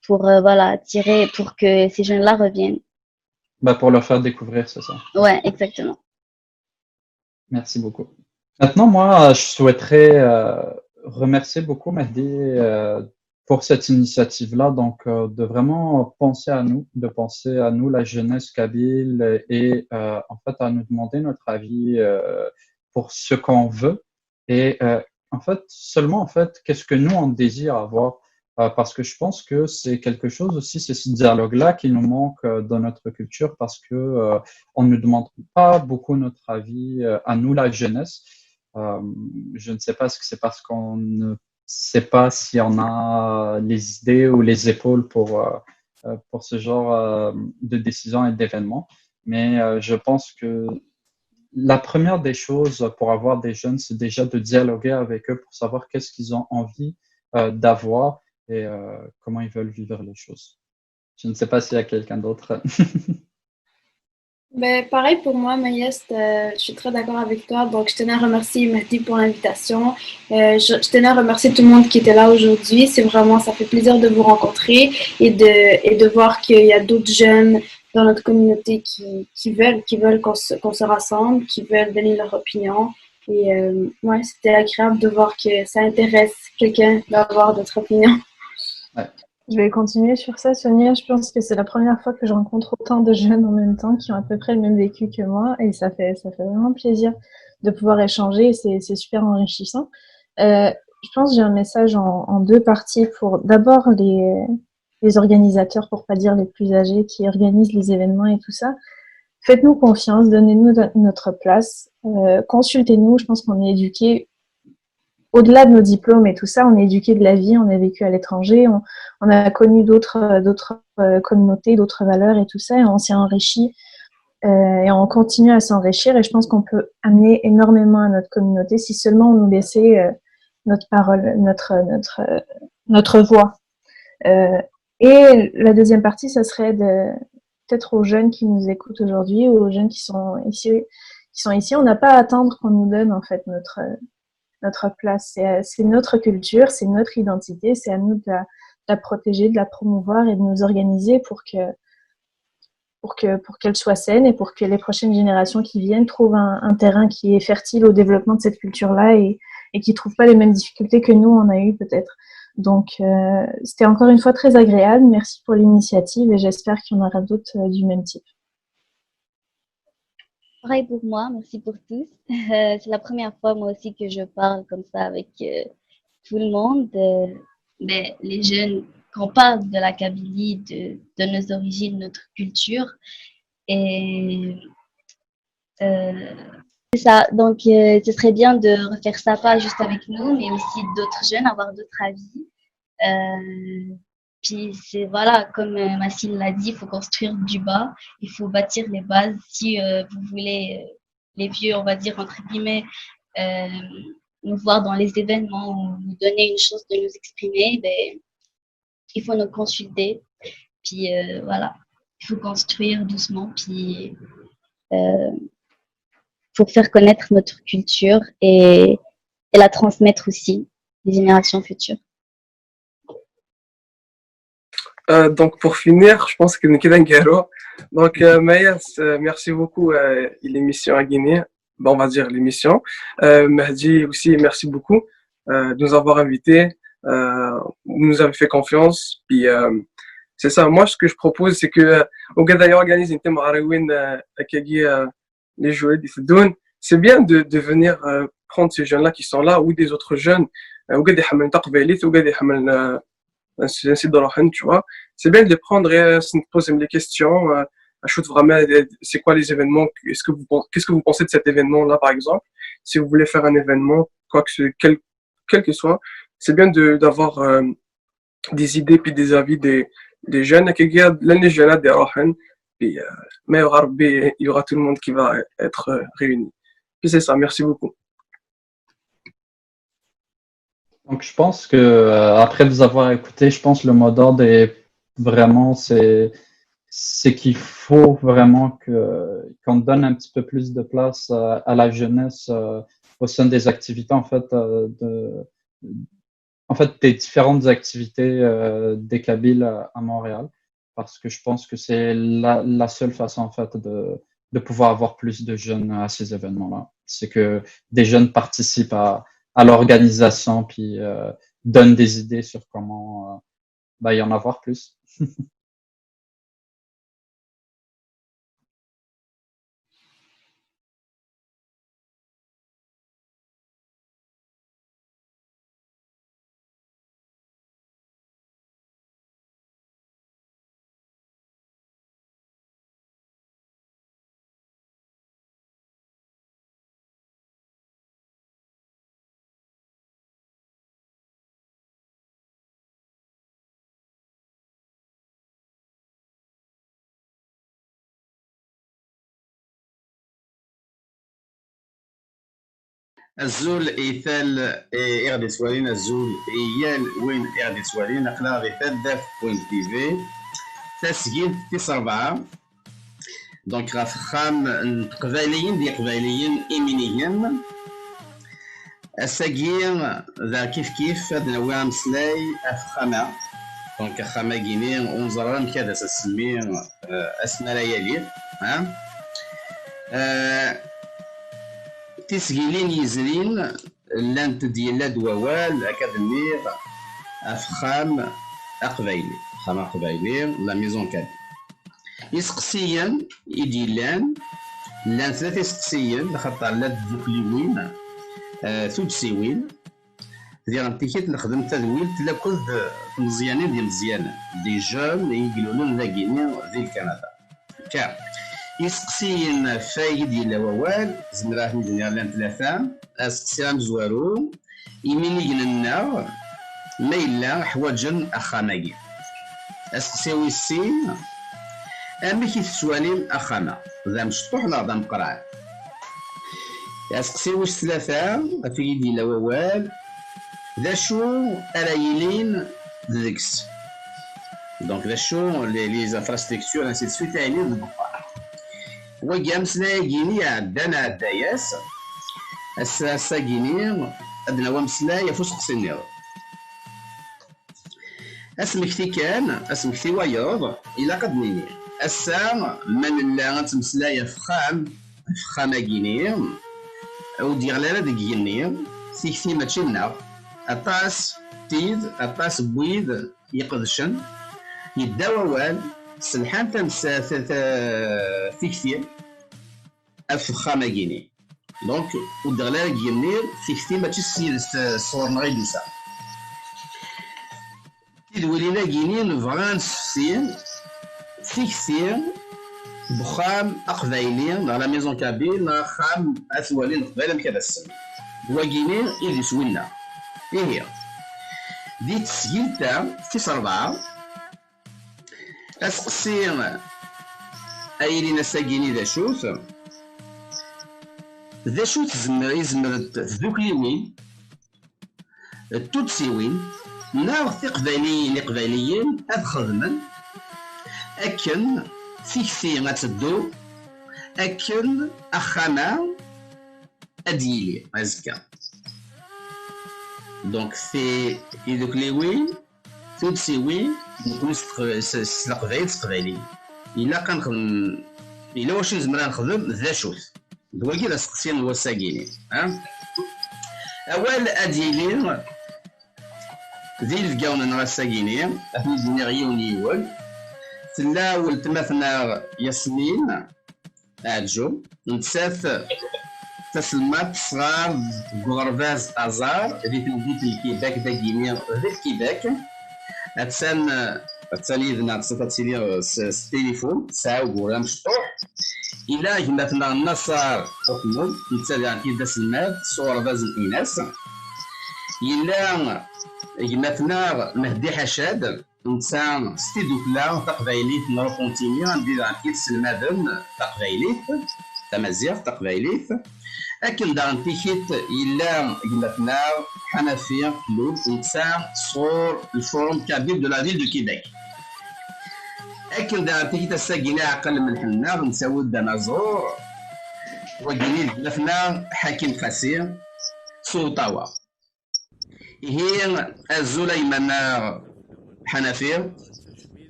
pour euh, voilà, attirer, pour que ces jeunes-là reviennent. Bah, pour leur faire découvrir, c'est ça. Ouais, exactement. Merci beaucoup. Maintenant, moi, je souhaiterais euh, remercier beaucoup Mehdi euh, pour cette initiative-là, donc euh, de vraiment penser à nous, de penser à nous, la jeunesse kabyle, et euh, en fait à nous demander notre avis euh, pour ce qu'on veut, et euh, en fait seulement en fait qu'est-ce que nous on désire avoir, euh, parce que je pense que c'est quelque chose aussi, c'est ce dialogue-là qui nous manque euh, dans notre culture, parce que euh, on ne demande pas beaucoup notre avis euh, à nous, la jeunesse. Euh, je ne sais pas si c'est parce qu'on ne sait pas si on a les idées ou les épaules pour, euh, pour ce genre euh, de décision et d'événement. Mais euh, je pense que la première des choses pour avoir des jeunes, c'est déjà de dialoguer avec eux pour savoir qu'est-ce qu'ils ont envie euh, d'avoir et euh, comment ils veulent vivre les choses. Je ne sais pas s'il y a quelqu'un d'autre. Ben, pareil pour moi, Maïs, euh, je suis très d'accord avec toi. Donc, je tenais à remercier Mehdi pour l'invitation. Euh, je, je, tenais à remercier tout le monde qui était là aujourd'hui. C'est vraiment, ça fait plaisir de vous rencontrer et de, et de voir qu'il y a d'autres jeunes dans notre communauté qui, qui veulent, qui veulent qu'on se, qu'on se rassemble, qui veulent donner leur opinion. Et euh, ouais, c'était agréable de voir que ça intéresse quelqu'un d'avoir d'autres opinions. Ouais. Je vais continuer sur ça, Sonia. Je pense que c'est la première fois que je rencontre autant de jeunes en même temps qui ont à peu près le même vécu que moi. Et ça fait, ça fait vraiment plaisir de pouvoir échanger. C'est, c'est super enrichissant. Euh, je pense que j'ai un message en, en deux parties. Pour d'abord les, les organisateurs, pour pas dire les plus âgés, qui organisent les événements et tout ça. Faites-nous confiance, donnez-nous no-, notre place, euh, consultez-nous. Je pense qu'on est éduqués au-delà de nos diplômes et tout ça, on est éduqués de la vie, on a vécu à l'étranger, on, on a connu d'autres, d'autres euh, communautés, d'autres valeurs et tout ça, et on s'est enrichi euh, et on continue à s'enrichir. Et je pense qu'on peut amener énormément à notre communauté si seulement on nous laissait euh, notre parole, notre, notre, euh, notre voix. Euh, et la deuxième partie, ça serait de peut-être aux jeunes qui nous écoutent aujourd'hui ou aux jeunes qui sont ici, qui sont ici, on n'a pas à attendre qu'on nous donne en fait notre notre place. C'est, c'est notre culture, c'est notre identité, c'est à nous de la, de la protéger, de la promouvoir et de nous organiser pour que pour que pour qu'elle soit saine et pour que les prochaines générations qui viennent trouvent un, un terrain qui est fertile au développement de cette culture-là et, et qui ne trouvent pas les mêmes difficultés que nous on a eues peut-être. Donc euh, c'était encore une fois très agréable. Merci pour l'initiative et j'espère qu'il y en aura d'autres euh, du même type. Pareil pour moi, merci pour tous. Euh, c'est la première fois moi aussi que je parle comme ça avec euh, tout le monde. Euh, mais les jeunes, qu'on parle de la Kabylie, de, de nos origines, notre culture. Et euh, c'est ça. Donc, euh, ce serait bien de refaire ça, pas juste avec nous, mais aussi d'autres jeunes, avoir d'autres avis. Euh, puis, c'est voilà, comme euh, Mathilde l'a dit, il faut construire du bas, il faut bâtir les bases. Si euh, vous voulez, euh, les vieux, on va dire, entre guillemets, euh, nous voir dans les événements ou nous donner une chance de nous exprimer, ben, il faut nous consulter. Puis euh, voilà, il faut construire doucement, puis euh, pour faire connaître notre culture et, et la transmettre aussi des générations futures. Euh, donc pour finir, je pense que nous allons. Donc euh, Maïs, euh, merci beaucoup à l'émission à Guinée. Bon, on va dire l'émission. Euh, Mahdi aussi, merci beaucoup euh, de nous avoir invités. Euh, vous nous avez fait confiance. Puis euh, c'est ça. Moi, ce que je propose, c'est que euh, au Gadaï organise une thème Harawin euh, les jeux, c'est bien de, de venir euh, prendre ces jeunes-là qui sont là ou des autres jeunes. Euh, c'est bien de les prendre et euh, se poser des questions. Euh, je vraiment, c'est quoi les événements, est-ce que vous, qu'est-ce que vous pensez de cet événement-là, par exemple ? Si vous voulez faire un événement, quoi que ce, quel, quel que soit, c'est bien de, d'avoir euh, des idées puis des avis des, des jeunes. Puis, euh, mais il y aura, il y aura tout le monde qui va être euh, réuni. Puis c'est ça, merci beaucoup. Donc, je pense que euh, après vous avoir écouté, je pense que le mot d'ordre est vraiment, c'est c'est qu'il faut vraiment que qu'on donne un petit peu plus de place à, à la jeunesse euh, au sein des activités en fait euh, de en fait des différentes activités euh, des Kabyles à, à Montréal, parce que je pense que c'est la, la seule façon en fait de de pouvoir avoir plus de jeunes à ces événements-là. C'est que des jeunes participent à, à l'organisation puis euh, donnent des idées sur comment euh, bah, y en avoir plus. Azul i tal i ɣ-d-ittwalin, azul i yal win i ɣ-d-ittwalin, aql-aɣ di taddart point T V, tasgilt tis rebɛa, donc ɣef uxxam n teqbayliyin d yeqbayliyen iminigen. Ass-agi daɣ kif kif ad nawi ameslay ɣef uxxam-a, donc axxam-agi-ni ur neẓri amek ad as-nsemmi asmi ara yali. Tisgilin yezrin llant-d, yella-d wawal, akka d-nniɣ, ɣef uxxam aqbayli, axxam aqbayli, la maison kabyle. Iseqsiyen i d-yellan, llan tlata iseqsiyen, axaṭer llant tdukliwin, tuddsiwin, Diɣen tikit nexdem tadwilt lakked tmeẓyanin d imeẓyanen, des jeunes i yeglulen dagini di Lkanada. Ka, iseqsiyen ɣef wayeg i d-yella wawal, zemreɣ ad ten-id-iniɣ llan tlata. Aseqsi amezwaru, iminigen-nneɣ ma yella ḥwaǧen axxam-agi. Aseqsi wis sin, amek i tettwalim axxam-a? D amecṭuḥ neɣ d ameqqran? Aseqsi wis tlata, ɣef wayeg i d-yella wawal, d acu ara yilin deg-s? Donc, d acu les, les infrastructures, ainsi de suite, ara yilin deg uxxam? Wagi ameslay-agi-ni iɛeddan ɛedda-yas. Ass-, ass-agi-ni ad d-nawi ameslay ɣef useqsi-nniḍen. Asmekti kan, asmekti wayeḍ, ilaq ad d-nini. Ass-a, ma nella ad nettmeslay ɣef uxxam, ɣef uxxam-agi-ni, ur d-yeɣli ara deg igenni, tikti mačči nneɣ. Aṭas n tid, aṭas n wid iqedcen, yedda wawal, selḥan tamsa-, ta-, ta-, tikti ɣef uxxam-agi-ni. Donc, ur d-teɣli ara deg igenni, tikti mačči s yid-s, eh, sɣur-neɣ i d-tusa. Tidwilin-agi-ni nebɣa ad nessefti tikti n uxxam aqbayli, neɣ la maison kabyle, neɣ axxam at walli n Leqbayel, amek ad asen. D wagini i d iswi-nneɣ. Ihi, di tesgilt-a tis rebɛa, aseqsi ay ilin ass-agi-ni d acu-t? D acu tezmer, i zemrent tdukliwin, d tuddsiwin, neɣ tiqbayliyin, iqbayliyen ad xedmen akken tikti ad teddu, akken axxam-a ad d-yili azekka? Donc, ti-, tidukliwin, tuddsiwin, nekkni s teq-, s, s leqbayel, s teqbayliyin. Ilaq ad nexdem, yella wacu nezmer ad nexdem, d acu-t? D wagi d aseqsi n wass-agi-ni, ha? Awal ad yili d inebgawen-nneɣ ass-agi-ni, ad ten-id-iniɣ yiwen yiwen. Tella weltma-tneɣ Yasmin Aɛǧu, nettat d taselmadt tesɣar deg uɣerbaz Aẓar di temdint n Lkibak, dagini di Lkibak. Attan, attan yid-neɣ, nettat ad tili s, s tilifun, tesɛa ugur amecṭuḥ. Ila gma-tneɣ Naṣar Uḥmed, netta daɣen d aselmad s uɣerbaz n Inas. Yella gma-tneɣ Mehdi Ḥacad, netta s tidukla taqbaylit n Rukun Timi, anda i daɣen i yesselmaden taqbaylit, tamaziɣt, taqbaylit. Akken daɣen tikit yella gma-tneɣ Ḥanafi Lul, netta sɣur le Forum Kabyle de la Ville de Québec. Akken daɣen tikit ass-agi-ni aɛqel mlḥen-nneɣ, nettawi-d anaẓur, wagini d gma-tneɣ Ḥakim Qasi, s Uṭawa. Ihi, azul a gma-nneɣ Ḥanafi.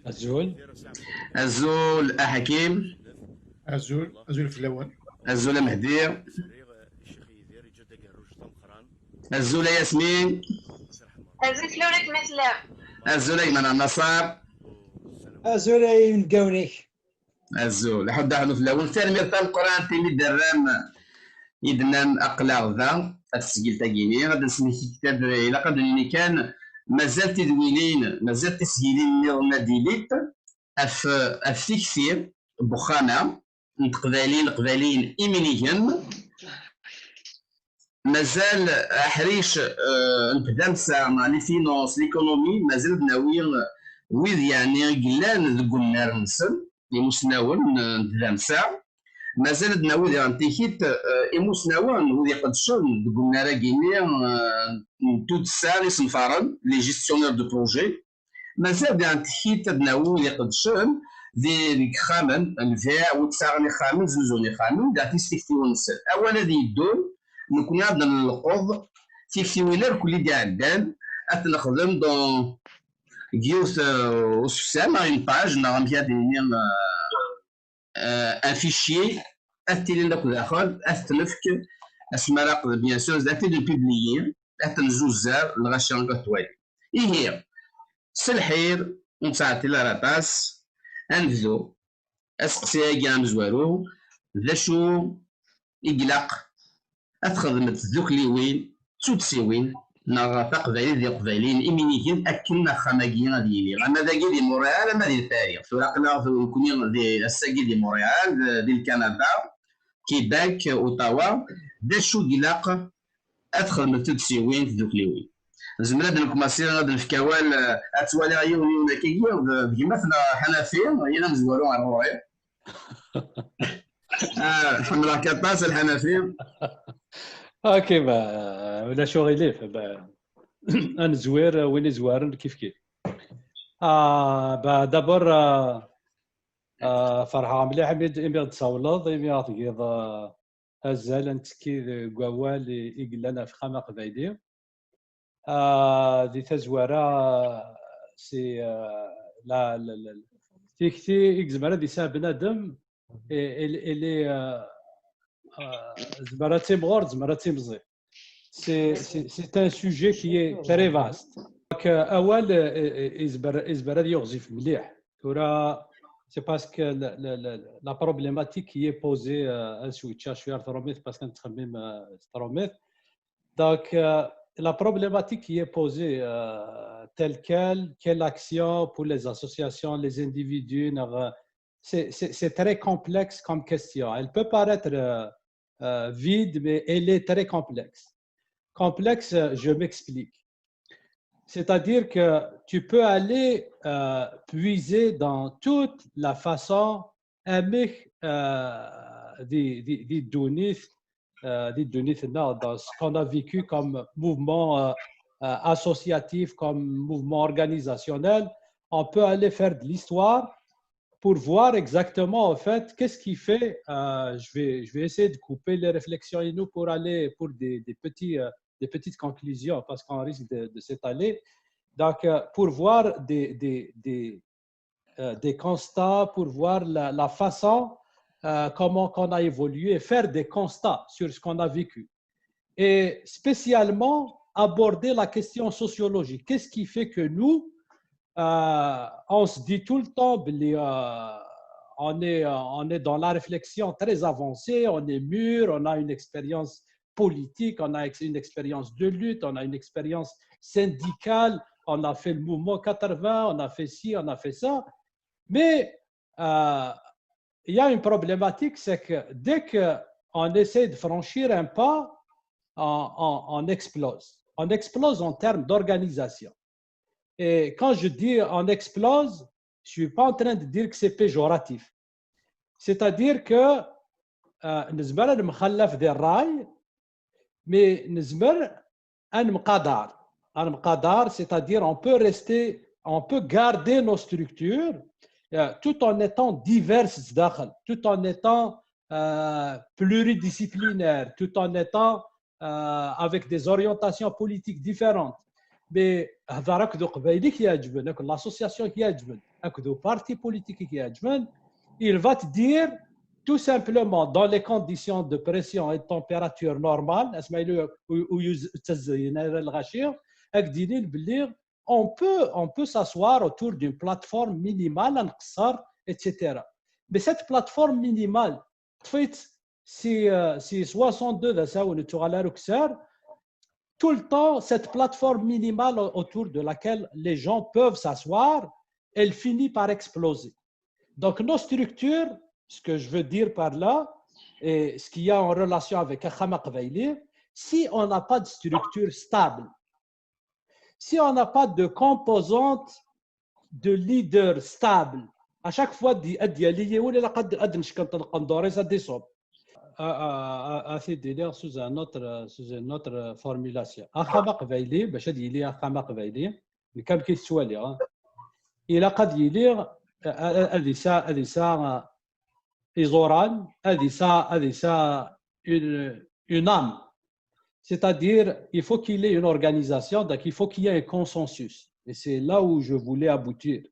Azul. Azul a Ḥakim. Azul, azul fell-awen. Azul a Mehdi. Azul a Yasmin. Azul fell-awen akken ma tellam. Azul a gma-nneɣ Naṣar. Azul a inebgawen-ik. Azul, aḥuddu aḥunnu fell-awen. Tanemmirt tameqqrant imi d-terram, i d-tennam aql-aɣ da, ɣef tesgilt-agi-ni. Ad nsellek, ilaq ad d-nini kan, mazal tidwilin, mazal tisgilin nniḍen ad d-ilint ɣef, ɣef tikti n uxxam-a n teqbayliyin, iqbayliyen iminigen. Mazal aḥric, eh, n tdamsa, neɣ les finances, l'économie, mazal ad nawi wid yeɛni i yellan deg unnar-nsen, imusnawen n, n tdamsa. Mazal ad nawi diɣen tikit, eh, imusnawen, wid iqeddcen deg unnar-agi-nni, eh, n tuddsa isenfaren, les gestionnaires de projet. Mazal daɣen tikit ad nawi wid iqeddcen di, deg yixxamen, lbiɛ, wid sɛan ixxamen, zuzun ixxamen, daɣen tistiktiwin-nsen. Awal ad yeddun, nekkni ad nleqqeḍ tiktiwin irkelli d-iɛeddan, ad t-nexdem dans, deg yiwet, euh, usefsam, neɣ une page, neɣ amek ad nini, euh, euh, un fichier, ad t-tilin akk daxel, ad t-nefk asmi ara aql, bien sûr, ad t-id-npubliyi, ad t-nzuzzer, lɣaci ad t-twali. Ihi, s lḥir, ur nettɛeṭṭil ara aṭas, ad nebdu aseqsi-agi amezwaru, d acu i ilaq ad txedmeḍ tdukliwin d tuddsiwin neɣ taqbaylit d iqbayliyen, imi igen akken axxam-agi ad yili, ama dagi di Montréal, ama di Paris. Tura aql-aɣ nekkni di, ass-agi di Montréal, di, di Lkanada, Québec, Ottawa. D acu i ilaq ad xedment tuddsiwin, tdukliwin? Nezmer ad nkumassi, ad nefk awal, eh, ad twaliɣ yiwen yiwen akkagi, d, d gma-tneɣ Ḥanafi, yal amezwaru ar ɣur-i. Ah, ḥemmleɣ-k aṭas, a Lḥanafi. Ok, bah, ulac uɣilif. Bah, ad nezwir win izwaren kif kif. Ah, bah, d'abord, ah, ah, ferḥeɣ mliḥ imi d-, imi ɣ-d-tsawleḍ, imi ɣ-tgiḍ, ah, azal ad nettekki deg wawal i, i yellan ɣef Axxam Aqbayli. Ah, di tazwara, si, ah, la, la, la, tikti i yezmer ad yesɛu bnadem, et, et, et les, euh, euh, tezmer ad timɣur, tezmer ad timẓi. C'est, c'est, c'est un sujet qui est très vaste. Donc, euh, awal, euh, euh, yezmer, yezmer ad yiɣzif mliḥ. Tura, c'est parce que la, la, la, la problématique qui est posée, euh, ad switcheɣ cwiya ar trumit parce que nettxemmim, euh, s trumit. Donc, euh, la problématique qui est posée, euh, telle quelle, quelle action pour les associations, les individus, neɣ, euh, c'est, c'est, c'est très complexe comme question. Elle peut paraître, euh, euh, vide, mais elle est très complexe. Complexe, euh, je m'explique. C'est-à-dire que tu peux aller, euh, puiser dans toute la façon, amek, euh, di, di, di ddunit, euh, di ddunit-nneɣ, dans ce qu'on a vécu comme mouvement, euh, euh, associatif, comme mouvement organisationnel, on peut aller faire de l'histoire pour voir exactement, en fait, qu'est-ce qui fait, euh, je vais, je vais essayer de couper les réflexions et nous pour aller pour des, des petits, euh, des petites conclusions, parce qu'on risque de, de s'étaler. Donc, euh, pour voir des, des, des, euh, des constats, pour voir la, la façon, euh, comment qu'on a évolué, et faire des constats sur ce qu'on a vécu. Et spécialement, aborder la question sociologique. Qu'est-ce qui fait que nous, euh, on se dit tout le temps, بلي, euh, on est, euh, on est dans la réflexion très avancée, on est mûr, on a une expérience politique, on a ex-, une expérience de lutte, on a une expérience syndicale, on a fait le mouvement quatre-vingts, on a fait ci, on a fait ça. Mais, euh, il y a une problématique, c'est que dès qu'on essaie de franchir un pas, on, on, on explose. On explose en termes d'organisation. Et quand je dis on explose, je suis pas en train de dire que c'est péjoratif. C'est-à-dire que, euh, نزمر نخلف des rails, mais نزمر نقدر. نقدر, c'est-à-dire on peut rester, on peut garder nos structures, euh, tout en étant diverses, tout en étant, euh, pluridisciplinaires, tout en étant, euh, avec des orientations politiques différentes. Mais هضر أكدو قبايلي كي يعجبن, أكدو l'association كي يعجبن, أكدو parti politique كي يعجبن, il va te dire tout simplement dans les conditions de pression et de température normale, أسمع له و-، و-، يز-، تزين على الغاشية, أكديني بلي on peut, on peut s'asseoir autour d'une plateforme minimale, نقصر, et cetera. Mais cette plateforme minimale, طفيت si, euh, si soixante-deux d asawen ur tuɣal ara ukessar, tout le temps, cette plateforme minimale autour de laquelle les gens peuvent s'asseoir, elle finit par exploser. Donc, nos structures, ce que je veux dire par là, et ce qu'il y a en relation avec Axxam Aqbayli, si on n'a pas de structure stable, si on n'a pas de composante de leader stable, à chaque fois, di-, ad yali yiwen, ilaq ad, ad neckenṭ lqendur-is ad iṣub. A, a, a, a t-id-iliɣ sous un autre, sous une autre formulation. Axxam aqbayli, bac ad yili axxam aqbayli, nekk amek i t-ttwaliɣ, hein. Ilaq ad yili, a, a, ad yesɛa, ad yesɛa iẓuran, ad yesɛa, ad yesɛa une, une âme. C'est-à-dire, il faut qu'il ait une organisation, donc il faut qu'il y ait un consensus. Et c'est là où je voulais aboutir.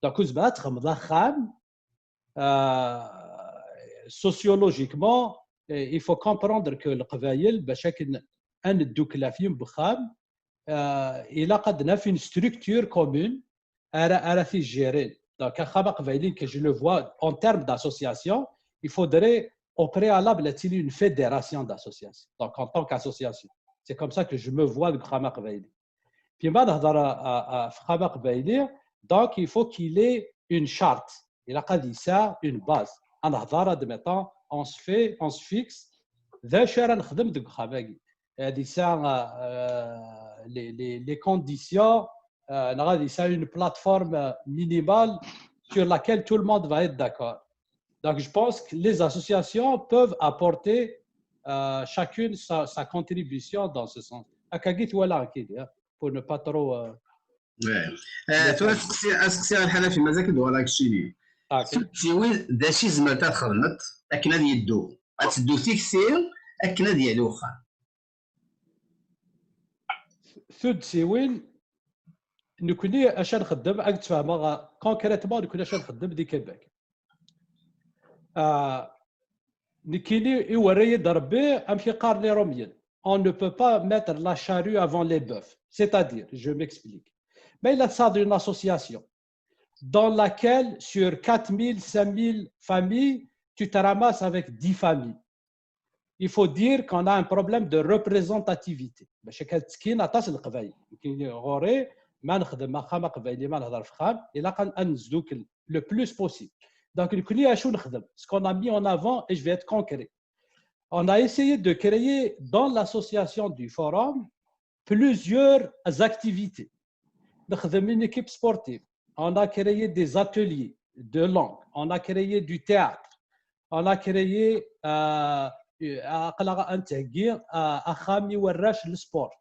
Donc, ur tezmireḍ ad txedmeḍ axxam, euh, sociologiquement, eh, il faut comprendre que Leqbayel, bac akken ad neddukel ɣef yiwen n wexxam, euh, ilaq ad naf une structure commune ara, ara t-gérer. Donc, Axxam Aqbayli, que je le vois en termes d'association, il faudrait au préalable ad tili une fédération d'associations, donc en tant qu'association. C'est comme ça que je me vois deg uxxam aqbayli. Puis ma nehḍer ɣef uxxam aqbayli, donc il faut qu'il ait une charte. Il a une base. Ad nehḍer, admettons, on se fait, on se fixe d acu ara nexdem deg uxxam-agi. Ad yesɛu les, les, les conditions, euh, neɣ ad yesɛu une plateforme minimale sur laquelle tout le monde va être d'accord. Donc, je pense que les associations peuvent apporter euh, chacune sa, sa contribution dans ce sens. Akka i t-walaɣ nekkini, hein, pour ne pas trop. Euh, tura seqsi, seqsi ɣer Lḥanafi, mazal-k d wala keččini. Tuddsiwin d acu i tzemreḍ ad txedmeḍ akken ad yeddu, ad teddu tikti akken ad yali uxxam? Tuddsiwin, nekkni acu nxeddem, ad k-d-sfehmeɣ concrètement nekkni acu nxeddem di Québec. Nekkini i werra-yi-d Rebbi, amek i qqaren Iṛumyen, on ne peut pas mettre la charrue avant les bœufs. C'est-à-dire, je m'explique. Ma yella tesɛiḍ une association dans laquelle, sur quatre mille, cinq mille familles, tu te ramasses avec dix familles, il faut dire qu'on a un problème de représentativité. Bac akka ttekkin aṭas n Leqbayel. Nekkini ɣur-i, ma nexdem axxam aqbayli, ma nehḍer f axxam, ilaq ad, ad nesdukel le plus possible. Donc, nekkni acu nexdem, ce qu'on a mis en avant, et je vais être concret. On a essayé de créer dans l'association du Forum plusieurs activités. Nexdem une équipe sportive. On a créé des ateliers de langue. On a créé du théâtre. On a créé, euh, aql-aɣ ad nettheggi, euh, axxam i warrac, le sport.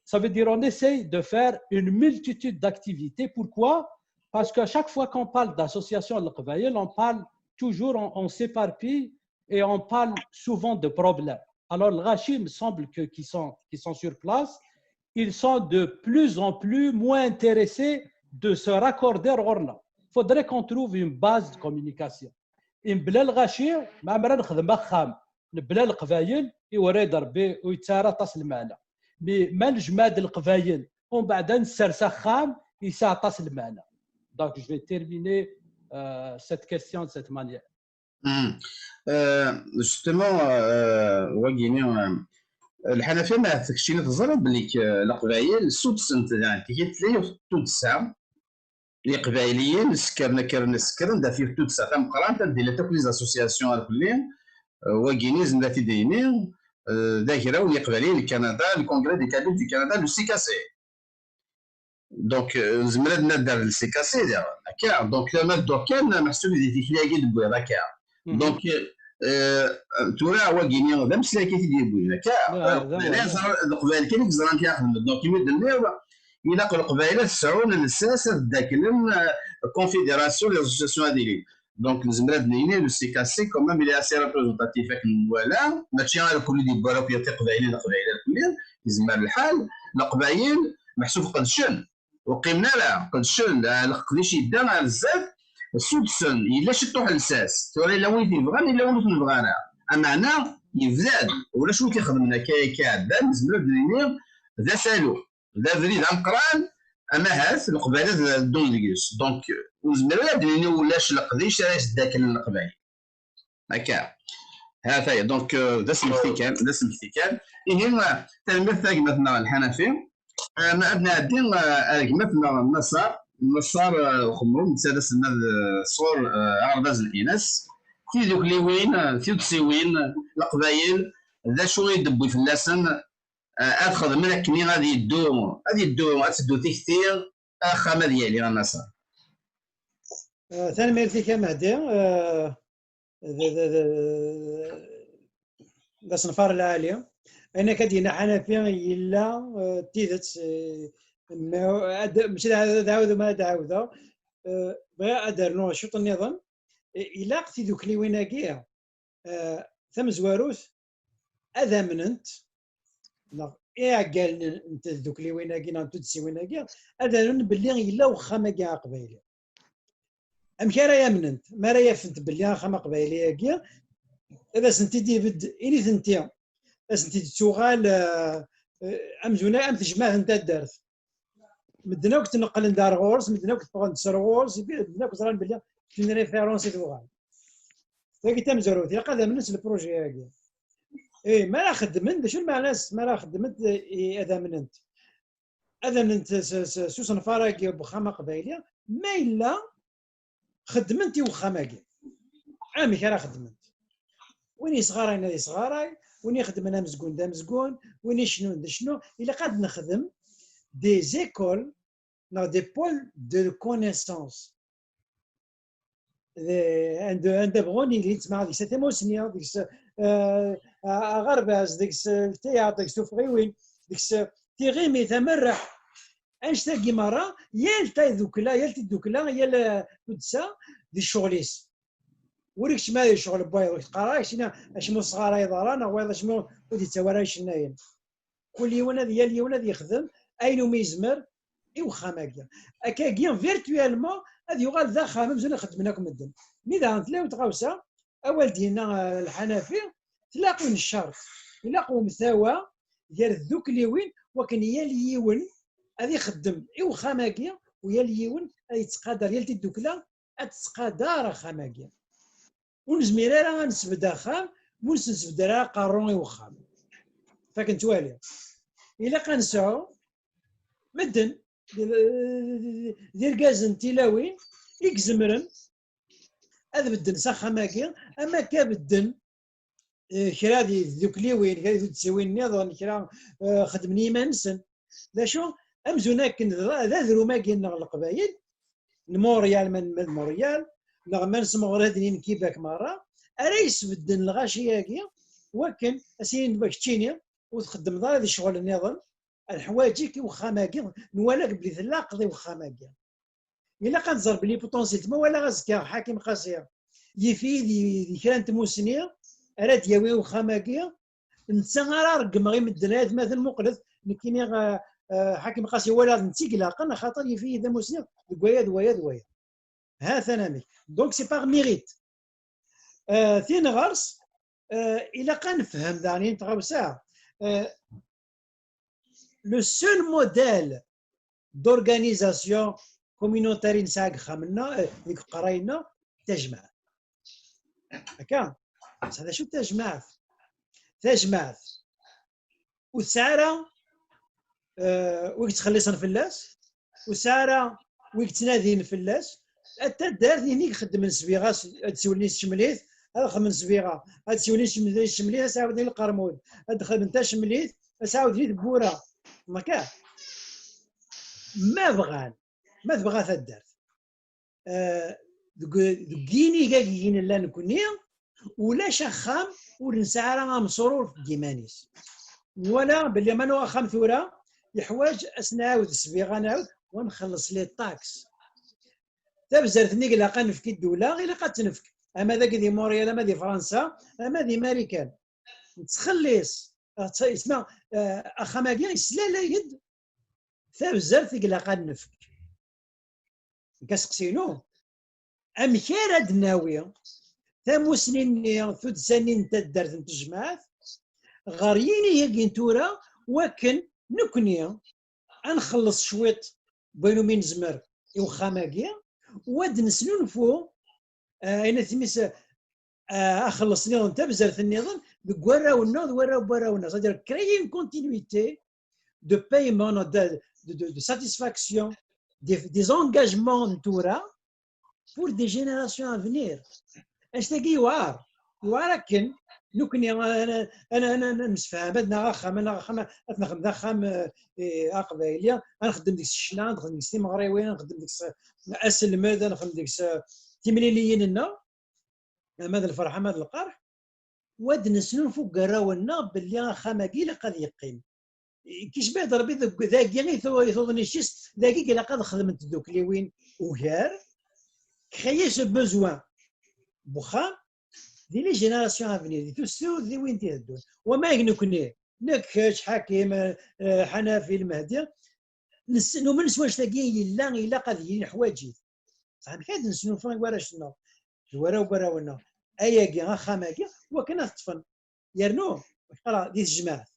Ça veut dire on essaye de faire une multitude d'activités. Pourquoi ? Parce qu'à chaque fois qu'on parle d'association Leqbayel, on parle toujours, on, on s'éparpille et on parle souvent de problèmes. Alors, les Rachis, il me semble que, qui sont, qui sont sur place, ils sont de plus en plus moins intéressés de se raccorder ɣur-neɣ. Faudrait qu'on trouve une base de communication. Mebla lɣaci, ma ɛmer ad nexdem axxam, mebla Leqbayel, i werra-yi-d Rebbi ur yettarra aṭas lmeɛna. Mais ma nejmeɛ-d Leqbayel, umbeɛd ad nessers axxam, yesɛa aṭas lmeɛna. Donc, je vais terminer euh, cette question de cette manière. Euh, justement, euh, wagini, euh, Lḥanafi, ma tekcini teẓriḍ belli Leqbayel sudsen-d, yani, tigi tella yiwet n tuddsa, Iqbayliyen sekkren, akkren, sekkren, d ɣef yiwet n tuddsa tameqqrant, anda llant akk les associations ar fell-i, euh, wagini, zemreɣ ad t-id-yini, euh, d agraw n Yiqbayliyen n Kanada, le Congrès des Kabyles du Canada, le C K C. Donc, euh, nezmer ad nadder d C K C daɣen, akka. Donc, ma dduɣ kan, meḥsub di tikli-agi d-wwiḍ, akka. Donc, euh, tura wagini d ameslay i t-id-yewwin, akka. Leqbayel kan i yeẓran kra xedmen. Donc, imi d-tenniḍ, ilaq Leqbayel ad sɛun llsas, ad ddaklen, euh, confédération, les associations ad ilin. Donc, nezmer ad nini, le C K C, quand même, il est assez représentatif, akken nwala, mačči irkelli di wara akk Iqbayliyen, Leqbayel irkelli, yezmer lḥal, Leqbayel, meḥsub qedcen, ur qqimen ara, qedcen, leqdic yedda ar zdat, sudsen, yella ciṭuḥ llsas, tura yella win i t-yebɣan, yella win ur t-nebɣi ara. Ameɛna, yebda-d, ulac win t-ixedmen akka, akka iɛeddan, nezmer ad nini, d asalu. D abrid ameqqran, ama ahat Leqbayel ad ddun deg-s. Donc, ur nezmir ara ad d-nini ulac leqdic ara yesdakklen Leqbayel. Akka. Ha-t-aya. Donc, euh, d asmekti kan, d asmekti kan. Ihi, euh, tanemmirt a gma-tneɣ Lḥanafi. Euh, ma ad nɛeddi, euh, ar gma-tneɣ Naṣer. Naṣer, euh, Uxemmum, netta d aselmad, euh, sɣur, euh, aɣerbaz n Inas. Tidukliwin, euh, tiwsiwin, Leqbayel, d acu i d-tewwi fell-asen, ad xedmen akken ad yeddu, ad yeddu, ad teddu tikti, axxam ad yali, a Naṣer. Tanemmirt-ik a Mehdi. D asenfar lɛali. Ayen akka d-yenna Ḥanafi yella d tidet. Mačči d aɛawed ma ad ɛawdeɣ. Bɣiɣ ad d-rnuɣ ciṭ nniḍen. Ilaq tidukliwin-agi tamezwarut ad amnent, neɣ iɛeggalen n tdukliwin-agi neɣ n tuddsiwin-agi, ad amnen belli yella uxxam-agi aqbayli. Amek ara amnent? Mi ara afent belli axxam aqbayli-agi, ad asent-id-ibedd, initenti, ad asent-id-tuɣal amzun am tejmaɛt n taddart. Medden akk tneqqlen-d ar ɣur-s, medden akk ffɣen-d seg ɣur-s, medden akk ẓran belli c'est une référence i tuɣal. Tagi tamezwarut, ilaq ad amnen s le projet-agi. Eh, mi ara xeddment, d acu lmeɛna-s mi ara xeddment, eh, ad amnent? Ad amnent s, s, s usenfar-agi n uxxam aqbayli, ma yella xeddment i uxxam-agi. Amek ara xeddment? Win yesɣarayen ad yesɣaray, win ixeddmen amezgun d amezgun, win icennun d cennu. Ilaq ad nexdem des écoles neɣ des pôles de connaissance. Anda, anda bɣun ili, ttmeɣ deg-s tamusni, deg-s, eh, aɣerbaz, deg-s, eh, ltiyaṭ, deg-s tufɣiwin, deg-s, eh, tiɣimi, tamerreḥ. Annect-agi merra, yal tadukkla, yal tidukkla, yal, eh, tuddsa, di ccɣel-is. Ur ikeččem ara di ccɣel n wayeḍ, ur k-teqqar ara keččini acimi ur tesɣarayeḍ ara, neɣ wayeḍ acimi ur d-yettawi ara icennayen. Kul yiwen ad, yal yiwen ad yexdem ayen umi yezmer i uxxam-agi. Akkagi, virtuellement, ad yuɣal d axxam amzun ad xeddmen akk medden. Mi daɣen tella yiwet tɣawsa, awal d-yenna, eh, Lḥanafi, tlaq une charte, ilaq umtawa gar tdukliwin, wakken yal yiwen ad ixeddem i uxxam-agi, u yal yiwen ad yettqadar, yal tiddukla ad tettqadar axxam-agi. Ur nezmir ara ad nesbedd axxam, ma ur s-nesbedd ara aqerru i wexxam. Fakken twali. Ilaq ad nesɛu medden, d, d, d irgazen, d tilawin i izemren ad bedden s axxam-agi, am akka bedden, eh, kra di tdukliwin, kra di tuddsiwin nniḍen, kra, eh, xedmen i yiman-nsen. D acu? Amzun akken d, d adrum-agi nneɣ Leqbayel, n Montréal, ma, ma d Montréal, neɣ ma nesmeɣer adnin n Québec merra, ara yesbedden lɣaci-agi, wakken ad s-inin: "Keččini ur txeddmeḍ ara di ccɣel nniḍen, leḥwayeǧ-ik i uxxam-agi, nwala-k belli tlaqeḍ i uxxam-agi." Ilaq ad nẓer belli potentiel, ma walaɣ azekka Ḥakim Qasi yif-iyi di, di kra n tmusni ara d-yawi i uxxam-agi, netta ara ṛeggmeɣ i medden, ay atmaten muqlet, nekkini, eh, eh, Ḥakim Qasi walaɣ d netta i ilaqen, axaṭer yif-iyi d amusni deg waya d waya d waya. Ha-t-an amek. Donc, c'est par mérite. Eh, tin ɣer-s, eh, ilaq ad nefhem daɣen yiwet n tɣawsa. Eh, le seul modèle d'organisation communautaire i nesɛa deg uxxam-nneɣ, eh, deg uqerray-nneɣ, d tajmaɛt. Akka? Tesɛa d acu d tajmaɛt? Tajmaɛt ur tesɛi ara, eh, wi yettxelliṣen fell-as, ur tesɛi ara wi yettnadin fell-as. Ad taddart, inig xeddmen sbiɣa, ad siwlen i tcemlit, ad xedmen sbiɣa, ad siwlen i tcemlit, ad sɛawden i lqermud, ad xedmen tacemlit, ad sɛawden i tewwura. Akka? Ma bɣan, ma tebɣa taddart, eh, deg, deg yinig-agi i nella nekni, ulac axxam ur nesɛi ara amesrur deg yiman-is. Nwala belli ma nuɣ axxam tura, yeḥwaǧ ad s-nɛawed sbiɣa, nɛawed, wa nxelleṣ les taxes. Tabzert-nni i ilaq ad nefk i ddula, ilaq ad tt-nefk. Ama dagi di Montréal, ama di Fransa, ama di Marikan. Nettxelliṣ. Yettma, eh, axxam-agi yeslalay-d tabzert i ilaq ad nefk. Nekk aseqsi-inu, amek ara d-nawi tamusni-nni, tuddsa-nni n taddart n tejmaɛt ɣer yinig-agi n tura, wakken nekni ad nxelleṣ cwiṭ n wayen umi nezmer i uxxam-agi, u ad d-nesnulfu, eh, ayen at tmis, eh, axelleṣ nniḍen, tabzert nniḍen, deg warraw-nneɣ d warraw n warraw-nneɣ. C'est-à-dire créer une continuité de paiement, de, de, de, de satisfaction des, des engagements n tura pour des générations à venir. Annect-agi yewɛer. Yewɛer akken nekni ad, ad, ad, ad nemsefham, ad naɣ axxam, ad naɣ axxam, ad nexdem d axxam, eh, eh, aqbayli, ad nxeddem deg-s ccna, ad nxeddem deg-s timeɣriwin, ad nxeddem deg-s aselmed, ad nxeddem deg-s, eh, timliliyin-nneɣ, ama d lferḥ, ama d lqerḥ, u ad d-nesnulfu deg warraw-nneɣ belli axxam-agi ilaq ad yeqqim. Kicba-d Rebbi deg, dagi i tu-, i tuḍen icis, dagi i ilaq ad xedment tdukliwin ugar, créer ce besoin n uxxam di les générations à venir, di tus-, tudiwin d-iteddun. Wama ig nekni, nekk, kečč, Ḥakim, eh, eh, Ḥanafi, Lmehdi, nes-, numen s wannect-agi yella, ilaq ad yili, neḥwaǧ-it. Amek ad nesnulfu i warrac-nneɣ, d warraw n warraw-nneɣ, ayagi, axxam-agi, wakken ad t-ṭṭfen? Yernu, qqareɣ, di tejmaɛt,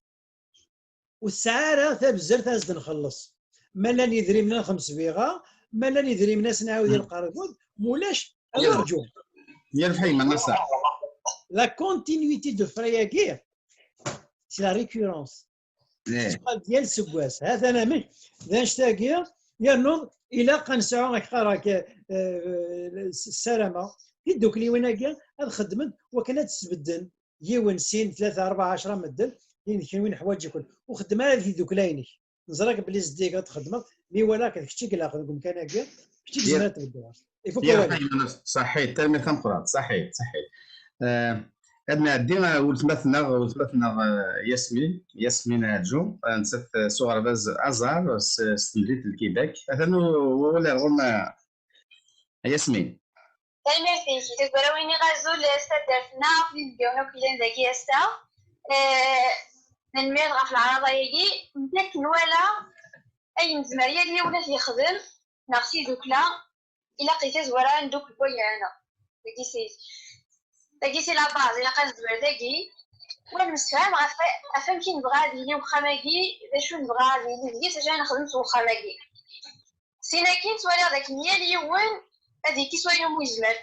ur tesɛi ara tabzert ad s-d-nxelleṣ. Ma llan idrimen ad nxedem sbiɣa, ma llan idrimen ad s-nɛawed i lqermud, ma ulac, ad nerǧu. Yerbeḥ-iyi, ma nasa. La continuité de frais-agi, c'est la récurrence. Tettqal-d yal seggas. Ha-t-an amek, d annect-agi, yernu ilaq ad nesɛu, ak qqareɣ, eh, ssarameɣ, tidukliwin-agi ad xeddment wakken ad d-sbedden yiwen, sin, tlata, rebɛa, ɛecra medden, i d kenwi neḥwaǧ-iken. Ur xeddem ara di tdukla-inek. Neẓra-k belli zeddig ad txeddmeḍ, mi walaɣ-k d kečč i ilaq deg umkan-agi, kečč i yezmer ad tbeddleḍ. Ifuk wawal. Ṣaḥit, tanemmirt tameqqrant, ṣaḥit, ṣaḥit. Eh, ad nɛeddi, eh, weltma-tneɣ, weltma-tneɣ, eh, Yasmin, Yasmin Aɛǧu, eh, nettat, eh, s uɣerbaz Azar, s, s temdint n Québec. Atan u-, wawal ar ɣur-m, eh, Yasmin. Tanemmirt-ik. Tazwara-w iniɣ azul s taddart-nneɣ, akked yinebgawen akk yellan dagi ass-a. Eh, tanemmirt ɣef leɛraḍa-agi. Nekk akken walaɣ, ayen nezmer yal yiwen ad t-yexdem, neɣ tidukla, ilaq di tazwara ad ndukkel wayyaɣ-nneɣ. Dagi c'est, dagi c'est la base, ilaq ad nezmer dagi, u ad nemsefham ɣef, ɣef amek i nebɣa ad yili uxxam-agi, d acu nebɣa ad yili deg-s, acu ara nexdem s uxxam-agi. Sin akin ttwaliɣ dakken yal yiwen ad yekk s wayen umi yezmer.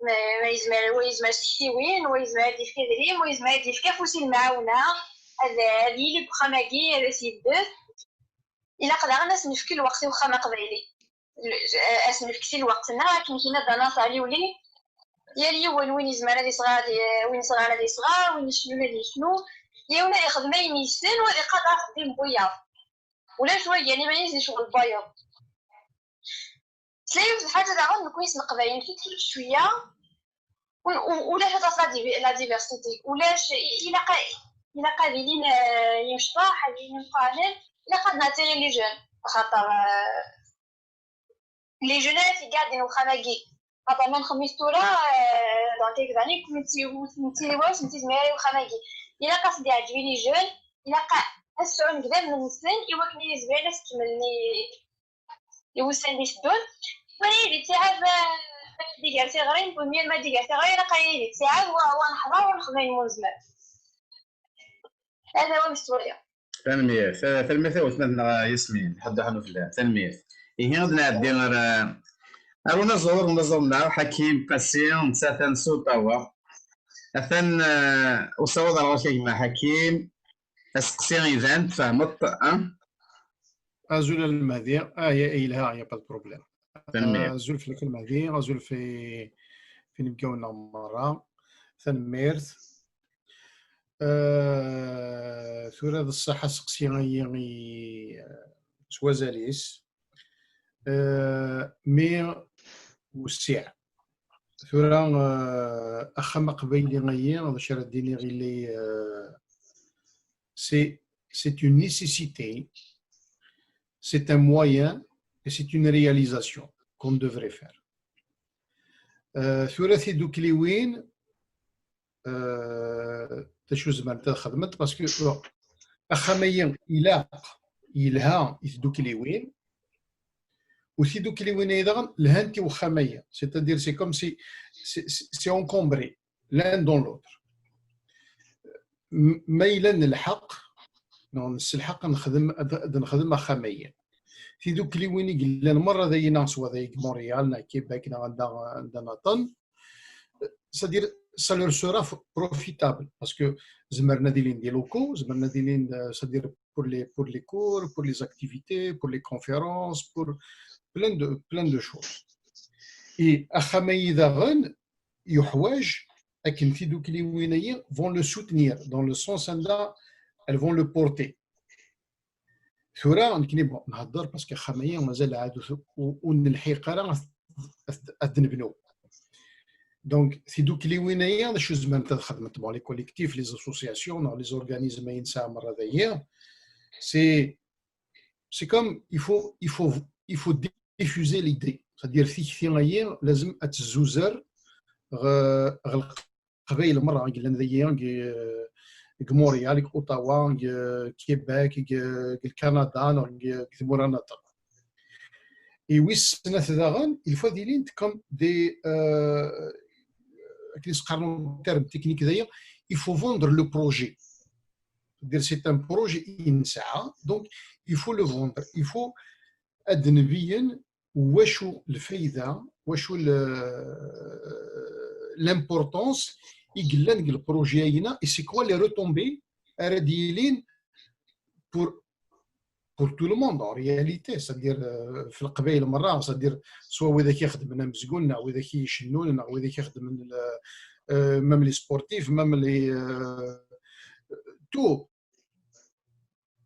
Ma, ma yezmer, wa yezmer s tektiwin, wa yezmer ad d-yefk adrim, wa yezmer ad d-yefk afus i lemɛawna, ad, ad yili deg uxxam-agi, ad as-yebded. Ilaq daɣen ad s-nefk lweqt i uxxam aqbayli. L-, ad s-nefk si lweqt-nneɣ, akken kina Dda Naṣer Liwli, yal yiwen win yezmer ad isɣer, ad i-, win isɣer ad isɣer, win icennun ad yecnu, yiwen ad ixdem ayen yessen, u ad iqader axeddim n wiyaḍ. Ulac wagi, iman-is di ccɣel n wayeḍ. Tella yiwet n lḥaǧa daɣen, nekni s Leqbayel, nekni cwiya, u-, u-, ulac aṭas la divi-, la diversité, ulac, i-, ilaq a-, ilaq ad ilin, eh, yimecṭaḥ, ad ilin imeqqranen, ilaq ad nattiri les jeunes, axaṭer, eh, les jeunes ara t-igadin uxxam-agi. Axaṭer ma nxemmem tura, eh, dans quelques années, nettili, nettili wayeḍ, nettili zmir i uxxam-agi. Ilaq ad sen-d-iɛǧeb i les jeunes, ilaq ad sɛun deg idammen-nsen i wakken ad izmiren ad s-kemmlen i, i wussan d-iteddun. Wala ad d-ittiɛad, eh, ad d-iger tiɣri, mi ma d-iger tiɣri, ilaq ad d-ittiɛad, wa, wa neḥḍer, wa nexdem ayen umi nezmer. Hada wa mestwaya. Tanemmirt. Ta-, tanemmirt i weltma-tneɣ Yasmin, ḥedd uḥnu fell-am. Tanemmirt. Ihi, ad nɛeddi ar, ar unaẓur, unaẓur-nneɣ, Ḥakim Qasi, netta atan s Ottawa. Atan, eh, usawaḍ ar ɣur-k a gma Ḥakim. Aseqsi iban, tfehmeḍ, ah? Azul a Lmehdi. Ah, ya, yelha, y a pas de problème. Tanemmirt. Azul fell-ak a Lmehdi, azul f, f inebgawen-nneɣ merra. Tanemmirt. Eh, tura d ṣṣeḥ aseqsi-agi i, s wazal-is. Eh, mi wessiɛ. Tura, eh, axxam aqbayli-agi, d acu ara d-iniɣ, ili, eh, c'est, c'est une nécessité, c'est un moyen et c'est une réalisation qu'on devrait faire. Euh, tura tidukliwin, euh, d acu zemrent ad xedment, parce que, bon, axxam-agi ilaq, yelha i tdukliwin, u tidukliwin-agi daɣen lhant i uxxam-agi. C'est-à-dire, c'est comme si, c'est, c'est, c'est encombré, l'un dans l'autre. M-, ma yella nelḥeq, neɣ nesselḥeq ad nexdem, ad, ad nexdem axxam-agi. Tidukliwin i yellan merra dagi, neɣ swa dagi deg Montréal, neɣ Québec, neɣ anda, anda nniḍen, c'est-à-dire, ça leur sera f-, profitable, parce que zemren ad ilin des locaux, zemren ad ilin, euh, c'est-à-dire pour les, pour les cours, pour les activités, pour les conférences, pour plein de, plein de choses. Et axxam-agi daɣen, yuḥwaǧ akken tidukliwin-agi vont le soutenir, dans le sens anda elles vont le porter. Tura, nekkni, bon, nhedder parce que axxam-agi mazal ɛad ur, ur, ur nelḥiq ara ad, ad, ad nebnu. Donc, tidukliwin-agi, d acu zemrent ad xedment? Bon, les collectifs, les associations, neɣ les organismes ay nesɛa merra dagi, c'est, c'est comme, il faut, il faut, il faut diffuser l'idée. C'est-à-dire, tikti-agi, lazem ad tezzuzer ɣer, ɣer Leqbayel merra i yellan dagi, deg, deg Montréal, deg Ottawa, deg Québec, deg, deg Canada, neɣ deg, deg tmura nniḍen. Et wis snat daɣen, il faut ad ilint comme des, euh, akken i s-qqaren en terme technique d'ailleurs, il faut vendre le projet. C'est-à-dire, c'est un projet i nesɛa, donc il faut le vendre, il faut ad nbeyyen wacu lfayda, wacu l-, l'importance i yellan deg le projet-agi, et c'est quoi les retombées ara d-yilin pour, pour tout le monde en réalité, c'est-à-dire, euh, في القبائل مرة, c'est-à-dire soit widak ixeddmen amezgun, neɣ widak icennun, neɣ widak ixeddmen, euh, même les sportifs, même les, euh, tout.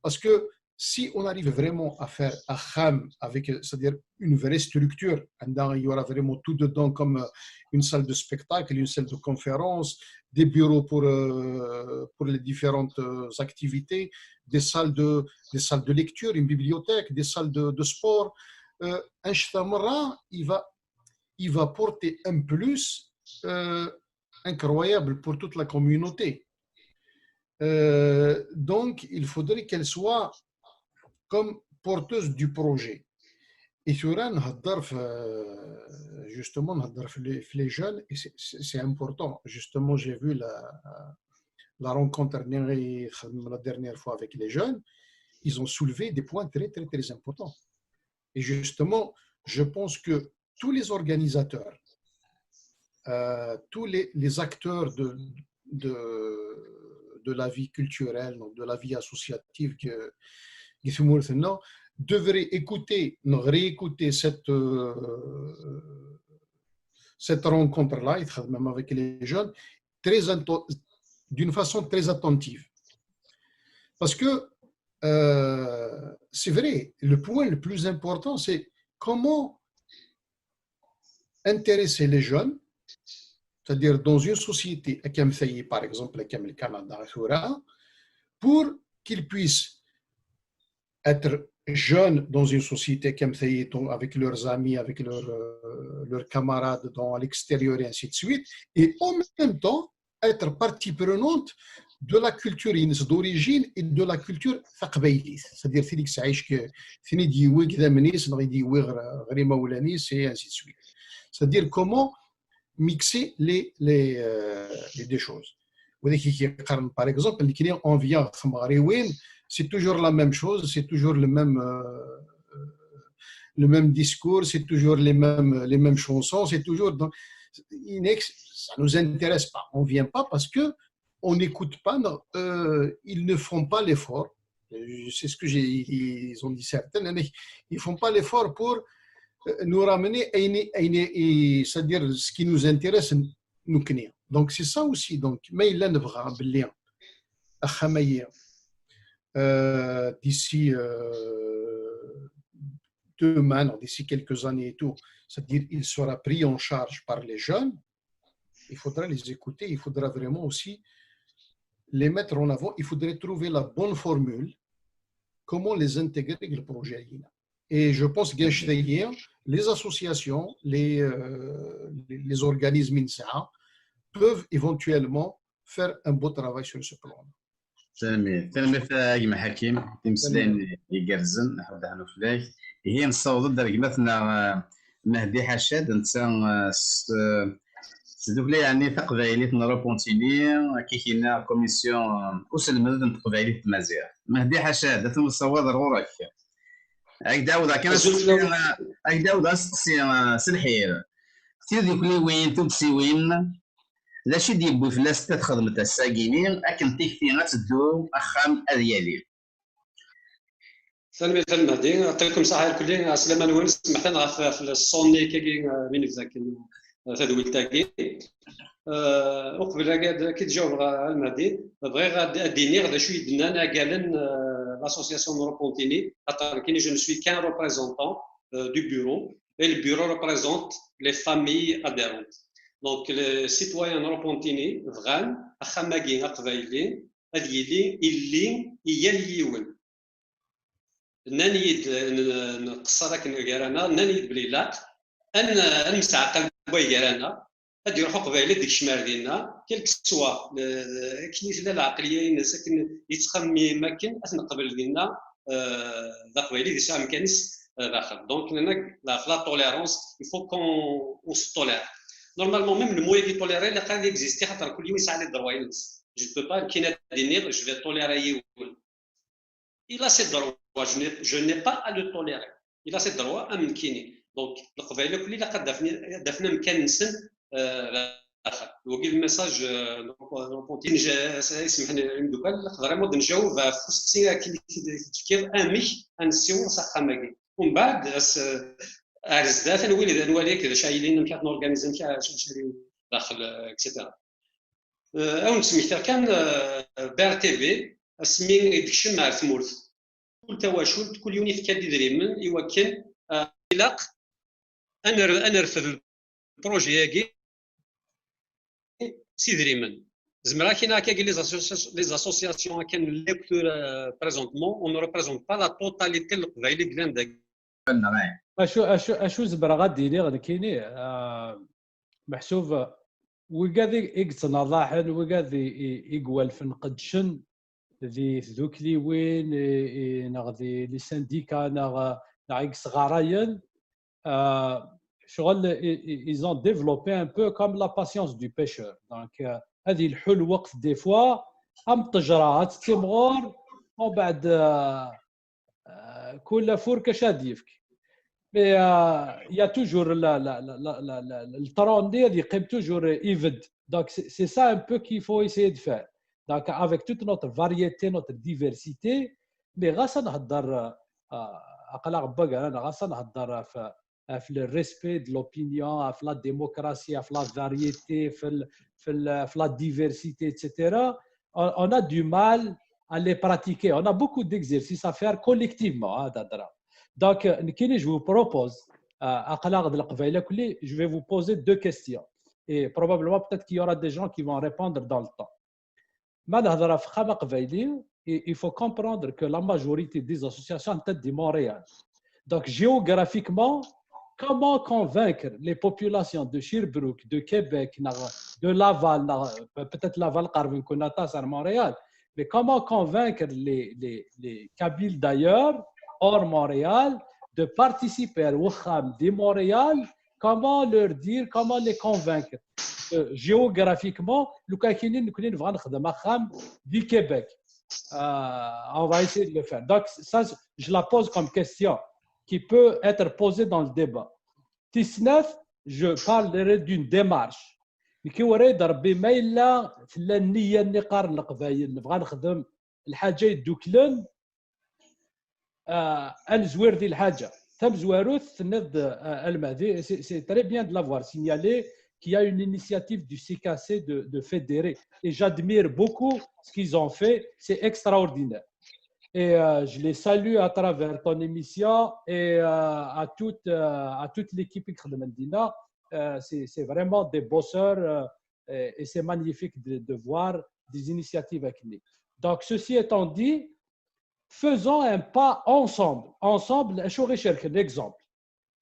Parce que si on arrive vraiment à faire axam avec, c'est-à-dire une vraie structure, il y aura vraiment tout dedans comme, euh, une salle de spectacle, une salle de conférence, des bureaux pour, euh, pour les différentes, euh, activités, des salles de, des salles de lecture, une bibliothèque, des salles de, de sport. Euh, un Shtamara, il va, il va porter un plus, euh, incroyable pour toute la communauté. Euh, donc, il faudrait qu'elle soit comme porteuse du projet. Et ثورا نهضر في, justement, نهضر في les, في les jeunes, et c'est, c'est, c'est important. Justement, j'ai vu la, la rencontre la dernière fois avec les jeunes. Ils ont soulevé des points très, très, très importants. Et justement, je pense que tous les organisateurs, euh, tous les, les acteurs de, de, de la vie culturelle, donc de la vie associative que, que devraient écouter, réécouter cette, euh, cette rencontre-là, et même avec les jeunes, très, d'une façon très attentive. Parce que, euh, c'est vrai, le point le plus important, c'est comment intéresser les jeunes, c'est-à-dire dans une société, par exemple, comme le Canada, pour qu'ils puissent être jeunes dans une société comme ça, avec leurs amis, avec leurs, euh, leurs camarades dans l'extérieur et ainsi de suite, et en même temps être partie prenante de la culture d'origine et de la culture taqbaylit. C'est-à-dire, c'est-à-dire comment mixer les, les, euh, les deux choses. Par exemple, on vient, c'est toujours la même chose, c'est toujours le même, euh, le même discours, c'est toujours les mêmes, les mêmes chansons, c'est toujours. Donc, ça ne nous intéresse pas. On ne vient pas parce que on n'écoute pas, euh, ils ne font pas l'effort. C'est ce que j'ai, ils ont dit certains, ils ne font pas l'effort pour, euh, nous ramener, c'est-à-dire ce qui nous intéresse, nous. Donc c'est ça aussi. Donc, mais il a un lien. Euh, d'ici, euh, demain, d'ici quelques années et tout, c'est-à-dire il sera pris en charge par les jeunes, il faudra les écouter, il faudra vraiment aussi les mettre en avant, il faudrait trouver la bonne formule, comment les intégrer dans le projet. Et je pense que les associations, les, euh, les, les organismes, peuvent éventuellement faire un beau travail sur ce plan. Tanemmirt, tanemmirt a gma Ḥakim, timeslayin igerrzen, ḥuddaḥ n uflak. Ihi nessaweḍ-d ar gma-tneɣ, eh, Mehdi Ḥacad, netta, eh, s, eh, s tdukli yeɛni taqbaylit n Europe Contini, akka i k-yenna commission, eh, uselmed n teqbaylit d tmaziɣt. Mehdi Ḥacad, ad t-nessaweḍ ar ɣur-k. Ad k-d-ɛawdeɣ kan asteqsi, eh, ad k-d-ɛawdeɣ asteqsi, eh, s lḥir. Tidukliwin, tuddsiwin, d acu i d-yewwi fell-asent ad xedment ass-agi-ni akken tikti ad teddu, axxam ad yali? Tanemmirt a Lmehdi, yeɛṭikum ṣṣeḥḥa irkelli, ɛeslama-nwen, smeḥtan ɣef, ɣef le son-nni akkagi, eh, mi nebda akken, eh, tadwilt-agi. Eh, uqbel ad k-id-jawbeɣ a Lmehdi, bɣiɣ ad, ad d-iniɣ d acu i d-nnan agalen, eh, l'association Europe Contini, axaṭer nekkini je ne suis qu'un représentant, eh, du bureau, et le bureau représente les familles adhérentes. Donc, les citoyens n Europe Contini bɣan axxam-agi aqbayli ad yili illi i yal yiwen. Nnan-iyi-d, n-, nqeṣṣer akken gar-aneɣ, nnan-iyi-d belli ilaq ad n-, ad nemseɛqal deg way gar-aneɣ, ad d-iruḥ uqbayli ad d-ikcem ar dinna, quel que soit, eh, akken i tella lɛeqliya-ines, akken yettxemmim akken, ad t-neqbel dinna, eh, d aqbayli ad yesɛu amkan-is, eh, daxel. Donc, nenna, la, la tolérance, il faut qu'on, on se tolère. Normalement, même le mot-agi tolérer, ilaq ad exister, xaṭer kul yiwen yesɛa les droits-ines. Je ne peux pas, nekkini ad d-iniɣ, je vais tolérer yiwen. Il a ses droits, je n'ai, je n'ai pas à le tolérer. Il a ses droits am nekkini. Donc, leqbayel akk ilaq ad d-afen, ad d-afen amkan-nsen, euh, Wagi d message, euh, donc, euh, donc, on dit, je- اسمح لي imeddukal, vraiment d-njaw ɣef usteqsi akken i t-, i t-tefkiḍ, amek ad nessiweḍ s axxam-agi. Umbeɛd, as, ar zdat, ad nwali, ad nwali akka d acu ara yilin, amek ara t-norganize, amek ara, acu ara yilin daxel, euh, et cetera. Euh, ad wen-d-smektiɣ kan, euh, B R T V, asmi i d-tekcem ar tmurt. Kul tawacult, kul yiwen ifka-d idrimen i wakken, euh, ilaq ad ner-, ad nerfed lpruji-agi s idrimen. Zemreɣ ad k-iniɣ akkagi, les associa-, les associations akken llant, euh, présentement, on ne représente pas la totalité n Leqbayel i yellan dagi. Acu, acu, acu zemreɣ ad d-iniɣ nekkini? Ah, meḥsub, wigad i, i yettnaḍaḥen, wigad i, i, i iwalfen qeddcen di tdukliwin, i, i, neɣ di les syndicats, neɣ, neɣ i yesɣarayen, ah, ccɣel, i, i, ils ont développé un peu comme la patience du pêcheur. Donc, euh, ad yelḥu lweqt des fois, am ṭṭejra, ad tettimɣur, umbeɛd, ah, euh, kul afurk acu ad d-yefk. Mais, euh, il y a toujours la, la, la, la, la, la, le tronc-nni ad yeqqim toujours ibedd. Donc, c'est, c'est ça un peu qu'il faut essayer de faire. Donc, avec toute notre variété, notre diversité, mais ɣas ad nhedder, euh, aql-aɣ n wagar-a, ɣas ad nhedder ɣef, ɣef le respect de l'opinion, ɣef la démocratie, ɣef la variété, ɣef l-, ɣef l-, ɣef la diversité, et cetera, on, on a du mal à les pratiquer. On a beaucoup d'exercices à faire collectivement, hein, d'adra. Donc, euh, nekkini, je vous propose, euh, aql-aɣ d Leqbayel akk-, je vais vous poser deux questions. Et probablement, peut-être qu'il y aura des gens qui vont répondre dans le temps. Ma nehder ɣef Axxam Aqbayli, il, il faut comprendre que la majorité des associations sont de Montréal. Donc, géographiquement, comment convaincre les populations de Sherbrooke, de Québec, de Laval, peut-être Laval, Carvin Konatas à Montréal, mais comment convaincre les, les, les Kabyles d'ailleurs, hors Montréal, de participer au Axxam de Montréal? Comment leur dire, comment les convaincre? Euh, géographiquement, لو كان كاينين نكون نبغى نخدم أخام du Québec. Euh, on va essayer de le faire. Donc, ça, je la pose comme question qui peut être posée dans le débat. Tis snat, je parlerai d'une démarche. Nekki ur d-rebbi ma yella tella nniya-nni qqaren Leqbayel, nebɣa nexdem lḥaǧa yeddukklen, euh, ad nezwir di lḥaǧa. Tamezwarut, tenniḍ-d, euh, Almehdi, c'est, c'est très bien de l'avoir signalé qu'il y a une initiative du C K C de, de fédérer. Et j'admire beaucoup ce qu'ils ont fait, c'est extraordinaire. Et, euh, je les salue à travers ton émission et, euh, à toute, euh, à toute l'équipe qui est là. Euh, c'est, c'est vraiment des bosseurs, euh, et, et c'est magnifique de, de voir des initiatives avec nous. Donc, ceci étant dit, faisons un pas ensemble. Ensemble, acu ɣ-icerken, exemple.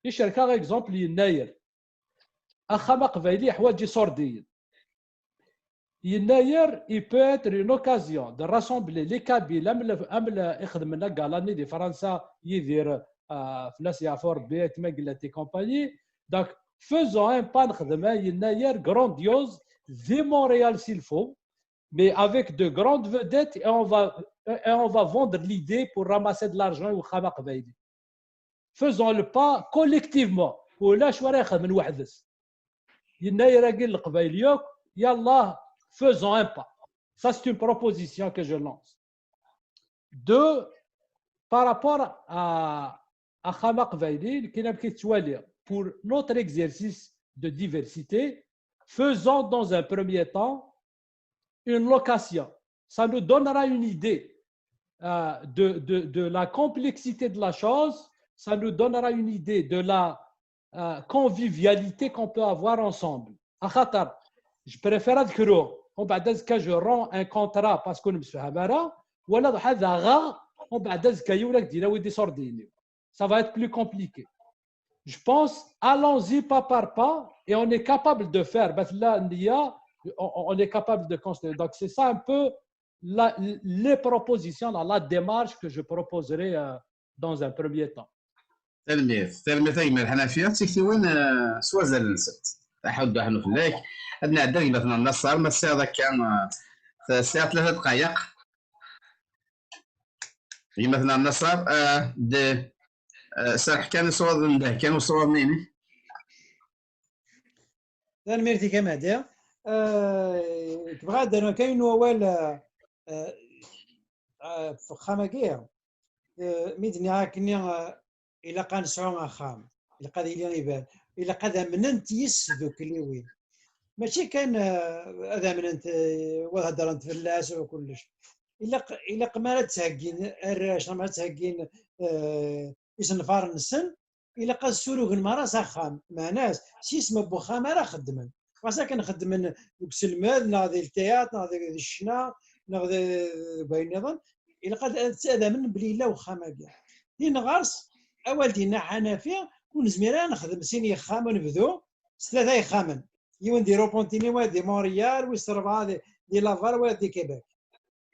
Icerk-aɣ exemple Yennayer. Axxam Aqbayli yeḥwaǧ iṣurdiyen. Yennayer, il peut être une occasion de rassembler les Kabyles, am le, am le, ixedmen la gala-nni di Fransa, Yidir, euh, fell-as yeɛfu Rebbi, Ayt Mangellat et compagnie. Donc, faisons un pas, nexdem un Yennayer grandiose, di Montréal s'il faut, mais avec de grandes vedettes, et on va, et on va vendre l'idée pour ramasser de l'argent i Uxxam Aqbayli. Faisons le pas collectivement. Ulac win ara ixedmen weḥd-s. Yennayer-agi n Leqbayel yakk, yallah, faisons un pas. Ça, c'est une proposition que je lance. Deux, par rapport à, à Axxam Aqbayli, nekkini amek i t-ttwaliɣ, pour notre exercice de diversité, faisons dans un premier temps une location. Ça nous donnera une idée, euh, de, de, de la complexité de la chose, ça nous donnera une idée de la, euh, convivialité qu'on peut avoir ensemble. Axaṭer, je préfère ad kruɣ, umbeɛd azekka je rends un contrat parce que ur nemsefham ara, wala ad aɣeɣ, umbeɛd azekka yiwen ad k-d-yini awi-d iṣurdiyen-iw. Ça va être plus compliqué. Je pense, allons-y pas par pas, et on est capable de faire. Bas là, il y a, on, on est capable de construire. Donc, c'est ça un peu la, les propositions, la, la démarche que je proposerai, euh, dans un premier temps. Tanemmirt, tanemmirt a gma Lḥanafi. Tiktiwin, euh, s wazal-nsent. Aḥuddu aḥnu fell-ak. Ad nɛeddi ar gma-tneɣ Naṣer, ma tesɛiḍ akka, euh, tesɛiḍ tlata dqayeq. Gma-tneɣ Naṣer, euh, de, euh, serreḥ kan iṣwaḍen, ndeh kan iṣwaḍen-inek. Tanemmirt-ik a Mehdi. Eh, bɣiɣ ad d-rnuɣ kan yiwen wawal, eh, eh, eh, f uxxam-agi. Eh, mi d-nniɣ akkenni, eh, ilaq ad nesɛu axxam, ilaq ad yili iban, ilaq ad amnent yis tdukliwin. Mačči kan, eh, ad amnent, eh, wa ad heddrent fell-as u kullec. Ilaq, ilaq mi ara d-ttheggin arrac, neɣ mi ara d-ttheggin, eh, isenfaren-nsen, ilaq ad ssurugen merra s axxam. Meɛna-s, s yisem n wexxam ara xeddmen. Ɣas akken xeddmen deg uselmed, neɣ di lteyat, neɣ di, di ccna, neɣ di, deg wayen nniḍen, ilaq ad, ad, ad amnen belli yella wexxam-agi. Tin ɣer-s, awal d-yenna Ḥanafi, ur nezmir ara ad nexdem sin yexxam, ad nebdu s tlata yexxamen. Yiwen di Repentigny, wayeḍ di Montréal, wis rebɛa di, di Laval, wayeḍ di Québec.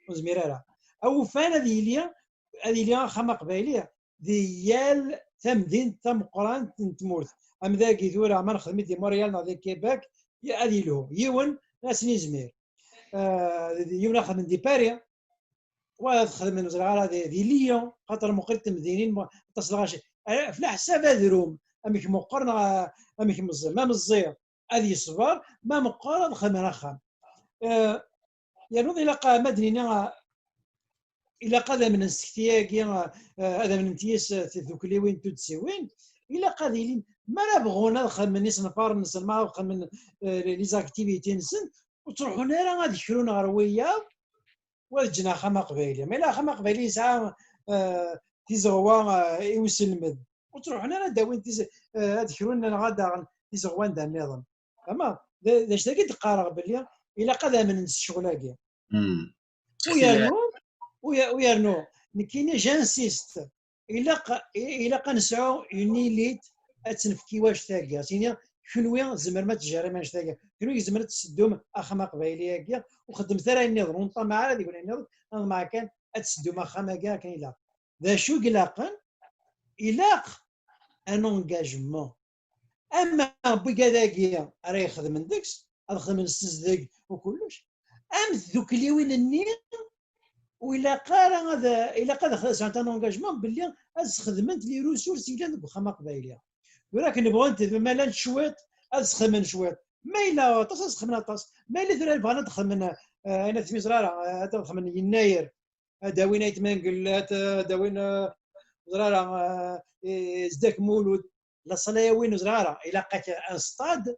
Ur nezmir ara. Awufan ad yili, ad yili axxam aqbayli di yal tamdint tameqqrant n tmurt. Am dagi tura, ma nexdem-it di Montréal neɣ di Québec, ya-, ad yelhu. Yiwen, ad s-nizmir. Ah, d-, yiwen ad xedmen di Paris, wa ad xedmen, ur ẓriɣ ara, di, di Lyon, xaṭer meqqrit temdinin, mu-, aṭas n lɣaci. Ah, f leḥsab ad rum, amek meqqer neɣ, ah, amek meẓẓi. Ma meẓẓi, ad yeṣber, ma meqqer, ad xedmen axxam. Ah, yernu ilaq, ah, ma d-nini, ah, ilaq ad amnen s tekti-agi, ah, ad amnent yis, ah, tdukliwin tuddsiwin, ilaq ad ilin, ma ara bɣun ad xedmen isenfaren-nsen, ma ara xedmen, ah, les activités-nsen, ur ttruḥun ara ad krun ɣer wiyaḍ, u ad ǧǧen axxam aqbayli. Ma yella axxam aqbayli yesɛa, ah, tizeɣwa, ah, i uselmed, ur ttruḥun ara ad d-awin tiz-, ah, ad krun neɣ ad d-aɣen tizeɣwa anda nniḍen. Ama, d, d acu-agi d-qqareɣ belli ilaq ad amnen s ccɣel-agi. U yernu, u ye-, u yernu, nekkini, j'insiste, ilaq, i-, ilaq ad nesɛu une élite ad tt-nefk i wannect-agi. Ad s-iniɣ, kenwi tzemrem ad tjerrim annect-agi. Kenwi tzemrem ad tesseddum axxam aqbayli-agi, ur xeddmet ara ayen nniḍen, ur neṭṭamaɛ ara deg wayen nniḍen, neṭṭamaɛ kan ad tesseddum axxam-agi akken ilaq. D acu i ilaqen? Ilaq un engagement. Ama n wigad-agi ara ixedmen deg-s, ad xedmen s tezdeg u kullec, am tdukliwin-nni, ur ilaq ara ad, ilaq ad sɛunt un engagement belli ad sxedment les ressources yellan deg uxxam aqbayli. Tura akken bɣunt, ma llant cwiṭ, ad sxedmen cwiṭ. Ma yella aṭas, ad sxedmen aṭas. Ma yella tura bɣan ad xedmen, eh, ayen ad tmiẓra ara, eh, ad xedmen yennayer, ad d-awin Ayt Mengellat, ad d-awin, eh, ur ẓriɣ ara, eh, eh, Zedek Mulud, laṣel ad awin, ur ẓriɣ ara, ilaq-ak un stade,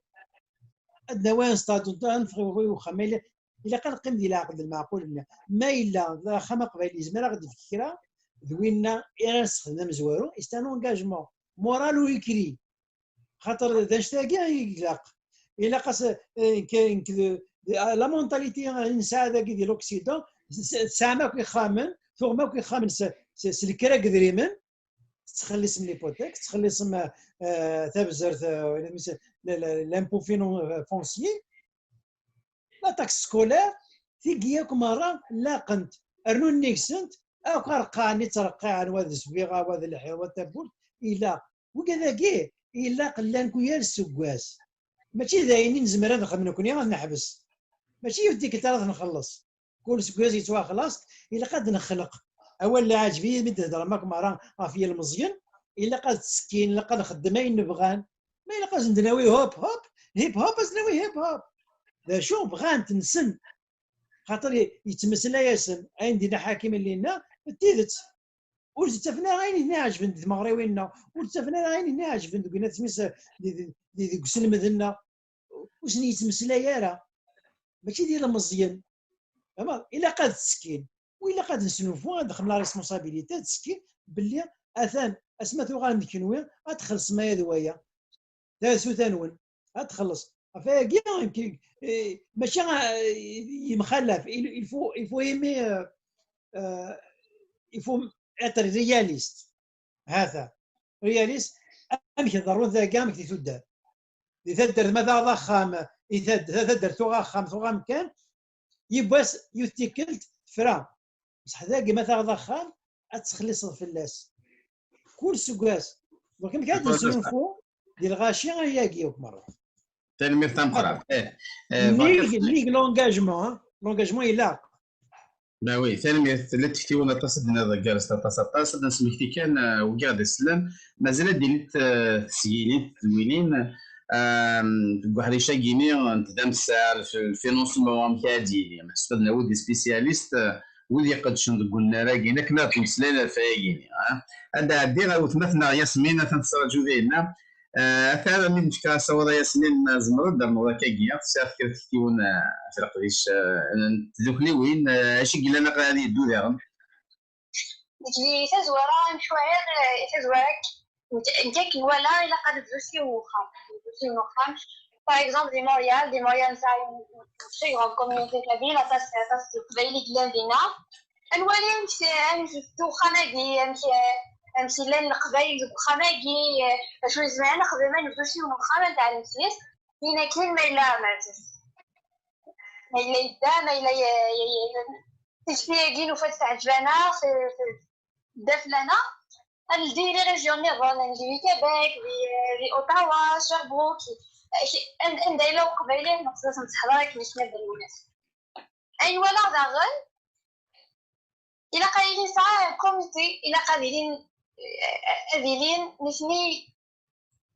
ad d-nawi un stade, ad neffeɣ i uxxam, ma yella, ilaq ad neqqim di leɛqel d lmeɛqul-nni. Ma yella d axxam aqbayli yezmer ad aɣ-d-yefk kra, d winna i ara nessexdem amezwaru, c'est un engagement moral ou écrit. Xaṭer d anect-agi i ilaq. Ilaq as, eh, nekk, nekk d, d, la mentalité i nesɛa dagi di l'Occident, s-, s-, tesɛam akk ixxamen, tuɣem akk ixxamen s, s, s lekra n yedrimen, tettxelliṣem l'hypothèque, tettxelliṣem, eh, tabzert, eh, le, le, l'impôt finan-, foncier, la taxe scolaire, tigi akk merra laqent, rnu nnig-sent akk arqaɛen i ttreqqiɛen, wa d ssbiɣa, wa d lḥiḍ, wa d tawwurt, ilaq. Wigad-agi, ilaq llan ku yal seggas. Mačči d ayen i nezmer ad nexdem nekni ad neḥbes. Mačči yiwet tikkelt ara t-nxelleṣ. Kul seggas yettwaxlaṣ, ilaq ad nexleq. Awal lɛaǧeb-iyi mi d-hedrem akk merra ɣef yilmeẓyen, ilaq ad ttekkin, ilaq ad nxeddem ayen nebɣan. Ma ilaq ad sen-d-nawi hop hop, hip hop, ad sen-nawi hip hop. D acu bɣant, nsen. Xaṭer yettmeslay-asen, ayen d-yenna Ḥakim Llinna, d tidet. Ur d-ttafen ara ayen i ten-iɛeǧben deg tmeɣriwin-nneɣ, ur d-ttafen ara ayen i ten-iɛeǧben deg winat-nsen, di, di, di, deg uselmed-nneɣ. Ur sen-yettmeslay ara. Mačči d ilmeẓyen. Fehmeḍ? Ilaq ad ttekkin. U ilaq ad nesnulfu, ad nexdem la responsabilité, ad ttekkin belli atan asma tuɣalem d kenwi, ad txellṣem aya d waya. Tasuta-nwen ad txelleṣ. Ɣef wayagi, eh, mačči, eh, yemxalaf. Il, il faut, il faut aimer, euh, euh, il faut être réaliste. Hata. Réaliste, amek ḍerrunt dagi, amek di tuddar. Di taddart ma taɣeḍ axxam, i tad-, taddart tuɣ axxam, tuɣ amkan, yiwwas, yiwet tikkelt, tefra. Bṣeḥ dagi ma taɣeḍ axxam, ad txelliṣeḍ fell-as. Kul seggas. Donc, amek ad nesnulfu di lɣaci ayagi akk merra. Tanemmirt tameqqrant. Eh, eh, nnig, nnig l'engagement, hein? L'engagement ilaq. Ben oui, tanemmirt. Tella tektiwin aṭas i d-tenniḍ, gerrest aṭas, aṭas. Ad nesmekti kan, eh, wigi ɣ-d-isellen. Mazal ad d-init, eh, tesgilin, tedwilin. deg uḥric-agi-ni n tdamsa, lfinancement, amek ara d-yili. Meḥsub ad nawi des spécialistes, wid iqeddcen deg unnar-agi, akken ad ttmeslayen ɣef wayagi-ni. Ad d-ɛeddiɣ ɣer weltma-tneɣ Yasmin, atan tettraǧu dinna. Atan mi d-nefka asawaḍ a Yasmin, tzemreḍ ad d-ternuḍ akkagi, tesɛiḍ kra tektiwin ɣef leqdic n tdukliwin, acu i yellan ad yeddu daɣen? Deg tazwara, amek wahil, eh, tazwara, nekk, nekk akken walaɣ, ilaq ad nebdu s yiwen n uxxam. Nebdu s yiwen n uxxam. Par exemple, di Montréal, di Montréal nesɛa une très grande communauté kabyle, aṭas, aṭas n Leqbayel i yellan dinna. Ad nwali amek, amek teddu uxxam-agi, amek, amek llan Leqbayel deg uxxam-agi, acu i nezmer ad nexdem, ad nebdu s yiwen n uxxam, ad nɛellem yes. Din akkin ma yella, ma yella yedda, ma yella y-, y-, y-, tikti-agi nufa-tt teɛǧeb-aneɣ, t-, t-, tedda fell-aneɣ. Ad neldi les régions nniḍen, ad neldi di Québec, di, di Ottawa, Sherbrooke, an-, anda yella Uqbayli, neqsed ad nseḥḍer akken i s-nabel lwennas. Ayen walaɣ daɣen, ilaq ad yili yesɛa comité, ilaq ad ilin, ad ilin nitni,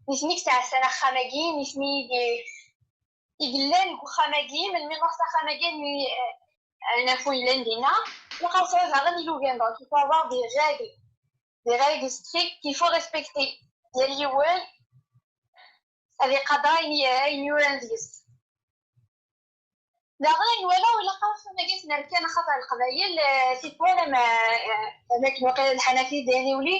nitni i yettɛassan axxam-agi, nitni i d-, i yellan deg uxxam-agi, melmi nruḥ s axxam-agi, almi, eh, ad naf wi yellan dinna, ilaq ad sɛu daɣen ilugan, donc il faut avoir des règles, des règles strictes qu'il faut respecter. Yal yiwen ad iqader ayen, ayen yuran deg-s. Daɣen ayen walaɣ, ilaq axxam-agi ad t-nerr kan axaṭer Leqbayel, eh, tikwal am, eh, am akken waqila lḥanafi d ayen iwli,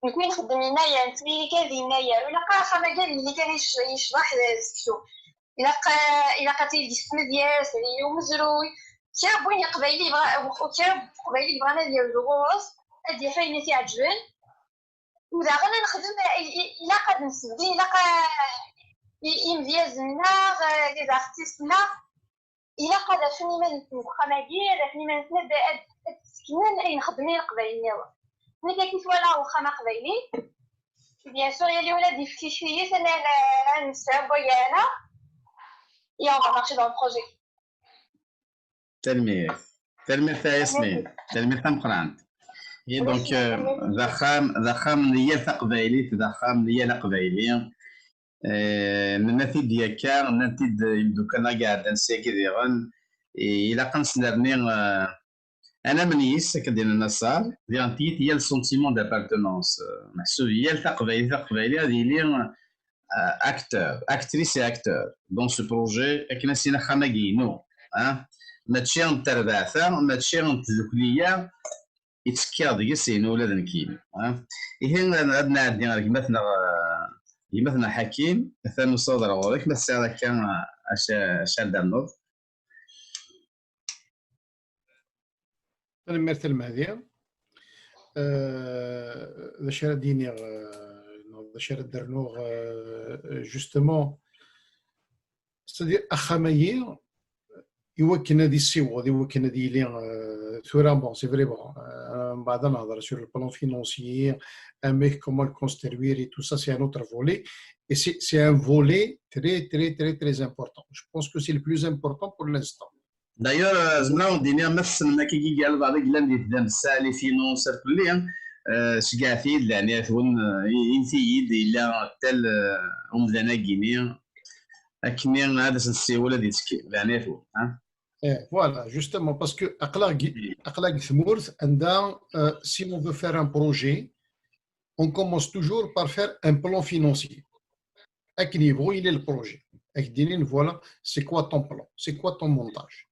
nekkni nxeddem yennayer, nettmili kan d yennayer, ilaq axxam-agi ad yili kan yec-, yecḍeḥ d seksu. Ilaq, eh, ilaq ad tili deg-s tmedyazt, ad yili umezruy, kra n win iqbayli yebɣa, kra n uqbayli yebɣan ad yerzu ɣur-s, ad d-yaf ayen i t-iɛeǧben. U daɣen ad nexdem, i-, i-, ilaq ad nsebbi, ilaq a, i-, imedyazen-nneɣ, eh, les artistes-nneɣ, ilaq ad afen iman-nsen deg uxxam-agi, ad afen iman-nsen ad, ad, ad seknen ayen xeddmen i Leqbayel nniḍen. Nekk akka i t-walaɣ uxxam aqbayli. Bien sûr, yal yiwen ad yefk tikti-is, ad, ad, ad nesɛu wayana. Et on va marcher dans le projet. Tanemmirt. Tanemmirt a Yasmin. Tanemmirt tameqqrant. Et donc, euh, d axxam, d axxam n yal taqbaylit, d axxam n yal aqbayli. Eh, nenna-t-id yakka, nnan-t-id imeddukal-nneɣ i iɛeddan syagi diɣen. Eh, ilaq ad nesnerni, eh, anamen yis, akken d-yenna Naṣer, diɣen tiyit yal sentiment d'appartenance. Eh, meḥsub yal taqbaylit, taqbayli ad yili, eh, acteur, actrice et acteur dans ce projet, akken ad s-yini axxam-agi inu, hein? Mačči n terbaɛt-a, mačči n tdukli-a, yettekkiɣ deg-s inu ula d nekkini, hein? Ihi, ad, ad nɛeddi ɣer gma-tneɣ, eh, gma-tneɣ Ḥakim, atan nessaweḍ ar ɣur-k, ma tesɛiḍ akka, eh, acu, acu ara d-ternuḍ? Tanemmirt a Lmehdi. Euh, d acu ara d-iniɣ, euh, neɣ d acu ara d-rnuɣ, euh, justement, c'est-à-dire, axxam-agi, i wakken ad yessiweḍ, i wakken ad yili, euh, tura, bon, c'est vrai, bon, euh, mbeɛd ad nehḍer sur le plan financier, amek, comment le construire et tout ça, c'est un autre volet. Et c'est, c'est un volet très, très, très, très important. Je pense que c'est le plus important pour l'instant. D'ailleurs, euh, zemreɣ ad d-iniɣ, ma tessnem akka i yella lbaɛḍ i yellan di tdamsa, les finances, ar kulli, euh, ceggɛet-iyi-d, leɛnaya-twen, euh, init-iyi-d, yella tel, euh, umdan-agi-ni, akken ad as-nessiwel ad yettekki, leɛnaya-twen, hein? Eh, voilà, justement, parce que aql-aɣ deg, aql-aɣ deg tmurt anda, euh, si on veut faire un projet, on commence toujours par faire un plan financier. Akken yebɣu yili le projet. Ad ak-d-inin, voilà, c'est quoi ton plan, c'est quoi ton montage.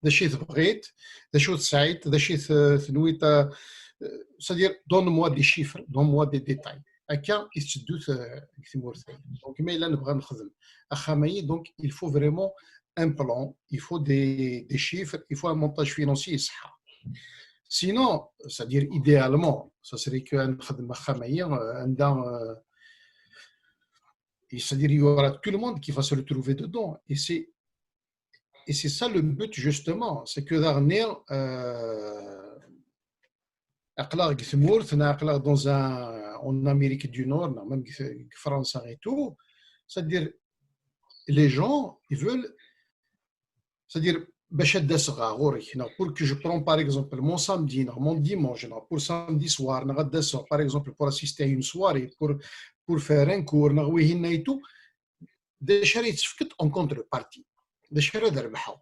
D acu i tebɣiḍ, d acu tesɛiḍ, d acu i t-, tenwiḍ, euh, c'est-à-dire, donne-moi des chiffres, donne-moi des détails. Akka i tetteddu, euh, deg tmurt-agi. Donc, ma yella nebɣa nexdem axxam-agi, donc, il faut vraiment un plan, il faut des, des chiffres, il faut un montage financier iṣeḥḥa. Sinon, c'est-à-dire, idéalement, ça serait que nexdem axxam-agi, euh, anda, euh, et c'est-à-dire, il y aura tout le monde qui va se retrouver dedans. Et c'est, et c'est ça le but, justement. C'est que daɣen, euh, aql-aɣ deg tmurt, neɣ aql-aɣ dans un, en Amérique du Nord, neɣ même deg, deg Fransa et tout. C'est-à-dire, les gens, ils veulent, c'est-à-dire, bac ad d-aseɣ ɣer ɣur-k, neɣ pour que je prends, par exemple, mon samedi, neɣ mon dimanche, neɣ pour samedi soir, neɣ ad d-aseɣ, par exemple, pour assister à une soirée, pour, pour faire un cours, neɣ wihin et tout, d acu ara yi-tefkeḍ en contrepartie, d acu ara d-rebḥeɣ.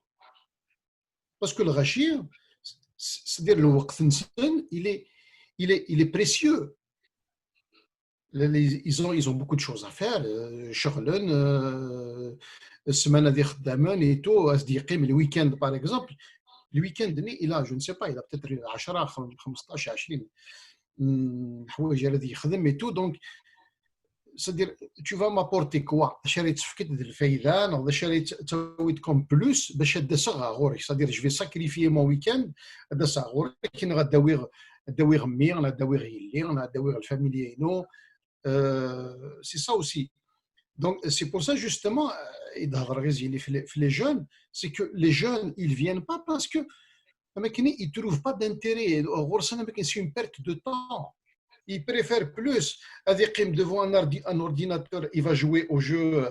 Parce que lɣaci, c'est-à-dire lweqt-nsen, il est, il est, il est précieux. Ils ont, ils ont beaucoup de choses à faire. Ceɣlen, ssmana d ixeddamen et tout, ad d-yeqqim le week-end, par exemple. Le week-end-nni, il a, je ne sais pas, il a peut-être عشرة, خمسطاش، عشرين ḥwayeǧ ara d-yexdem et tout. Donc, c'est-à-dire, tu vas m'apporter quoi? Acu ara yi-tefkeḍ d lfayda, neɣ d acu ara yi-tawiḍ comme plus, bac ad d-aseɣ ɣer ɣur-k? C'est-à-dire, je vais sacrifier mon week-end, ad d-aseɣ ɣur-k, neɣ ad d-awiɣ, ad d-awiɣ mmi, neɣ ad d-awiɣ yelli, neɣ ad d-awiɣ lfamilya-inu. C'est ça aussi. Donc, c'est pour ça, justement, i d-hedreɣ i les jeunes, c'est que les jeunes, ils viennent pas parce que, am akken, ils trouvent pas d'intérêt. Ɣur-sen, am akken, c'est une perte de temps. Ils préfèrent plus ad yeqqim devant un, un ordinateur, il va jouer au jeu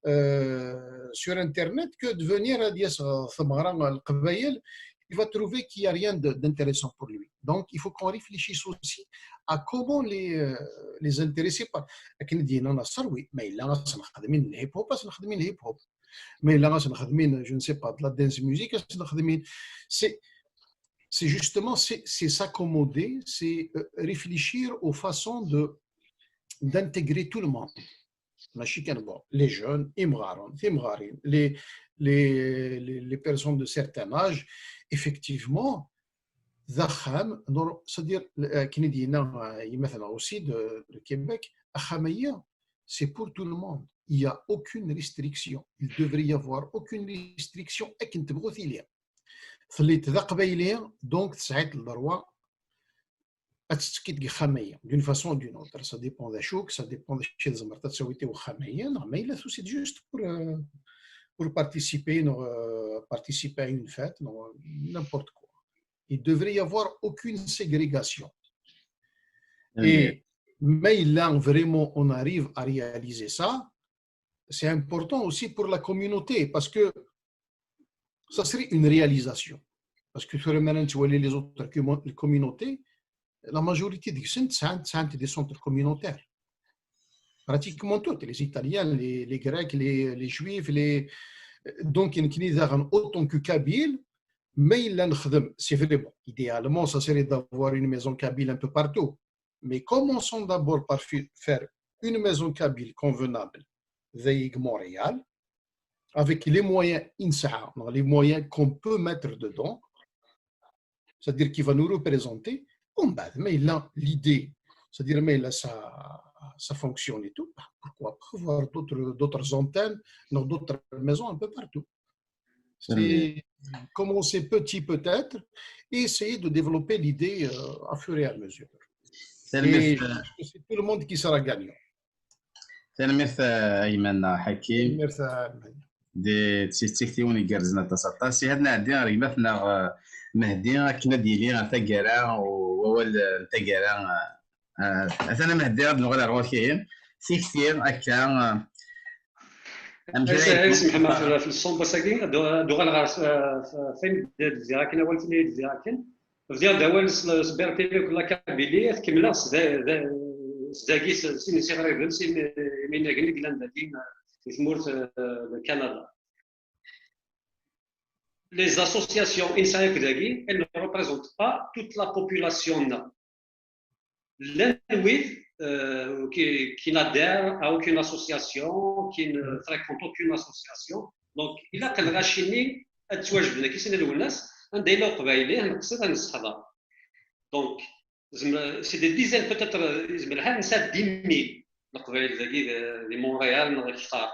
euh, sur Internet, que de venir ad d-yas ɣer tmeɣra n Leqbayel, il va trouver qu'il n'y a rien d'intéressant pour lui. Donc, il faut qu'on réfléchisse aussi à comment les, euh, les intéresser par. Akken d-yenna Nasser, oui, ma yella ad sen-xedmin hip-hop, ad sen-xedmin hip-hop. Ma yella ad sen-xedmin, je ne sais pas, de la dance music, ad sen-xedmin. C'est c'est justement, c'est s'accommoder, c'est euh, réfléchir aux façons de d'intégrer tout le monde. Mačči kan, bon, les jeunes, imɣaren, timɣarin, les, les, les, les personnes de certain âge, effectivement, d axxam, c'est-à-dire, akken i d-yenna yemma-tneɣ aussi de, de Québec, axxam-agi, c'est pour tout le monde. Il n'y a aucune restriction. Il devrait y avoir aucune restriction akken tebɣu tili. Telliḍ d aqbayli, donc tesɛiḍ le droit ad tettekkiḍ deg uxxam-agi, d'une façon ou d'une autre. Ça dépend d acu-k, ça dépend d acu i tzemreḍ ad tawiḍ i uxxam-agi, neɣ ma yella tusiḍ juste pour, euh, pour participer, neɣ, euh, participer à une fête, neɣ n'importe quoi. Il devrait y avoir aucune ségrégation. Et ma yella vraiment on arrive à réaliser ça, c'est important aussi pour la communauté, parce que ça serait une réalisation. Parce que tura ma nettwali les autres communautés, la majorité deg-sent sɛant, sɛant des centres communautaires. Pratiquement toutes, les Italiens, les, les Grecs, les, les Juifs, les... Donc, nekkni daɣen, autant que Kabyle, ma yella nexdem, c'est vrai, bon, idéalement, ça serait d'avoir une maison kabyle un peu partout. Mais commençons d'abord par faire une maison kabyle convenable deg Montréal, avec les moyens i nesɛa, les moyens qu'on peut mettre dedans, c'est-à-dire qui va nous représenter. Umbeɛd, ma yella l'idée, c'est-à-dire ma yella ça, ça fonctionne et tout, bah, pourquoi pas voir d'autres, d'autres antennes, dans d'autres maisons un peu partout. C'est commencer petit peut-être et essayer de développer l'idée euh, à fur et à mesure. Et je pense que c'est tout le monde qui sera gagnant. Tanemmirt a gma-nneɣ Ḥakim. Tanemmirt a gma-nneɣ. D tiktiwin igerrzen aṭas aṭas. Ihi ad nɛeddi ɣer gma-tneɣ Mehdi akken ad d-yili ɣer taggara, wawal n taggara. Atan a Mehdi, ad nuɣal ɣer ɣur-k ihi. Tikti akka. Amek ara yeddu? Semḥem ɣef le son n wass-agi, ad uɣaleɣ ɣer tayen d-bdiɣ akken, awal tin i d-bdiɣ akken. Bdiɣ-d awal s, s Berpili akked la Kabylie, ad t-kemmleɣ s da-, da-, s dagi, s, sin isiɣriben, sin iminagen i yellan dagi, di tmurt, eh, n Kanada. Les associations i nesɛa akk dagi, elles ne représentent pas toute la population. Llan wid, euh, qui, qui n'adhèrent à aucune association, qui ne fréquentent aucune association. Donc, ilaq lɣaci-nni ad ttwajebden akka i sin lwennas, anda yella uqbayli, ad neqsed, ad nesseḥḍer. Donc, c'est des dizaines, peut-être, yezmer lḥal nesɛa dix mille leqbayel dagi di Montréal neɣ kter.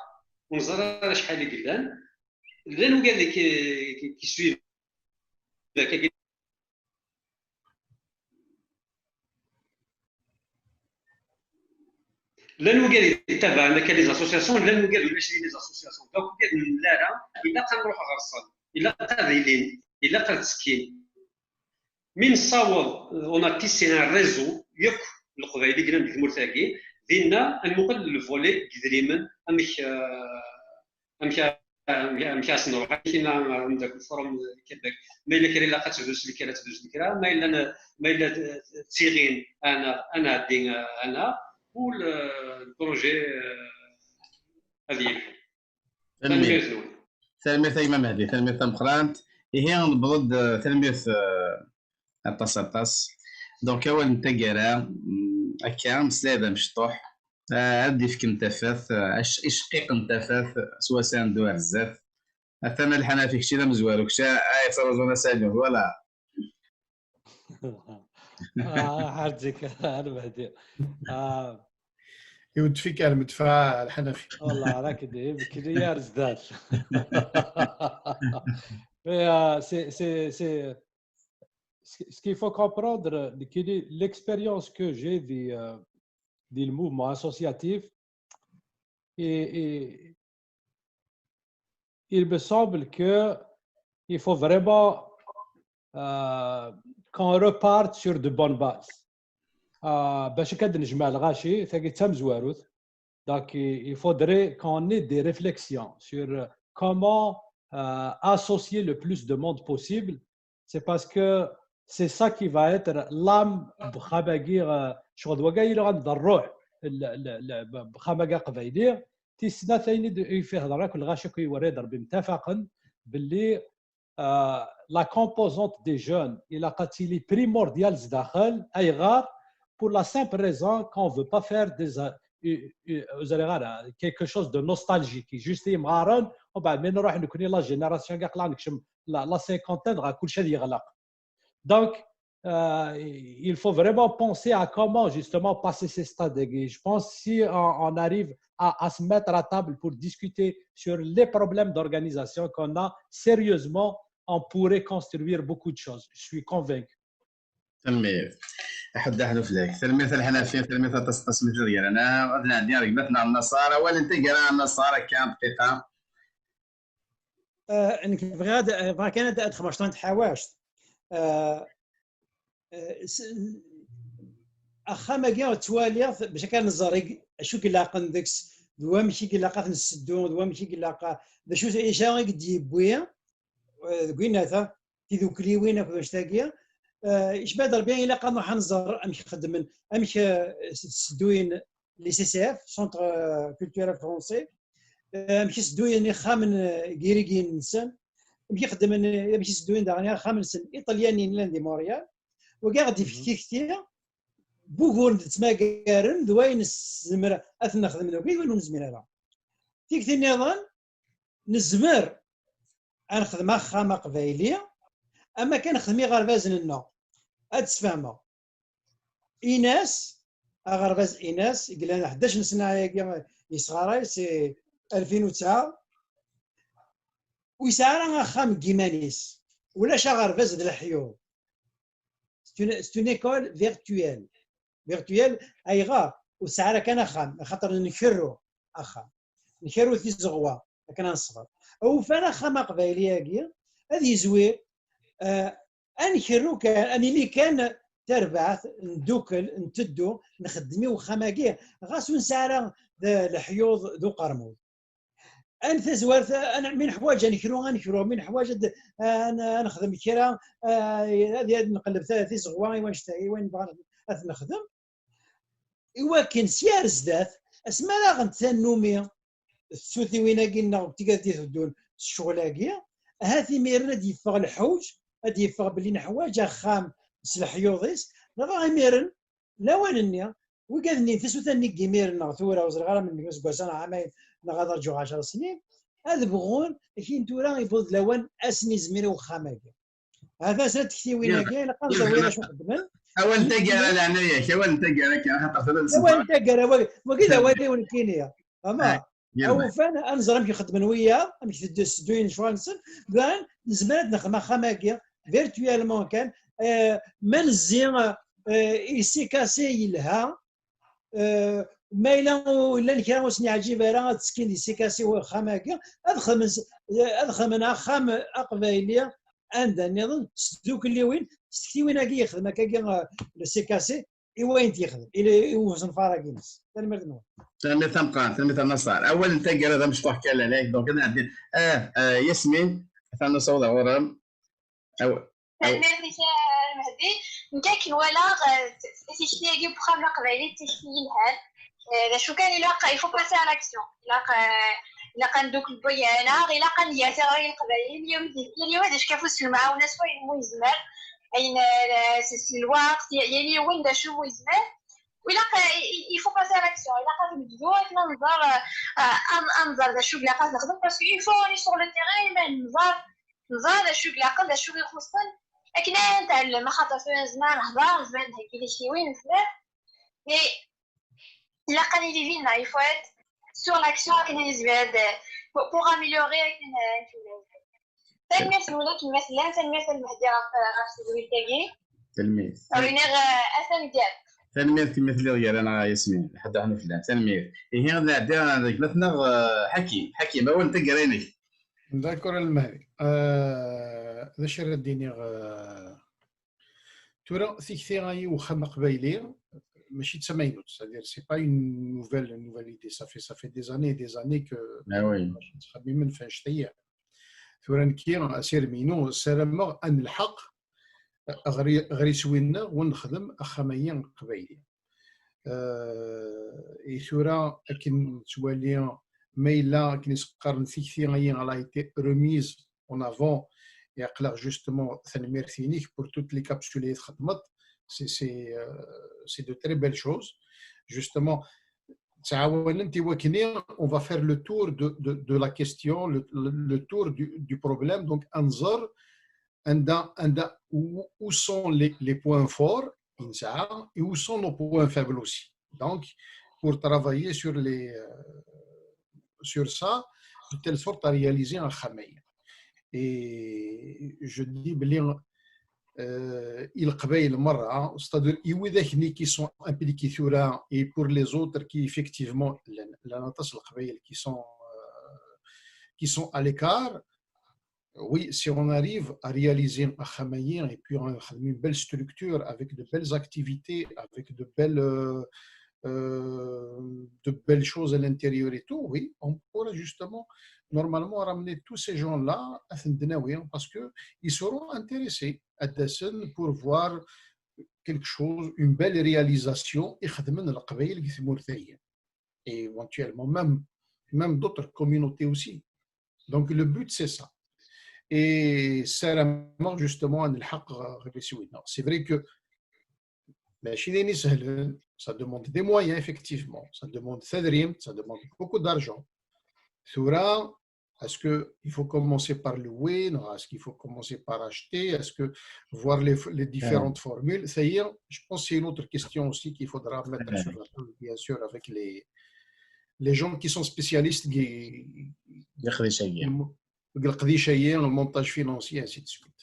Ur neẓri ara acḥal i yellan. Llan wigad qui, qui, qui suivent Llan wigad yettabaɛen akka les associations, llan wigad ulac les associations. Donc, wigad ur nelli ara, ilaq ad nruḥ ɣer-sen, ilaq ad ilin, ilaq ad ttekkin. Mi nessaweḍ, on a tissé un réseau, yakk leqbayel i yellan deg tmurt-agi, dinna ad nmuqel le volet deg yidrimen, amek, euh, amek amek ara s-nruḥ, amek i nna ameddakel Forum Québec, ma yella kra ilaq ad tebdu s lekra, ad tebdu s lekra, ma yella, ma yella d tiɣin, ad nɛeddi, ad nɛeddi, u le projet ad yili. Tanemmirt. Tanemmirt a gma Mehdi, tanemmirt tameqqrant. Ihi newweḍ-d, eh, tanemmirt, eh, aṭas, aṭas. Donc, awal n taggara, mm, akka, ameslay d amecṭuḥ, ah, ad d-ifken tafat, ah, ac-, icqiq n tafat, s wass-a ad neddu ar zdat. Atan a Lḥanafi, kečč d amezwaru, kečč ay yettruẓun asalu, voilà. Ah, ḥerǧek, a Lmehdi. Ah, يودفيك المدفع الحنفي. والله راك دايم كلي يا رزدات. Mais, euh, c'est, c'est, c'est, ce ce qu'il faut comprendre, euh, l'expérience que j'ai du, euh, du mouvement associatif, et, et il me semble que il faut vraiment euh, qu'on reparte sur de bonnes bases. Euh, باش كاد نجمع الغاشي ثاقي تمزواروت. Donc, il il faudrait qu'on ait des réflexions sur comment euh, associer le plus de monde possible. C'est parce que c'est ça qui va être l'âme بخاماكي شغل وكاين غنض الروح بخاماكي قبايلي. تيسنا ثاني يفيه هضره كل غاشي كي يوري ضربي متفقا باللي la composante des jeunes il a قتيلي primordial زداخل ايغار pour la simple raison qu'on veut pas faire des quelque chose de nostalgique juste يمغارن ومن بعد من نروح نكوني la génération كاع نكشم la cinquantaine غا كلشي هذا يغلق. Donc, euh, il faut vraiment penser à comment justement passer ces stades. Et je pense que si on, on arrive à, à, se mettre à table pour discuter sur les problèmes d'organisation qu'on a, sérieusement, on pourrait construire beaucoup de choses. Je suis convaincu. تنمير. احد احد فلاك تنمير الحنفيه تنمير تسقس مثل غير انا غادي نعدي رقبتنا النصارى ولا انت قرا النصارى كان دقيقه. آه، نك بغيت، بغا كان هاد خمسطاش حواش. آه، آه، س- اخا ما كان توالي باش كان نزرق شو كلاقن دكس دوا مشي كلاقه نسدو دوا مشي كلاقه باش شو ايش غيك ديبوي. آه، قلنا تا تيدوكليوين اكو شتاقيا. آه، ايش بعد ربيع الا قام نروح نزر امش خدمن امش آه، سدوين les C C F, Centre Culturel Français. امشي سدوين خامن كيريكين نسن. امشي خدمن امشي سدوين داغني خامن سن ايطاليانين لان دي موريال. وكاع غادي في كيكتي بوغون تماكارن دواين الزمر اثنا خدمنا وكاين وين نزمر هذا. تيكتي نظن نزمر نخدم اخام قبايلي. اما كان خدمي غربازن النو اتسفهمه. Inès, aɣerbaz Inès, i yellan ḥdac n sna-agi yesɣaray, si alfin u tesɛa, ur yesɛi ara axxam n yiman-is, ulac aɣerbaz d leḥyuḍ. C'est une, c'est une école virtuelle. Virtuelle, ayɣer? Ur tesɛi ara kan axxam, axaṭer nkerru axxam. Nkerru tizeɣwa, akken ad nesber. Ufan axxam aqbayli-agi, ad yezwir, eh, ad nkerru kan, ad nili kan tarbaɛt, ndukkel, nteddu, nxeddem i uxxam-agi, ɣas ur nesɛi ara d leḥyuḍ d uqermud. Am tazwart, mi neḥwaǧ ad nekru, ad nekru, mi neḥwaǧ ad nexdem kra, ad nqelleb tizeɣwa i wanect-agi, i wayen nebɣa ad t-nexdem. I wakken sya ar zdat, asmi ara ɣent tannumi tsudiwin-agi-nneɣ tigad d-iteddun s ccɣel-agi, ahat imiren ad d-yeffeɣ lḥuǧ, ad d-yeffeɣ belli neḥwaǧ axxam s leḥyuḍ-is, dɣa imiren, lawan-nni, wigad-nni, tasuta-nni n yimiren neɣ tura, ur ẓriɣ ara melmi, aseggas-a neɣ ɛamayen, neɣ ad rǧuɣ ɛecra snin, ad bɣun, akin tura yewweḍ-d lawan ad sen-izmir i uxxam-agi. Hata snat tektiwin-agi, ilaq ad nẓer win acu xeddmen. Awal n taggara, leɛnaya-k, awal n taggara kan, axaṭer tura. Awal n taggara, wagi d awal-iw nekkini. Ama, awufan, ad nẓer amek xeddmen wiyaḍ, amek tedduyen ccɣel-nsen, dan nezmer ad nexdem axxam-agi virtuellement kan, eh, ma nezzi, eh, isikasi yelha, Eh, ma yella llan kra ur sen-yeɛǧib ara ad ttekkin di sikasi uxxam-agi, ad xedmen, ad xedmen axxam aqbayli anda nniḍen s tdukkliwin, s tektiwin-agi yexdem akkagi, eh, le sikasi i wayen t-yexdem, i, i usenfar-agi-ines. Tanemmirt-nwen. Tanemmirt tameqqrant, tanemmirt a Naṣar. Awal n taggara d amecṭuḥ kan, lalak, donc ad nɛeddi. Ah, ah, Yasmin, atan nessaweḍ ɣur-m. Aw-, aw-, Tanemmirt-ik a Mehdi. Nekk akken walaɣ, eh, t-, tikti-agi n uxxam aqbayli d tikti yelhan. Eh, d acu kan ilaq, il faut passer à l'action. Ilaq, eh, ilaq ad ndukkel wayanaɣ, ilaq ad nger tiɣri i Leqbayel, yiwen d-, yal yiwen ad ickaf s lemɛawna s wayen mu yezmer, ayen, eh, s, s lweqt, y-, yal yiwen d acu mu yezmer. U ilaq, eh, i, i, il faut passer à l'action, ilaq ad nebdu akken ad nẓer, eh, eh, ad, ad nẓer d acu i ilaq ad nexdem, parce que il faut on est sur le terrain, ma nẓer, nẓer d acu i ilaqen, d acu i ixuṣṣen, akken ad nɛellem, axaṭer tura nezmer ad nehder, nezmer ad nheggi tiktiwin, nezmer, mais ilaq ad nili dinna, il faut être sur l'action akken ad nezmer ad, pour, pour améliorer akken ad, akken ad. Tanemmirt-nwen akken ma tellam, tanemmirt a Lmehdi ɣef, ɣef tedwilt-agi. Tanemmirt. Rniɣ, eh, atan gar. Tanemmirt imi telliḍ gar-aneɣ a Yasmin. Ḥedd aḥnu fell-am. Tanemmirt. Ihi ad nɛeddi ar gma-tneɣ, eh, Ḥakim. Ḥakim, awal n taggara-inek. D'accord a Lmehdi. Eh, d acu ara d-iniɣ, eh, tura tikti-a i uxxam aqbayli, mačči d tamaynut, c'est-à-dire c'est pas une nouvelle, une nouvelle idée, ça fait, ça fait des années et des années que Ah oui. ttxemmimen f annect-agi. Tura nekki asirem-inu ssarameɣ ad nelḥeq ɣer, ɣer iswi-nneɣ win nexdem axxam-agi aqbayli. Euh, i tura akken nettwali ma yella akken i s-qqaren tikti-agi elle a été remise en avant, et aql-aɣ justement, tanemmirt-inek pour toutes les capsules i txedmeḍ, c'est, c'est, euh, c'est de très belles choses. Justement, ttɛawanent i wakken on va faire le tour de, de, de la question, le, le, le tour du, du problème, donc ad nẓer anda, anda, où, où sont les, les points forts i nesɛa et où sont nos points faibles aussi. Donc, pour travailler sur les, euh, sur ça, de telle sorte à réaliser axxam-agi. Et je dis belli, euh, i Leqbayel merra, c'est-à-dire i widak-nni qui sont impliqués tura et pour les autres qui effectivement llan, llan aṭas n Leqbayel qui sont, euh, qui sont à l'écart. Oui, si on arrive à réaliser axxam-agi et puis on a une belle structure avec de belles activités, avec de belles, euh, euh, de belles choses à l'intérieur et tout, oui, on pourra justement normalement ramener tous ces gens-là à Tendnawi, hein, parce que ils seront intéressés à Dassen pour voir quelque chose, une belle réalisation, ixedmen Leqbayel deg tmurt-agi. Et éventuellement même, même d'autres communautés aussi. Donc le but c'est ça. Et ssarameɣ justement ad nelḥeq ɣer iswi-nneɣ. C'est vrai que mačči d ayen isehlen, ça demande des moyens effectivement, ça demande tadrimt, ça demande beaucoup d'argent. Tura, est-ce que il faut commencer par louer, non, est-ce qu'il faut commencer par acheter, est-ce que voir les, les différentes formules, ça y est, je pense que c'est une autre question aussi qu'il faudra mettre sur la table, bien sûr, avec les, les gens qui sont spécialistes deg leqdic-agi, le montage financier, ainsi de suite.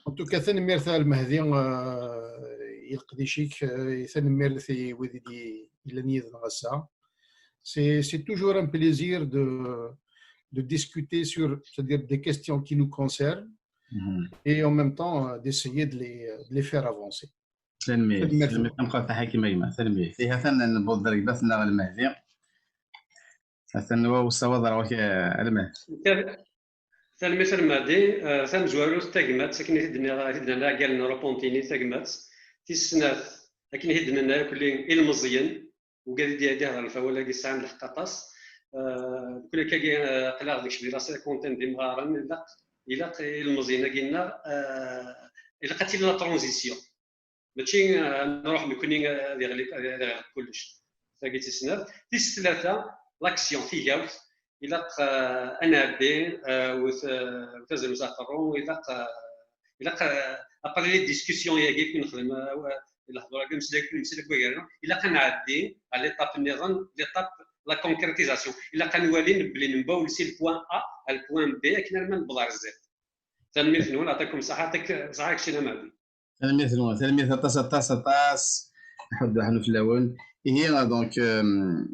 En tout cas, tanemmirt a Lmehdi, euh, i leqdic-ik, euh, tanemmirt i wid i d-yellan yid-neɣ ass-a. C'est, c'est toujours un plaisir de, de discuter sur, c'est-à-dire des questions qui nous concernent et en même temps, euh, d'essayer de les, de les faire avancer. Tanemmirt. Tanemmirt tameqqrant a Ḥakim a gma. Tanemmirt. Ihi atan newweḍ-d ɣer gma-tneɣ Lmehdi. Atan wa usawaḍ ɣer-k a Lmehdi. Tanemmirt a Lmehdi. Eh, tamezwarut, tagmat, akken i t-id-nniɣ, i t-id-nenna Galen Ropantini, tagmat. Tis snat, akken i t-id-nenna akk ilmeẓyen, ugad i d-ihedren ɣef wawal-agi sɛan lḥeqq aṭas. Eh, deg wakken akka, eh, aql-aɣ deg la cinquantaine d imɣaren, ilaq, ilaq ilmeẓyen-agi-nneɣ, eh, ilaq ad tili la transition. Mačči, eh, nruḥ nekkni, eh, ad iɣli, ad iɣleq kullec. Tagi d tis snat. Tis tlata, l'action, tigawt, ilaq, eh, ad nɛeddi, eh, wet, eh, wet azrem s aqerru, ilaq, eh, ilaq, eh, après les discussions-agi akken nexdem, eh, lehdur-agi, ameslay akken nemmeslay gar-aneɣ, ilaq ad nɛeddi à l'étape nniḍen, l'étape la concrétisation. Ilaq ad nwali belli nembawel si le point A à le point B akken arma newweḍ ɣer Z. Tanemmirt-nwen, ɣaṭakum ṣaḥa, ɣaṭak ṣaḥa keččina Mehdi. Tanemmirt-nwen, tanemmirt aṭas, aṭas, aṭas. Ḥedd aḥnu fell-awen. Ihi, donc, euh,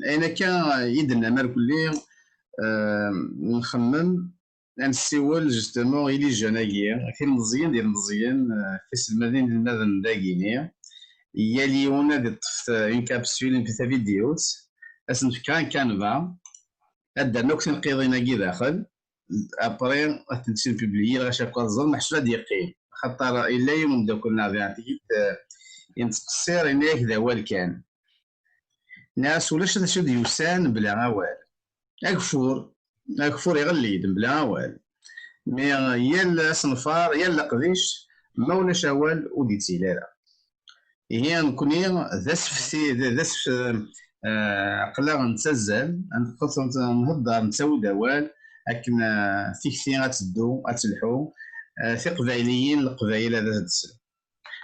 ayen akka i d-tennam irkelli, euh, nxemmem ad nessiwel justement i les jeunes-agi, ak ilmeẓyen d ilmeẓyen, euh, tiselmadin d inelmaden dagini. Yal yiwen ad iṭṭef, euh, une capsule, une petite vidéo, ad sen-fkeɣ un canevas, ad d-rren akk tinqiḍin-agi daxel, après ad tent-ssinpubliyi, lɣaci akk ad ẓren meḥsub ad d-yeqqim. Axaṭer yella yiwen umeddakel-nneɣ di Ɛeṭṭigit, eh, yettqeṣṣir, yenna-yak d awal kan. Nniɣ-as ulac d acu d-yusan bla awal. Ageffur, Ageffur iɣelli-d mebla awal. Mi yal asenfar, yal leqdic, ma ulac awal, ur d-yettili ara. Ihi nekkni d asefti, d, d asef-, eh, aql-aɣ nettazzal, nhedder, nettawi-d awal akken, eh, tikti ad teddu, ad telḥu, eh, tiqbayliyin, leqbayel ad as-d-slen.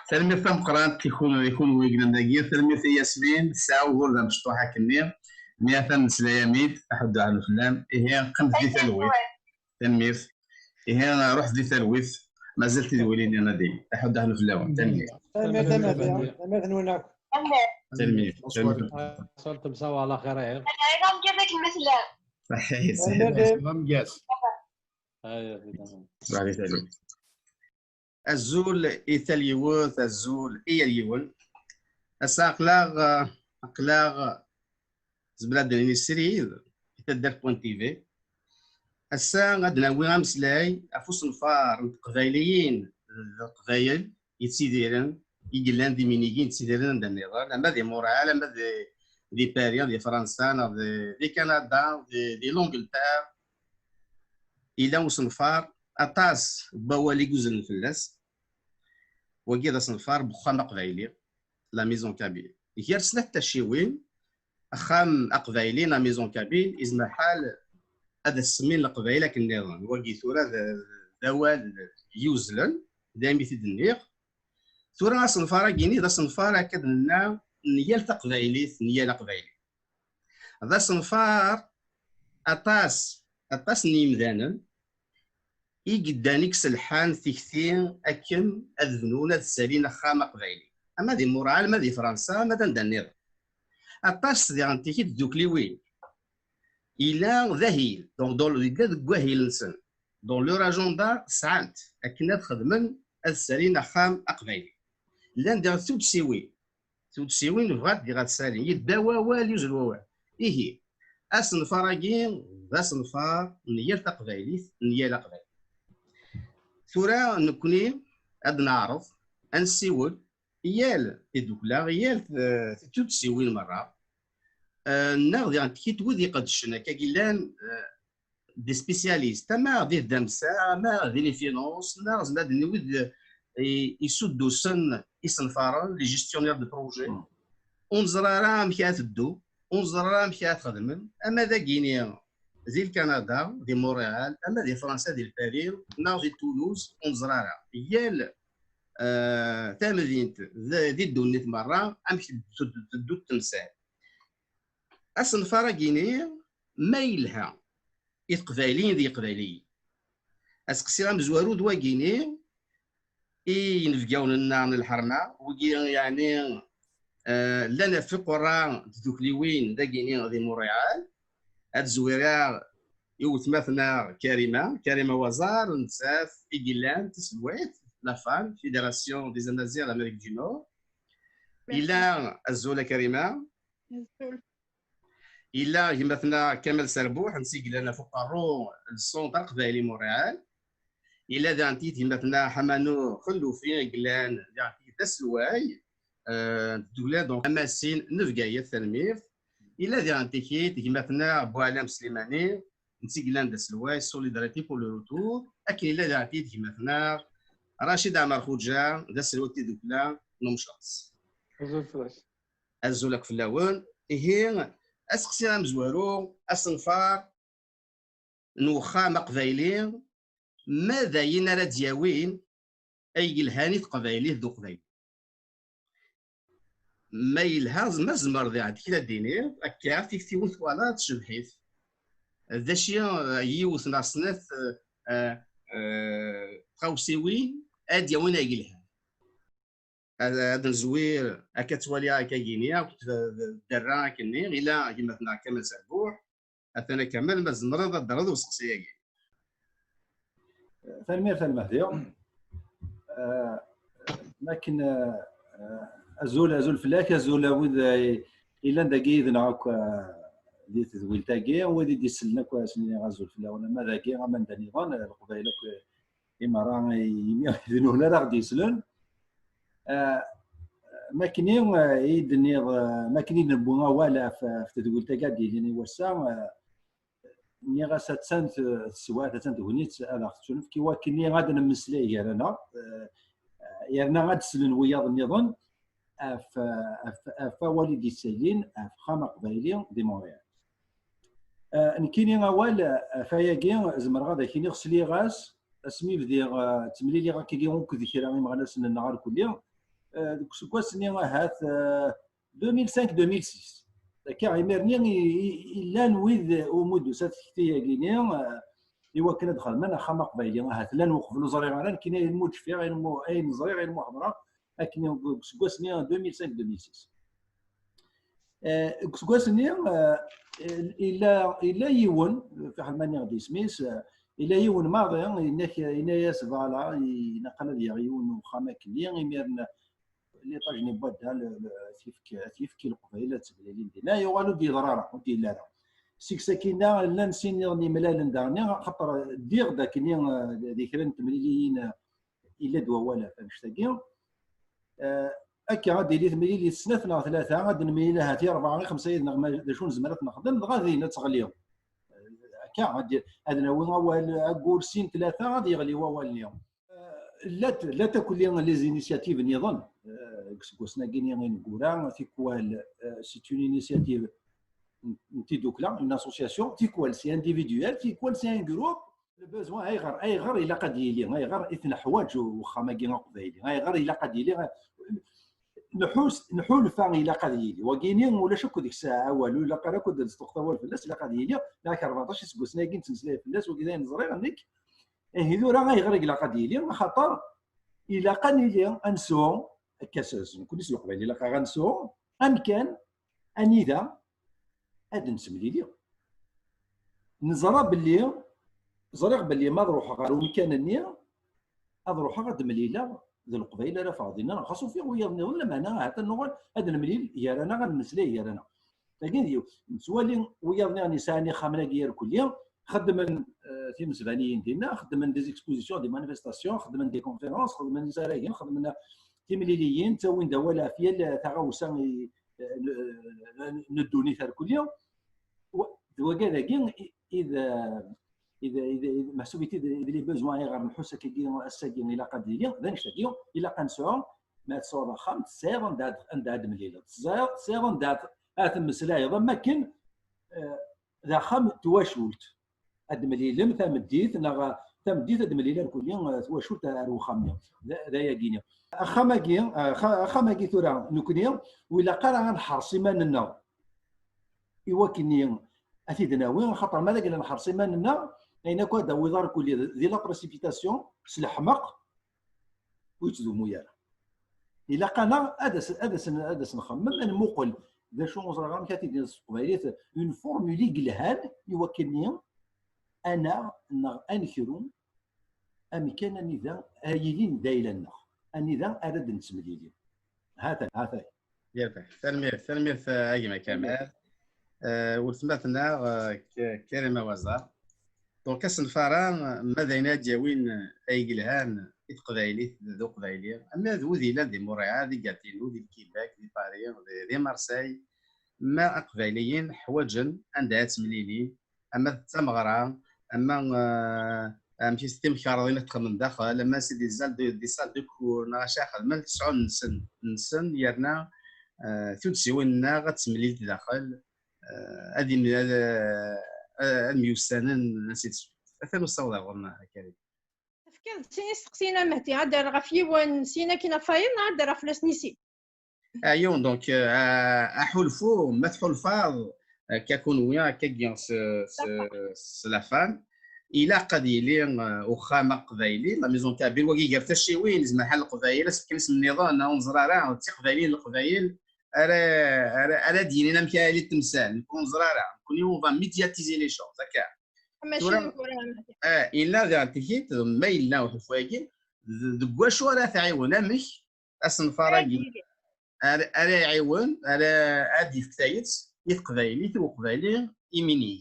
Tanemmirt tameqqrant i kun-, i kunwi yellan dagi, tanemmirt i Yasmin, tesɛa ugur d amecṭuḥ akkenni, mi atan nesla-yam-id, aḥuddu ɛnu fell-am, ihi qqimet di talwit. Tanemmirt. Ihi ruḥet di talwit, mazal tidwilin yerna din, aḥuddu ɛnu fell-awen, tanemmirt. Tanemmirt a Madi, tanemmirt-nwen akk. Tanemmirt. Tanemmirt. Ṣṣut temsawa ɛla xir, ihi. Tanemmirt. Ṣṣbeḥ di talwit. Azul i tal yiwet, azul i yal yiwen. Ass-a aql-aɣ, aql-aɣ, zemreɣ ad d-nini srid, i taddart point T V. Ass-a ad d-nawi ameslay ɣef usenfar n teqbayliyin d leqbayel yettidiren, i yellan d iminigen yettidiren anda nniḍen, ama di Montréal, ama di, di Paris, di Fransa, neɣ di, di Canada, di, di l'Angleterre. Yella usenfar, aṭas n wawal i yuzzlen fell-as. Wagi d asenfar n uxxam aqbayli, la maison kabyle. Gar snat tacciwin, axxam aqbayli, la maison kabyle, yezmer lḥal ad as-semmin leqbayel akken nniḍen. Wagi tura d, d awal yuzzlen, daymi t-id-nniɣ. Tura asenfar-agi-ni d asenfar, akka d-nenna, n yal taqbaylit, n yal aqbayli. D asenfar aṭas, aṭas n yimdanen i yeddan, i iselḥan tikti akken ad bnun, ad ssalin axxam aqbayli. Ama di Muṛeɛ, ama di Fransa, ama d anda nniḍen. Aṭas diɣen tikti tdukliwin. Yella d ahil, donc, dans le, yella deg wahil-nsen. Dans leur agenda, sɛan-t akken ad xedmen, ad ssalin axxam aqbayli. Llan diɣen tuddsiwin. Tuddsiwin bɣant diɣ ad ssalin, yedda wawal, yuzzel wawal. Ihi, asenfar-agi d asenfar n yal taqbaylit, n yal aqbayli. Tura nekkni ad neɛreḍ ad nessiwel i yal tiddukla, i yal t-, tuddsiwin merra, eh, neɣ diɣen tikti wid iqeddcen akka i yellan, eh, des spécialistes, ama di tdamsa, ama di les finances, neɣ zemreɣ ad d-nini wid i, isuddusen isenfaren, les gestionnaires de projet. Ur neẓri ara amek ara teddu, ur neẓri ara amek ara txedmem, ama dagini di Lkanada, di Montréal, ama di Fransa, di Paris, neɣ di Toulouse, ur neẓri ara. Yal, eh, tamdint d-, di ddunit merra, amek teddu, teddu temsal. Asenfar-agi-ni ma yelha i teqbayliyin d yeqbayliyen. Aseqsi amezwaru d wagini i yinebgawen-nneɣ n lḥerma, wigi yeɛni, eh, llan ɣef iqerra n tdukliwin dagini di Montréal. Ad zwireɣ i wetma-tneɣ Karima, Karima Waẓar, nettat i yellan d taselwayt, la femme, Fédération des Amaziɣ d'Amérique du Nord. Merci. Yella, azul a Karima. Azul. Yella gma-tneɣ Kamal Serbuḥ, netta i yellan ɣef uqerru n Centre Aqbayli Montréal. Yella daɣen tiyita gma-tneɣ Ḥamanu Xellufi, i yellan daɣen tiyita d aselway, euh, n tdukla, donc, Amasin n Bgayet, tanemmirt. Yella daɣen tiyita gma-tneɣ Buɛlam Slimani, netta i yellan d aselway, Solidarité pour le Retour. Akken yella daɣen tiyita gma-tneɣ Racid Ɛmer Xuǧa, d aselway n tdukla n Umecras. Azul fell-ak. Azul akk fell-awen. Ihi, aseqsi amezwaru, asenfar n uxxam aqbayli, ma d ayen ara d-yawin ay yelhan i teqbaylit d uqbayli. Ma yelha, ma tzemreḍ iɛed kra d-tiniḍ, akka tiktiwin twalaḍ tcebḥit. D acu, eh, yiwet neɣ snat, eh, eh, eh, tɣawsiwin ad d-yawin ay yelhan. Ad, ad nezwir, akka ttwaliɣ akka gini, akked d-, d-, dderra akkenni, ila gma-tneɣ Kamal Serbuḥ, atan a Kamal, ma tzemreḍ ad d-terreḍ i useqsi-agi. Tanemmirt a Lmehdi. Eh, makken, eh, eh, azul, azul fell-ak, azul a wid, eh, yellan dagi yid-neɣ akk, eh, di tedwilt-agi, wid i d-isellen akk, eh, asen-iniɣ azul fell-awen, ama dagi, ama anda nniḍen, eh, Leqbayel akk, eh, i merra, eh, imi d nehna ara ɣ-d-yeslen. Eh, makken i, eh, i d-nniɣ, eh, makken i d-newwi awal ɣef, ɣef tedwilt-agi ad d-yilin i wass-a, eh, nniɣ-as attan t- teswiɛt, attan tegnit ad aɣ-tettunefk i wakken ad nemmeslay gar-aneɣ, eh, yerna ad d-slen wiyaḍ nniḍen ɣef, ɣef, ɣef wawal i d-yettalin ɣef uxxam aqbayli di Montréal. Eh, nekkini awal, eh, ɣef ayagi, zemreɣ ad ak-iniɣ sliɣ-as asmi bdiɣ, eh, ttemliliɣ akkagi akked kra imeɣnasen-nneɣ irkelli, eh, deg useggas-nni ahat, eh, deux mille cinq deux mille six. Akka, imir-nni i, i, i llan wid umi d-tusa tekti-agi-ni, eh, i wakken ad xedmen axxam aqbayli. Ahat llan uqbel ur ẓriɣ ara, nekkini ayen mu d-cfiɣ, ayen mu, ayen ẓriɣ, ayen mu ḥeḍreɣ, akken deg useggas-nni deux mille cinq deux mille six. Eh, deg useggas-nni, eh, illa, illa yiwen, fiḥel ma nniɣ-d isem-is, eh, illa yiwen maḍi, yenna-k, yenna-yas, voilà, ilaq ad yaɣ yiwen n uxxam akkenni, imiren l'étage n Ibadda, le, le, ad t-yefk, ad t-yefk i Leqbayel ad ttemlilin dinna, yuɣal ur d-yeḍra ara, ur d-yelli ara. Seg sakkin-a, llan sin nniḍen imlalen daɣen, axaṭer ddiɣ-d akkenni, eh, di kra n temliliyin, eh, illa-d wawal ɣef annect-agi. Eh, akka ad d-tili temlilit snat neɣ tlata, ad d-nemlil ahat i rebɛa, i xemsa yid-neɣ, ma d acu nezmer ad t-nexdem, dɣa din ad teɣli. Eh, akka, ad, ad nawi awal, aggur sin, tlata, ad yeɣli wawal-nni. Eh, llant, llant akk les initiatives nniḍen, eh, deg useggasen-agi ineggura, tikwal, eh, c'est une initiative n, n tiddukla, une association, tikwal c'est individuel, tikwal c'est un groupe. Le besoin, ayɣer, ayɣer ilaq ad yili, ayɣer i t-neḥwaǧ uxxam-agi aqbayli, ayɣer ilaq ad yili, nḥus, nḥulfa ilaq ad yili. Wagini ulac akk deg-s awal, ur ilaq ara akk ad d-nesṭuqet awal fell-as, ilaq ad yili, ilaq rbeɛṭac iseggasen-agi nettmeslay fell-as, wagi d ayen ẓriɣ nekk. Ihi tura ayɣer i ilaq ad yili? Axaṭer ilaq ad nili, ad nesɛu, akka s, s, nekkni s Leqbayel, ilaq-aɣ ad nesɛu amkan anida ad nettemlili. Neẓra belli, ẓriɣ belli ma ad ruḥeɣ ɣer umkan-nni, ad ruḥeɣ ad mlileɣ d Leqbayel ara ffɣeɣ dinna, neɣ xas ufiɣ wiyaḍ nniḍen, lameɛna ahat ad nuɣal ad nemlil gar-aneɣ, ad nemmeslay gar-aneɣ. Dagi d yiwet. Nettwali wiyaḍ nniḍen yesɛan ixxamen-agi irkelli, xeddmen, eh, timesbaniyin dinna, xeddmen des expositions, des manifestations, xeddmen des conférences, xeddmen isaragen, xeddmen timliliyin, ttawin-d awal ɣef yal taɣawsa i, eh, n, n, n ddunit irkelli. Wa-, d wagad-agi i, i d, i d, i d, i d, meḥsub i d, i d les besoins ayɣer nḥuss akkagi ass-agi ilaq ad yili, d annect-agi, ilaq ad nesɛu, ma tesɛuḍ axxam, tesɛiḍ anda ad, anda ad mlileḍ, tesɛiḍ, tesɛiḍ anda ad, ad temmeslayeḍ, am wakken, eh, d axxam n twacult. Ad d-mlilem tameddit, neɣ tameddit ad d-mlil irkelli, eh, twacult ar wexxam-nni. D, d ayagi-nni. Axxam-agi, eh, axa-, axxam-agi tura, nekkni, ur ilaq ara ad nḥerṣ iman-nneɣ i wakken ad t-id-nawi, axaṭer ma d agla nḥerṣ iman-nneɣ, ayen akk ad d-tawiḍ irkelli di la précipitation, s leḥmeq, ur yettdumu ara. Ilaq-aneɣ ad as-, ad as-, ad as-nxemmem, ad nmuqel d acu, ur ẓriɣ amek ad t-id-iniḍ s teqbaylit, une formule i yelhan i wakken-nni ad naɣ neɣ ad nekru amkan anida ara yilin d ayla-nneɣ, anida ara d-nettemlili. Hatan, hatan. Yerbeḥ. Tanemmirt, tanemmirt, eh, a gma Kamal. Eh, weltma-tneɣ, eh, K-, Karima Waza. Donc, asenfar-a, ma d ayen ad d-yawin, eh, ay yelhan i teqbaylit d uqbayli, ama d wid yellan di Montréal, di Gatineau, di Québec, di Paris, di, di Marseille, ma aqbayliyen ḥwaǧen anda ad ttemlilin, ama d tameɣra, ama, eh, amek i s-, timkerḍin ad xedmen daxel, ama c'est des salles de, des salles de cours, neɣ acu xedmen, ad sɛun nnsen, nnsen, yerna, eh, tuddsiwin-nneɣ ad ttemlilent daxel, eh, ad im-, ad, eh, ad myussanen, ainsi de suite. Atan usawaḍ ɣur-neɣ, a Karim. Tefkiḍ-d sin isteqsiyen a Mehdi, ad d-rreɣ ɣef yiwen, sin akin ɣef wayeḍ, neɣ ad d-rreɣ fell-asen i sin? Ayon, donc, euh, aḥulfu, ma tḥulfaḍ, akka kunwi, akkagi s, s, s la femme, ilaq ad yili, euh, uxxam aqbayli, la maison kabyle, wagi gar tacciwin, izmer ḥal Leqbayel, asefk isem nniḍen, ur neẓri ara, d tiqbayliyin n Leqbayel, ara, ara, ara d-yinin amek ara yili temsal, ur neẓri ara, nekkni on va médiatiser les choses, akka. Mačči tura, d ugur ara nehdi. Ah, yella diɣen tikit, ma yella uḥulfu-agi, d-, deg wacu ara tɛiwen, amek asenfar-agi ara, ara iɛiwen, ara ad d-yefk tayet i teqbaylit, i uqbayli, imini.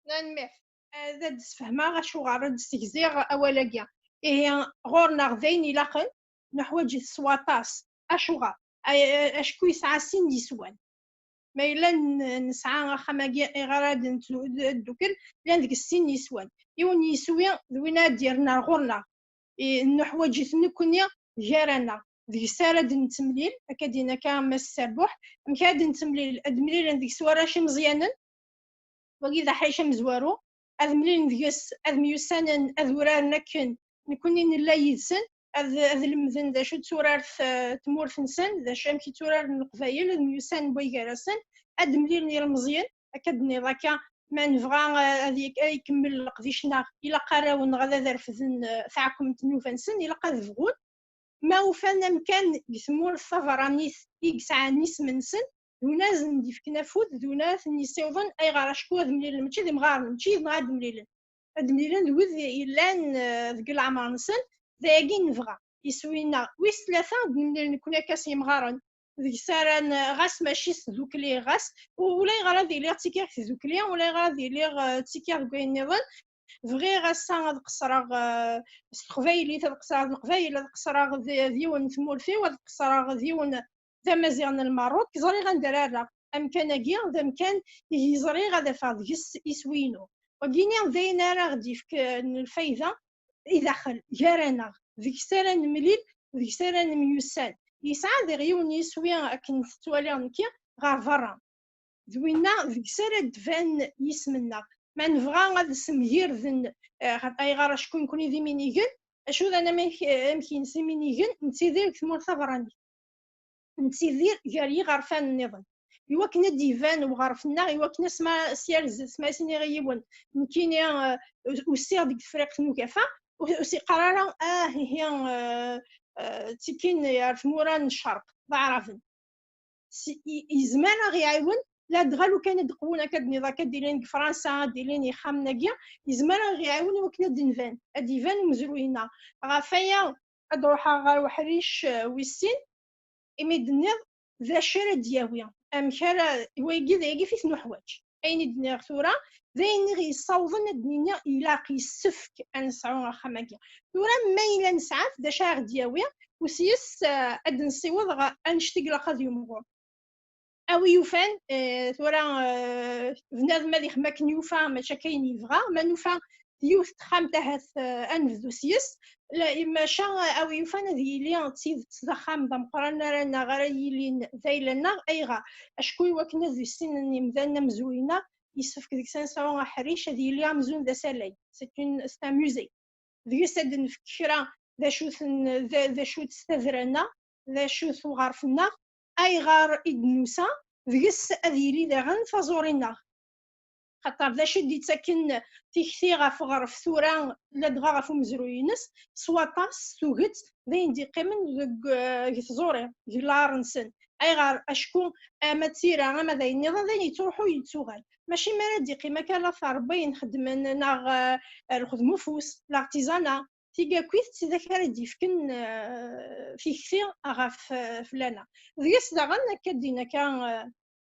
Tanemmirt. Ad d-sfehmeɣ acuɣer ad d-ssegziɣ awal-agi. Ihi, ɣur-neɣ d ayen ilaqen, neḥwaǧ-it s waṭas. Acuɣer? A-, acku yesɛa sin yiswan. Ma yella n-, nesɛa axxam-agi, ayɣer ad neddukel? Llan deg sin yiswan. Yiwen n yiswi d win ara d-yerren ar ɣur-neɣ. I, nuḥwaǧ-it nekkni gar-aneɣ. Deg-s ara d-nettemlil, akka d-yenna akka Mass Serbuḥ. Amek ara d-nettemlil? Ad mlilen deg-s warrac imeẓyanen, wagi d aḥric amezwaru, ad mlilen deg-s, ad myussanen, ad uraren akken nekkni nella yid-sen, ad, ad lemden d acu d turart, eh, tmurt-nsen, d acu amek i tturaren Leqbayel, ad myussanen way gar-asen, ad mlilen yilmeẓyen, akka d-nniḍ akka, ma nebɣa, eh, ad ik-, ad ikemmel leqdic-nneɣ, ilaq arraw-nneɣ ad, ad refden, eh, taɛkemt n nnuba-nsen, ilaq ad bɣun, ma ufan amkan deg tmurt tabeṛṛanit i yesɛan isem-nsen, d win ara sen-d-yefken afud, d win ara ten-yessiwḍen. Ayɣer? Acku ad mlilen, mačči d imɣaren, mačči yid-neɣ ad mlilen. Ad mlilen d wid yellan, eh, deg leɛmer-nsen, d ayagi i nebɣa. Iswi-nneɣ wis tlata, ad d-nemlil nekkni akka s yimɣaren, deg-s ara n-, ɣas mačči s tdukli, ɣas u-, ulayɣer ad iliɣ ttikiɣ deg tdukli, ulayɣer ad iliɣ, eh, ttikiɣ deg wayen nniḍen, bɣiɣ ass-a ad qeṣṣreɣ, eh, s teqbaylit, ad qeṣṣreɣ d Leqbayel, ad qeṣṣreɣ d, d yiwen n tmurt-iw, ad qeṣṣreɣ d yiwen d Amaziɣ n Lmerruk, ẓriɣ anda ara rreɣ. Amkan-agi d amkan i ẓriɣ ad afeɣ deg-s iswi-inu. Wagini d ayen ara ɣ-d-yefken lfayda i daxel, gar-aneɣ, deg-s ara nemlil, deg-s ara nemyussan. Yesɛa diɣ yiwen n yiswi akken tettwaliɣ nekki ɣer berra. D winna deg-s ara d-ban yisem-nneɣ. Ma nebɣa ad semgirden, eh, ayɣer acku nekkni d iminigen, acu d anamek, eh, amek-ines iminigen, nettidir deg tmurt tabeṛṛanit. Nettidir gar yiɣerfan nniḍen. Iwakken ad d-iban uɣerf-nneɣ, iwakken asma s yal zdat, ma as-iniɣ i yiwen, nekkini, eh, usiɣ-d deg Tefriqt n Ugafa, ur, ur s-iqqar ara, ah, ihi, eh, eh, ttikkin ar tmura n ccerq, d aɛraben. S-, i-, yezmer ad ɣ-iɛiwen, ladɣa lukan ad d-qwun akka d-nniḍ, akka d-ilin deg Fransa, ad d-ilin yixxamen-agi, yezmer ad ɣ-iɛiwen i wakken ad d-nban, ad d-iban umezruy-nneɣ. Ɣef waya, ad ruḥeɣ ɣer uḥric, eh, wis sin, imi d-nniḍ d acu ara d-yawi, amek ara, wayagi d ayagi i t-nuḥwaǧ. Ayen i d-nniɣ tura, d ayen i ɣ-yessawḍen ad d-nini ilaq, yessefk ad nesɛu axxam-agi. Tura ma yella nesɛa-t, d acu ara ɣ-d-yawi, u s-yes, eh, ad d-nessiweḍ ɣer annect i ilaq ad yumɣur. A wi yufan, eh, tura, eh, bnadem ad ixem akken yufa, mačči akka ayen yebɣa. Ma nufa yiwet n texxamt, ahat, eh, ad nebdu s-yes. La, maca, eh, a wi yufan ad yili d tidet d axxam d ameqqran ara neɣ ara yilin d ayla-nneɣ. Ayɣer? Acku iwakken ad issinen yimdanen amezruy-nneɣ, yessefk deg-s ad nesɛu aḥric, ad yili amzun d asalay. C'est une, c'est un musée. Deg-s ad d-nefk kra d acu-ten, d, d acu-tt tadra-nneɣ, d acu-t uɣerf-nneɣ, ayɣer i d-nusa, deg-s ad yili daɣen taẓuri-nneɣ. Xaṭer d acu i d-yettakken tikti ɣef uɣerf tura, ladɣa ɣef umezruy-ines, s waṭas, s tuget, d ayen d-yeqqimen deg, eh, deg tẓuri, deg laɣer-nsen. Ayɣer? Acku ama d tira, ama d ayen nniḍen, d ayen yettruḥu yettuɣal. Mačči mi ara d-yeqqim akka la terbiyin xeddmen, neɣ, eh, lxedm ufus, l'artisanat, tigakit d tidak ara d-yefken, eh, tikti ɣef, eh, fell-aneɣ. Deg-s daɣen akka d-yenna akka, eh,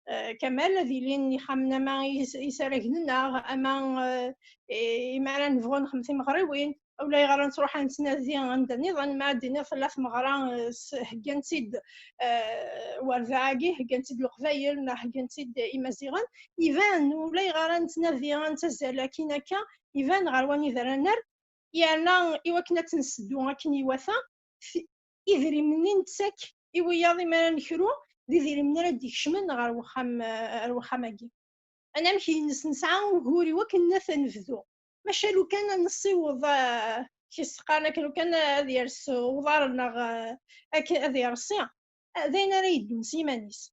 eh, Kamal, ad ilin yixxamen ama is-, isaragen-nneɣ, ama, eh, eh, imi ara nebɣu nexdem timeɣriwin, ulayɣer ad nettruḥ ad nettnadi anda nniḍen, ma ad d-iniḍ tella tmeɣra, eh, s-, heggan-tt-id, eh, Werbaɛ-agi, heggan-tt-id Leqbayel, neɣ heggan-tt-id Imaziɣen, iban, ulayɣer ad nettnadi, ad nettazzal akkin akka, iban ɣer wanida ara nerr, yerna iwakken ad tt-nseddu akken iwata, t-, idrimen i nettak i wiyaḍ imi ara nekru, d idrimen ara d-ikecmen ɣer wexxam, eh, ɣer wexxam-agi. Anamek-ines nesɛa ugur iwakken ad t-nebdu. Maca lukan ad nessiweḍ, eh, kis qqaren akken, lukan ad yers uḍar-nneɣ, eh, akken ad yersi, eh, d ayen ara yeddun s yiman-is.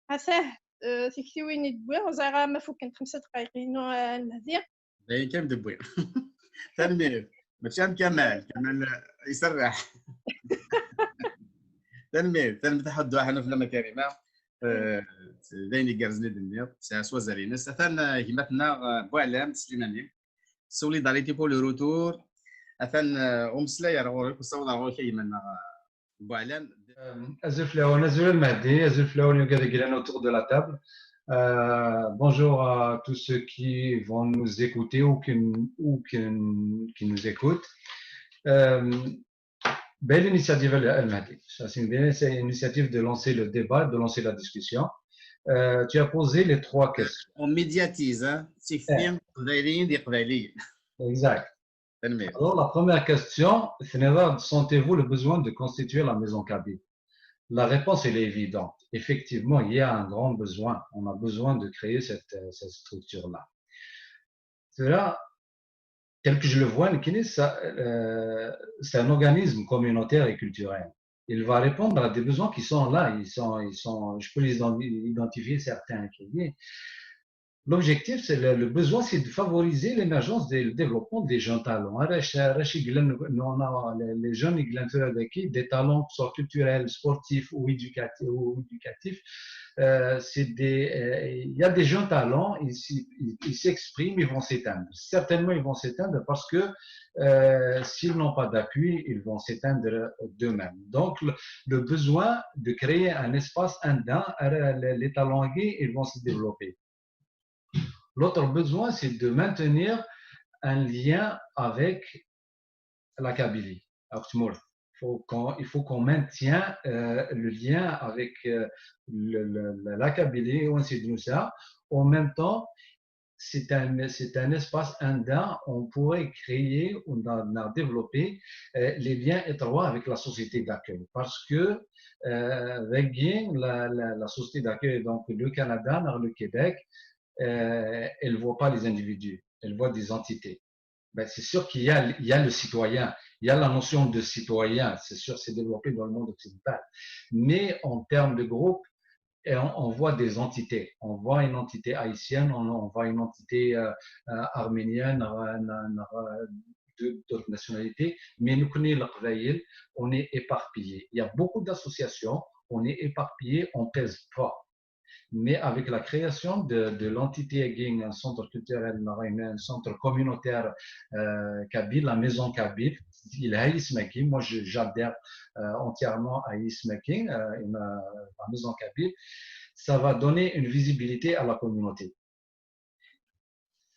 Atah, eh, tiktiwin i d-wwiɣ, ur ẓriɣ ara ma fukkent xemsa dqayeq-inu, eh, a Lmehdi. D ayen kan d-wwiɣ. Tanemmirt. Mačči am Kamal, Kamal, eh, iserreḥ. Tanemmirt, tanemmirt a Ḥuddu, ḥanut lama Karima. Eh, d ayen igerrzen i d-tenniḍ, tesɛa s wazal-ines. Atan, eh, gma-tneɣ, eh, Buɛlam Slimani. Solidarité pour le retour. Atan, eh, umeslay ar ɣur-k, usawaḍ ar ɣur-k a gma-nneɣ, eh, Buɛlam. Euh, azul fell-awen, azul a Lmehdi, azul fell-awen i wigad i yellan autour de la table. Euh, bonjour à tous ceux qui vont nous écouter ou qui, ou qui, qui nous écoutent. Euh, belle initiative, a Lmehdi. Ça, c'est une belle initiative de lancer le débat, de lancer la discussion. Euh, tu as posé les trois questions. On médiatise, hein. Tifin, Qbayliyin d Iqbayliyen. Exact. Tanemmirt. Alors, la première question, c'est, sentez-vous le besoin de constituer la maison kabyle ? La réponse, elle est évidente. Effectivement, il y a un grand besoin. On a besoin de créer cette, euh, cette structure-là. Cela, tel que je le vois, c'est euh, un organisme communautaire et culturel. Il va répondre à des besoins qui sont là, ils sont, ils sont, je peux les identifier certains. L'objectif, c'est le, le, besoin, c'est de favoriser l'émergence et le développement des jeunes talents. Les jeunes, des talents, que ce soit culturels, sportifs ou éducatifs, ou éducatifs euh, c'est des, euh, il y a des jeunes talents, ils, ils s'expriment, ils vont s'éteindre. Certainement, ils vont s'éteindre parce que euh, s'ils n'ont pas d'appui, ils vont s'éteindre d'eux-mêmes. Donc, le, le, besoin de créer un espace indien, les, les talents gays, ils vont se développer. L'autre besoin, c'est de maintenir un lien avec la Kabylie. Il faut qu'on maintienne euh, le lien avec euh, le, le, la Kabylie et ainsi de suite. En même temps, c'est un, un espace indien, on pourrait créer, on a, on a développé euh, les liens étroits avec la société d'accueil. Parce que euh, la, la, la, société d'accueil, donc le Canada, le Québec, euh, elle ne voit pas les individus, elle voit des entités. Ben, c'est sûr qu'il y a, il y a le citoyen, il y a la notion de citoyen, c'est sûr, c'est développé dans le monde occidental. Mais en termes de groupe, et on, on, voit des entités. On voit une entité haïtienne, on, on voit une entité euh, euh, arménienne, euh, d'autres nationalités, mais nous connaissons le Qbayl, on est éparpillé. Il y a beaucoup d'associations, on est éparpillé, on ne pèse pas. Mais avec la création de, de l'entité Aguin, un centre culturel, un centre communautaire euh, kabyle, la maison kabyle, il a Ismaki. Moi, j'adhère euh, entièrement à Ismaki, euh, la maison kabyle. Ça va donner une visibilité à la communauté.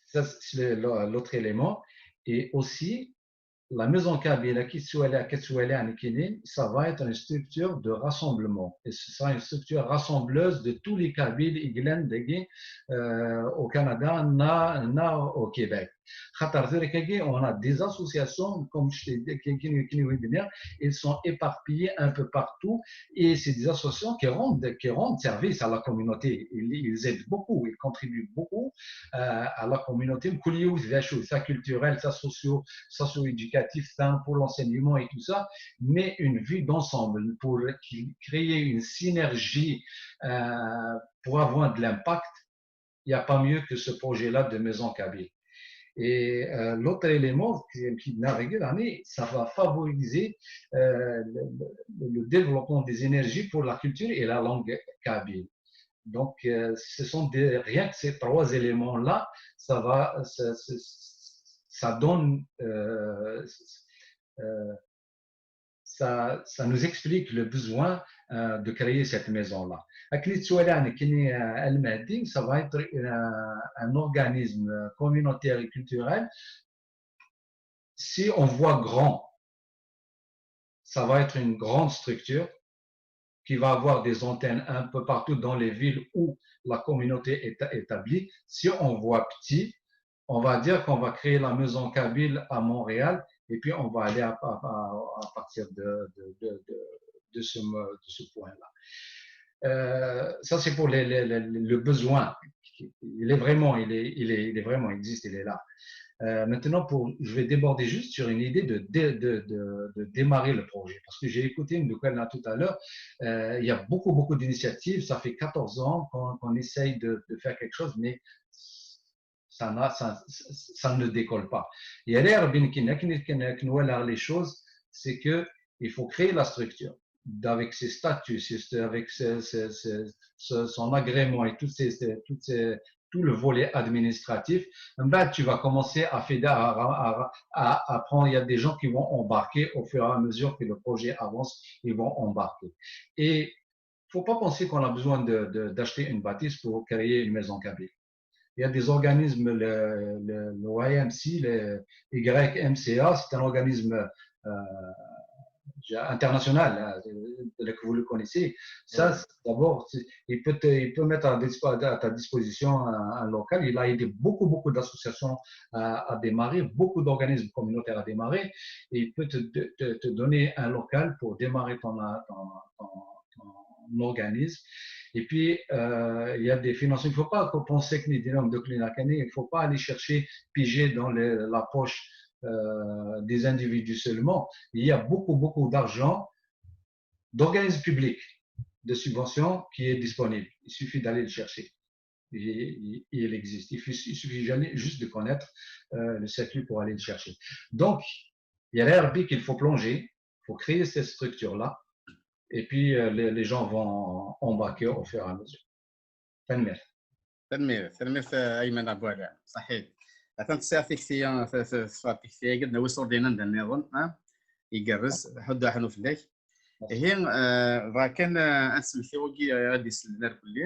Ça, c'est l'autre élément. Et aussi, la maison kabyle, ça va être une structure de rassemblement. Et ce sera une structure rassembleuse de tous les Kabyles, euh, au Canada, na, na au Québec. On a des associations, comme je t'ai dit, qui, qui, qui, elles sont éparpillées un peu partout et c'est des associations qui rendent, qui rendent service à la communauté. Ils, ils aident beaucoup, ils contribuent beaucoup euh, à la communauté. Ça culturel, ça socio, socio-éducatif, ça pour l'enseignement et tout ça, mais une vue d'ensemble pour créer une synergie euh, pour avoir de l'impact. Il n'y a pas mieux que ce projet-là de maison kabyle. Et euh, l'autre élément qui, qui ça va favoriser euh, le, le, développement des énergies pour la culture et la langue kabyle. Donc, euh, ce sont des, rien que ces trois éléments-là, ça va, ça, ça donne, euh, euh, ça, ça, nous explique le besoin euh, de créer cette maison-là. Akken i ttwaliɣ nekkini, euh, Al Mahdi, ça va être euh, un organisme communautaire et culturel. Si on voit grand, ça va être une grande structure qui va avoir des antennes un peu partout dans les villes où la communauté est établie. Si on voit petit, on va dire qu'on va créer la maison kabyle à Montréal et puis on va aller à, à, à partir de, de, de, de ce, de ce point-là. Euh, ça, c'est pour les, les, les, le besoin. Il est vraiment, il est, il est, il est vraiment existe, il est là. Euh, maintenant, pour, je vais déborder juste sur une idée de, de, de, de, démarrer le projet. Parce que j'ai écouté une de là tout à l'heure. Euh, il y a beaucoup, beaucoup d'initiatives. Ça fait quatorze ans qu'on qu essaye de, de, faire quelque chose, mais ça, ça, ça ne décolle pas. Et les choses, c'est que il faut créer la structure avec ses statuts, avec ses, ses, ses, son agrément et tout, ces, toutes ces, tout le volet administratif. Ben, tu vas commencer à, à, à, à prendre, il y a des gens qui vont embarquer au fur et à mesure que le projet avance, ils vont embarquer. Et il ne faut pas penser qu'on a besoin d'acheter une bâtisse pour créer une maison kabyle. Il y a des organismes, le, le, le Y M C, le Y M C A, c'est un organisme euh, international, hein, que vous le connaissez. Ça, d'abord, il peut, te, il peut mettre à, à ta disposition un, un, local. Il a aidé beaucoup, beaucoup d'associations à, à, démarrer, beaucoup d'organismes communautaires à démarrer. Et il peut te, te, te, donner un local pour démarrer ton, ton, ton, ton organisme. Et puis, euh, il y a des financements. Il ne faut pas penser que les dinômes de Clinacani, il ne faut pas aller chercher, piger dans les, la poche euh, des individus seulement. Il y a beaucoup, beaucoup d'argent d'organismes publics, de subventions qui est disponible. Il suffit d'aller le chercher. Et, et, et il existe. Il, suffit, il suffit jamais juste de connaître euh, le circuit pour aller le chercher. Donc, il y a l'A R B qu'il faut plonger, il faut créer cette structure-là, et puis euh, les, les, gens vont embarquer au fur et à mesure. Tanemmirt. Tanemmirt, tanemmirt a Ayman Abu Ɛla. Ṣaḥit. Atan tesɛa tikti, tesɛa tikti, qed nawi ṣṣur-ina anda nniḍen, ha? Igerrez, ḥuddu aḥnu fell-ak. Ihi, bɣa kan ad semmeḥ i wigi ad d-isellen ar kulli.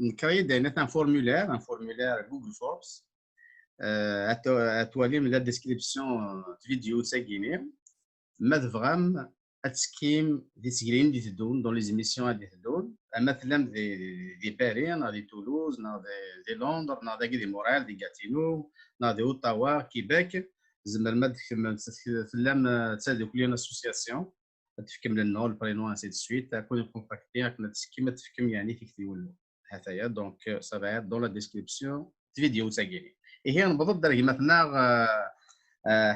Nekra-yi-d ayen un formulaire, un formulaire Google Forms. Ad twalim la description de vidéo-agi-ni. Ma tebɣam ad tekkim di tseglin d-iteddun, dans les émissions d-iteddun, ama tellam di, di Paris, neɣ di Toulouse, neɣ di, di Londres, neɣ dagi di Montréal, di Gatineau, neɣ di Ottawa, Québec, tzemrem ad tkemmlem, tellam d tadukli n association, ad tefkem le nom, le prénom, ainsi de suite, ad ken-contacter, akken ad tekkim, ad tefkem, yeɛni, tiktiwin. Hataya, donc, ça va être dans la description de vidéo-agi. Ihi, newweḍ-d ar gma-tneɣ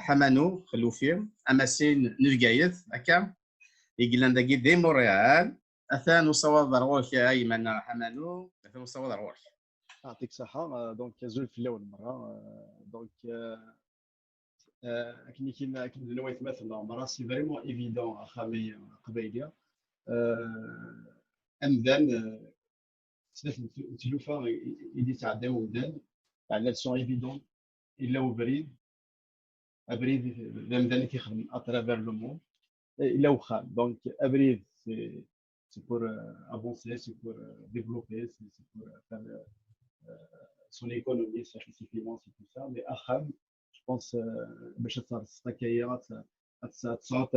Ḥamanu Xellufi, amasin n Bgayet, akka, i yellan dagi di Montréal. Atan usawaḍ ar ɣur-k, a gma-nneɣ Ḥamanu, atan usawaḍ ar ɣur-k. Yeɛṭik ṣṣeḥḥa, donc, azul fell-awen merra. Donc, akken i akken d waytmaten neɣ merra, c'est vraiment évident axxam-agi aqbayli. Amdan, snat n tlufa i d-yesɛedday umdan, yeɛni elles sont évidentes. Yella ubrid, abrid d amdan i t-ixedmen à travers le monde. Yella uxxam, donc abrid c'est c'est pour euh, avancer, c'est pour euh, développer, c'est pour euh, faire son économie, chercher ses finances et tout ça. Mais axxam, je pense, bac ad terseḍ akka-yi, ad tesɛuḍ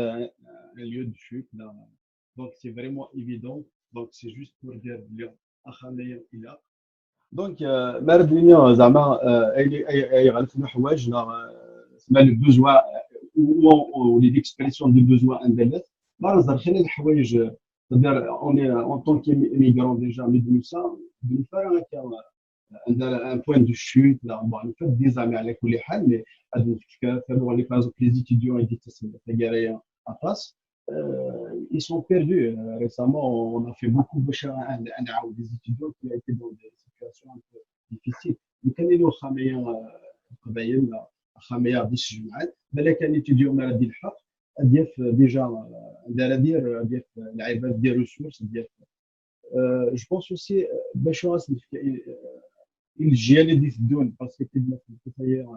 un lieu de chute. Donc c'est vraiment évident. Donc c'est juste pour dire belli axxam-agi ilaq. Donc, euh, ma ara d-nini zeɛma ayɣer neḥwaǧ neɣ le besoin ou l'expression de besoin anda llat, ma ara nẓer kra n leḥwayeǧ, c'est-à-dire on est en tant qu'immigrant déjà, mais d-nufa, d-nufa ara akka, anda un point de chute, neɣ bon, nufa-d des amis ɛla kulli ḥal, mais ad nefk kra tamuɣli, par exemple les étudiants i d-yettasen taggara-ya aṭas, ils sont perdus. Récemment, on a fait beaucoup de choses. Un, un, un des étudiants qui a été dans des situations un peu difficiles. وكان له خامية قبايل، خامية دي الجمعات، بل كان étudiant ما دي الحق، ديف déjà دار دير ديف العباد دير ressources ديف. Je pense aussi باش الجيل اللي يدون parce que كما قلت هي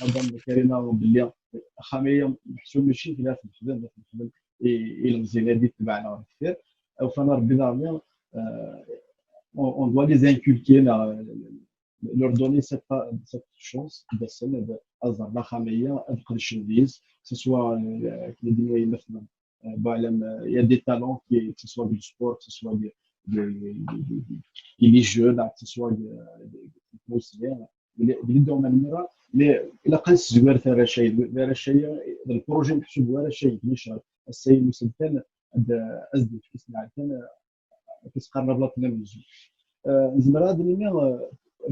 مدام كريمه باللي خاميه محسوب ماشي في ناس نخدم ناس نخدم. المزيان هذه تبعنا كثير. وفانا ربي ضامن. On doit les inculquer, leur donner cette, cette chance. باش الزربه خاميه تقدر تشنديز سواء كي مثلا بعلم il y a des talents, que ce soit du sport, que ce soit des, des, des, des, des jeux, que ce soit des, des, des, des, des domaines. Mais il a quand même, c'est vrai, c'est vrai, le projet محسوب ولا شيء مش السيد مسلم كان قصدي في كاس العالم كان كيتقرب لا تنمي. نزمر هذا اللي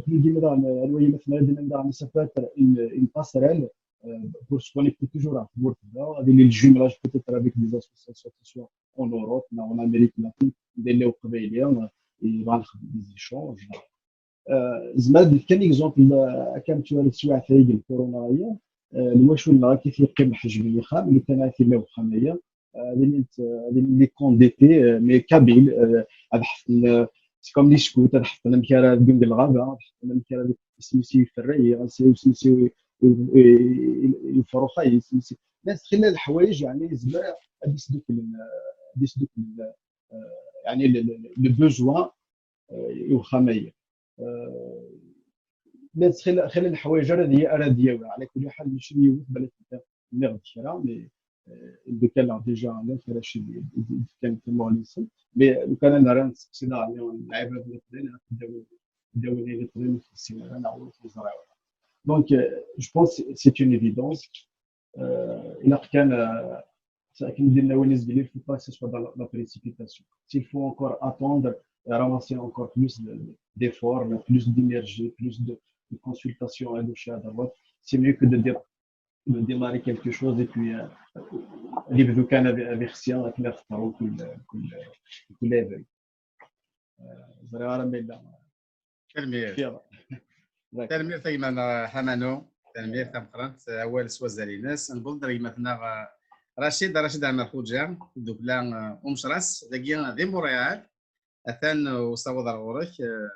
كنا ديما دابا الوي مثلا ديما دابا نسافر une passerelle pour se connecter toujours à Portugal, avec les jumelages peut-être avec des associations, que ce soit en Europe, en Amérique latine, des liens قبايلية, et des échanges. زعما كان exemple كان توالد سواعث هيك الكورونا هي الواشو اللي كيف يقيم حجم يخام اللي كان عارف اللي وخام هي هذه اللي كونديتي مي كابيل. هذا حفل c'est comme les scouts, هذا حفل مكارا دون الغابة، هذا حفل مكارا سميسي في الري، سميسي الفروخة سميسي. ناس خلال الحوايج يعني زعما هذه سدوك هذه سدوك يعني le besoin يوخامية. ناس خلال خلال الحوايج راه دي راه دياوي على كل حال ماشي يوث بالك nniɣ-d kra, mais, euh, d-ukaleɣ déjà, nniɣ kra ci d-, d-, d-, kan tamuɣli-nsen. Mais lukan ad nerra nesteqsi daɣen lɛibad n Leqbayel, ɣef ddawin, ddawin n Leqbayel ur ten-nessin ara, neɣ ur ten-neẓri ara. Donc, euh, je pense que c'est une évidence. Euh, ilaq kan, euh, c'est comme dit Nawal Izgili, il faut pas que ce soit dans la, la précipitation. S'il faut encore attendre et ramasser encore plus de, d'efforts, plus d'énergie, plus de, de consultation à gauche et à droite, c'est mieux que de, dé-, de démarrer quelque chose et puis, euh, يبدو كان بغسيان كما يختاروا كل كل كل aveugle. آه، زريعة راه ميلا. Tanemmirt. خير. Tanemmirt a gma-nneɣ Ḥamanu. Tanemmirt tameqqrant, awal s wazal-ines. Newweḍ-d ar gma-tneɣ, eh, Racid, Racid Ɛmer Xuǧa, ddukkla, eh, Umecras, dagi di Montréal. Atan, eh, usawaḍ ar ɣur-k, eh,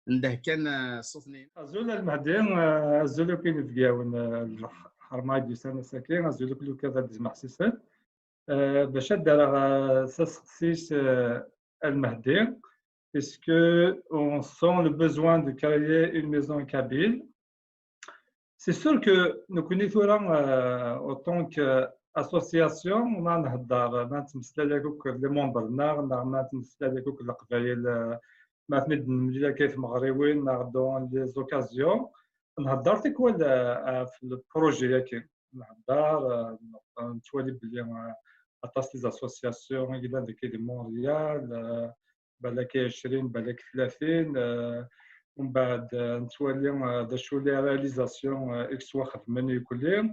ndeh kan, eh, ṣṣut-nni. Azul a Lmehdi, eh, azul akk inebgawen, eh, n lḥerma i d-yusan ass-agi, azul akk lukad ad d-izmeḥsisen. Eh, bac ad d-rreɣ, eh, s aseqsi-s, eh, a Lmehdi, est-ce que on sent le besoin de créer une maison kabyle? C'est sûr que nekkni tura, euh, en tant qu'association, ma nhedder, ma nettmeslay akk d les membres-nneɣ, neɣ ma nettmeslay akk d Leqbayel, euh, ma ten-id-nemlil akka i tmeɣriwin, neɣ dans les occasions, nhedder tikwal, euh, ɣef le projet-agi. Nhedder, euh, nettwali belli, euh, aṭas des associations i yellan dagi di Montréal, euh, balak ɛecrin, balak tlatin, euh, umbeɛd, euh, nettwali, euh, d acu les réalisations, euh, i yettwaxedmen irkelli.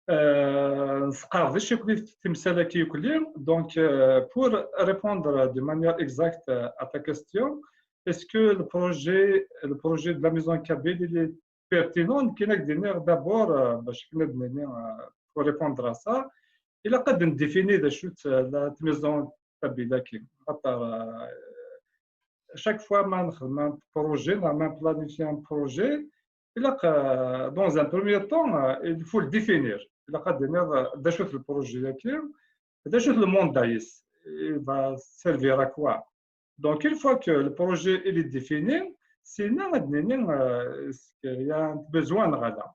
Euh, nesqerdec irkelli timsal-agi irkelli. Donc, euh, pour répondre de manière exacte, euh, à ta question, est-ce que le projet, le projet de la maison kabyle, il est pertinent, nekkini ad k-d-iniɣ d'abord, euh, bac akken ad d-nini, euh, pour répondre à ça, ilaq ad ndéfini d acu-tt, euh, la maison kabyle-agi. Xaṭer, euh, chaque fois ma nexdem un projet, neɣ ma nplanifie un projet, ilaq, euh, dans un premier temps, euh, il faut le définir. Ilaq ad d-tiniḍ, euh, d acu-t le projet-agi, d acu-t le mandat-is, il va servir à quoi. Donc, une fois que le projet il est défini, c'est-à-dire, euh, est-ce qu'il y a un besoin, neɣ ala.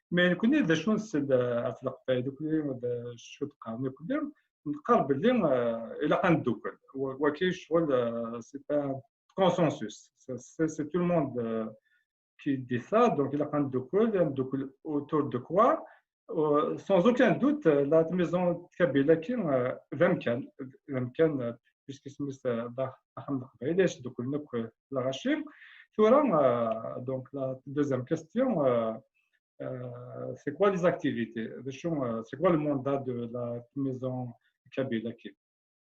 Mais nekkni d acu nsel, euh, ɣef Leqbayel, nekkni d acu d-qqaren nekkni, neqqar belli, euh, ilaq ad neddukel. Wa-, wagi ccɣel, euh, c'est un consensus. C'est, c'est, c'est tout le monde, euh, qui dit ça, donc ilaq ad neddukel, ad neddukel autour de quoi? Euh, sans aucun doute, euh, la maison kabyle-agi, euh, d amkan, d amkan, euh, puisque c'est, euh, d axxam n Leqbayel, i s-dduklen akk, euh, lɣaci. Tura, euh, donc la deuxième question, euh, euh, c'est quoi les activités? D acu, euh, c'est quoi le mandat de la maison kabyle-agi?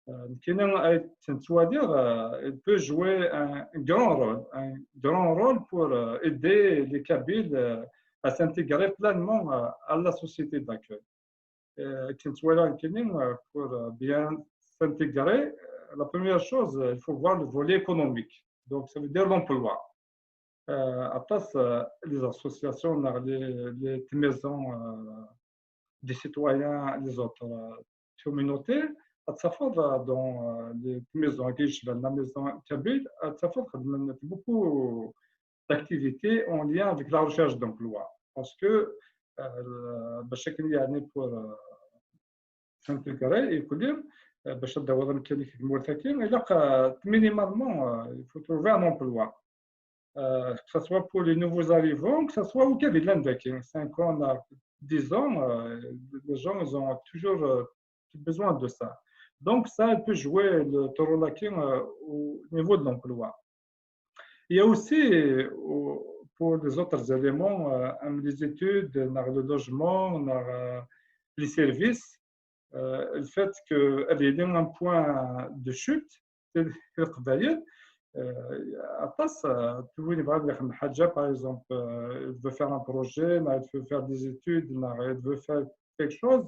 Euh, nekkini ay tt-nettwaliɣ, euh, il peut jouer un grand rôle, un grand rôle pour, euh, aider les Kabyles, euh, à s'intégrer pleinement, euh, à la société d'accueil. Euh, ay tt-nettwaliɣ nekkini, euh, pour, euh, bien s'intégrer, euh, la première chose, euh, il faut voir le volet économique. Donc, ça veut dire l'emploi. Euh, aṭas, euh, les associations, neɣ les, les maisons, euh, des citoyens, les autres, euh, communautés, ad tafeḍ, euh, dans, euh, les maisons, qui je la maison kabyle, ad tafeḍ xedment beaucoup d'activités en lien avec la recherche d'emploi. Parce que, euh, bac akken, yeɛni, pour, euh, s'intégrer, irkelli, euh, bac ad d-tawiḍ amkan-ik deg tmurt-agi, ilaq, euh, minimalement, euh, il faut trouver un emploi. Euh, que ce soit pour les nouveaux arrivants, que ce soit i wid yellan dagi, cinq ans, euh, dix ans, euh, les gens, ils ont toujours, euh, besoin de ça. Donc, ça, il peut jouer le, ce rôle-là, euh, au niveau de l'emploi. Il y a aussi, euh, pour les autres éléments, euh, les études, le logement, euh, les services, euh, le fait que il y a un point de chute, c'est le Leqbayel, euh, aṭas, euh, win yebɣan ad yexdem ḥaǧa, par exemple, euh, il veut faire un projet, neɣ il veut faire des études, neɣ il veut faire quelque chose,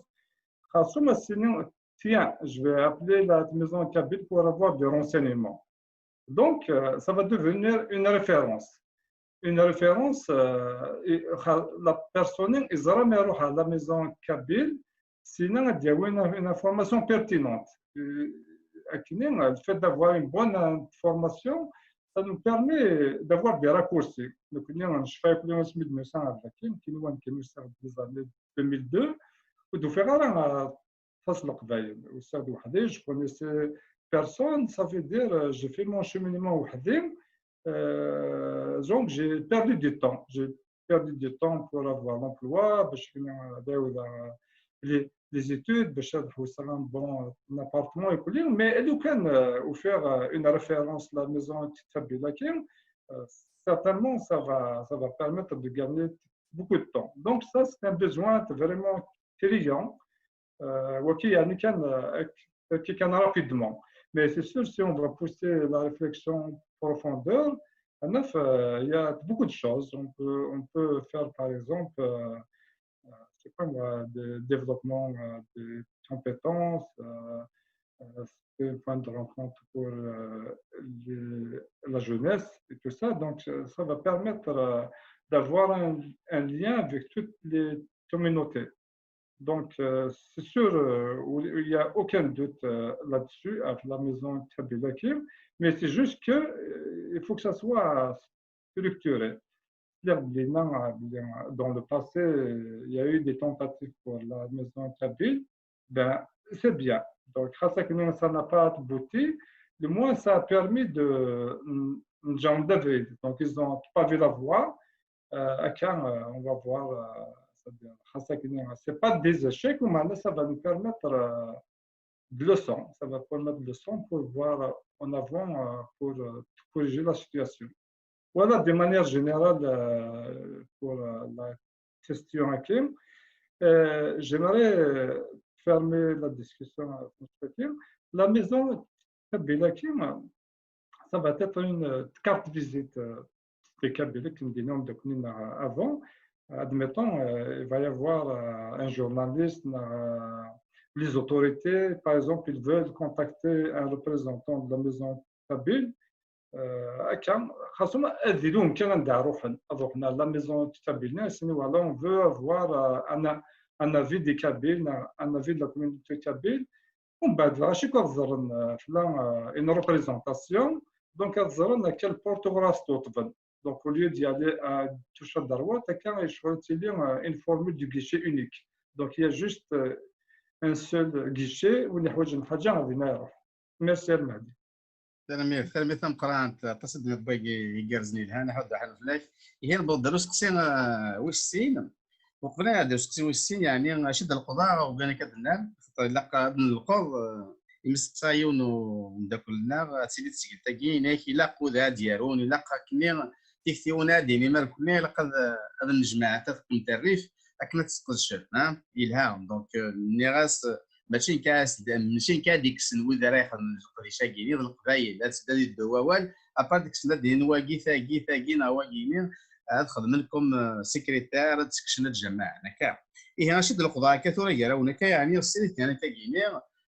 xas ma s-yini, tiens, je vais appeler la maison kabyle pour avoir des renseignements. Donc, euh, ça va devenir une référence. Une référence, euh, et, la personne, il sera à la maison kabyle, sinon, il y a une, une information pertinente. Euh, le fait d'avoir une bonne information, ça nous permet d'avoir des raccourcis. Donc, nous avons fait le mille neuf cents avec qui nous avons commencé dans les années deux mille deux, ou de faire un face l'Aqbayel. Ou ça, je connaissais personne, ça veut dire, euh, j'ai fait mon cheminement au Hadim, euh, donc j'ai perdu du temps. J'ai perdu du temps pour avoir l'emploi, باش نعاود les, les études, باش نحوس un bon appartement et tout. Mais لو كان, euh, offert, euh, une référence, la maison Thabila, euh, certainement, ça va, ça va permettre de gagner beaucoup de temps. Donc, ça, c'est un besoin vraiment criant, euh, وكي يعني كان, euh, كي كان rapidement. Mais c'est sûr, si on va pousser la réflexion en profondeur, euh, il y a beaucoup de choses. On peut, on peut faire, par exemple, euh, euh, je sais pas moi, des développements, euh, des compétences, euh, euh, des points de rencontre pour, euh, les- la jeunesse et tout ça. Donc, euh, ça va permettre, euh, d'avoir un, un lien avec toutes les communautés. Donc, euh, c'est sûr, euh, où il n'y a aucun doute, euh, là-dessus, avec la maison Thabila Kim, mais c'est juste que, euh, il faut que ça soit structuré. C'est-à-dire, dans le passé, il y a eu des tentatives pour la maison Kabyle. Ben, c'est bien. Donc, grâce à que ça n'a pas abouti, du moins, ça a permis de, mm, de gens d'avril. Donc, ils ont pavé la voie. Euh, à quand, euh, on va voir, euh, c'est-à-dire, grâce à que c'est pas des échecs, mais ça va nous permettre, euh, de leçons. Ça va permettre de leçons pour voir en avant, euh, pour, euh, corriger la situation. Voilà, de manière générale, euh, pour, euh, la question, Hakim. Euh, j'aimerais, euh, fermer la discussion, euh, sur ce Hakim. La maison Kabyle Hakim, ça va être une, euh, carte de visite, euh, des Kabyles qui nous donnent de avant. Admettons, euh, il va y avoir, euh, un journaliste, euh, les autorités, par exemple, ils veulent contacter un représentant de la maison kabyle. Euh, هكا خاصهم هذه لهم كان عندها روحا روحنا la maison kabyle, c'est voilà, on veut avoir, euh, un, un avis des Kabyles, un avis de la communauté kabyle. ومن بعد الغاشي كتزرن في لا une représentation, donc كتزرن كالبورتوغراف توطبن. Donc, au lieu d'y aller à touche à droite, كان يشغل تيلي une formule du guichet unique. Donc, il y a juste, euh, un seul guichet, وين يحوج حاجة غادي يروح. Merci المهدي. تنمير تنمير تمقرانت تصدق باقي يقرزني لها انا حد حل فلاك. هي البلد دارو سقسي، آه، واش السين؟ وقبل هذا سقسي واش السين، يعني شد القضاء وكان كدنام، خاطر الا قاد نلقض، آه، يمسقسا يون نداكلنا غتسيدي تسجل تاكي هناك الا قود هاد يارون الا قاكني تيكتيونا ديني مال كلني الا قاد هذا النجمة حتى تقوم تعريف اكنا تسقز الشاب ها يلها. دونك ني غاس ماشي كاس ماشي كاديك سن ويدا رايح القديشة كيني القبايل لا تسدى دي الدواوال ابار ديك سنة دين واقي ثاقي ثاقي نا واقيني. هاد خدم لكم سكرتير تسكشنا الجماعة هكا. ايه هاشد القضاء كثورة يراونا كا يعني السيري كان كاكيني.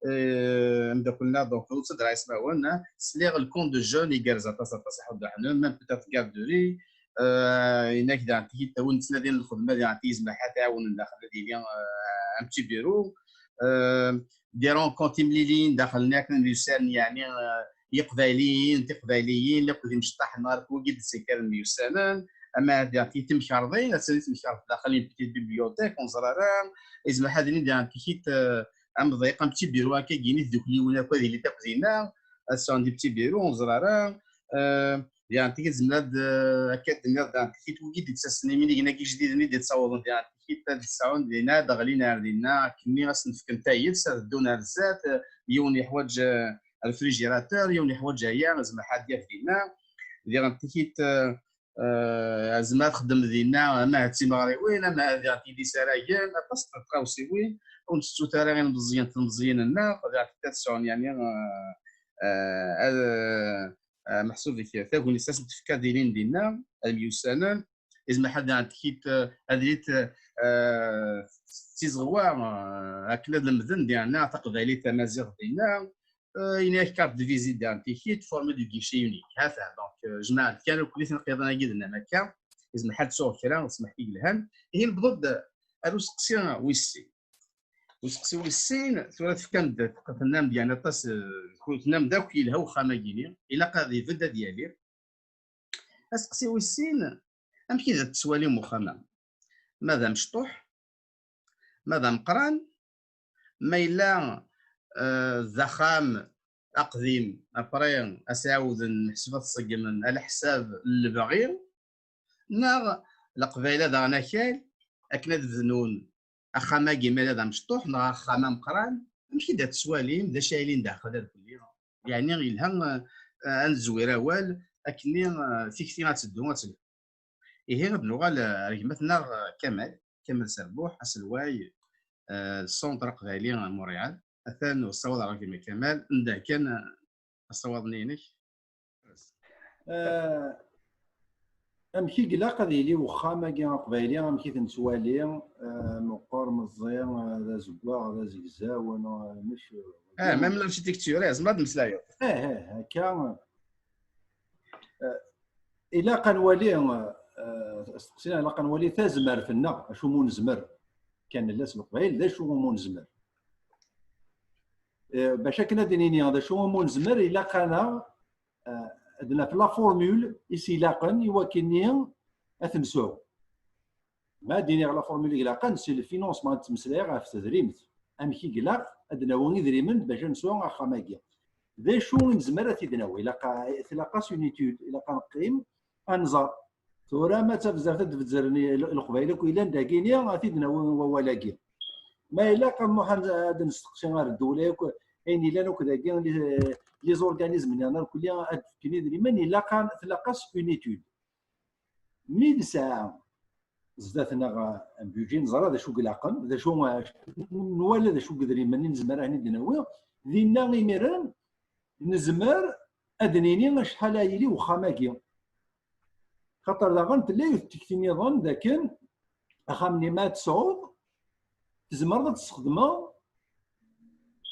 آه، عندكم لا دونك وصد راه يسمعونا سليغ الكون دو جون يقرز اطاس اطاس يحضر حنا ميم بوتات غاردوري. آه، هناك دان تيجي تاون تسنى ديال الخدمه ديال تيز ما حتى عاون داخل ديال، آه، ام تي بيرو. آه، دي رونكونتي مليلين داخل ناكل لوسان يعني، آه، يقبايليين تقبايليين اللي قدي مشطح نهار كوكي دسكر ميوسانان. اما هذا تيتم شرطين اساسي تم شرط داخل بيتي بيبليوتيك ونزراران. اذا ما حد ديال تيكيت، آه، ام ضيق ام تي بيرو هكا كيني دوك لي ولا كو ديال تاكو دينا. اسون دي بتي بيرو ونزراران. آه، يعني تيجي زمراد، آه، كاد نقدر يعني تيجي توجد ديك سنين مين يجينا كي جديد ني ديت صاوض يعني تيجي تاد الساوند لينا دغلينا عندنا كني غاس نفكن تايد ساد دونا الزات، آه، يوني حواج، آه، الفريجيراتور يوني حواج هيا زعما حد يفدينا. ديال تيجي، آه، آه، زعما تخدم دينا اما هاد تيمغريوين اما هاد تيدي سرايين اطاس تقاوسيوين. ونستو ترى غير مزيان مزيان لنا غادي تسعون يعني، آه، آه، آه، آه، محسوب لك تاكوني ساس تفكا دينين دينا الميوسانان. إذا ما حد عندك كيت، آه، هذه، آه، تيزغوا، آه، أكل هذا المدن ديالنا تقبايلي تمازيغ دينا. آه، يناك كارت دو فيزيت ديال تيكيت فورمي دو غيشي يونيك هذا. دونك، آه، جماعة كانوا كل سنة قيضنا قيدنا مكة. إذا ما حد سوق كلام سمح لي الهان هي البضد. أروس قسيا ويسي وسقسي ويسين ثورة كان تنام ديالنا طاس، آه، تنام داك يلها وخامة جيني إلا قاضي فدا ديالي. Aseqsi wis sin, amek i d at-tettwalim uxxam-a? Ma d amecṭuḥ, ma d ameqqran, ma yella, eh, d axxam aqdim, après, ad s-ɛawden ḥseb ad t-ṣeggmen, ala ḥsab n lebɣi, neɣ Leqbayel ad aɣen akal akken ad bnun axxam-agi, ma yella d amecṭuḥ neɣ axxam ameqqran? Amek i d at-tettwalim, d acu ay yellan daxel irkelli? Yeɛni yelha, eh, ad nezwir awal akkenni, eh, tikti ad teddu, ad telhu. Ihi, ad nuɣal, eh, ar gma-tneɣ, eh, Kamal, Kamal Serbuḥ, aselway, eh, Centre Aqbayli Montréal. Atan ur ssawḍeɣ ar gma Kamal, nda kan, eh, asawaḍ-nni-inek. Eh, amek i ilaq ad yili uxxam-agi aqbayli, amek i t-nettwali, eh, meqqer, meẓẓi, eh, d azeggaɣ, d azegzaw, neɣ amek? Ah, même l'architecture, eh, tzemreḍ ad d-temmeslayeḍ. Eh, eh, akka. Eh, ilaq ad nwali, eh, asteqsi-a, ilaq ad nwali tazmert-nneɣ, acu umi nezmer. Kan nella s Leqbayel, d acu umi nezmer. Eh, bac akken ad d-nini d acu umi nezmer, ilaq-aneɣ, eh, ad naf la formule i s-ilaqen i wakken-nni ad t-nesɛu. Ma ad d-iniɣ la formule i ilaqen, c'est le financement, ad ttmeslayeɣ ɣef tedrimt. Amek i ilaq ad d-nawi idrimen bac ad nesɛu axxam-agi? D acu i nezmer ad t-id-nawi? Ilaq, tlaq-as une étude, ilaq ad neqqim, ad nẓer. Tura ma d tabzert ad d-bezzren i-, Leqbayel akk yellan dagini, ad t-id-nawi wawal-agi. Ma ilaq ad nruḥ ad, ad nesteqsi ar ddewla akk, ayen yellan akk dagi, les, les organismes nniḍen irkelli ad d-fken idrimen, ilaq ad, tlaq-as une étude. Mi nesɛa zdat-neɣ un budget, neẓra d acu i ilaqen, d acu, nwala d acu n yedrimen i nezmer ad ten-id-nawi, dinna imiren nezmer ad d-nini acḥal ara yili uxxam-agi. Xaṭer daɣen tella yiwet n tikti nniḍen dakken axxam-nni ma ad t-tesɛuḍ, tzemreḍ ad t-tesxedmeḍ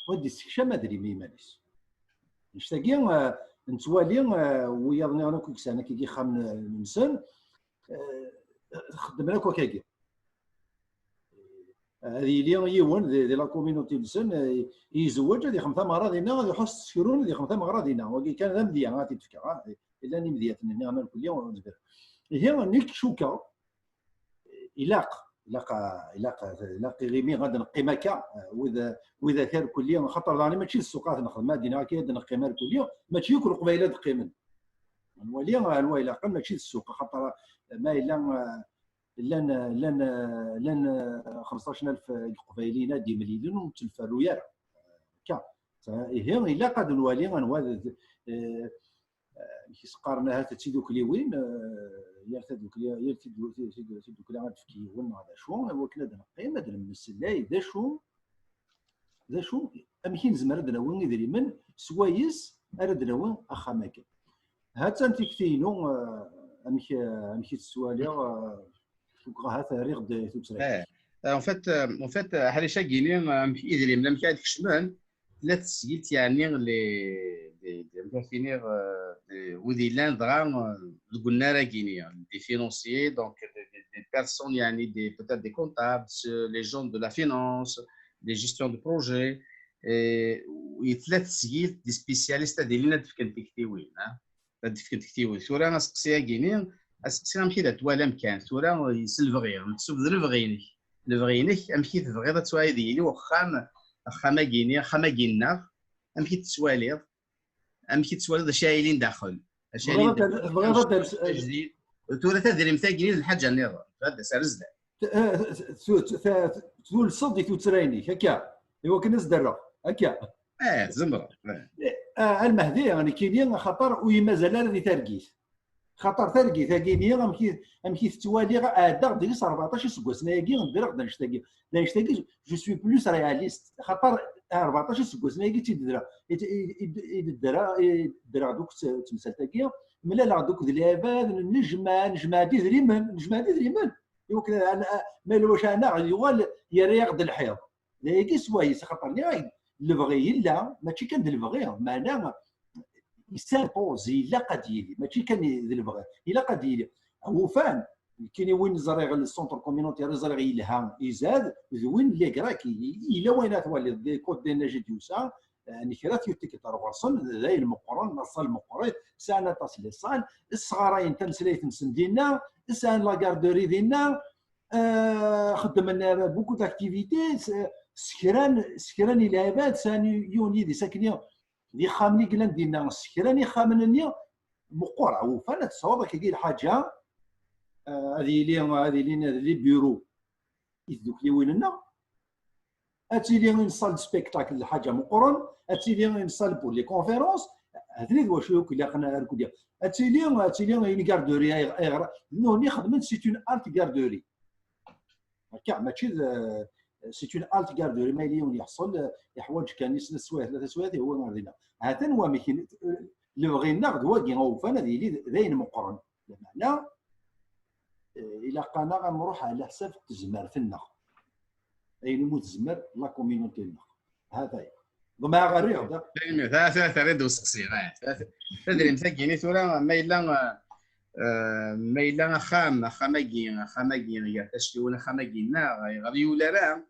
u ad d-yessekcam adrim i yiman-is. Annect-agi, eh, nettwali, eh, wiyaḍ nniḍen akk i yesɛan akkagi ixxamen-nsen, eh, xeddmen akk akkagi. Ad yili yiwen di, di la communauté-nsen, eh, yezweǧ, ad ixdem tameɣra dinna, ad iḥuss s tsekrun, ad ixdem tameɣra dinna. Wagi kan d amedya, ad t-id-fkeɣ, ah, llan imedyaten-nni, aman kulli, ur nezmir. Ihi, nekk cukkeɣ, ilaq, ilaq, ilaq, ilaq iɣimi ad neqqim akka, wid, wid akal kulli, xaṭer daɣen mačči d ssuq ad nexdem, ad d-iniɣ akka ad neqqim ar kulli, mačči akk Leqbayel ad qqimen. Nwali anwa ilaqen, mačči d ssuq, xaṭer ma yella, llan, llan, llan xemsṭac alef n Iqbayliyen ad d-imlilen ur nettemferru ara. Akka. Ihi, ilaq ad nwali anwa d, eh, amek i s-qqaren, ahat d tidukliwin, eh, yal tadukli, yal tidu-, tidu-, tidukla ad d-tefk yiwen neɣ d acu, i wakken ad neqqim, ad nemmeslay d acu, d acu, amek i nezmer ad d-nawi idrimen swayes ara d-nawi axxam-agi. Ha-tt-an tikti-inu, eh, amek, eh, amek i tt-ttwaliɣ, eh, cukkeɣ ahat rriɣ-d i tuttra-ik. Eh, en fait, eh, en fait, eh, aḥric-agi-ni, eh, amek idrimen, amek ad kecmen, tella tesgilt, yeɛni, les, les, les, amek ara k-iniɣ, eh, les, wid yellan dɣa, eh, deg unnar-agi-ni, des financiers, donc des, des, des personnes, yeɛni, des, peut-être des comptables, euh, les gens de la finance, des gestions de projet, eh, tella tesgilt des spécialistes ad ilin ad d-fken tiktiwin, ah. Ad d-fken tiktiwin. Tura aseqsi-agi-ni, aseqsi amek i d at-twalam kan, tura s lebɣi, meḥsub d lebɣi-inek. Lebɣi-inek, amek i tebɣiḍ ad twa-, ad yili uxxam, axxam-agi-ni, axxam-agi-nneɣ, amek i t-tettwaliḍ? Amek i tettwaliḍ d acu ara yilin daxel? Acu ara yilin daxel? Tebɣiḍ ad ters-, ajdid. Tura tadrimt-agi d lḥaǧa nniḍen, ad d-as ar zdat. T-, eh, t-, t-, t-, tulseḍ di tuttra-inek, akka, i wakken ad s-d-rreɣ, akka. Eh, tzemreḍ, eh. Eh, ah, a Lmehdi, nekkini, axaṭer ur yi-mazal ara di targit. Xaṭer targit-agi-ni, amek i, amek i tettwaliɣ, ɛeddaɣ deg-s rbeɛṭac iseggasen ayagi, ddreɣ-d annect-agi. D annect-agi, je suis plus réaliste. Xaṭer rbeɛṭac iseggasen ayagi i tt-id-ddreɣ, i, i, i, i d-ddreɣ, i ddreɣ-d akk t-, temsalt-agi, mlaleɣ-d akked lɛibad, nejmeɛ, nejmeɛ-d idrimen, nejmeɛ-d idrimen. I wakken, a, a, ma yella wacu ɛnaɣ, yuɣal yerra-yaɣ-d lḥiḍ. D ayagi swayes, axaṭer nniɣ-ak-d, lebɣi yella, mačči kan d lebɣi, meɛna il s'impose, ilaq ad yili, mačči kan d lebɣi, ilaq ad yili. Awufan, nekkini win ẓriɣ, le centre communautaire i ẓriɣ yelha, izad, d win n les Grecs, i-, i-, yella wayen ara twaliḍ, des côtes des neiges d yusa, Nekra tuyuti ɣer ɣur-sen, d ayen meqqren, la salle meqqrit, sɛan aṭas les salles, sɣarayen tameslayt-nsen dinna, sɛan la garderie dinna, xeddmen beaucoup d'activités, sekran, sekran i lɛibad, sɛan yiwen yidis akkenni d ixxamen i yellan dinna, sekran ixxamen-nni, meqqer, ufan ad tesɛuḍ akkagi lḥaǧa, ad yili, ad ilin d les bureaux i tdukliwin-nneɣ, ad tili une salle de spectacle d lḥaǧa meqqren, ad tili une salle pour les conférences, hatni d wacu akk ilaqen ad rkudiɣ. Ad tili, ad tili une garderie, ayɣer, ayɣer, nnuhni xedmen c'est une halte garderie. Akka, mačči d, c'est une halte garderie, ma yella yiwen yeḥṣel, yeḥwaǧ kan snat swayeɛ, tlata swayeɛ, ihwa ɣer dinna. Hatan wamek, lebɣi-nneɣ d wagi, awufan ad yili d ayen meqqren. Lameɛna, ilaq-aneɣ ad nruḥ ɛla ḥsab n tezmert-nneɣ. Ayen umi tezmer la communauté-nneɣ. Ha-t-aya. Ḍemɛeɣ rriɣ-d. Tanemmirt. Ha-t-a, terriḍ-d useqsi. Tadrimt-agi-nni tura, ma yella, eh, ma yella axxam, axxam-agi, axxam-agi, gar tactiwin, axxam-agi-nneɣ, ayɣer yuli ara?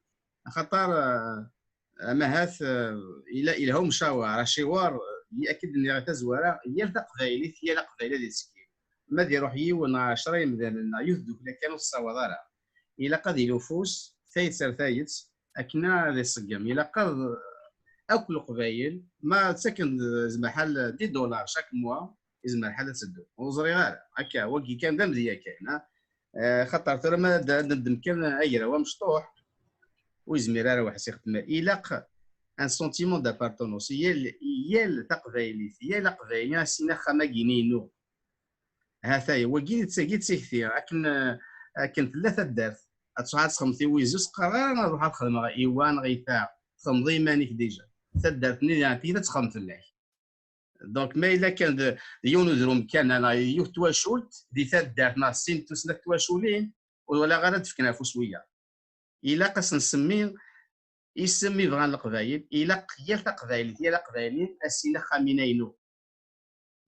Axaṭer, eh, amahat, eh, ila, ilha umcawar, aciwar, eh, akken d-nniɣ i tazwara, yal taqbaylit, yal aqbayli ad ittsekkil. Ma ad iruḥ yiwen neɣ ɛecra yemdanen neɣ yiwet ddukkla kan ur tessawaḍ ara. Ilaq ad yili ufus, tayet ar tayet, akken ad iṣeggem. Ilaq ad, akk Leqbayel, ma ttaken-d, zmer ḥal dix dollars chaque mois, izmer ḥal ad teddu. Ur ẓriɣ ara. Akka, wagi kan d amedya kan, ha? Eh, xaṭer tura ma d, ad neddem kan agraw amecṭuḥ, ur yezmir ara waḥes ixeddem. Ilaq un sentiment d'appartenance. Yal, yal taqbaylit, yal aqbayli, a sin axxam-agi-nni inu. Ha-t-aya, wagi d tagi d tikti, akken, akken tella taddart. Ad truḥ ad texdem tiwizi, ur s-qqar ara ad ruḥ ad xedmeɣ i wa neɣ i ta. Txedmeḍ i iman-ik déjà. Taddart-nni diɣen tigi ad texdem fell-ak. Donc, ma yella kan d, d yiwen udrum kan, neɣ yiwet twacult, di taddart, neɣ sin tussna twaculin, ur walaɣ ara ad d-fken afus wiyaḍ. Ilaq ad s-nsemmi isem i bɣan Leqbayel, ilaq yal taqbaylit, yal aqbayli, a sin axxam-ina inu.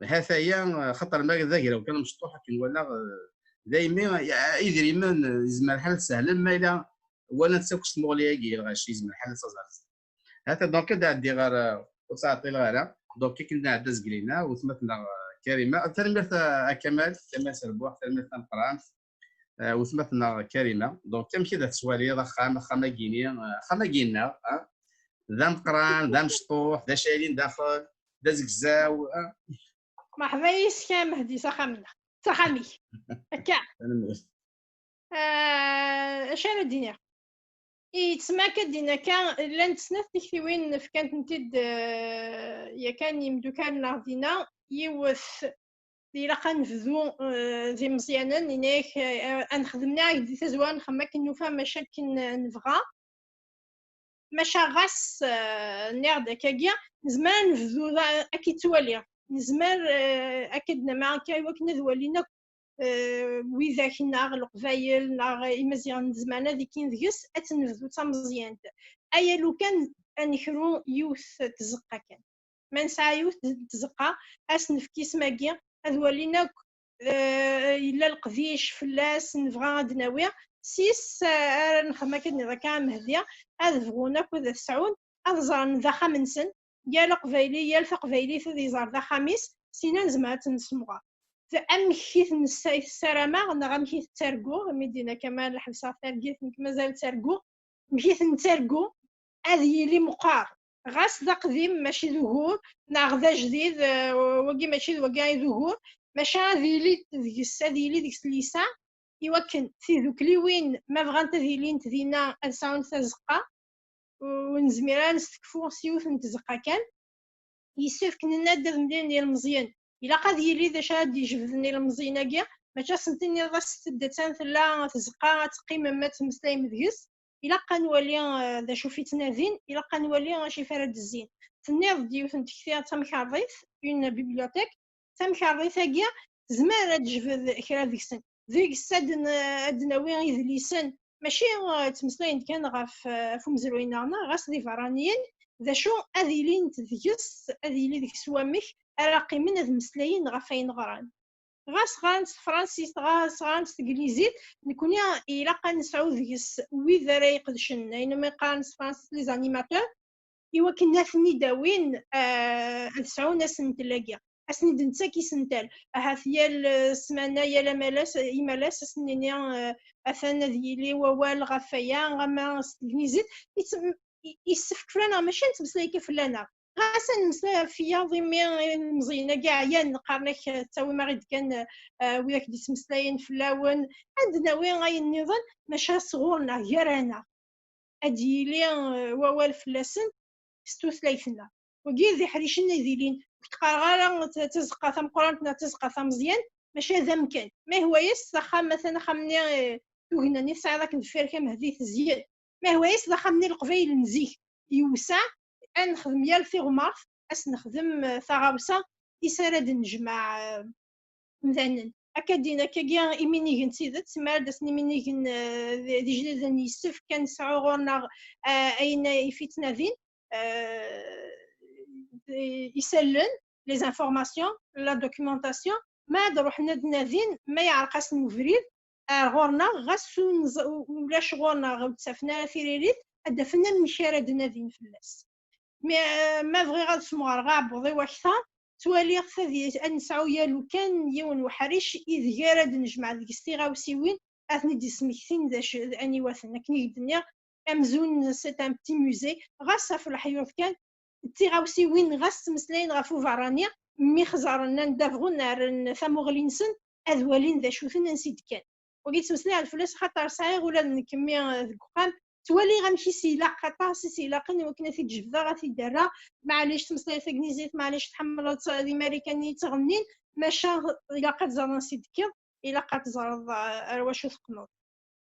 Ha-t-aya, xaṭer ma d agraw kan amecṭuḥ akken walaɣ, eh, daymi, eh, idrimen, eh, yezmer ḥal ad sehlen, ma yella walan-tt akk s tmuɣli-agi, lɣaci, yezmer ḥal ad tt-aẓer. Ha-t-a, donc, ad ɛeddiɣ ɣer, eh, ur ttɛeṭṭileɣ ara. Donc, akken ad nɛeddi azgel-ina, weltma-tneɣ, eh, Karima. Tanemmirt a, a Kamal, Kamal Serbuḥ, tanemmirt tameqqrant. Eh, weltma-tneɣ Karima. Donc, amek i d tettwaliḍ axxam, axxam-agi-nni, eh, axxam-agi-nneɣ, eh? D ameqqran, d amecṭuḥ, d acu yellan daxel, d azegzaw, eh? Merḥba yis-k a Mehdi s axxam-nneɣ. S axxam-ik. Akka. Tanemmirt. Eh, acu ara d-iniɣ? Yettma akka d-in akka, llant snat tiktiwin fkant-tent-id, eh, yakan yimdukal-nneɣ dinna, yiwet ilaq ad nebdu, eh, d imeẓyanen, ini-ak, eh, ad nexdem, nniɣ-ak di tazwara nxemmem akken nufa maca akken, eh, nebɣa. Maca ɣas, eh, nniɣ-d akkagi, nezmer ad nebdu da, ad k-ittwali. Nezmer, eh, ad k-id-nama akka i wakken ad walin akk, eh, widak neɣ Leqbayel neɣ Imaziɣen, nezmer ad ikkin deg-s, ad tt-nebdu d tameẓyant. Aya lukan ad nekru yiwet n tzeqqa kan. Ma nesɛa yiwet n tzeqqa, ad s-nefk isem-agi, ad walin akk, eh, yella leqdic fell-as, nebɣa ad d-nawi. Seg-s, eh, ara nexdem akka d-nniḍ akka a Mehdi, ad bɣun akk ad t-sɛun, ad ẓren d axxam-nsen, yal aqbayli, yal taqbaylit ad iẓer d axxam-is, sina nezmer ad tt-nessemɣer. D amek i t-nessa-, i t-ssarameɣ, neɣ amek i t-ttarguɣ, imi d-yenna Kamal ḥebseɣ targit, nekk mazal ttarguɣ, amek i t-nettargu, ad yili meqqar. Ɣas d aqdim, mačči d ugur, neɣ d ajdid, eh, wagi mačči d wagi ay d ugur, maca ad yili deg-s, ad yili deg-s lisan, i wakken tidukliwin, ma bɣant ad ilint dinna, ad sɛunt tazeqqa, ur nezmir ara ad nestekfu s yiwet n tzeqqa kan. Yessefk nenna-d ad mlilen yilmeẓyen. Ilaq ad yili d acu ara d-ijebden ilmeẓyen-agi, mačči ad sen-tiniḍ aset-d attan tella tzeqqa, ad teqqimem ad temmeslayem deg-s. Ilaq ad nwali, eh, d acu i ttnadin, ilaq ad nwali acu ara d-zzin. Tenniḍ-d yiwet n tekti d tamkarḍit, une bibliothèque, tamkarḍit-agi tezmer ad d-tejbed kra deg-sen. Deg-s ad n-, ad d-nawi idlisen, mačči, eh, ttmeslayen-d kan ɣef, eh, ɣef umezruy-nneɣ, neɣ ɣas d iberraniyen, d acu ad ilint deg-s, ad yili deg-s wamek ara qqimen ad mmeslayen ɣef wayen ɣran. Ɣas ɣran s tefransist, ɣas ɣran s teglizit, nekni ilaq ad nesɛu deg-s wid ara iqedcen, ayen umi qqaren s tefransist les animateurs, i wakken ad ten-id-awin, eh, ad sɛun asentel-agi. Ad sen-id-nettak isental. Ahat yal, eh, ssmana, yal amalas, imalas, ad sen-nini, eh, atan ad yili wawal ɣef waya, ama s teglizit, yessefk fell-aneɣ, mačči ad nettmeslay kan fell-aneɣ. Ɣas ad nemmeslay ɣef wiyaḍ, imi ilemẓiyen-agi ɛyan, qqaren-ak, eh, ttawim-aɣ-id kan, eh, widak d-yettmeslayen fell-awen, ad d-nawi ayen nniḍen, maca sɣur-neɣ, gar-aneɣ, ad d-yili, eh, wawal fell-asen s tutlayt-nneɣ. Wagi d iḥricen ad ilin. Ur k-qqareɣ ara d tazeqqa tameqqrant neɣ d tazeqqa tameẓyant, maca d amkan. Ma ihwa-yas s axxam, atan axxam-nni, eh, tugna-nni tesɛiḍ akken deffir-k, a Mehdi, tezyen. Ma ihwa-yas d axxam-nni n Leqbayel n zik, yewseɛ, ad nexdem yal tiɣmert, ad s-nexdem, eh, taɣawsa, is ara d-nejmeɛ, eh, imdanen. Akka d-in, akkagi iminigen d tidet, mi ara d-asen iminigen, eh, d, d ijdiden, yessefk ad nesɛu ɣur-neɣ, eh, ayen i fi ttnadin, eh, d, isallen, les informations, la documentation, ma ad ruḥen ad nadin, ma yeɛreq-asen ubrid, ar ɣur-neɣ, ɣas ur nẓ-, u-, ulac ɣur-neɣ, ur d-ttafen ara tiririt, ad d-afen amek ara d-nadin fell-as. Mi, eh, ma bɣiɣ ad smeɣreɣ aɛebbuḍ-iw akteṛ, ttwaliɣ-t ad y-, ad nesɛu yalukan yiwen uḥric ideg ara d-nejmeɛ deg-s tiɣawsiwin, ad ten-id-ismektin d acu, d aniwa-ten. Akken i k-d-nniɣ, amzun c'est un petit musée, ɣas ɣef leḥyuḍ kan, d tiɣawsiwin, ɣas ttmeslayen ɣef uberrani, mi xẓaren anda bɣun rren tamuɣli-nsen, ad walin d acu-ten, ansi d-kkan. Wagi ttmeslayeɣ fell-as xaṭer sɛiɣ ula d nekk mmi, eh, deg uxxam, ttwaliɣ amek i s-ilaq, aṭas i s-ilaqen i wakken ad t-id-jebdeɣ, ad t-id-rreɣ. Maɛlic ttmeslayeɣ tagnizit, maɛlic tḥemmleḍ d Imarikan i yettɣennin, maca ilaq ad teẓreḍ ansi d-tekkiḍ, ilaq ad teẓreḍ, eh, ar wacu teqqneḍ.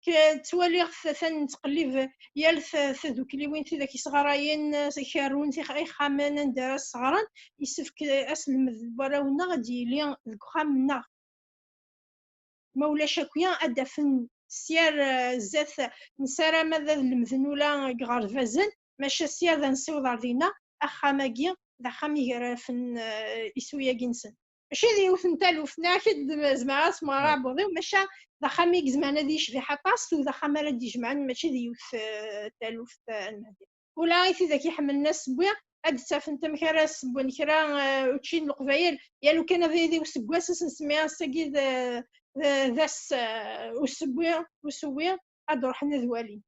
K-, ttwaliɣ t-, atan nettqellib yal t-, tadukliwin, tidak isɣarayen, eh, kerrun tix-, ixxamen anda ara sɣaren, yessefk aselmed n warraw-nneɣ ad d-yili deg uxxam-nneɣ. Ma ulac akya, ad d-afen syar, eh, zdat, nessaram ad, ad lemden ula deg iɣerbazen, maca syar ad nessiweḍ ar dinna, axxam-agi d axxam i gar afen, eh, iswi-agi-nsen. Mačči d yiwet n taluft, nniɣ-ak-id, zemreɣ ad smeɣreɣ aɛebbuḍ-iw, maca d axxam i izemren ad yecbiḥ aṭas, u d axxam ara d-ijemɛen, mačči d yiwet, eh, taluft, eh, a Mehdi. Ula i tidak iḥemmlen asewwi, ad d-ttafent amek ara sewwen kra, eh, učči n Leqbayel, yal ukan abrid i useggas, ad s-nsemmi ass-agi d, d, d ass, eh, usewwi, usewwi, ad d-ruḥen ad walin.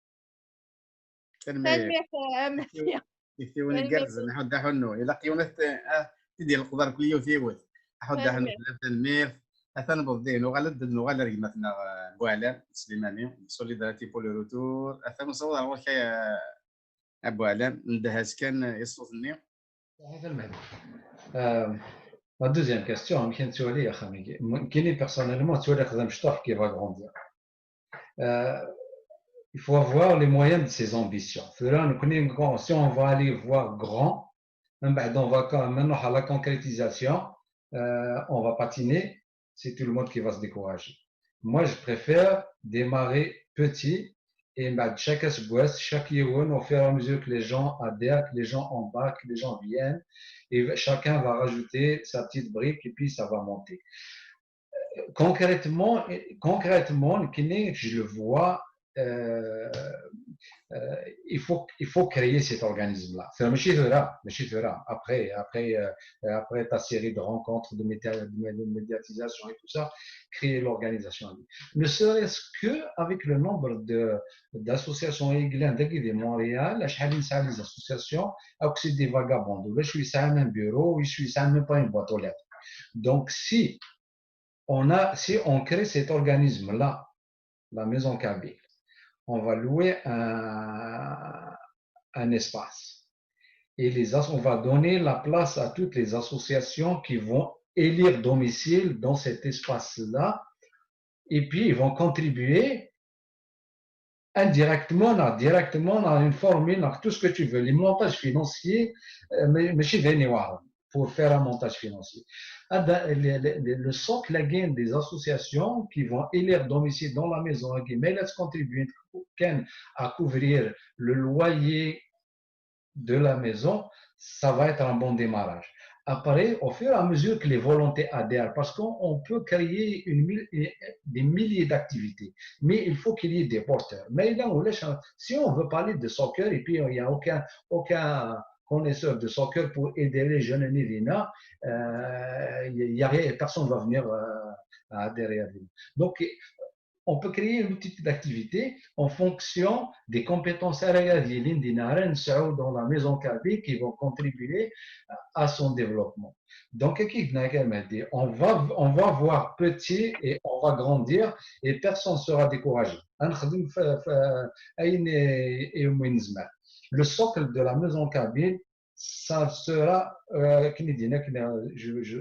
Tanemmirt. Tanemmirt, eh, a Mehdi. Tiktiwin igerrzen, aḥuddu aḥunnu. Ilaq yiwen ad t-, ad t-id-yelqeḍ ar kul yiwet yiwet. Aḥuddu aḥunnu, tanemmirt. Atan newweḍ din, nuɣal ad d-nuɣal ar gma-tneɣ, eh, Buɛlam Slimani, Solidarité pour le Retour. Atan nessaweḍ ar ɣur-k, eh, a Buɛlam, ndeh-as kan, eh, i ṣṣut-nni. Saḥit a Mehdi. Euh, la deuxième question, amek i nettwali axxam-agi? Nekkini, personnellement, ttwaliɣ-t d amecṭuḥ qui va grandir. Euh, il faut avoir les moyens de ses ambitions. Tura, nekkni, si on va aller voir grand, mbeɛd on va quand même à la concrétisation, euh, on va patiner, c'est tout le monde qui va se décourager. Moi, je préfère démarrer petit et mbeɛd chaque aseggas, chaque yiwen, au fur et à mesure que les gens adhèrent, que les gens embarquent, que les gens viennent, et chacun va rajouter sa petite brique et puis ça va monter. Concrètement, concrètement, nekkini, je le vois, euh, euh, il faut, il faut créer cet organisme-là. C'est, mačči tura, mačči tura. Après, après, euh, après ta série de rencontres, de média-, de mé-, de médiatisation et tout ça, créer l'organisation. Ne serait-ce que avec le nombre de, d'associations i yellan dagi di Montréal, acḥal i nesɛa les associations, akk c'est des vagabonds. Ulac wi yesɛan un bureau, ulac wi yesɛan même pas une boîte aux lettres. Donc, si on a, si on crée cet organisme-là, la Maison Kabyle, on va louer un, un espace. Et les as-, on va donner la place à toutes les associations qui vont élire domicile dans cet espace-là. Et puis, ils vont contribuer indirectement, non, directement, dans une formule, dans tout ce que tu veux, les montages financiers, euh, mais, mais chez Veniwar, pour faire un montage financier. Ah, dans le, le, le, le socle, la gain des associations qui vont élire domicile dans la maison, qui met à contribuer à couvrir le loyer de la maison, ça va être un bon démarrage. Après, au fur et à mesure que les volontés adhèrent, parce qu'on, on peut créer une mille, des milliers d'activités, mais il faut qu'il y ait des porteurs. Mais là, on laisse un, si on veut parler de soccer, et puis il n'y a aucun, aucun, connaisseurs de soccer pour aider les jeunes à venir. Euh, il y a, personne ne va venir euh, à adhérer à Dina. Donc, on peut créer une multitude d'activités en fonction des compétences dans la maison kabyle qui vont contribuer à son développement. Donc, on va, on va voir petit et on va grandir et personne ne sera découragé. Le socle de la maison kabyle, ça sera, euh, je, je, je,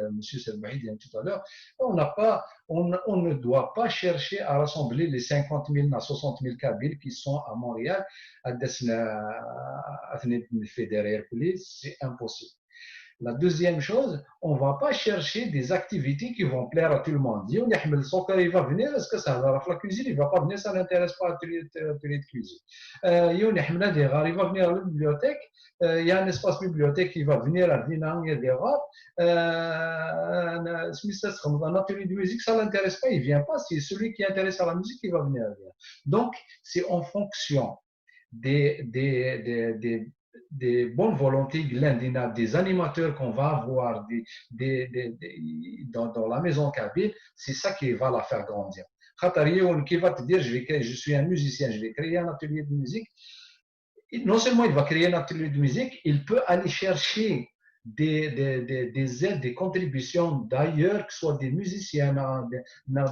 monsieur Selmahid tout à l'heure, on n'a pas, on, on ne doit pas chercher à rassembler les cinquante mille à soixante mille Kabyles qui sont à Montréal, à dessiner, à fédérer, c'est impossible. La deuxième chose, on ne va pas chercher des activités qui vont plaire à tout le monde. Il va venir, est-ce que ça va la cuisine ? Il ne va pas venir, ça ne l'intéresse pas à l'atelier de cuisine. Euh, il va venir à la bibliothèque, euh, il y a un espace bibliothèque qui va venir à Dina, il y a des rats. Euh, un atelier de musique, ça ne l'intéresse pas, il ne vient pas. C'est celui qui est intéressé à la musique qui va venir. Donc, c'est en fonction des, des, des, des, des bonnes volontés, des animateurs qu'on va avoir des, des, des, dans, dans la maison kabyle, c'est ça qui va la faire grandir. Khatarion qui va te dire, je, vais créer, je suis un musicien, je vais créer un atelier de musique. Et non seulement il va créer un atelier de musique, il peut aller chercher des, des, des, des aides, des contributions d'ailleurs, que ce soit des musiciens, des,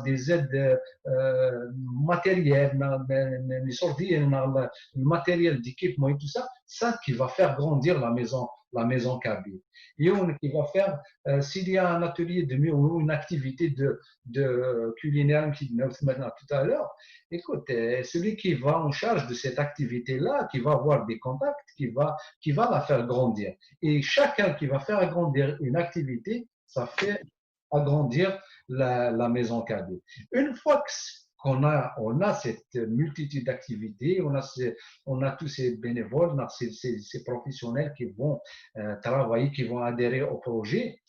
des aides euh, matérielles, des, des, des, le matériel d'équipement et tout ça, ça qui va faire grandir la maison, la maison kabyle. Et on qui va faire, euh, s'il y a un atelier de musique ou une activité de, de culinaire, tout à l'heure, écoute, euh, celui qui va en charge de cette activité-là, qui va avoir des contacts, qui va, qui va la faire grandir. Et chacun qui va faire grandir une activité, ça fait agrandir la, la maison kabyle. Une fois qu'on a, on a cette multitude d'activités, on a, ce, on a tous ces bénévoles, on a ces, ces, ces professionnels qui vont euh, travailler, qui vont adhérer au projet,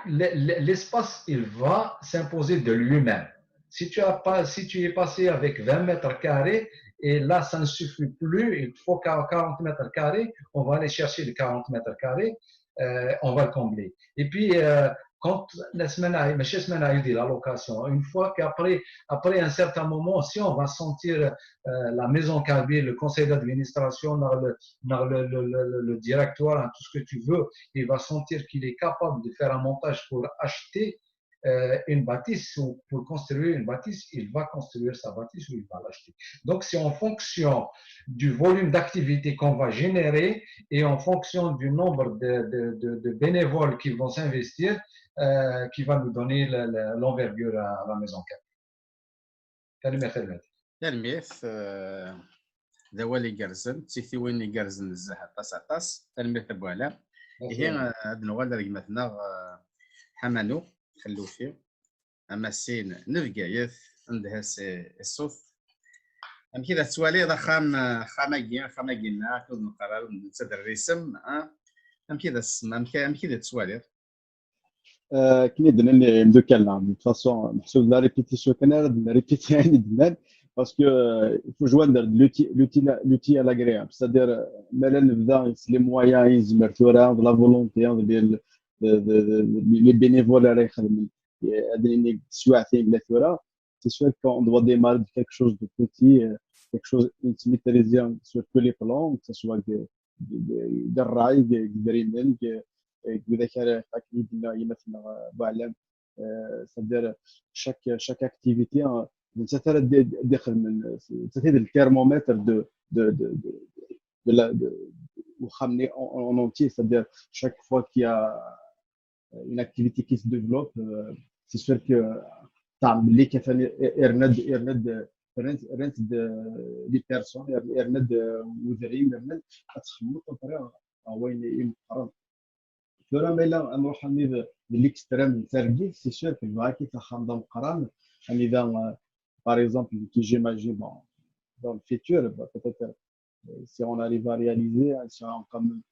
l'espace, il va s'imposer de lui-même. Si tu, as pas, si tu es passé avec vingt mètres carrés, et là, ça ne suffit plus, il faut quarante mètres carrés, on va aller chercher les quarante mètres carrés, euh, on va le combler. Et puis, euh, quand la semaine a, la semaine a eu de l'allocation, une fois qu'après après un certain moment, si on va sentir euh, la maison kabyle, le conseil d'administration, le, le, le, le, directoire, hein, tout ce que tu veux, il va sentir qu'il est capable de faire un montage pour acheter euh, une bâtisse ou pour construire une bâtisse, il va construire sa bâtisse ou il va l'acheter. Donc, c'est en fonction du volume d'activité qu'on va générer et en fonction du nombre de, de, de, de bénévoles qui vont s'investir, euh, qui va nous donner l'envergure à, à la maison kabyle. Tanemmirt, tanemmirt. Tanemmirt. D awal igerrzen, d tiktiwin igerrzen nezzeh aṭas, aṭas. Tanemmirt a Buɛlam. Ihi, ad nuɣal ar gma-tneɣ Ḥamanu Xellufi, amassin n Bgayet, ndeh-as i ṣṣut. Amek i d tettwaliḍ axxam, axxam-agi, axxam-agi-nneɣ, ur d-neqqar ara, ur d-nettader isem, amek i d, amek i d tettwaliḍ? Akken i d-nnan imdukal-nneɣ, de toute façon, meḥsub d la répétition kan ara d-nrépéti ayen i d-nnan, parce que il faut joindre l'utile à l'agréable, c'est-à-dire ma la nebda s les moyens i nezmer tura, d la volonté, d les bénévoles ara ixedmen, ad nini teswiɛt-agi la tura, c'est sûr qu'on doit démarrer de quelque chose de petit, quelque chose qui est maîtrisé sur tous les plans, que ce soit de, de, de, de ṛṛay, de, de, de, de, de, c'est-à-dire chaque, chaque activité, hein, c'est le thermomètre de, de, de, de, de, la, de, en, en entier, c'est-à-dire chaque fois qu'il y a une activité qui se développe, c'est sûr que تعمل لي كيف يرند يرند يرند des personnes يرند وذريم يرند تخمط بطريقه وين يمقرن. Tura ma yella ad nruḥ armi d l'extrême n targit, c'est sûr que yebɣa-k-id axxam d ameqqran, anida, par exemple, qui j'imagine, bon, dans le futur, peut-être, si on arrive à réaliser, sera quand même,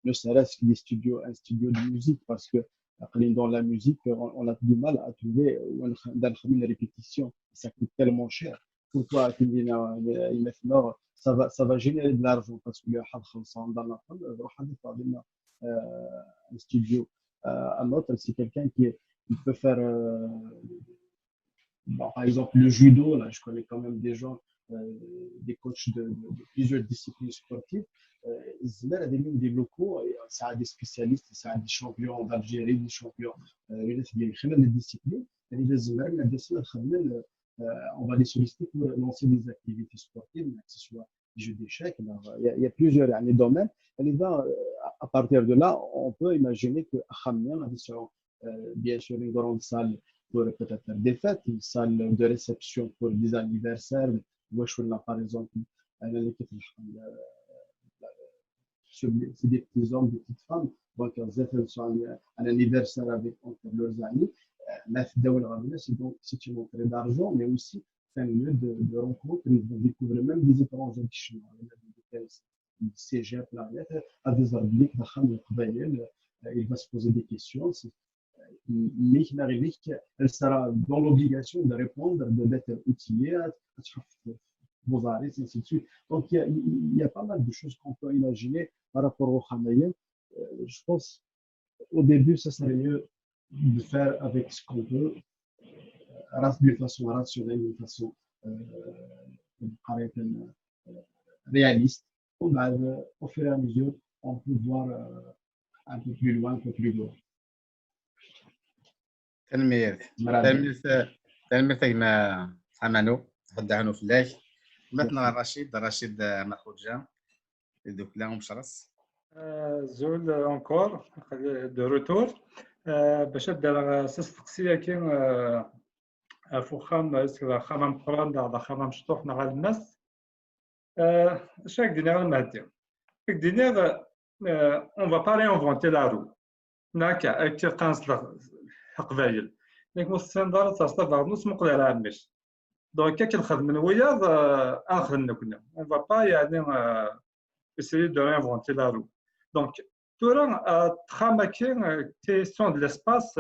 ne serait-ce que des studios, un studio de musique, parce que dans la musique, on, on a du mal à trouver une répétition, ça coûte tellement cher. pourquoi tu dis, euh, ça va, ça va générer de l'argent parce que le Had Khalsa, dans la femme, euh, euh, un studio, euh, un autre, c'est quelqu'un qui, qui peut faire, euh, bon, par exemple, le judo, là, je connais quand même des gens, euh, des coachs de, de, de plusieurs disciplines sportives. Euh, الزمالة دايما des locaux, et ça a des spécialistes, ça a des champions d'Algérie, des champions, euh, il y a des disciplines. يعني الزمالة دايما خدمنا، euh, on va les solliciter pour lancer des activités sportives, que ce soit des jeux d'échecs, il y a, il y a plusieurs, يعني, domaines. Et là, euh, à partir de là, on peut imaginer que خمنا غادي يسعوا, euh, bien sûr, une grande salle pour peut-être des fêtes, une salle de réception pour des anniversaires, واش ولا, par exemple, أنا اللي كنت نحكم, euh, c'est des petits hommes, des petites femmes, donc, euh, un anniversaire avec entre leurs amis, euh, ما في الدولة غادي, c'est donc, c'est une entrée d'argent, mais aussi c'est un lieu de, de rencontre, de découvrir même des étrangers, des Chinois, des Cégep, la, à des arbitres, il va se poser des questions, c'est, mais elle sera dans l'obligation de répondre, de, d'être outillée, à, à, vous arrêtez, ainsi de suite. Donc, il y a, il y a pas mal de choses qu'on peut imaginer par rapport au Khamaïen. Euh, je pense, au début, ça serait mieux de faire avec ce qu'on peut, euh, d'une façon rationnelle, d'une façon, euh, réaliste. Au fur et à mesure, on peut voir, euh, un peu plus loin, un peu plus loin. Tanemmirt. Tanemmirt a gma Amano, ḥedd anu fell-ak. Ma tenɣa Rachid, Rachid Makhouja, d ukla umecres. Azul encore, de retour. Bac ad d-rreɣ s asteqsi-agi, ɣef uxxam, est-ce que d axxam ameqqran neɣ d axxam amecṭuḥ neɣ alemmas? Acu ad k-d-iniɣ a Mehdi? Ad k-d-iniɣ, on va pas réinventer la roue. Neɣ akka, akka qqaren s leqbayel. Nekk ur tessineḍ ara ad terseḍ abernus, muqel ar ɛemmi-k. Donc, akken xedmen wiyaḍ, ad nexdem nekni. On va pas, yeɛni, essayer de réinventer la roue. Donc, tura, texxamt-agi, question de l'espace,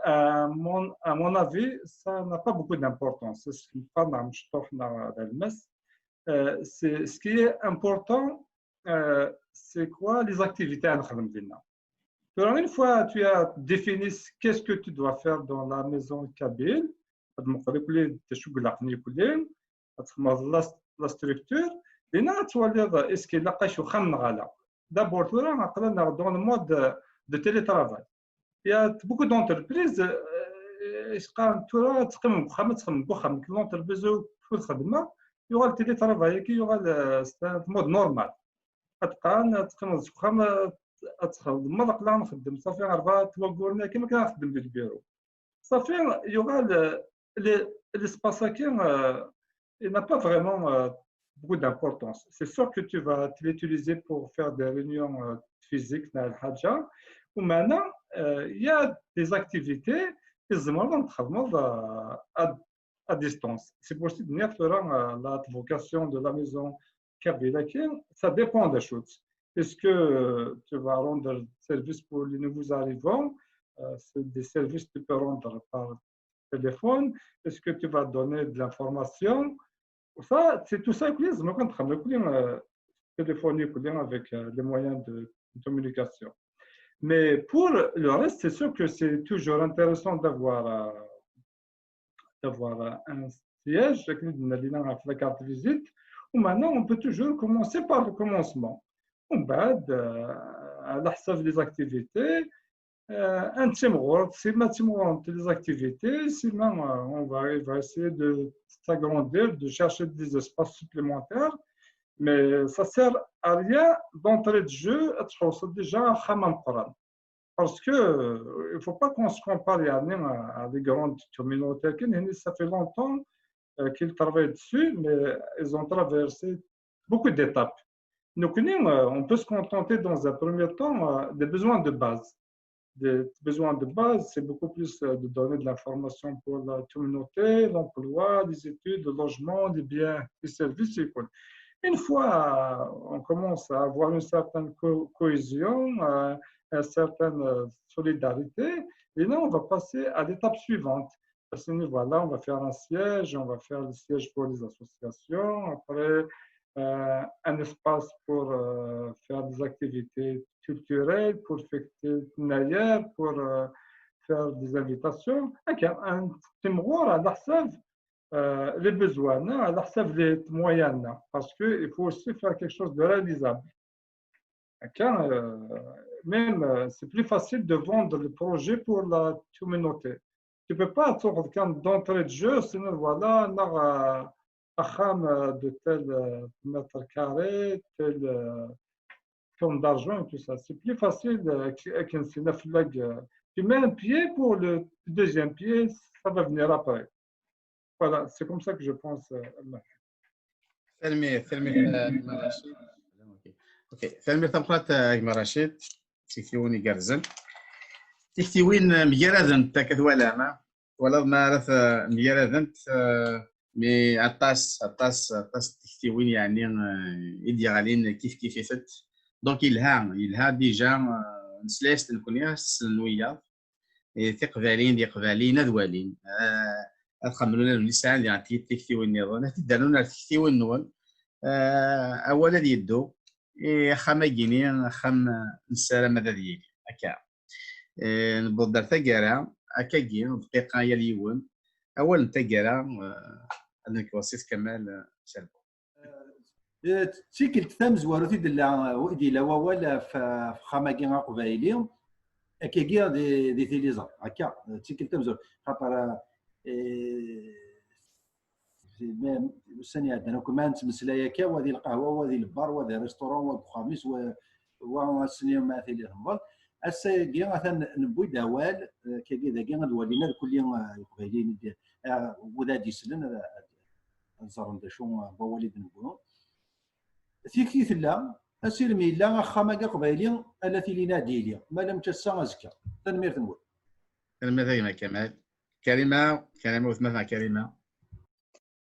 à mon, à mon avis, ça n'a pas beaucoup d'importance. C'est ce qui est important, c'est quoi les activités à faire. Une fois tu as défini qu'est-ce que tu dois faire dans la maison kabyle, la structure, est-ce qu'il y a d'abord dans le mode de télétravail. Il y a beaucoup d'entreprises, l'entreprise, il y aura le télétravail, il y aura le mode normal. Ad teqqareḍ, ad teqqimeḍ seg uxxam, ad txedmeḍ, aql-aɣ nxeddem, ṣafi, rebɛa n wagguren-agi, ma kan nxeddem di lbiru. Ṣafi, yuɣal l'espace-agi, il n'a pas vraiment beaucoup d'importance. C'est sûr que tu vas l'utiliser pour faire des réunions physiques, mais il y a des activités, il y a des activités à distance. C'est pour ça que la vocation de la maison kabyle, ça dépend des choses. Est-ce que tu vas rendre service pour les nouveaux arrivants, c'est des services que tu peux rendre par téléphone, est-ce que tu vas donner de l'information? Ça, c'est tout ça que les gens, téléphonique avec les moyens de communication. Mais pour le reste, c'est sûr que c'est toujours intéressant d'avoir, d'avoir un siège, la carte de visite. Ou maintenant, on peut toujours commencer par le commencement. On va, à la des activités, un petit peu, c'est maximum les activités, sinon on va, on va essayer de s'agrandir, de chercher des espaces supplémentaires, mais ça sert à rien d'entrée de jeu, déjà à Hammam Quran. Parce que il ne faut pas qu'on se compare à des grandes communautés. Ça fait longtemps qu'ils travaillent dessus, mais ils ont traversé beaucoup d'étapes. Donc, on peut se contenter dans un premier temps des besoins de base. Des besoins de base, c'est beaucoup plus de donner de l'information pour la communauté, l'emploi, les études, le logement, les biens, les services. Une fois on commence à avoir une certaine cohésion, une certaine solidarité, et là, on va passer à l'étape suivante. Parce que voilà, on va faire un siège, on va faire le siège pour les associations. Après, euh, un espace pour euh, faire des activités culturelles, pour fêter Nayer, pour euh, faire des invitations. هكا، un timrour على حساب euh, les besoins, على حساب les moyens, parce qu'il faut aussi faire quelque chose de réalisable. هكا، euh, même, euh, c'est plus facile de vendre le projet pour la communauté. Tu peux pas trouver qu'un d'entrée de jeu, sinon voilà, on a un de tel euh, mètre carré, tel euh, somme d'argent et tout ça. C'est plus facile euh, que, que c'est la flag, euh, tu mets un pied pour le deuxième pied, ça va venir après. Voilà, c'est comme ça que je pense. Euh, Tanemmirt, tanemmirt, a gma Racid. Ok. Ok, tanemmirt tameqqrant, a gma Racid. Tiktiwin igerrzen. Tiktiwin mgaradent, akka twalam, ha? Twalaḍ ma ara t-, mgaradent, eh, mi aṭas, aṭas, aṭas n tiktiwin, yeɛni, eh, i d-yeɣlin kif kif-itent. Donc, yelha, yelha déjà, eh, nesla-as-d nekkni, ad s-slen wiyaḍ. Eh, tiqbalin d iqbaliyen ad walin. Eh, ad xemmen ula d win sɛan diɣen tiktiwin nniḍen. Ad t-id-rnun ar tiktiwin-nwen. Eh, awal ad yeddu. Eh, axxam-agi-ni, axxam, eh, nessaram ad ad yili. Akka. Eh, newweḍ-d ar taggara, akkagi, dqiqa yal yiwen. Awal n taggara, eh, ad nekk Wasit Kamal, eh, Salbu. Eh, d tikkelt tamezwarut i d-illa, i d-illa wawal ɣef, ɣef uxxam-agi aqbayli, akkagi di, di tiliẓri, akka, d tikkelt tamezwarut. Xaṭer, eh, ussan iɛeddan akk ma nettmeslay akka, wa di lqahwa, wa di lebbar, wa di restaurant, wa deg uxxam-is, wa, wa ass-nni ma tili temḍelt. Ass-agi atan newwi-d awal, eh, akkagi dagi ad walin ad kulli, eh, iqbayliyen i d-, eh, wid ad d-yeslen ad, ad ẓren d acu, eh, n wawal i d-newwi. Tikti tella, asirem yella, axxam-agi aqbayli, ala tilin ad d-yili, ma lam ass-a azekka. Tanemmirt-nwen. Tanemmirt a gma Kamal. Karima, Karima, wetma-tneɣ Karima.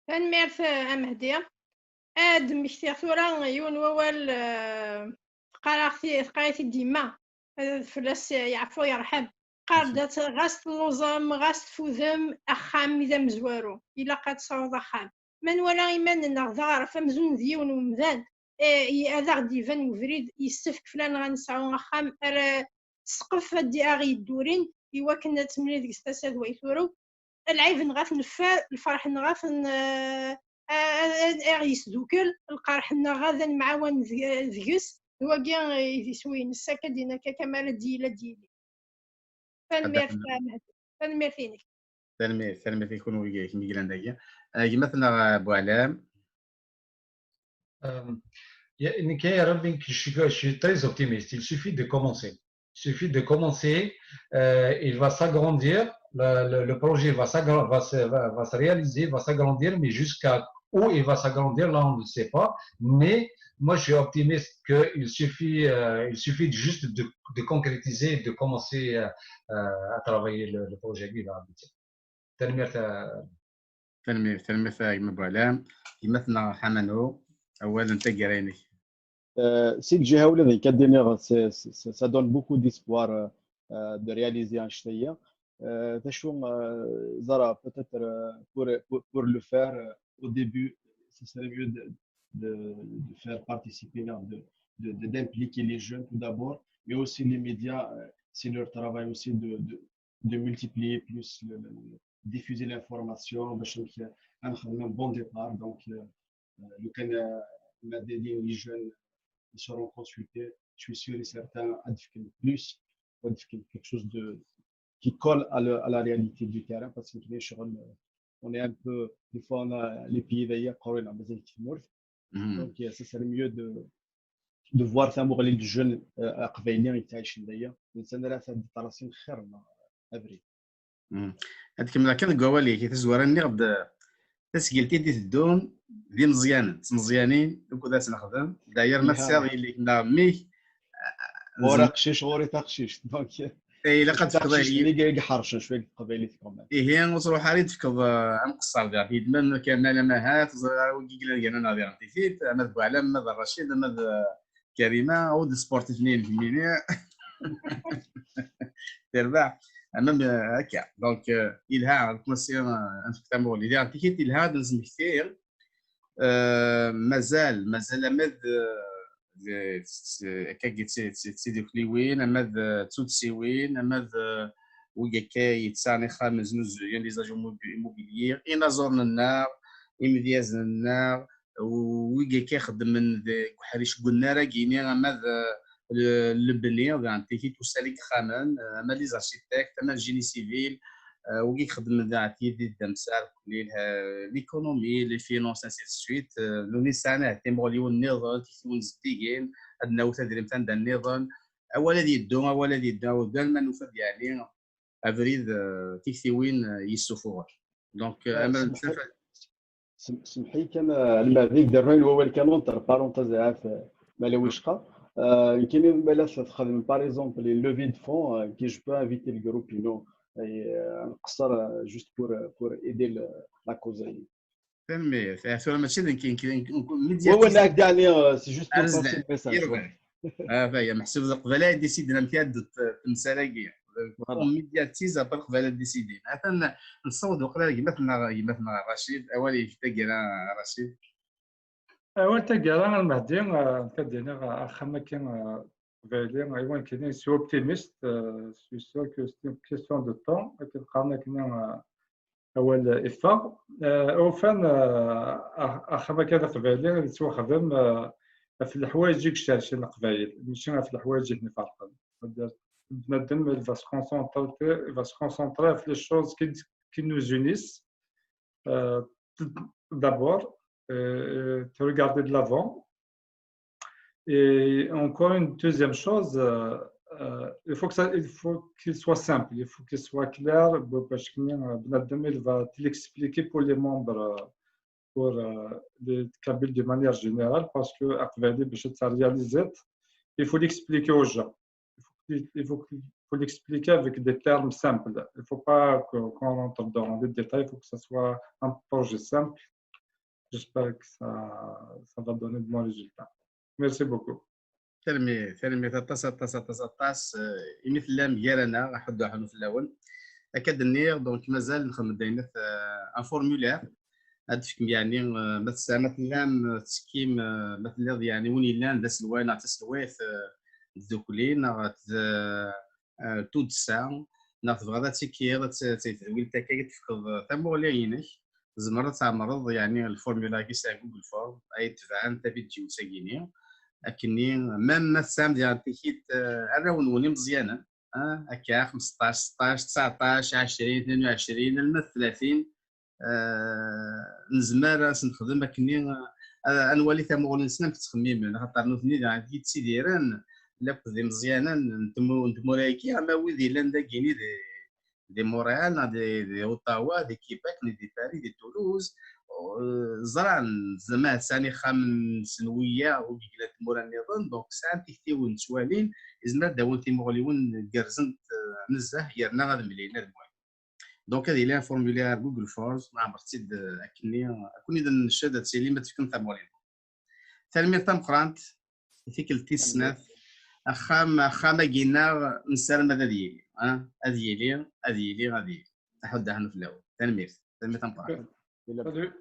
Tanemmirt a Mehdi. Ad d-mmektiɣ tura yiwen wawal, eh, teqqar-aɣ-t-, teqqar-it-id yemma, ad fell-as yeɛfu yerḥem. Qqar-d ɣas telluẓem, ɣas tfudem, axxam i d amezwaru. Ilaq ad tesɛuḍ axxam. Ma nwala iman-nneɣ d aɣref amzun d yiwen umdan, eh, ad aɣ-d-iban ubrid, yessefk fell-aneɣ ad nesɛu axxam ara ssqef ad aɣ-yeddurin i wakken ad temlil deg-s tasa d way turew. Lɛib-nneɣ ad t-neffer, lferḥ-nneɣ ad ten-, eh, ad aɣ-yesdukel, lqerḥ-nneɣ ad nemɛawan deg-s, d wagi i d iswi-ines, akka d-yenna akka Kamal ad d-yili, ad d-yili. Tanemmirt, tanemmirt-inek. Tanemmirt, tanemmirt i kunwi i kem-yeglan dagi. Eh, gma-tneɣ, eh, Buɛlam. Euh, il y a une carrière, je suis, je suis très optimiste. Il suffit de commencer. Il suffit de commencer. Euh, il va s'agrandir. Le, le, le projet va, s'agra- va, se, va, va se réaliser, va s'agrandir, mais jusqu'à où il va s'agrandir, là, on ne sait pas. Mais moi, je suis optimiste qu'il suffit, euh, il suffit juste de, de concrétiser, de commencer euh, euh, à travailler le, le projet qui va aboutir. Tanemmirt, euh, Tanemmirt, tanemmirt a gma Buɛlam. Gma-tneɣ Ḥamanu, awal n taggara-inek. Euh, si lǧiha ula d nekk ad d-iniɣ, c'est- c'est- ça donne beaucoup d'espoir, euh, euh, de réaliser un ch'taya. Euh, d acu, euh, ẓra, peut-être, euh, pour, pour, pour le faire, euh, au début, ce serait mieux de, de, de faire participer, non, de, de, de- d'impliquer les jeunes tout d'abord, mais aussi les médias, euh, c'est leur travail aussi de, de, de multiplier plus, le, le- le- diffuser l'information, باش نخ- نخدم un bon départ. Donc, euh, euh, لو كان، euh, les jeunes ils seront consultés, je suis sûr et certain, plus, quelque chose de, qui colle à, le, à la réalité du terrain, parce que bien sûr, on est un peu, des fois, on a les pieds d'ailleurs, quand on a besoin de Donc, euh, ça serait mieux de, de voir tamuɣli n jeunes, euh, aqbayli yettɛicen daya. Nsan ara ad d-tarasin xir n abrid. Ad kemmleɣ kan deg wawal-ik, i tazwara nniɣ-d tasgilt i d-iteddun d imeẓyanen, d tmeẓyanin, akked ad s-nexdem. D'ailleurs, ma tesɛiḍ yelli-k neɣ mmi-k, ɣur aqcic, ɣur-i taqcict. Donc, ilaq ad tefkeḍ taqcict-nni i iḥercen cwiya deg teqbaylit quand même. Ihi, ur ttruḥ ara i d-tefkeḍ, eh, amqeṣṣer diɣ. Yedman Kamal ama ahat, ur ẓriɣ ara wi yellan gar-aneɣ diɣen tikit, ama d Buɛlam, ama d Racid, ama d, eh, Karima, ou d sportif-nni n kemmini. Terbeḥ. Ama, euh, akka. Donc, euh, yelha, ad nefk tamuɣli. Diɣ, tikit yelha ad nesmekti, euh, mazal, mazal ama d, euh, d, d, akka, d, d, d tidukliwin, ama d, euh, tuddsiwin, ama d, euh, wigi akka yettan ixxamen, znuzuyen, les agents immobi-, immobiliers, inaẓuren-nneɣ, imedyazen-nneɣ, wigi akka ixeddmen deg uḥric n unnar-agi-ni, ama d, euh, le-, lebni, d tikit usali n yexxamen, ama les architectes, ama le génie civil, euh, wigi ixeddmen daɣen di ddemsa, euh, l'économie, les finances, ainsi de suite. Euh, nuni sɛan ahat timuɣliwin nniḍen, tiktiwin zeddigin, ad d-nawi tadrimt anda nniḍen. Awal ad yeddu, awal ad yeddu, awal ma nufa-d yeɛni abrid, euh, tiktiwin, euh, yessufuɣen. Donc, euh, ama Semḥ-iyi kan, euh, Almahdi, deg-d rnu wawal kan, entre parenthèses, ahat, euh, ma la wicqa. Euh, nekkini ma la txedmem, par exemple, les leviers de fonds, euh, ki je peux inviter le groupe, you know, et, euh, nqeṣṣer, euh, juste pour, euh, pour aider le, la cause. Tanemmirt. Eh, tura mačči d nekk, nekk, nekk, médiateur. Wawal, yeɛni, euh, c'est juste pour passer le message. Ah, ben, meḥsub d Leqbayel ay d-isidin amek ad d-, temsal-agi. On médiatise après Leqbayel ad d-isidin. Atan nessaweḍ uqrib gma-tneɣ, gma-tneɣ Racid, awal-ik taggara, Racid. Awal taggara, Almahdi, euh, nekk ad d-iniɣ, euh, axxam-agi, euh, Leqbayel, I want to say, je suis optimiste, euh, je suis sûr que c'est une question de temps, akken qqaren akken, euh, awal iffeɣ. Euh, ufan, euh, ax-, axxam-agi aqbayli yettwaxdem, euh, ɣef leḥwayeǧ i icerken Leqbayel, mačči ɣef leḥwayeǧ i ten-iferqen. Bnadem, il va se concentrer, il va se concentrer ɣef les choses qui, qui nous unissent. Euh, d'abord, euh, de regarder de l'avant. Et encore une deuxième chose, euh, euh, il faut que ça, il faut qu'il soit simple, il faut qu'il soit clair, parce que, euh, بنادم, il va te l'expliquer pour les membres, euh, pour, euh, les Kabyles de manière générale, parce que aqbayli, باش réaliser, il faut l'expliquer aux gens. Il faut, il faut, il faut l'expliquer avec des termes simples. Il ne faut pas que, qu'on rentre dans les détails, il faut que ce soit un projet simple. J'espère que ça, ça va donner de bons résultats. Merci beaucoup. Tanemmirt, tanemmirt aṭas, aṭas, aṭas, aṭas. Eh, imi tellam gar-aneɣ, aḥuddu aḥunnu fell-awen. Akka d-nniɣ, donc, mazal nxeddem-d ayen, eh, un formulaire. Ad d-tefkem, yeɛni, eh, ma tesɛam, ma tellam, eh, tettekkim, eh, ma telliḍ, yeɛni, win yellan d aselway neɣ d taselwayt, eh, tdukli, neɣ d, eh, tuddsa, neɣ tebɣiḍ ad tekkiḍ, ad t-, ad tedwilt akka, ad tefkeḍ, eh, tamuɣli-inek, tzemreḍ ad tɛemmreḍ, yeɛni, lformula-agi s Google Form, ay tebɛen tavidyut-agi-ni. Akkenni, même ma tesɛam diɣen tikit, eh, arraw-nwen imeẓyanen, ah, akka, xmesṭac, seṭṭac, tseɛṭac, ɛecrin, tnin u ɛecrin, alma d tlatin, eh, nezmer ad s-nexdem akkenni, eh, ad nwali tamuɣli-nsen amek ttxemmimen, axaṭer nutni diɣen yettidiren lakked imeẓyanen n tmu-, n tmura-agi, ama wid yellan dagini di, di Montréal, neɣ di, di Ottawa, di Québec, neɣ di Paris, di Toulouse, eh, ẓran, zama sɛan ixxamen-nsen wiyaḍ, ur yellan tmura nniḍen, donc sɛan tiktiwin ttwalin, izmer ad d-awin timuɣliwin gerrzent, eh, nezzeh, yerna ad mlilen ad mwalin. Donc, ad yili un formulaire Google Forms, nɛemmer-tt-id, eh, akkenni, akkenni d-nnecc ad tilim ad tefkem tamuɣli. Tanemmirt tameqqrant, i tikkelt tis snat, axxam, axxam-agi-nneɣ nessaram ad, ad yili, ah, ad yili, ad yili, ad yili. Aḥuddu aḥunnu fell-awen. Tanemmirt, tanemmirt tameqqrant. Salut.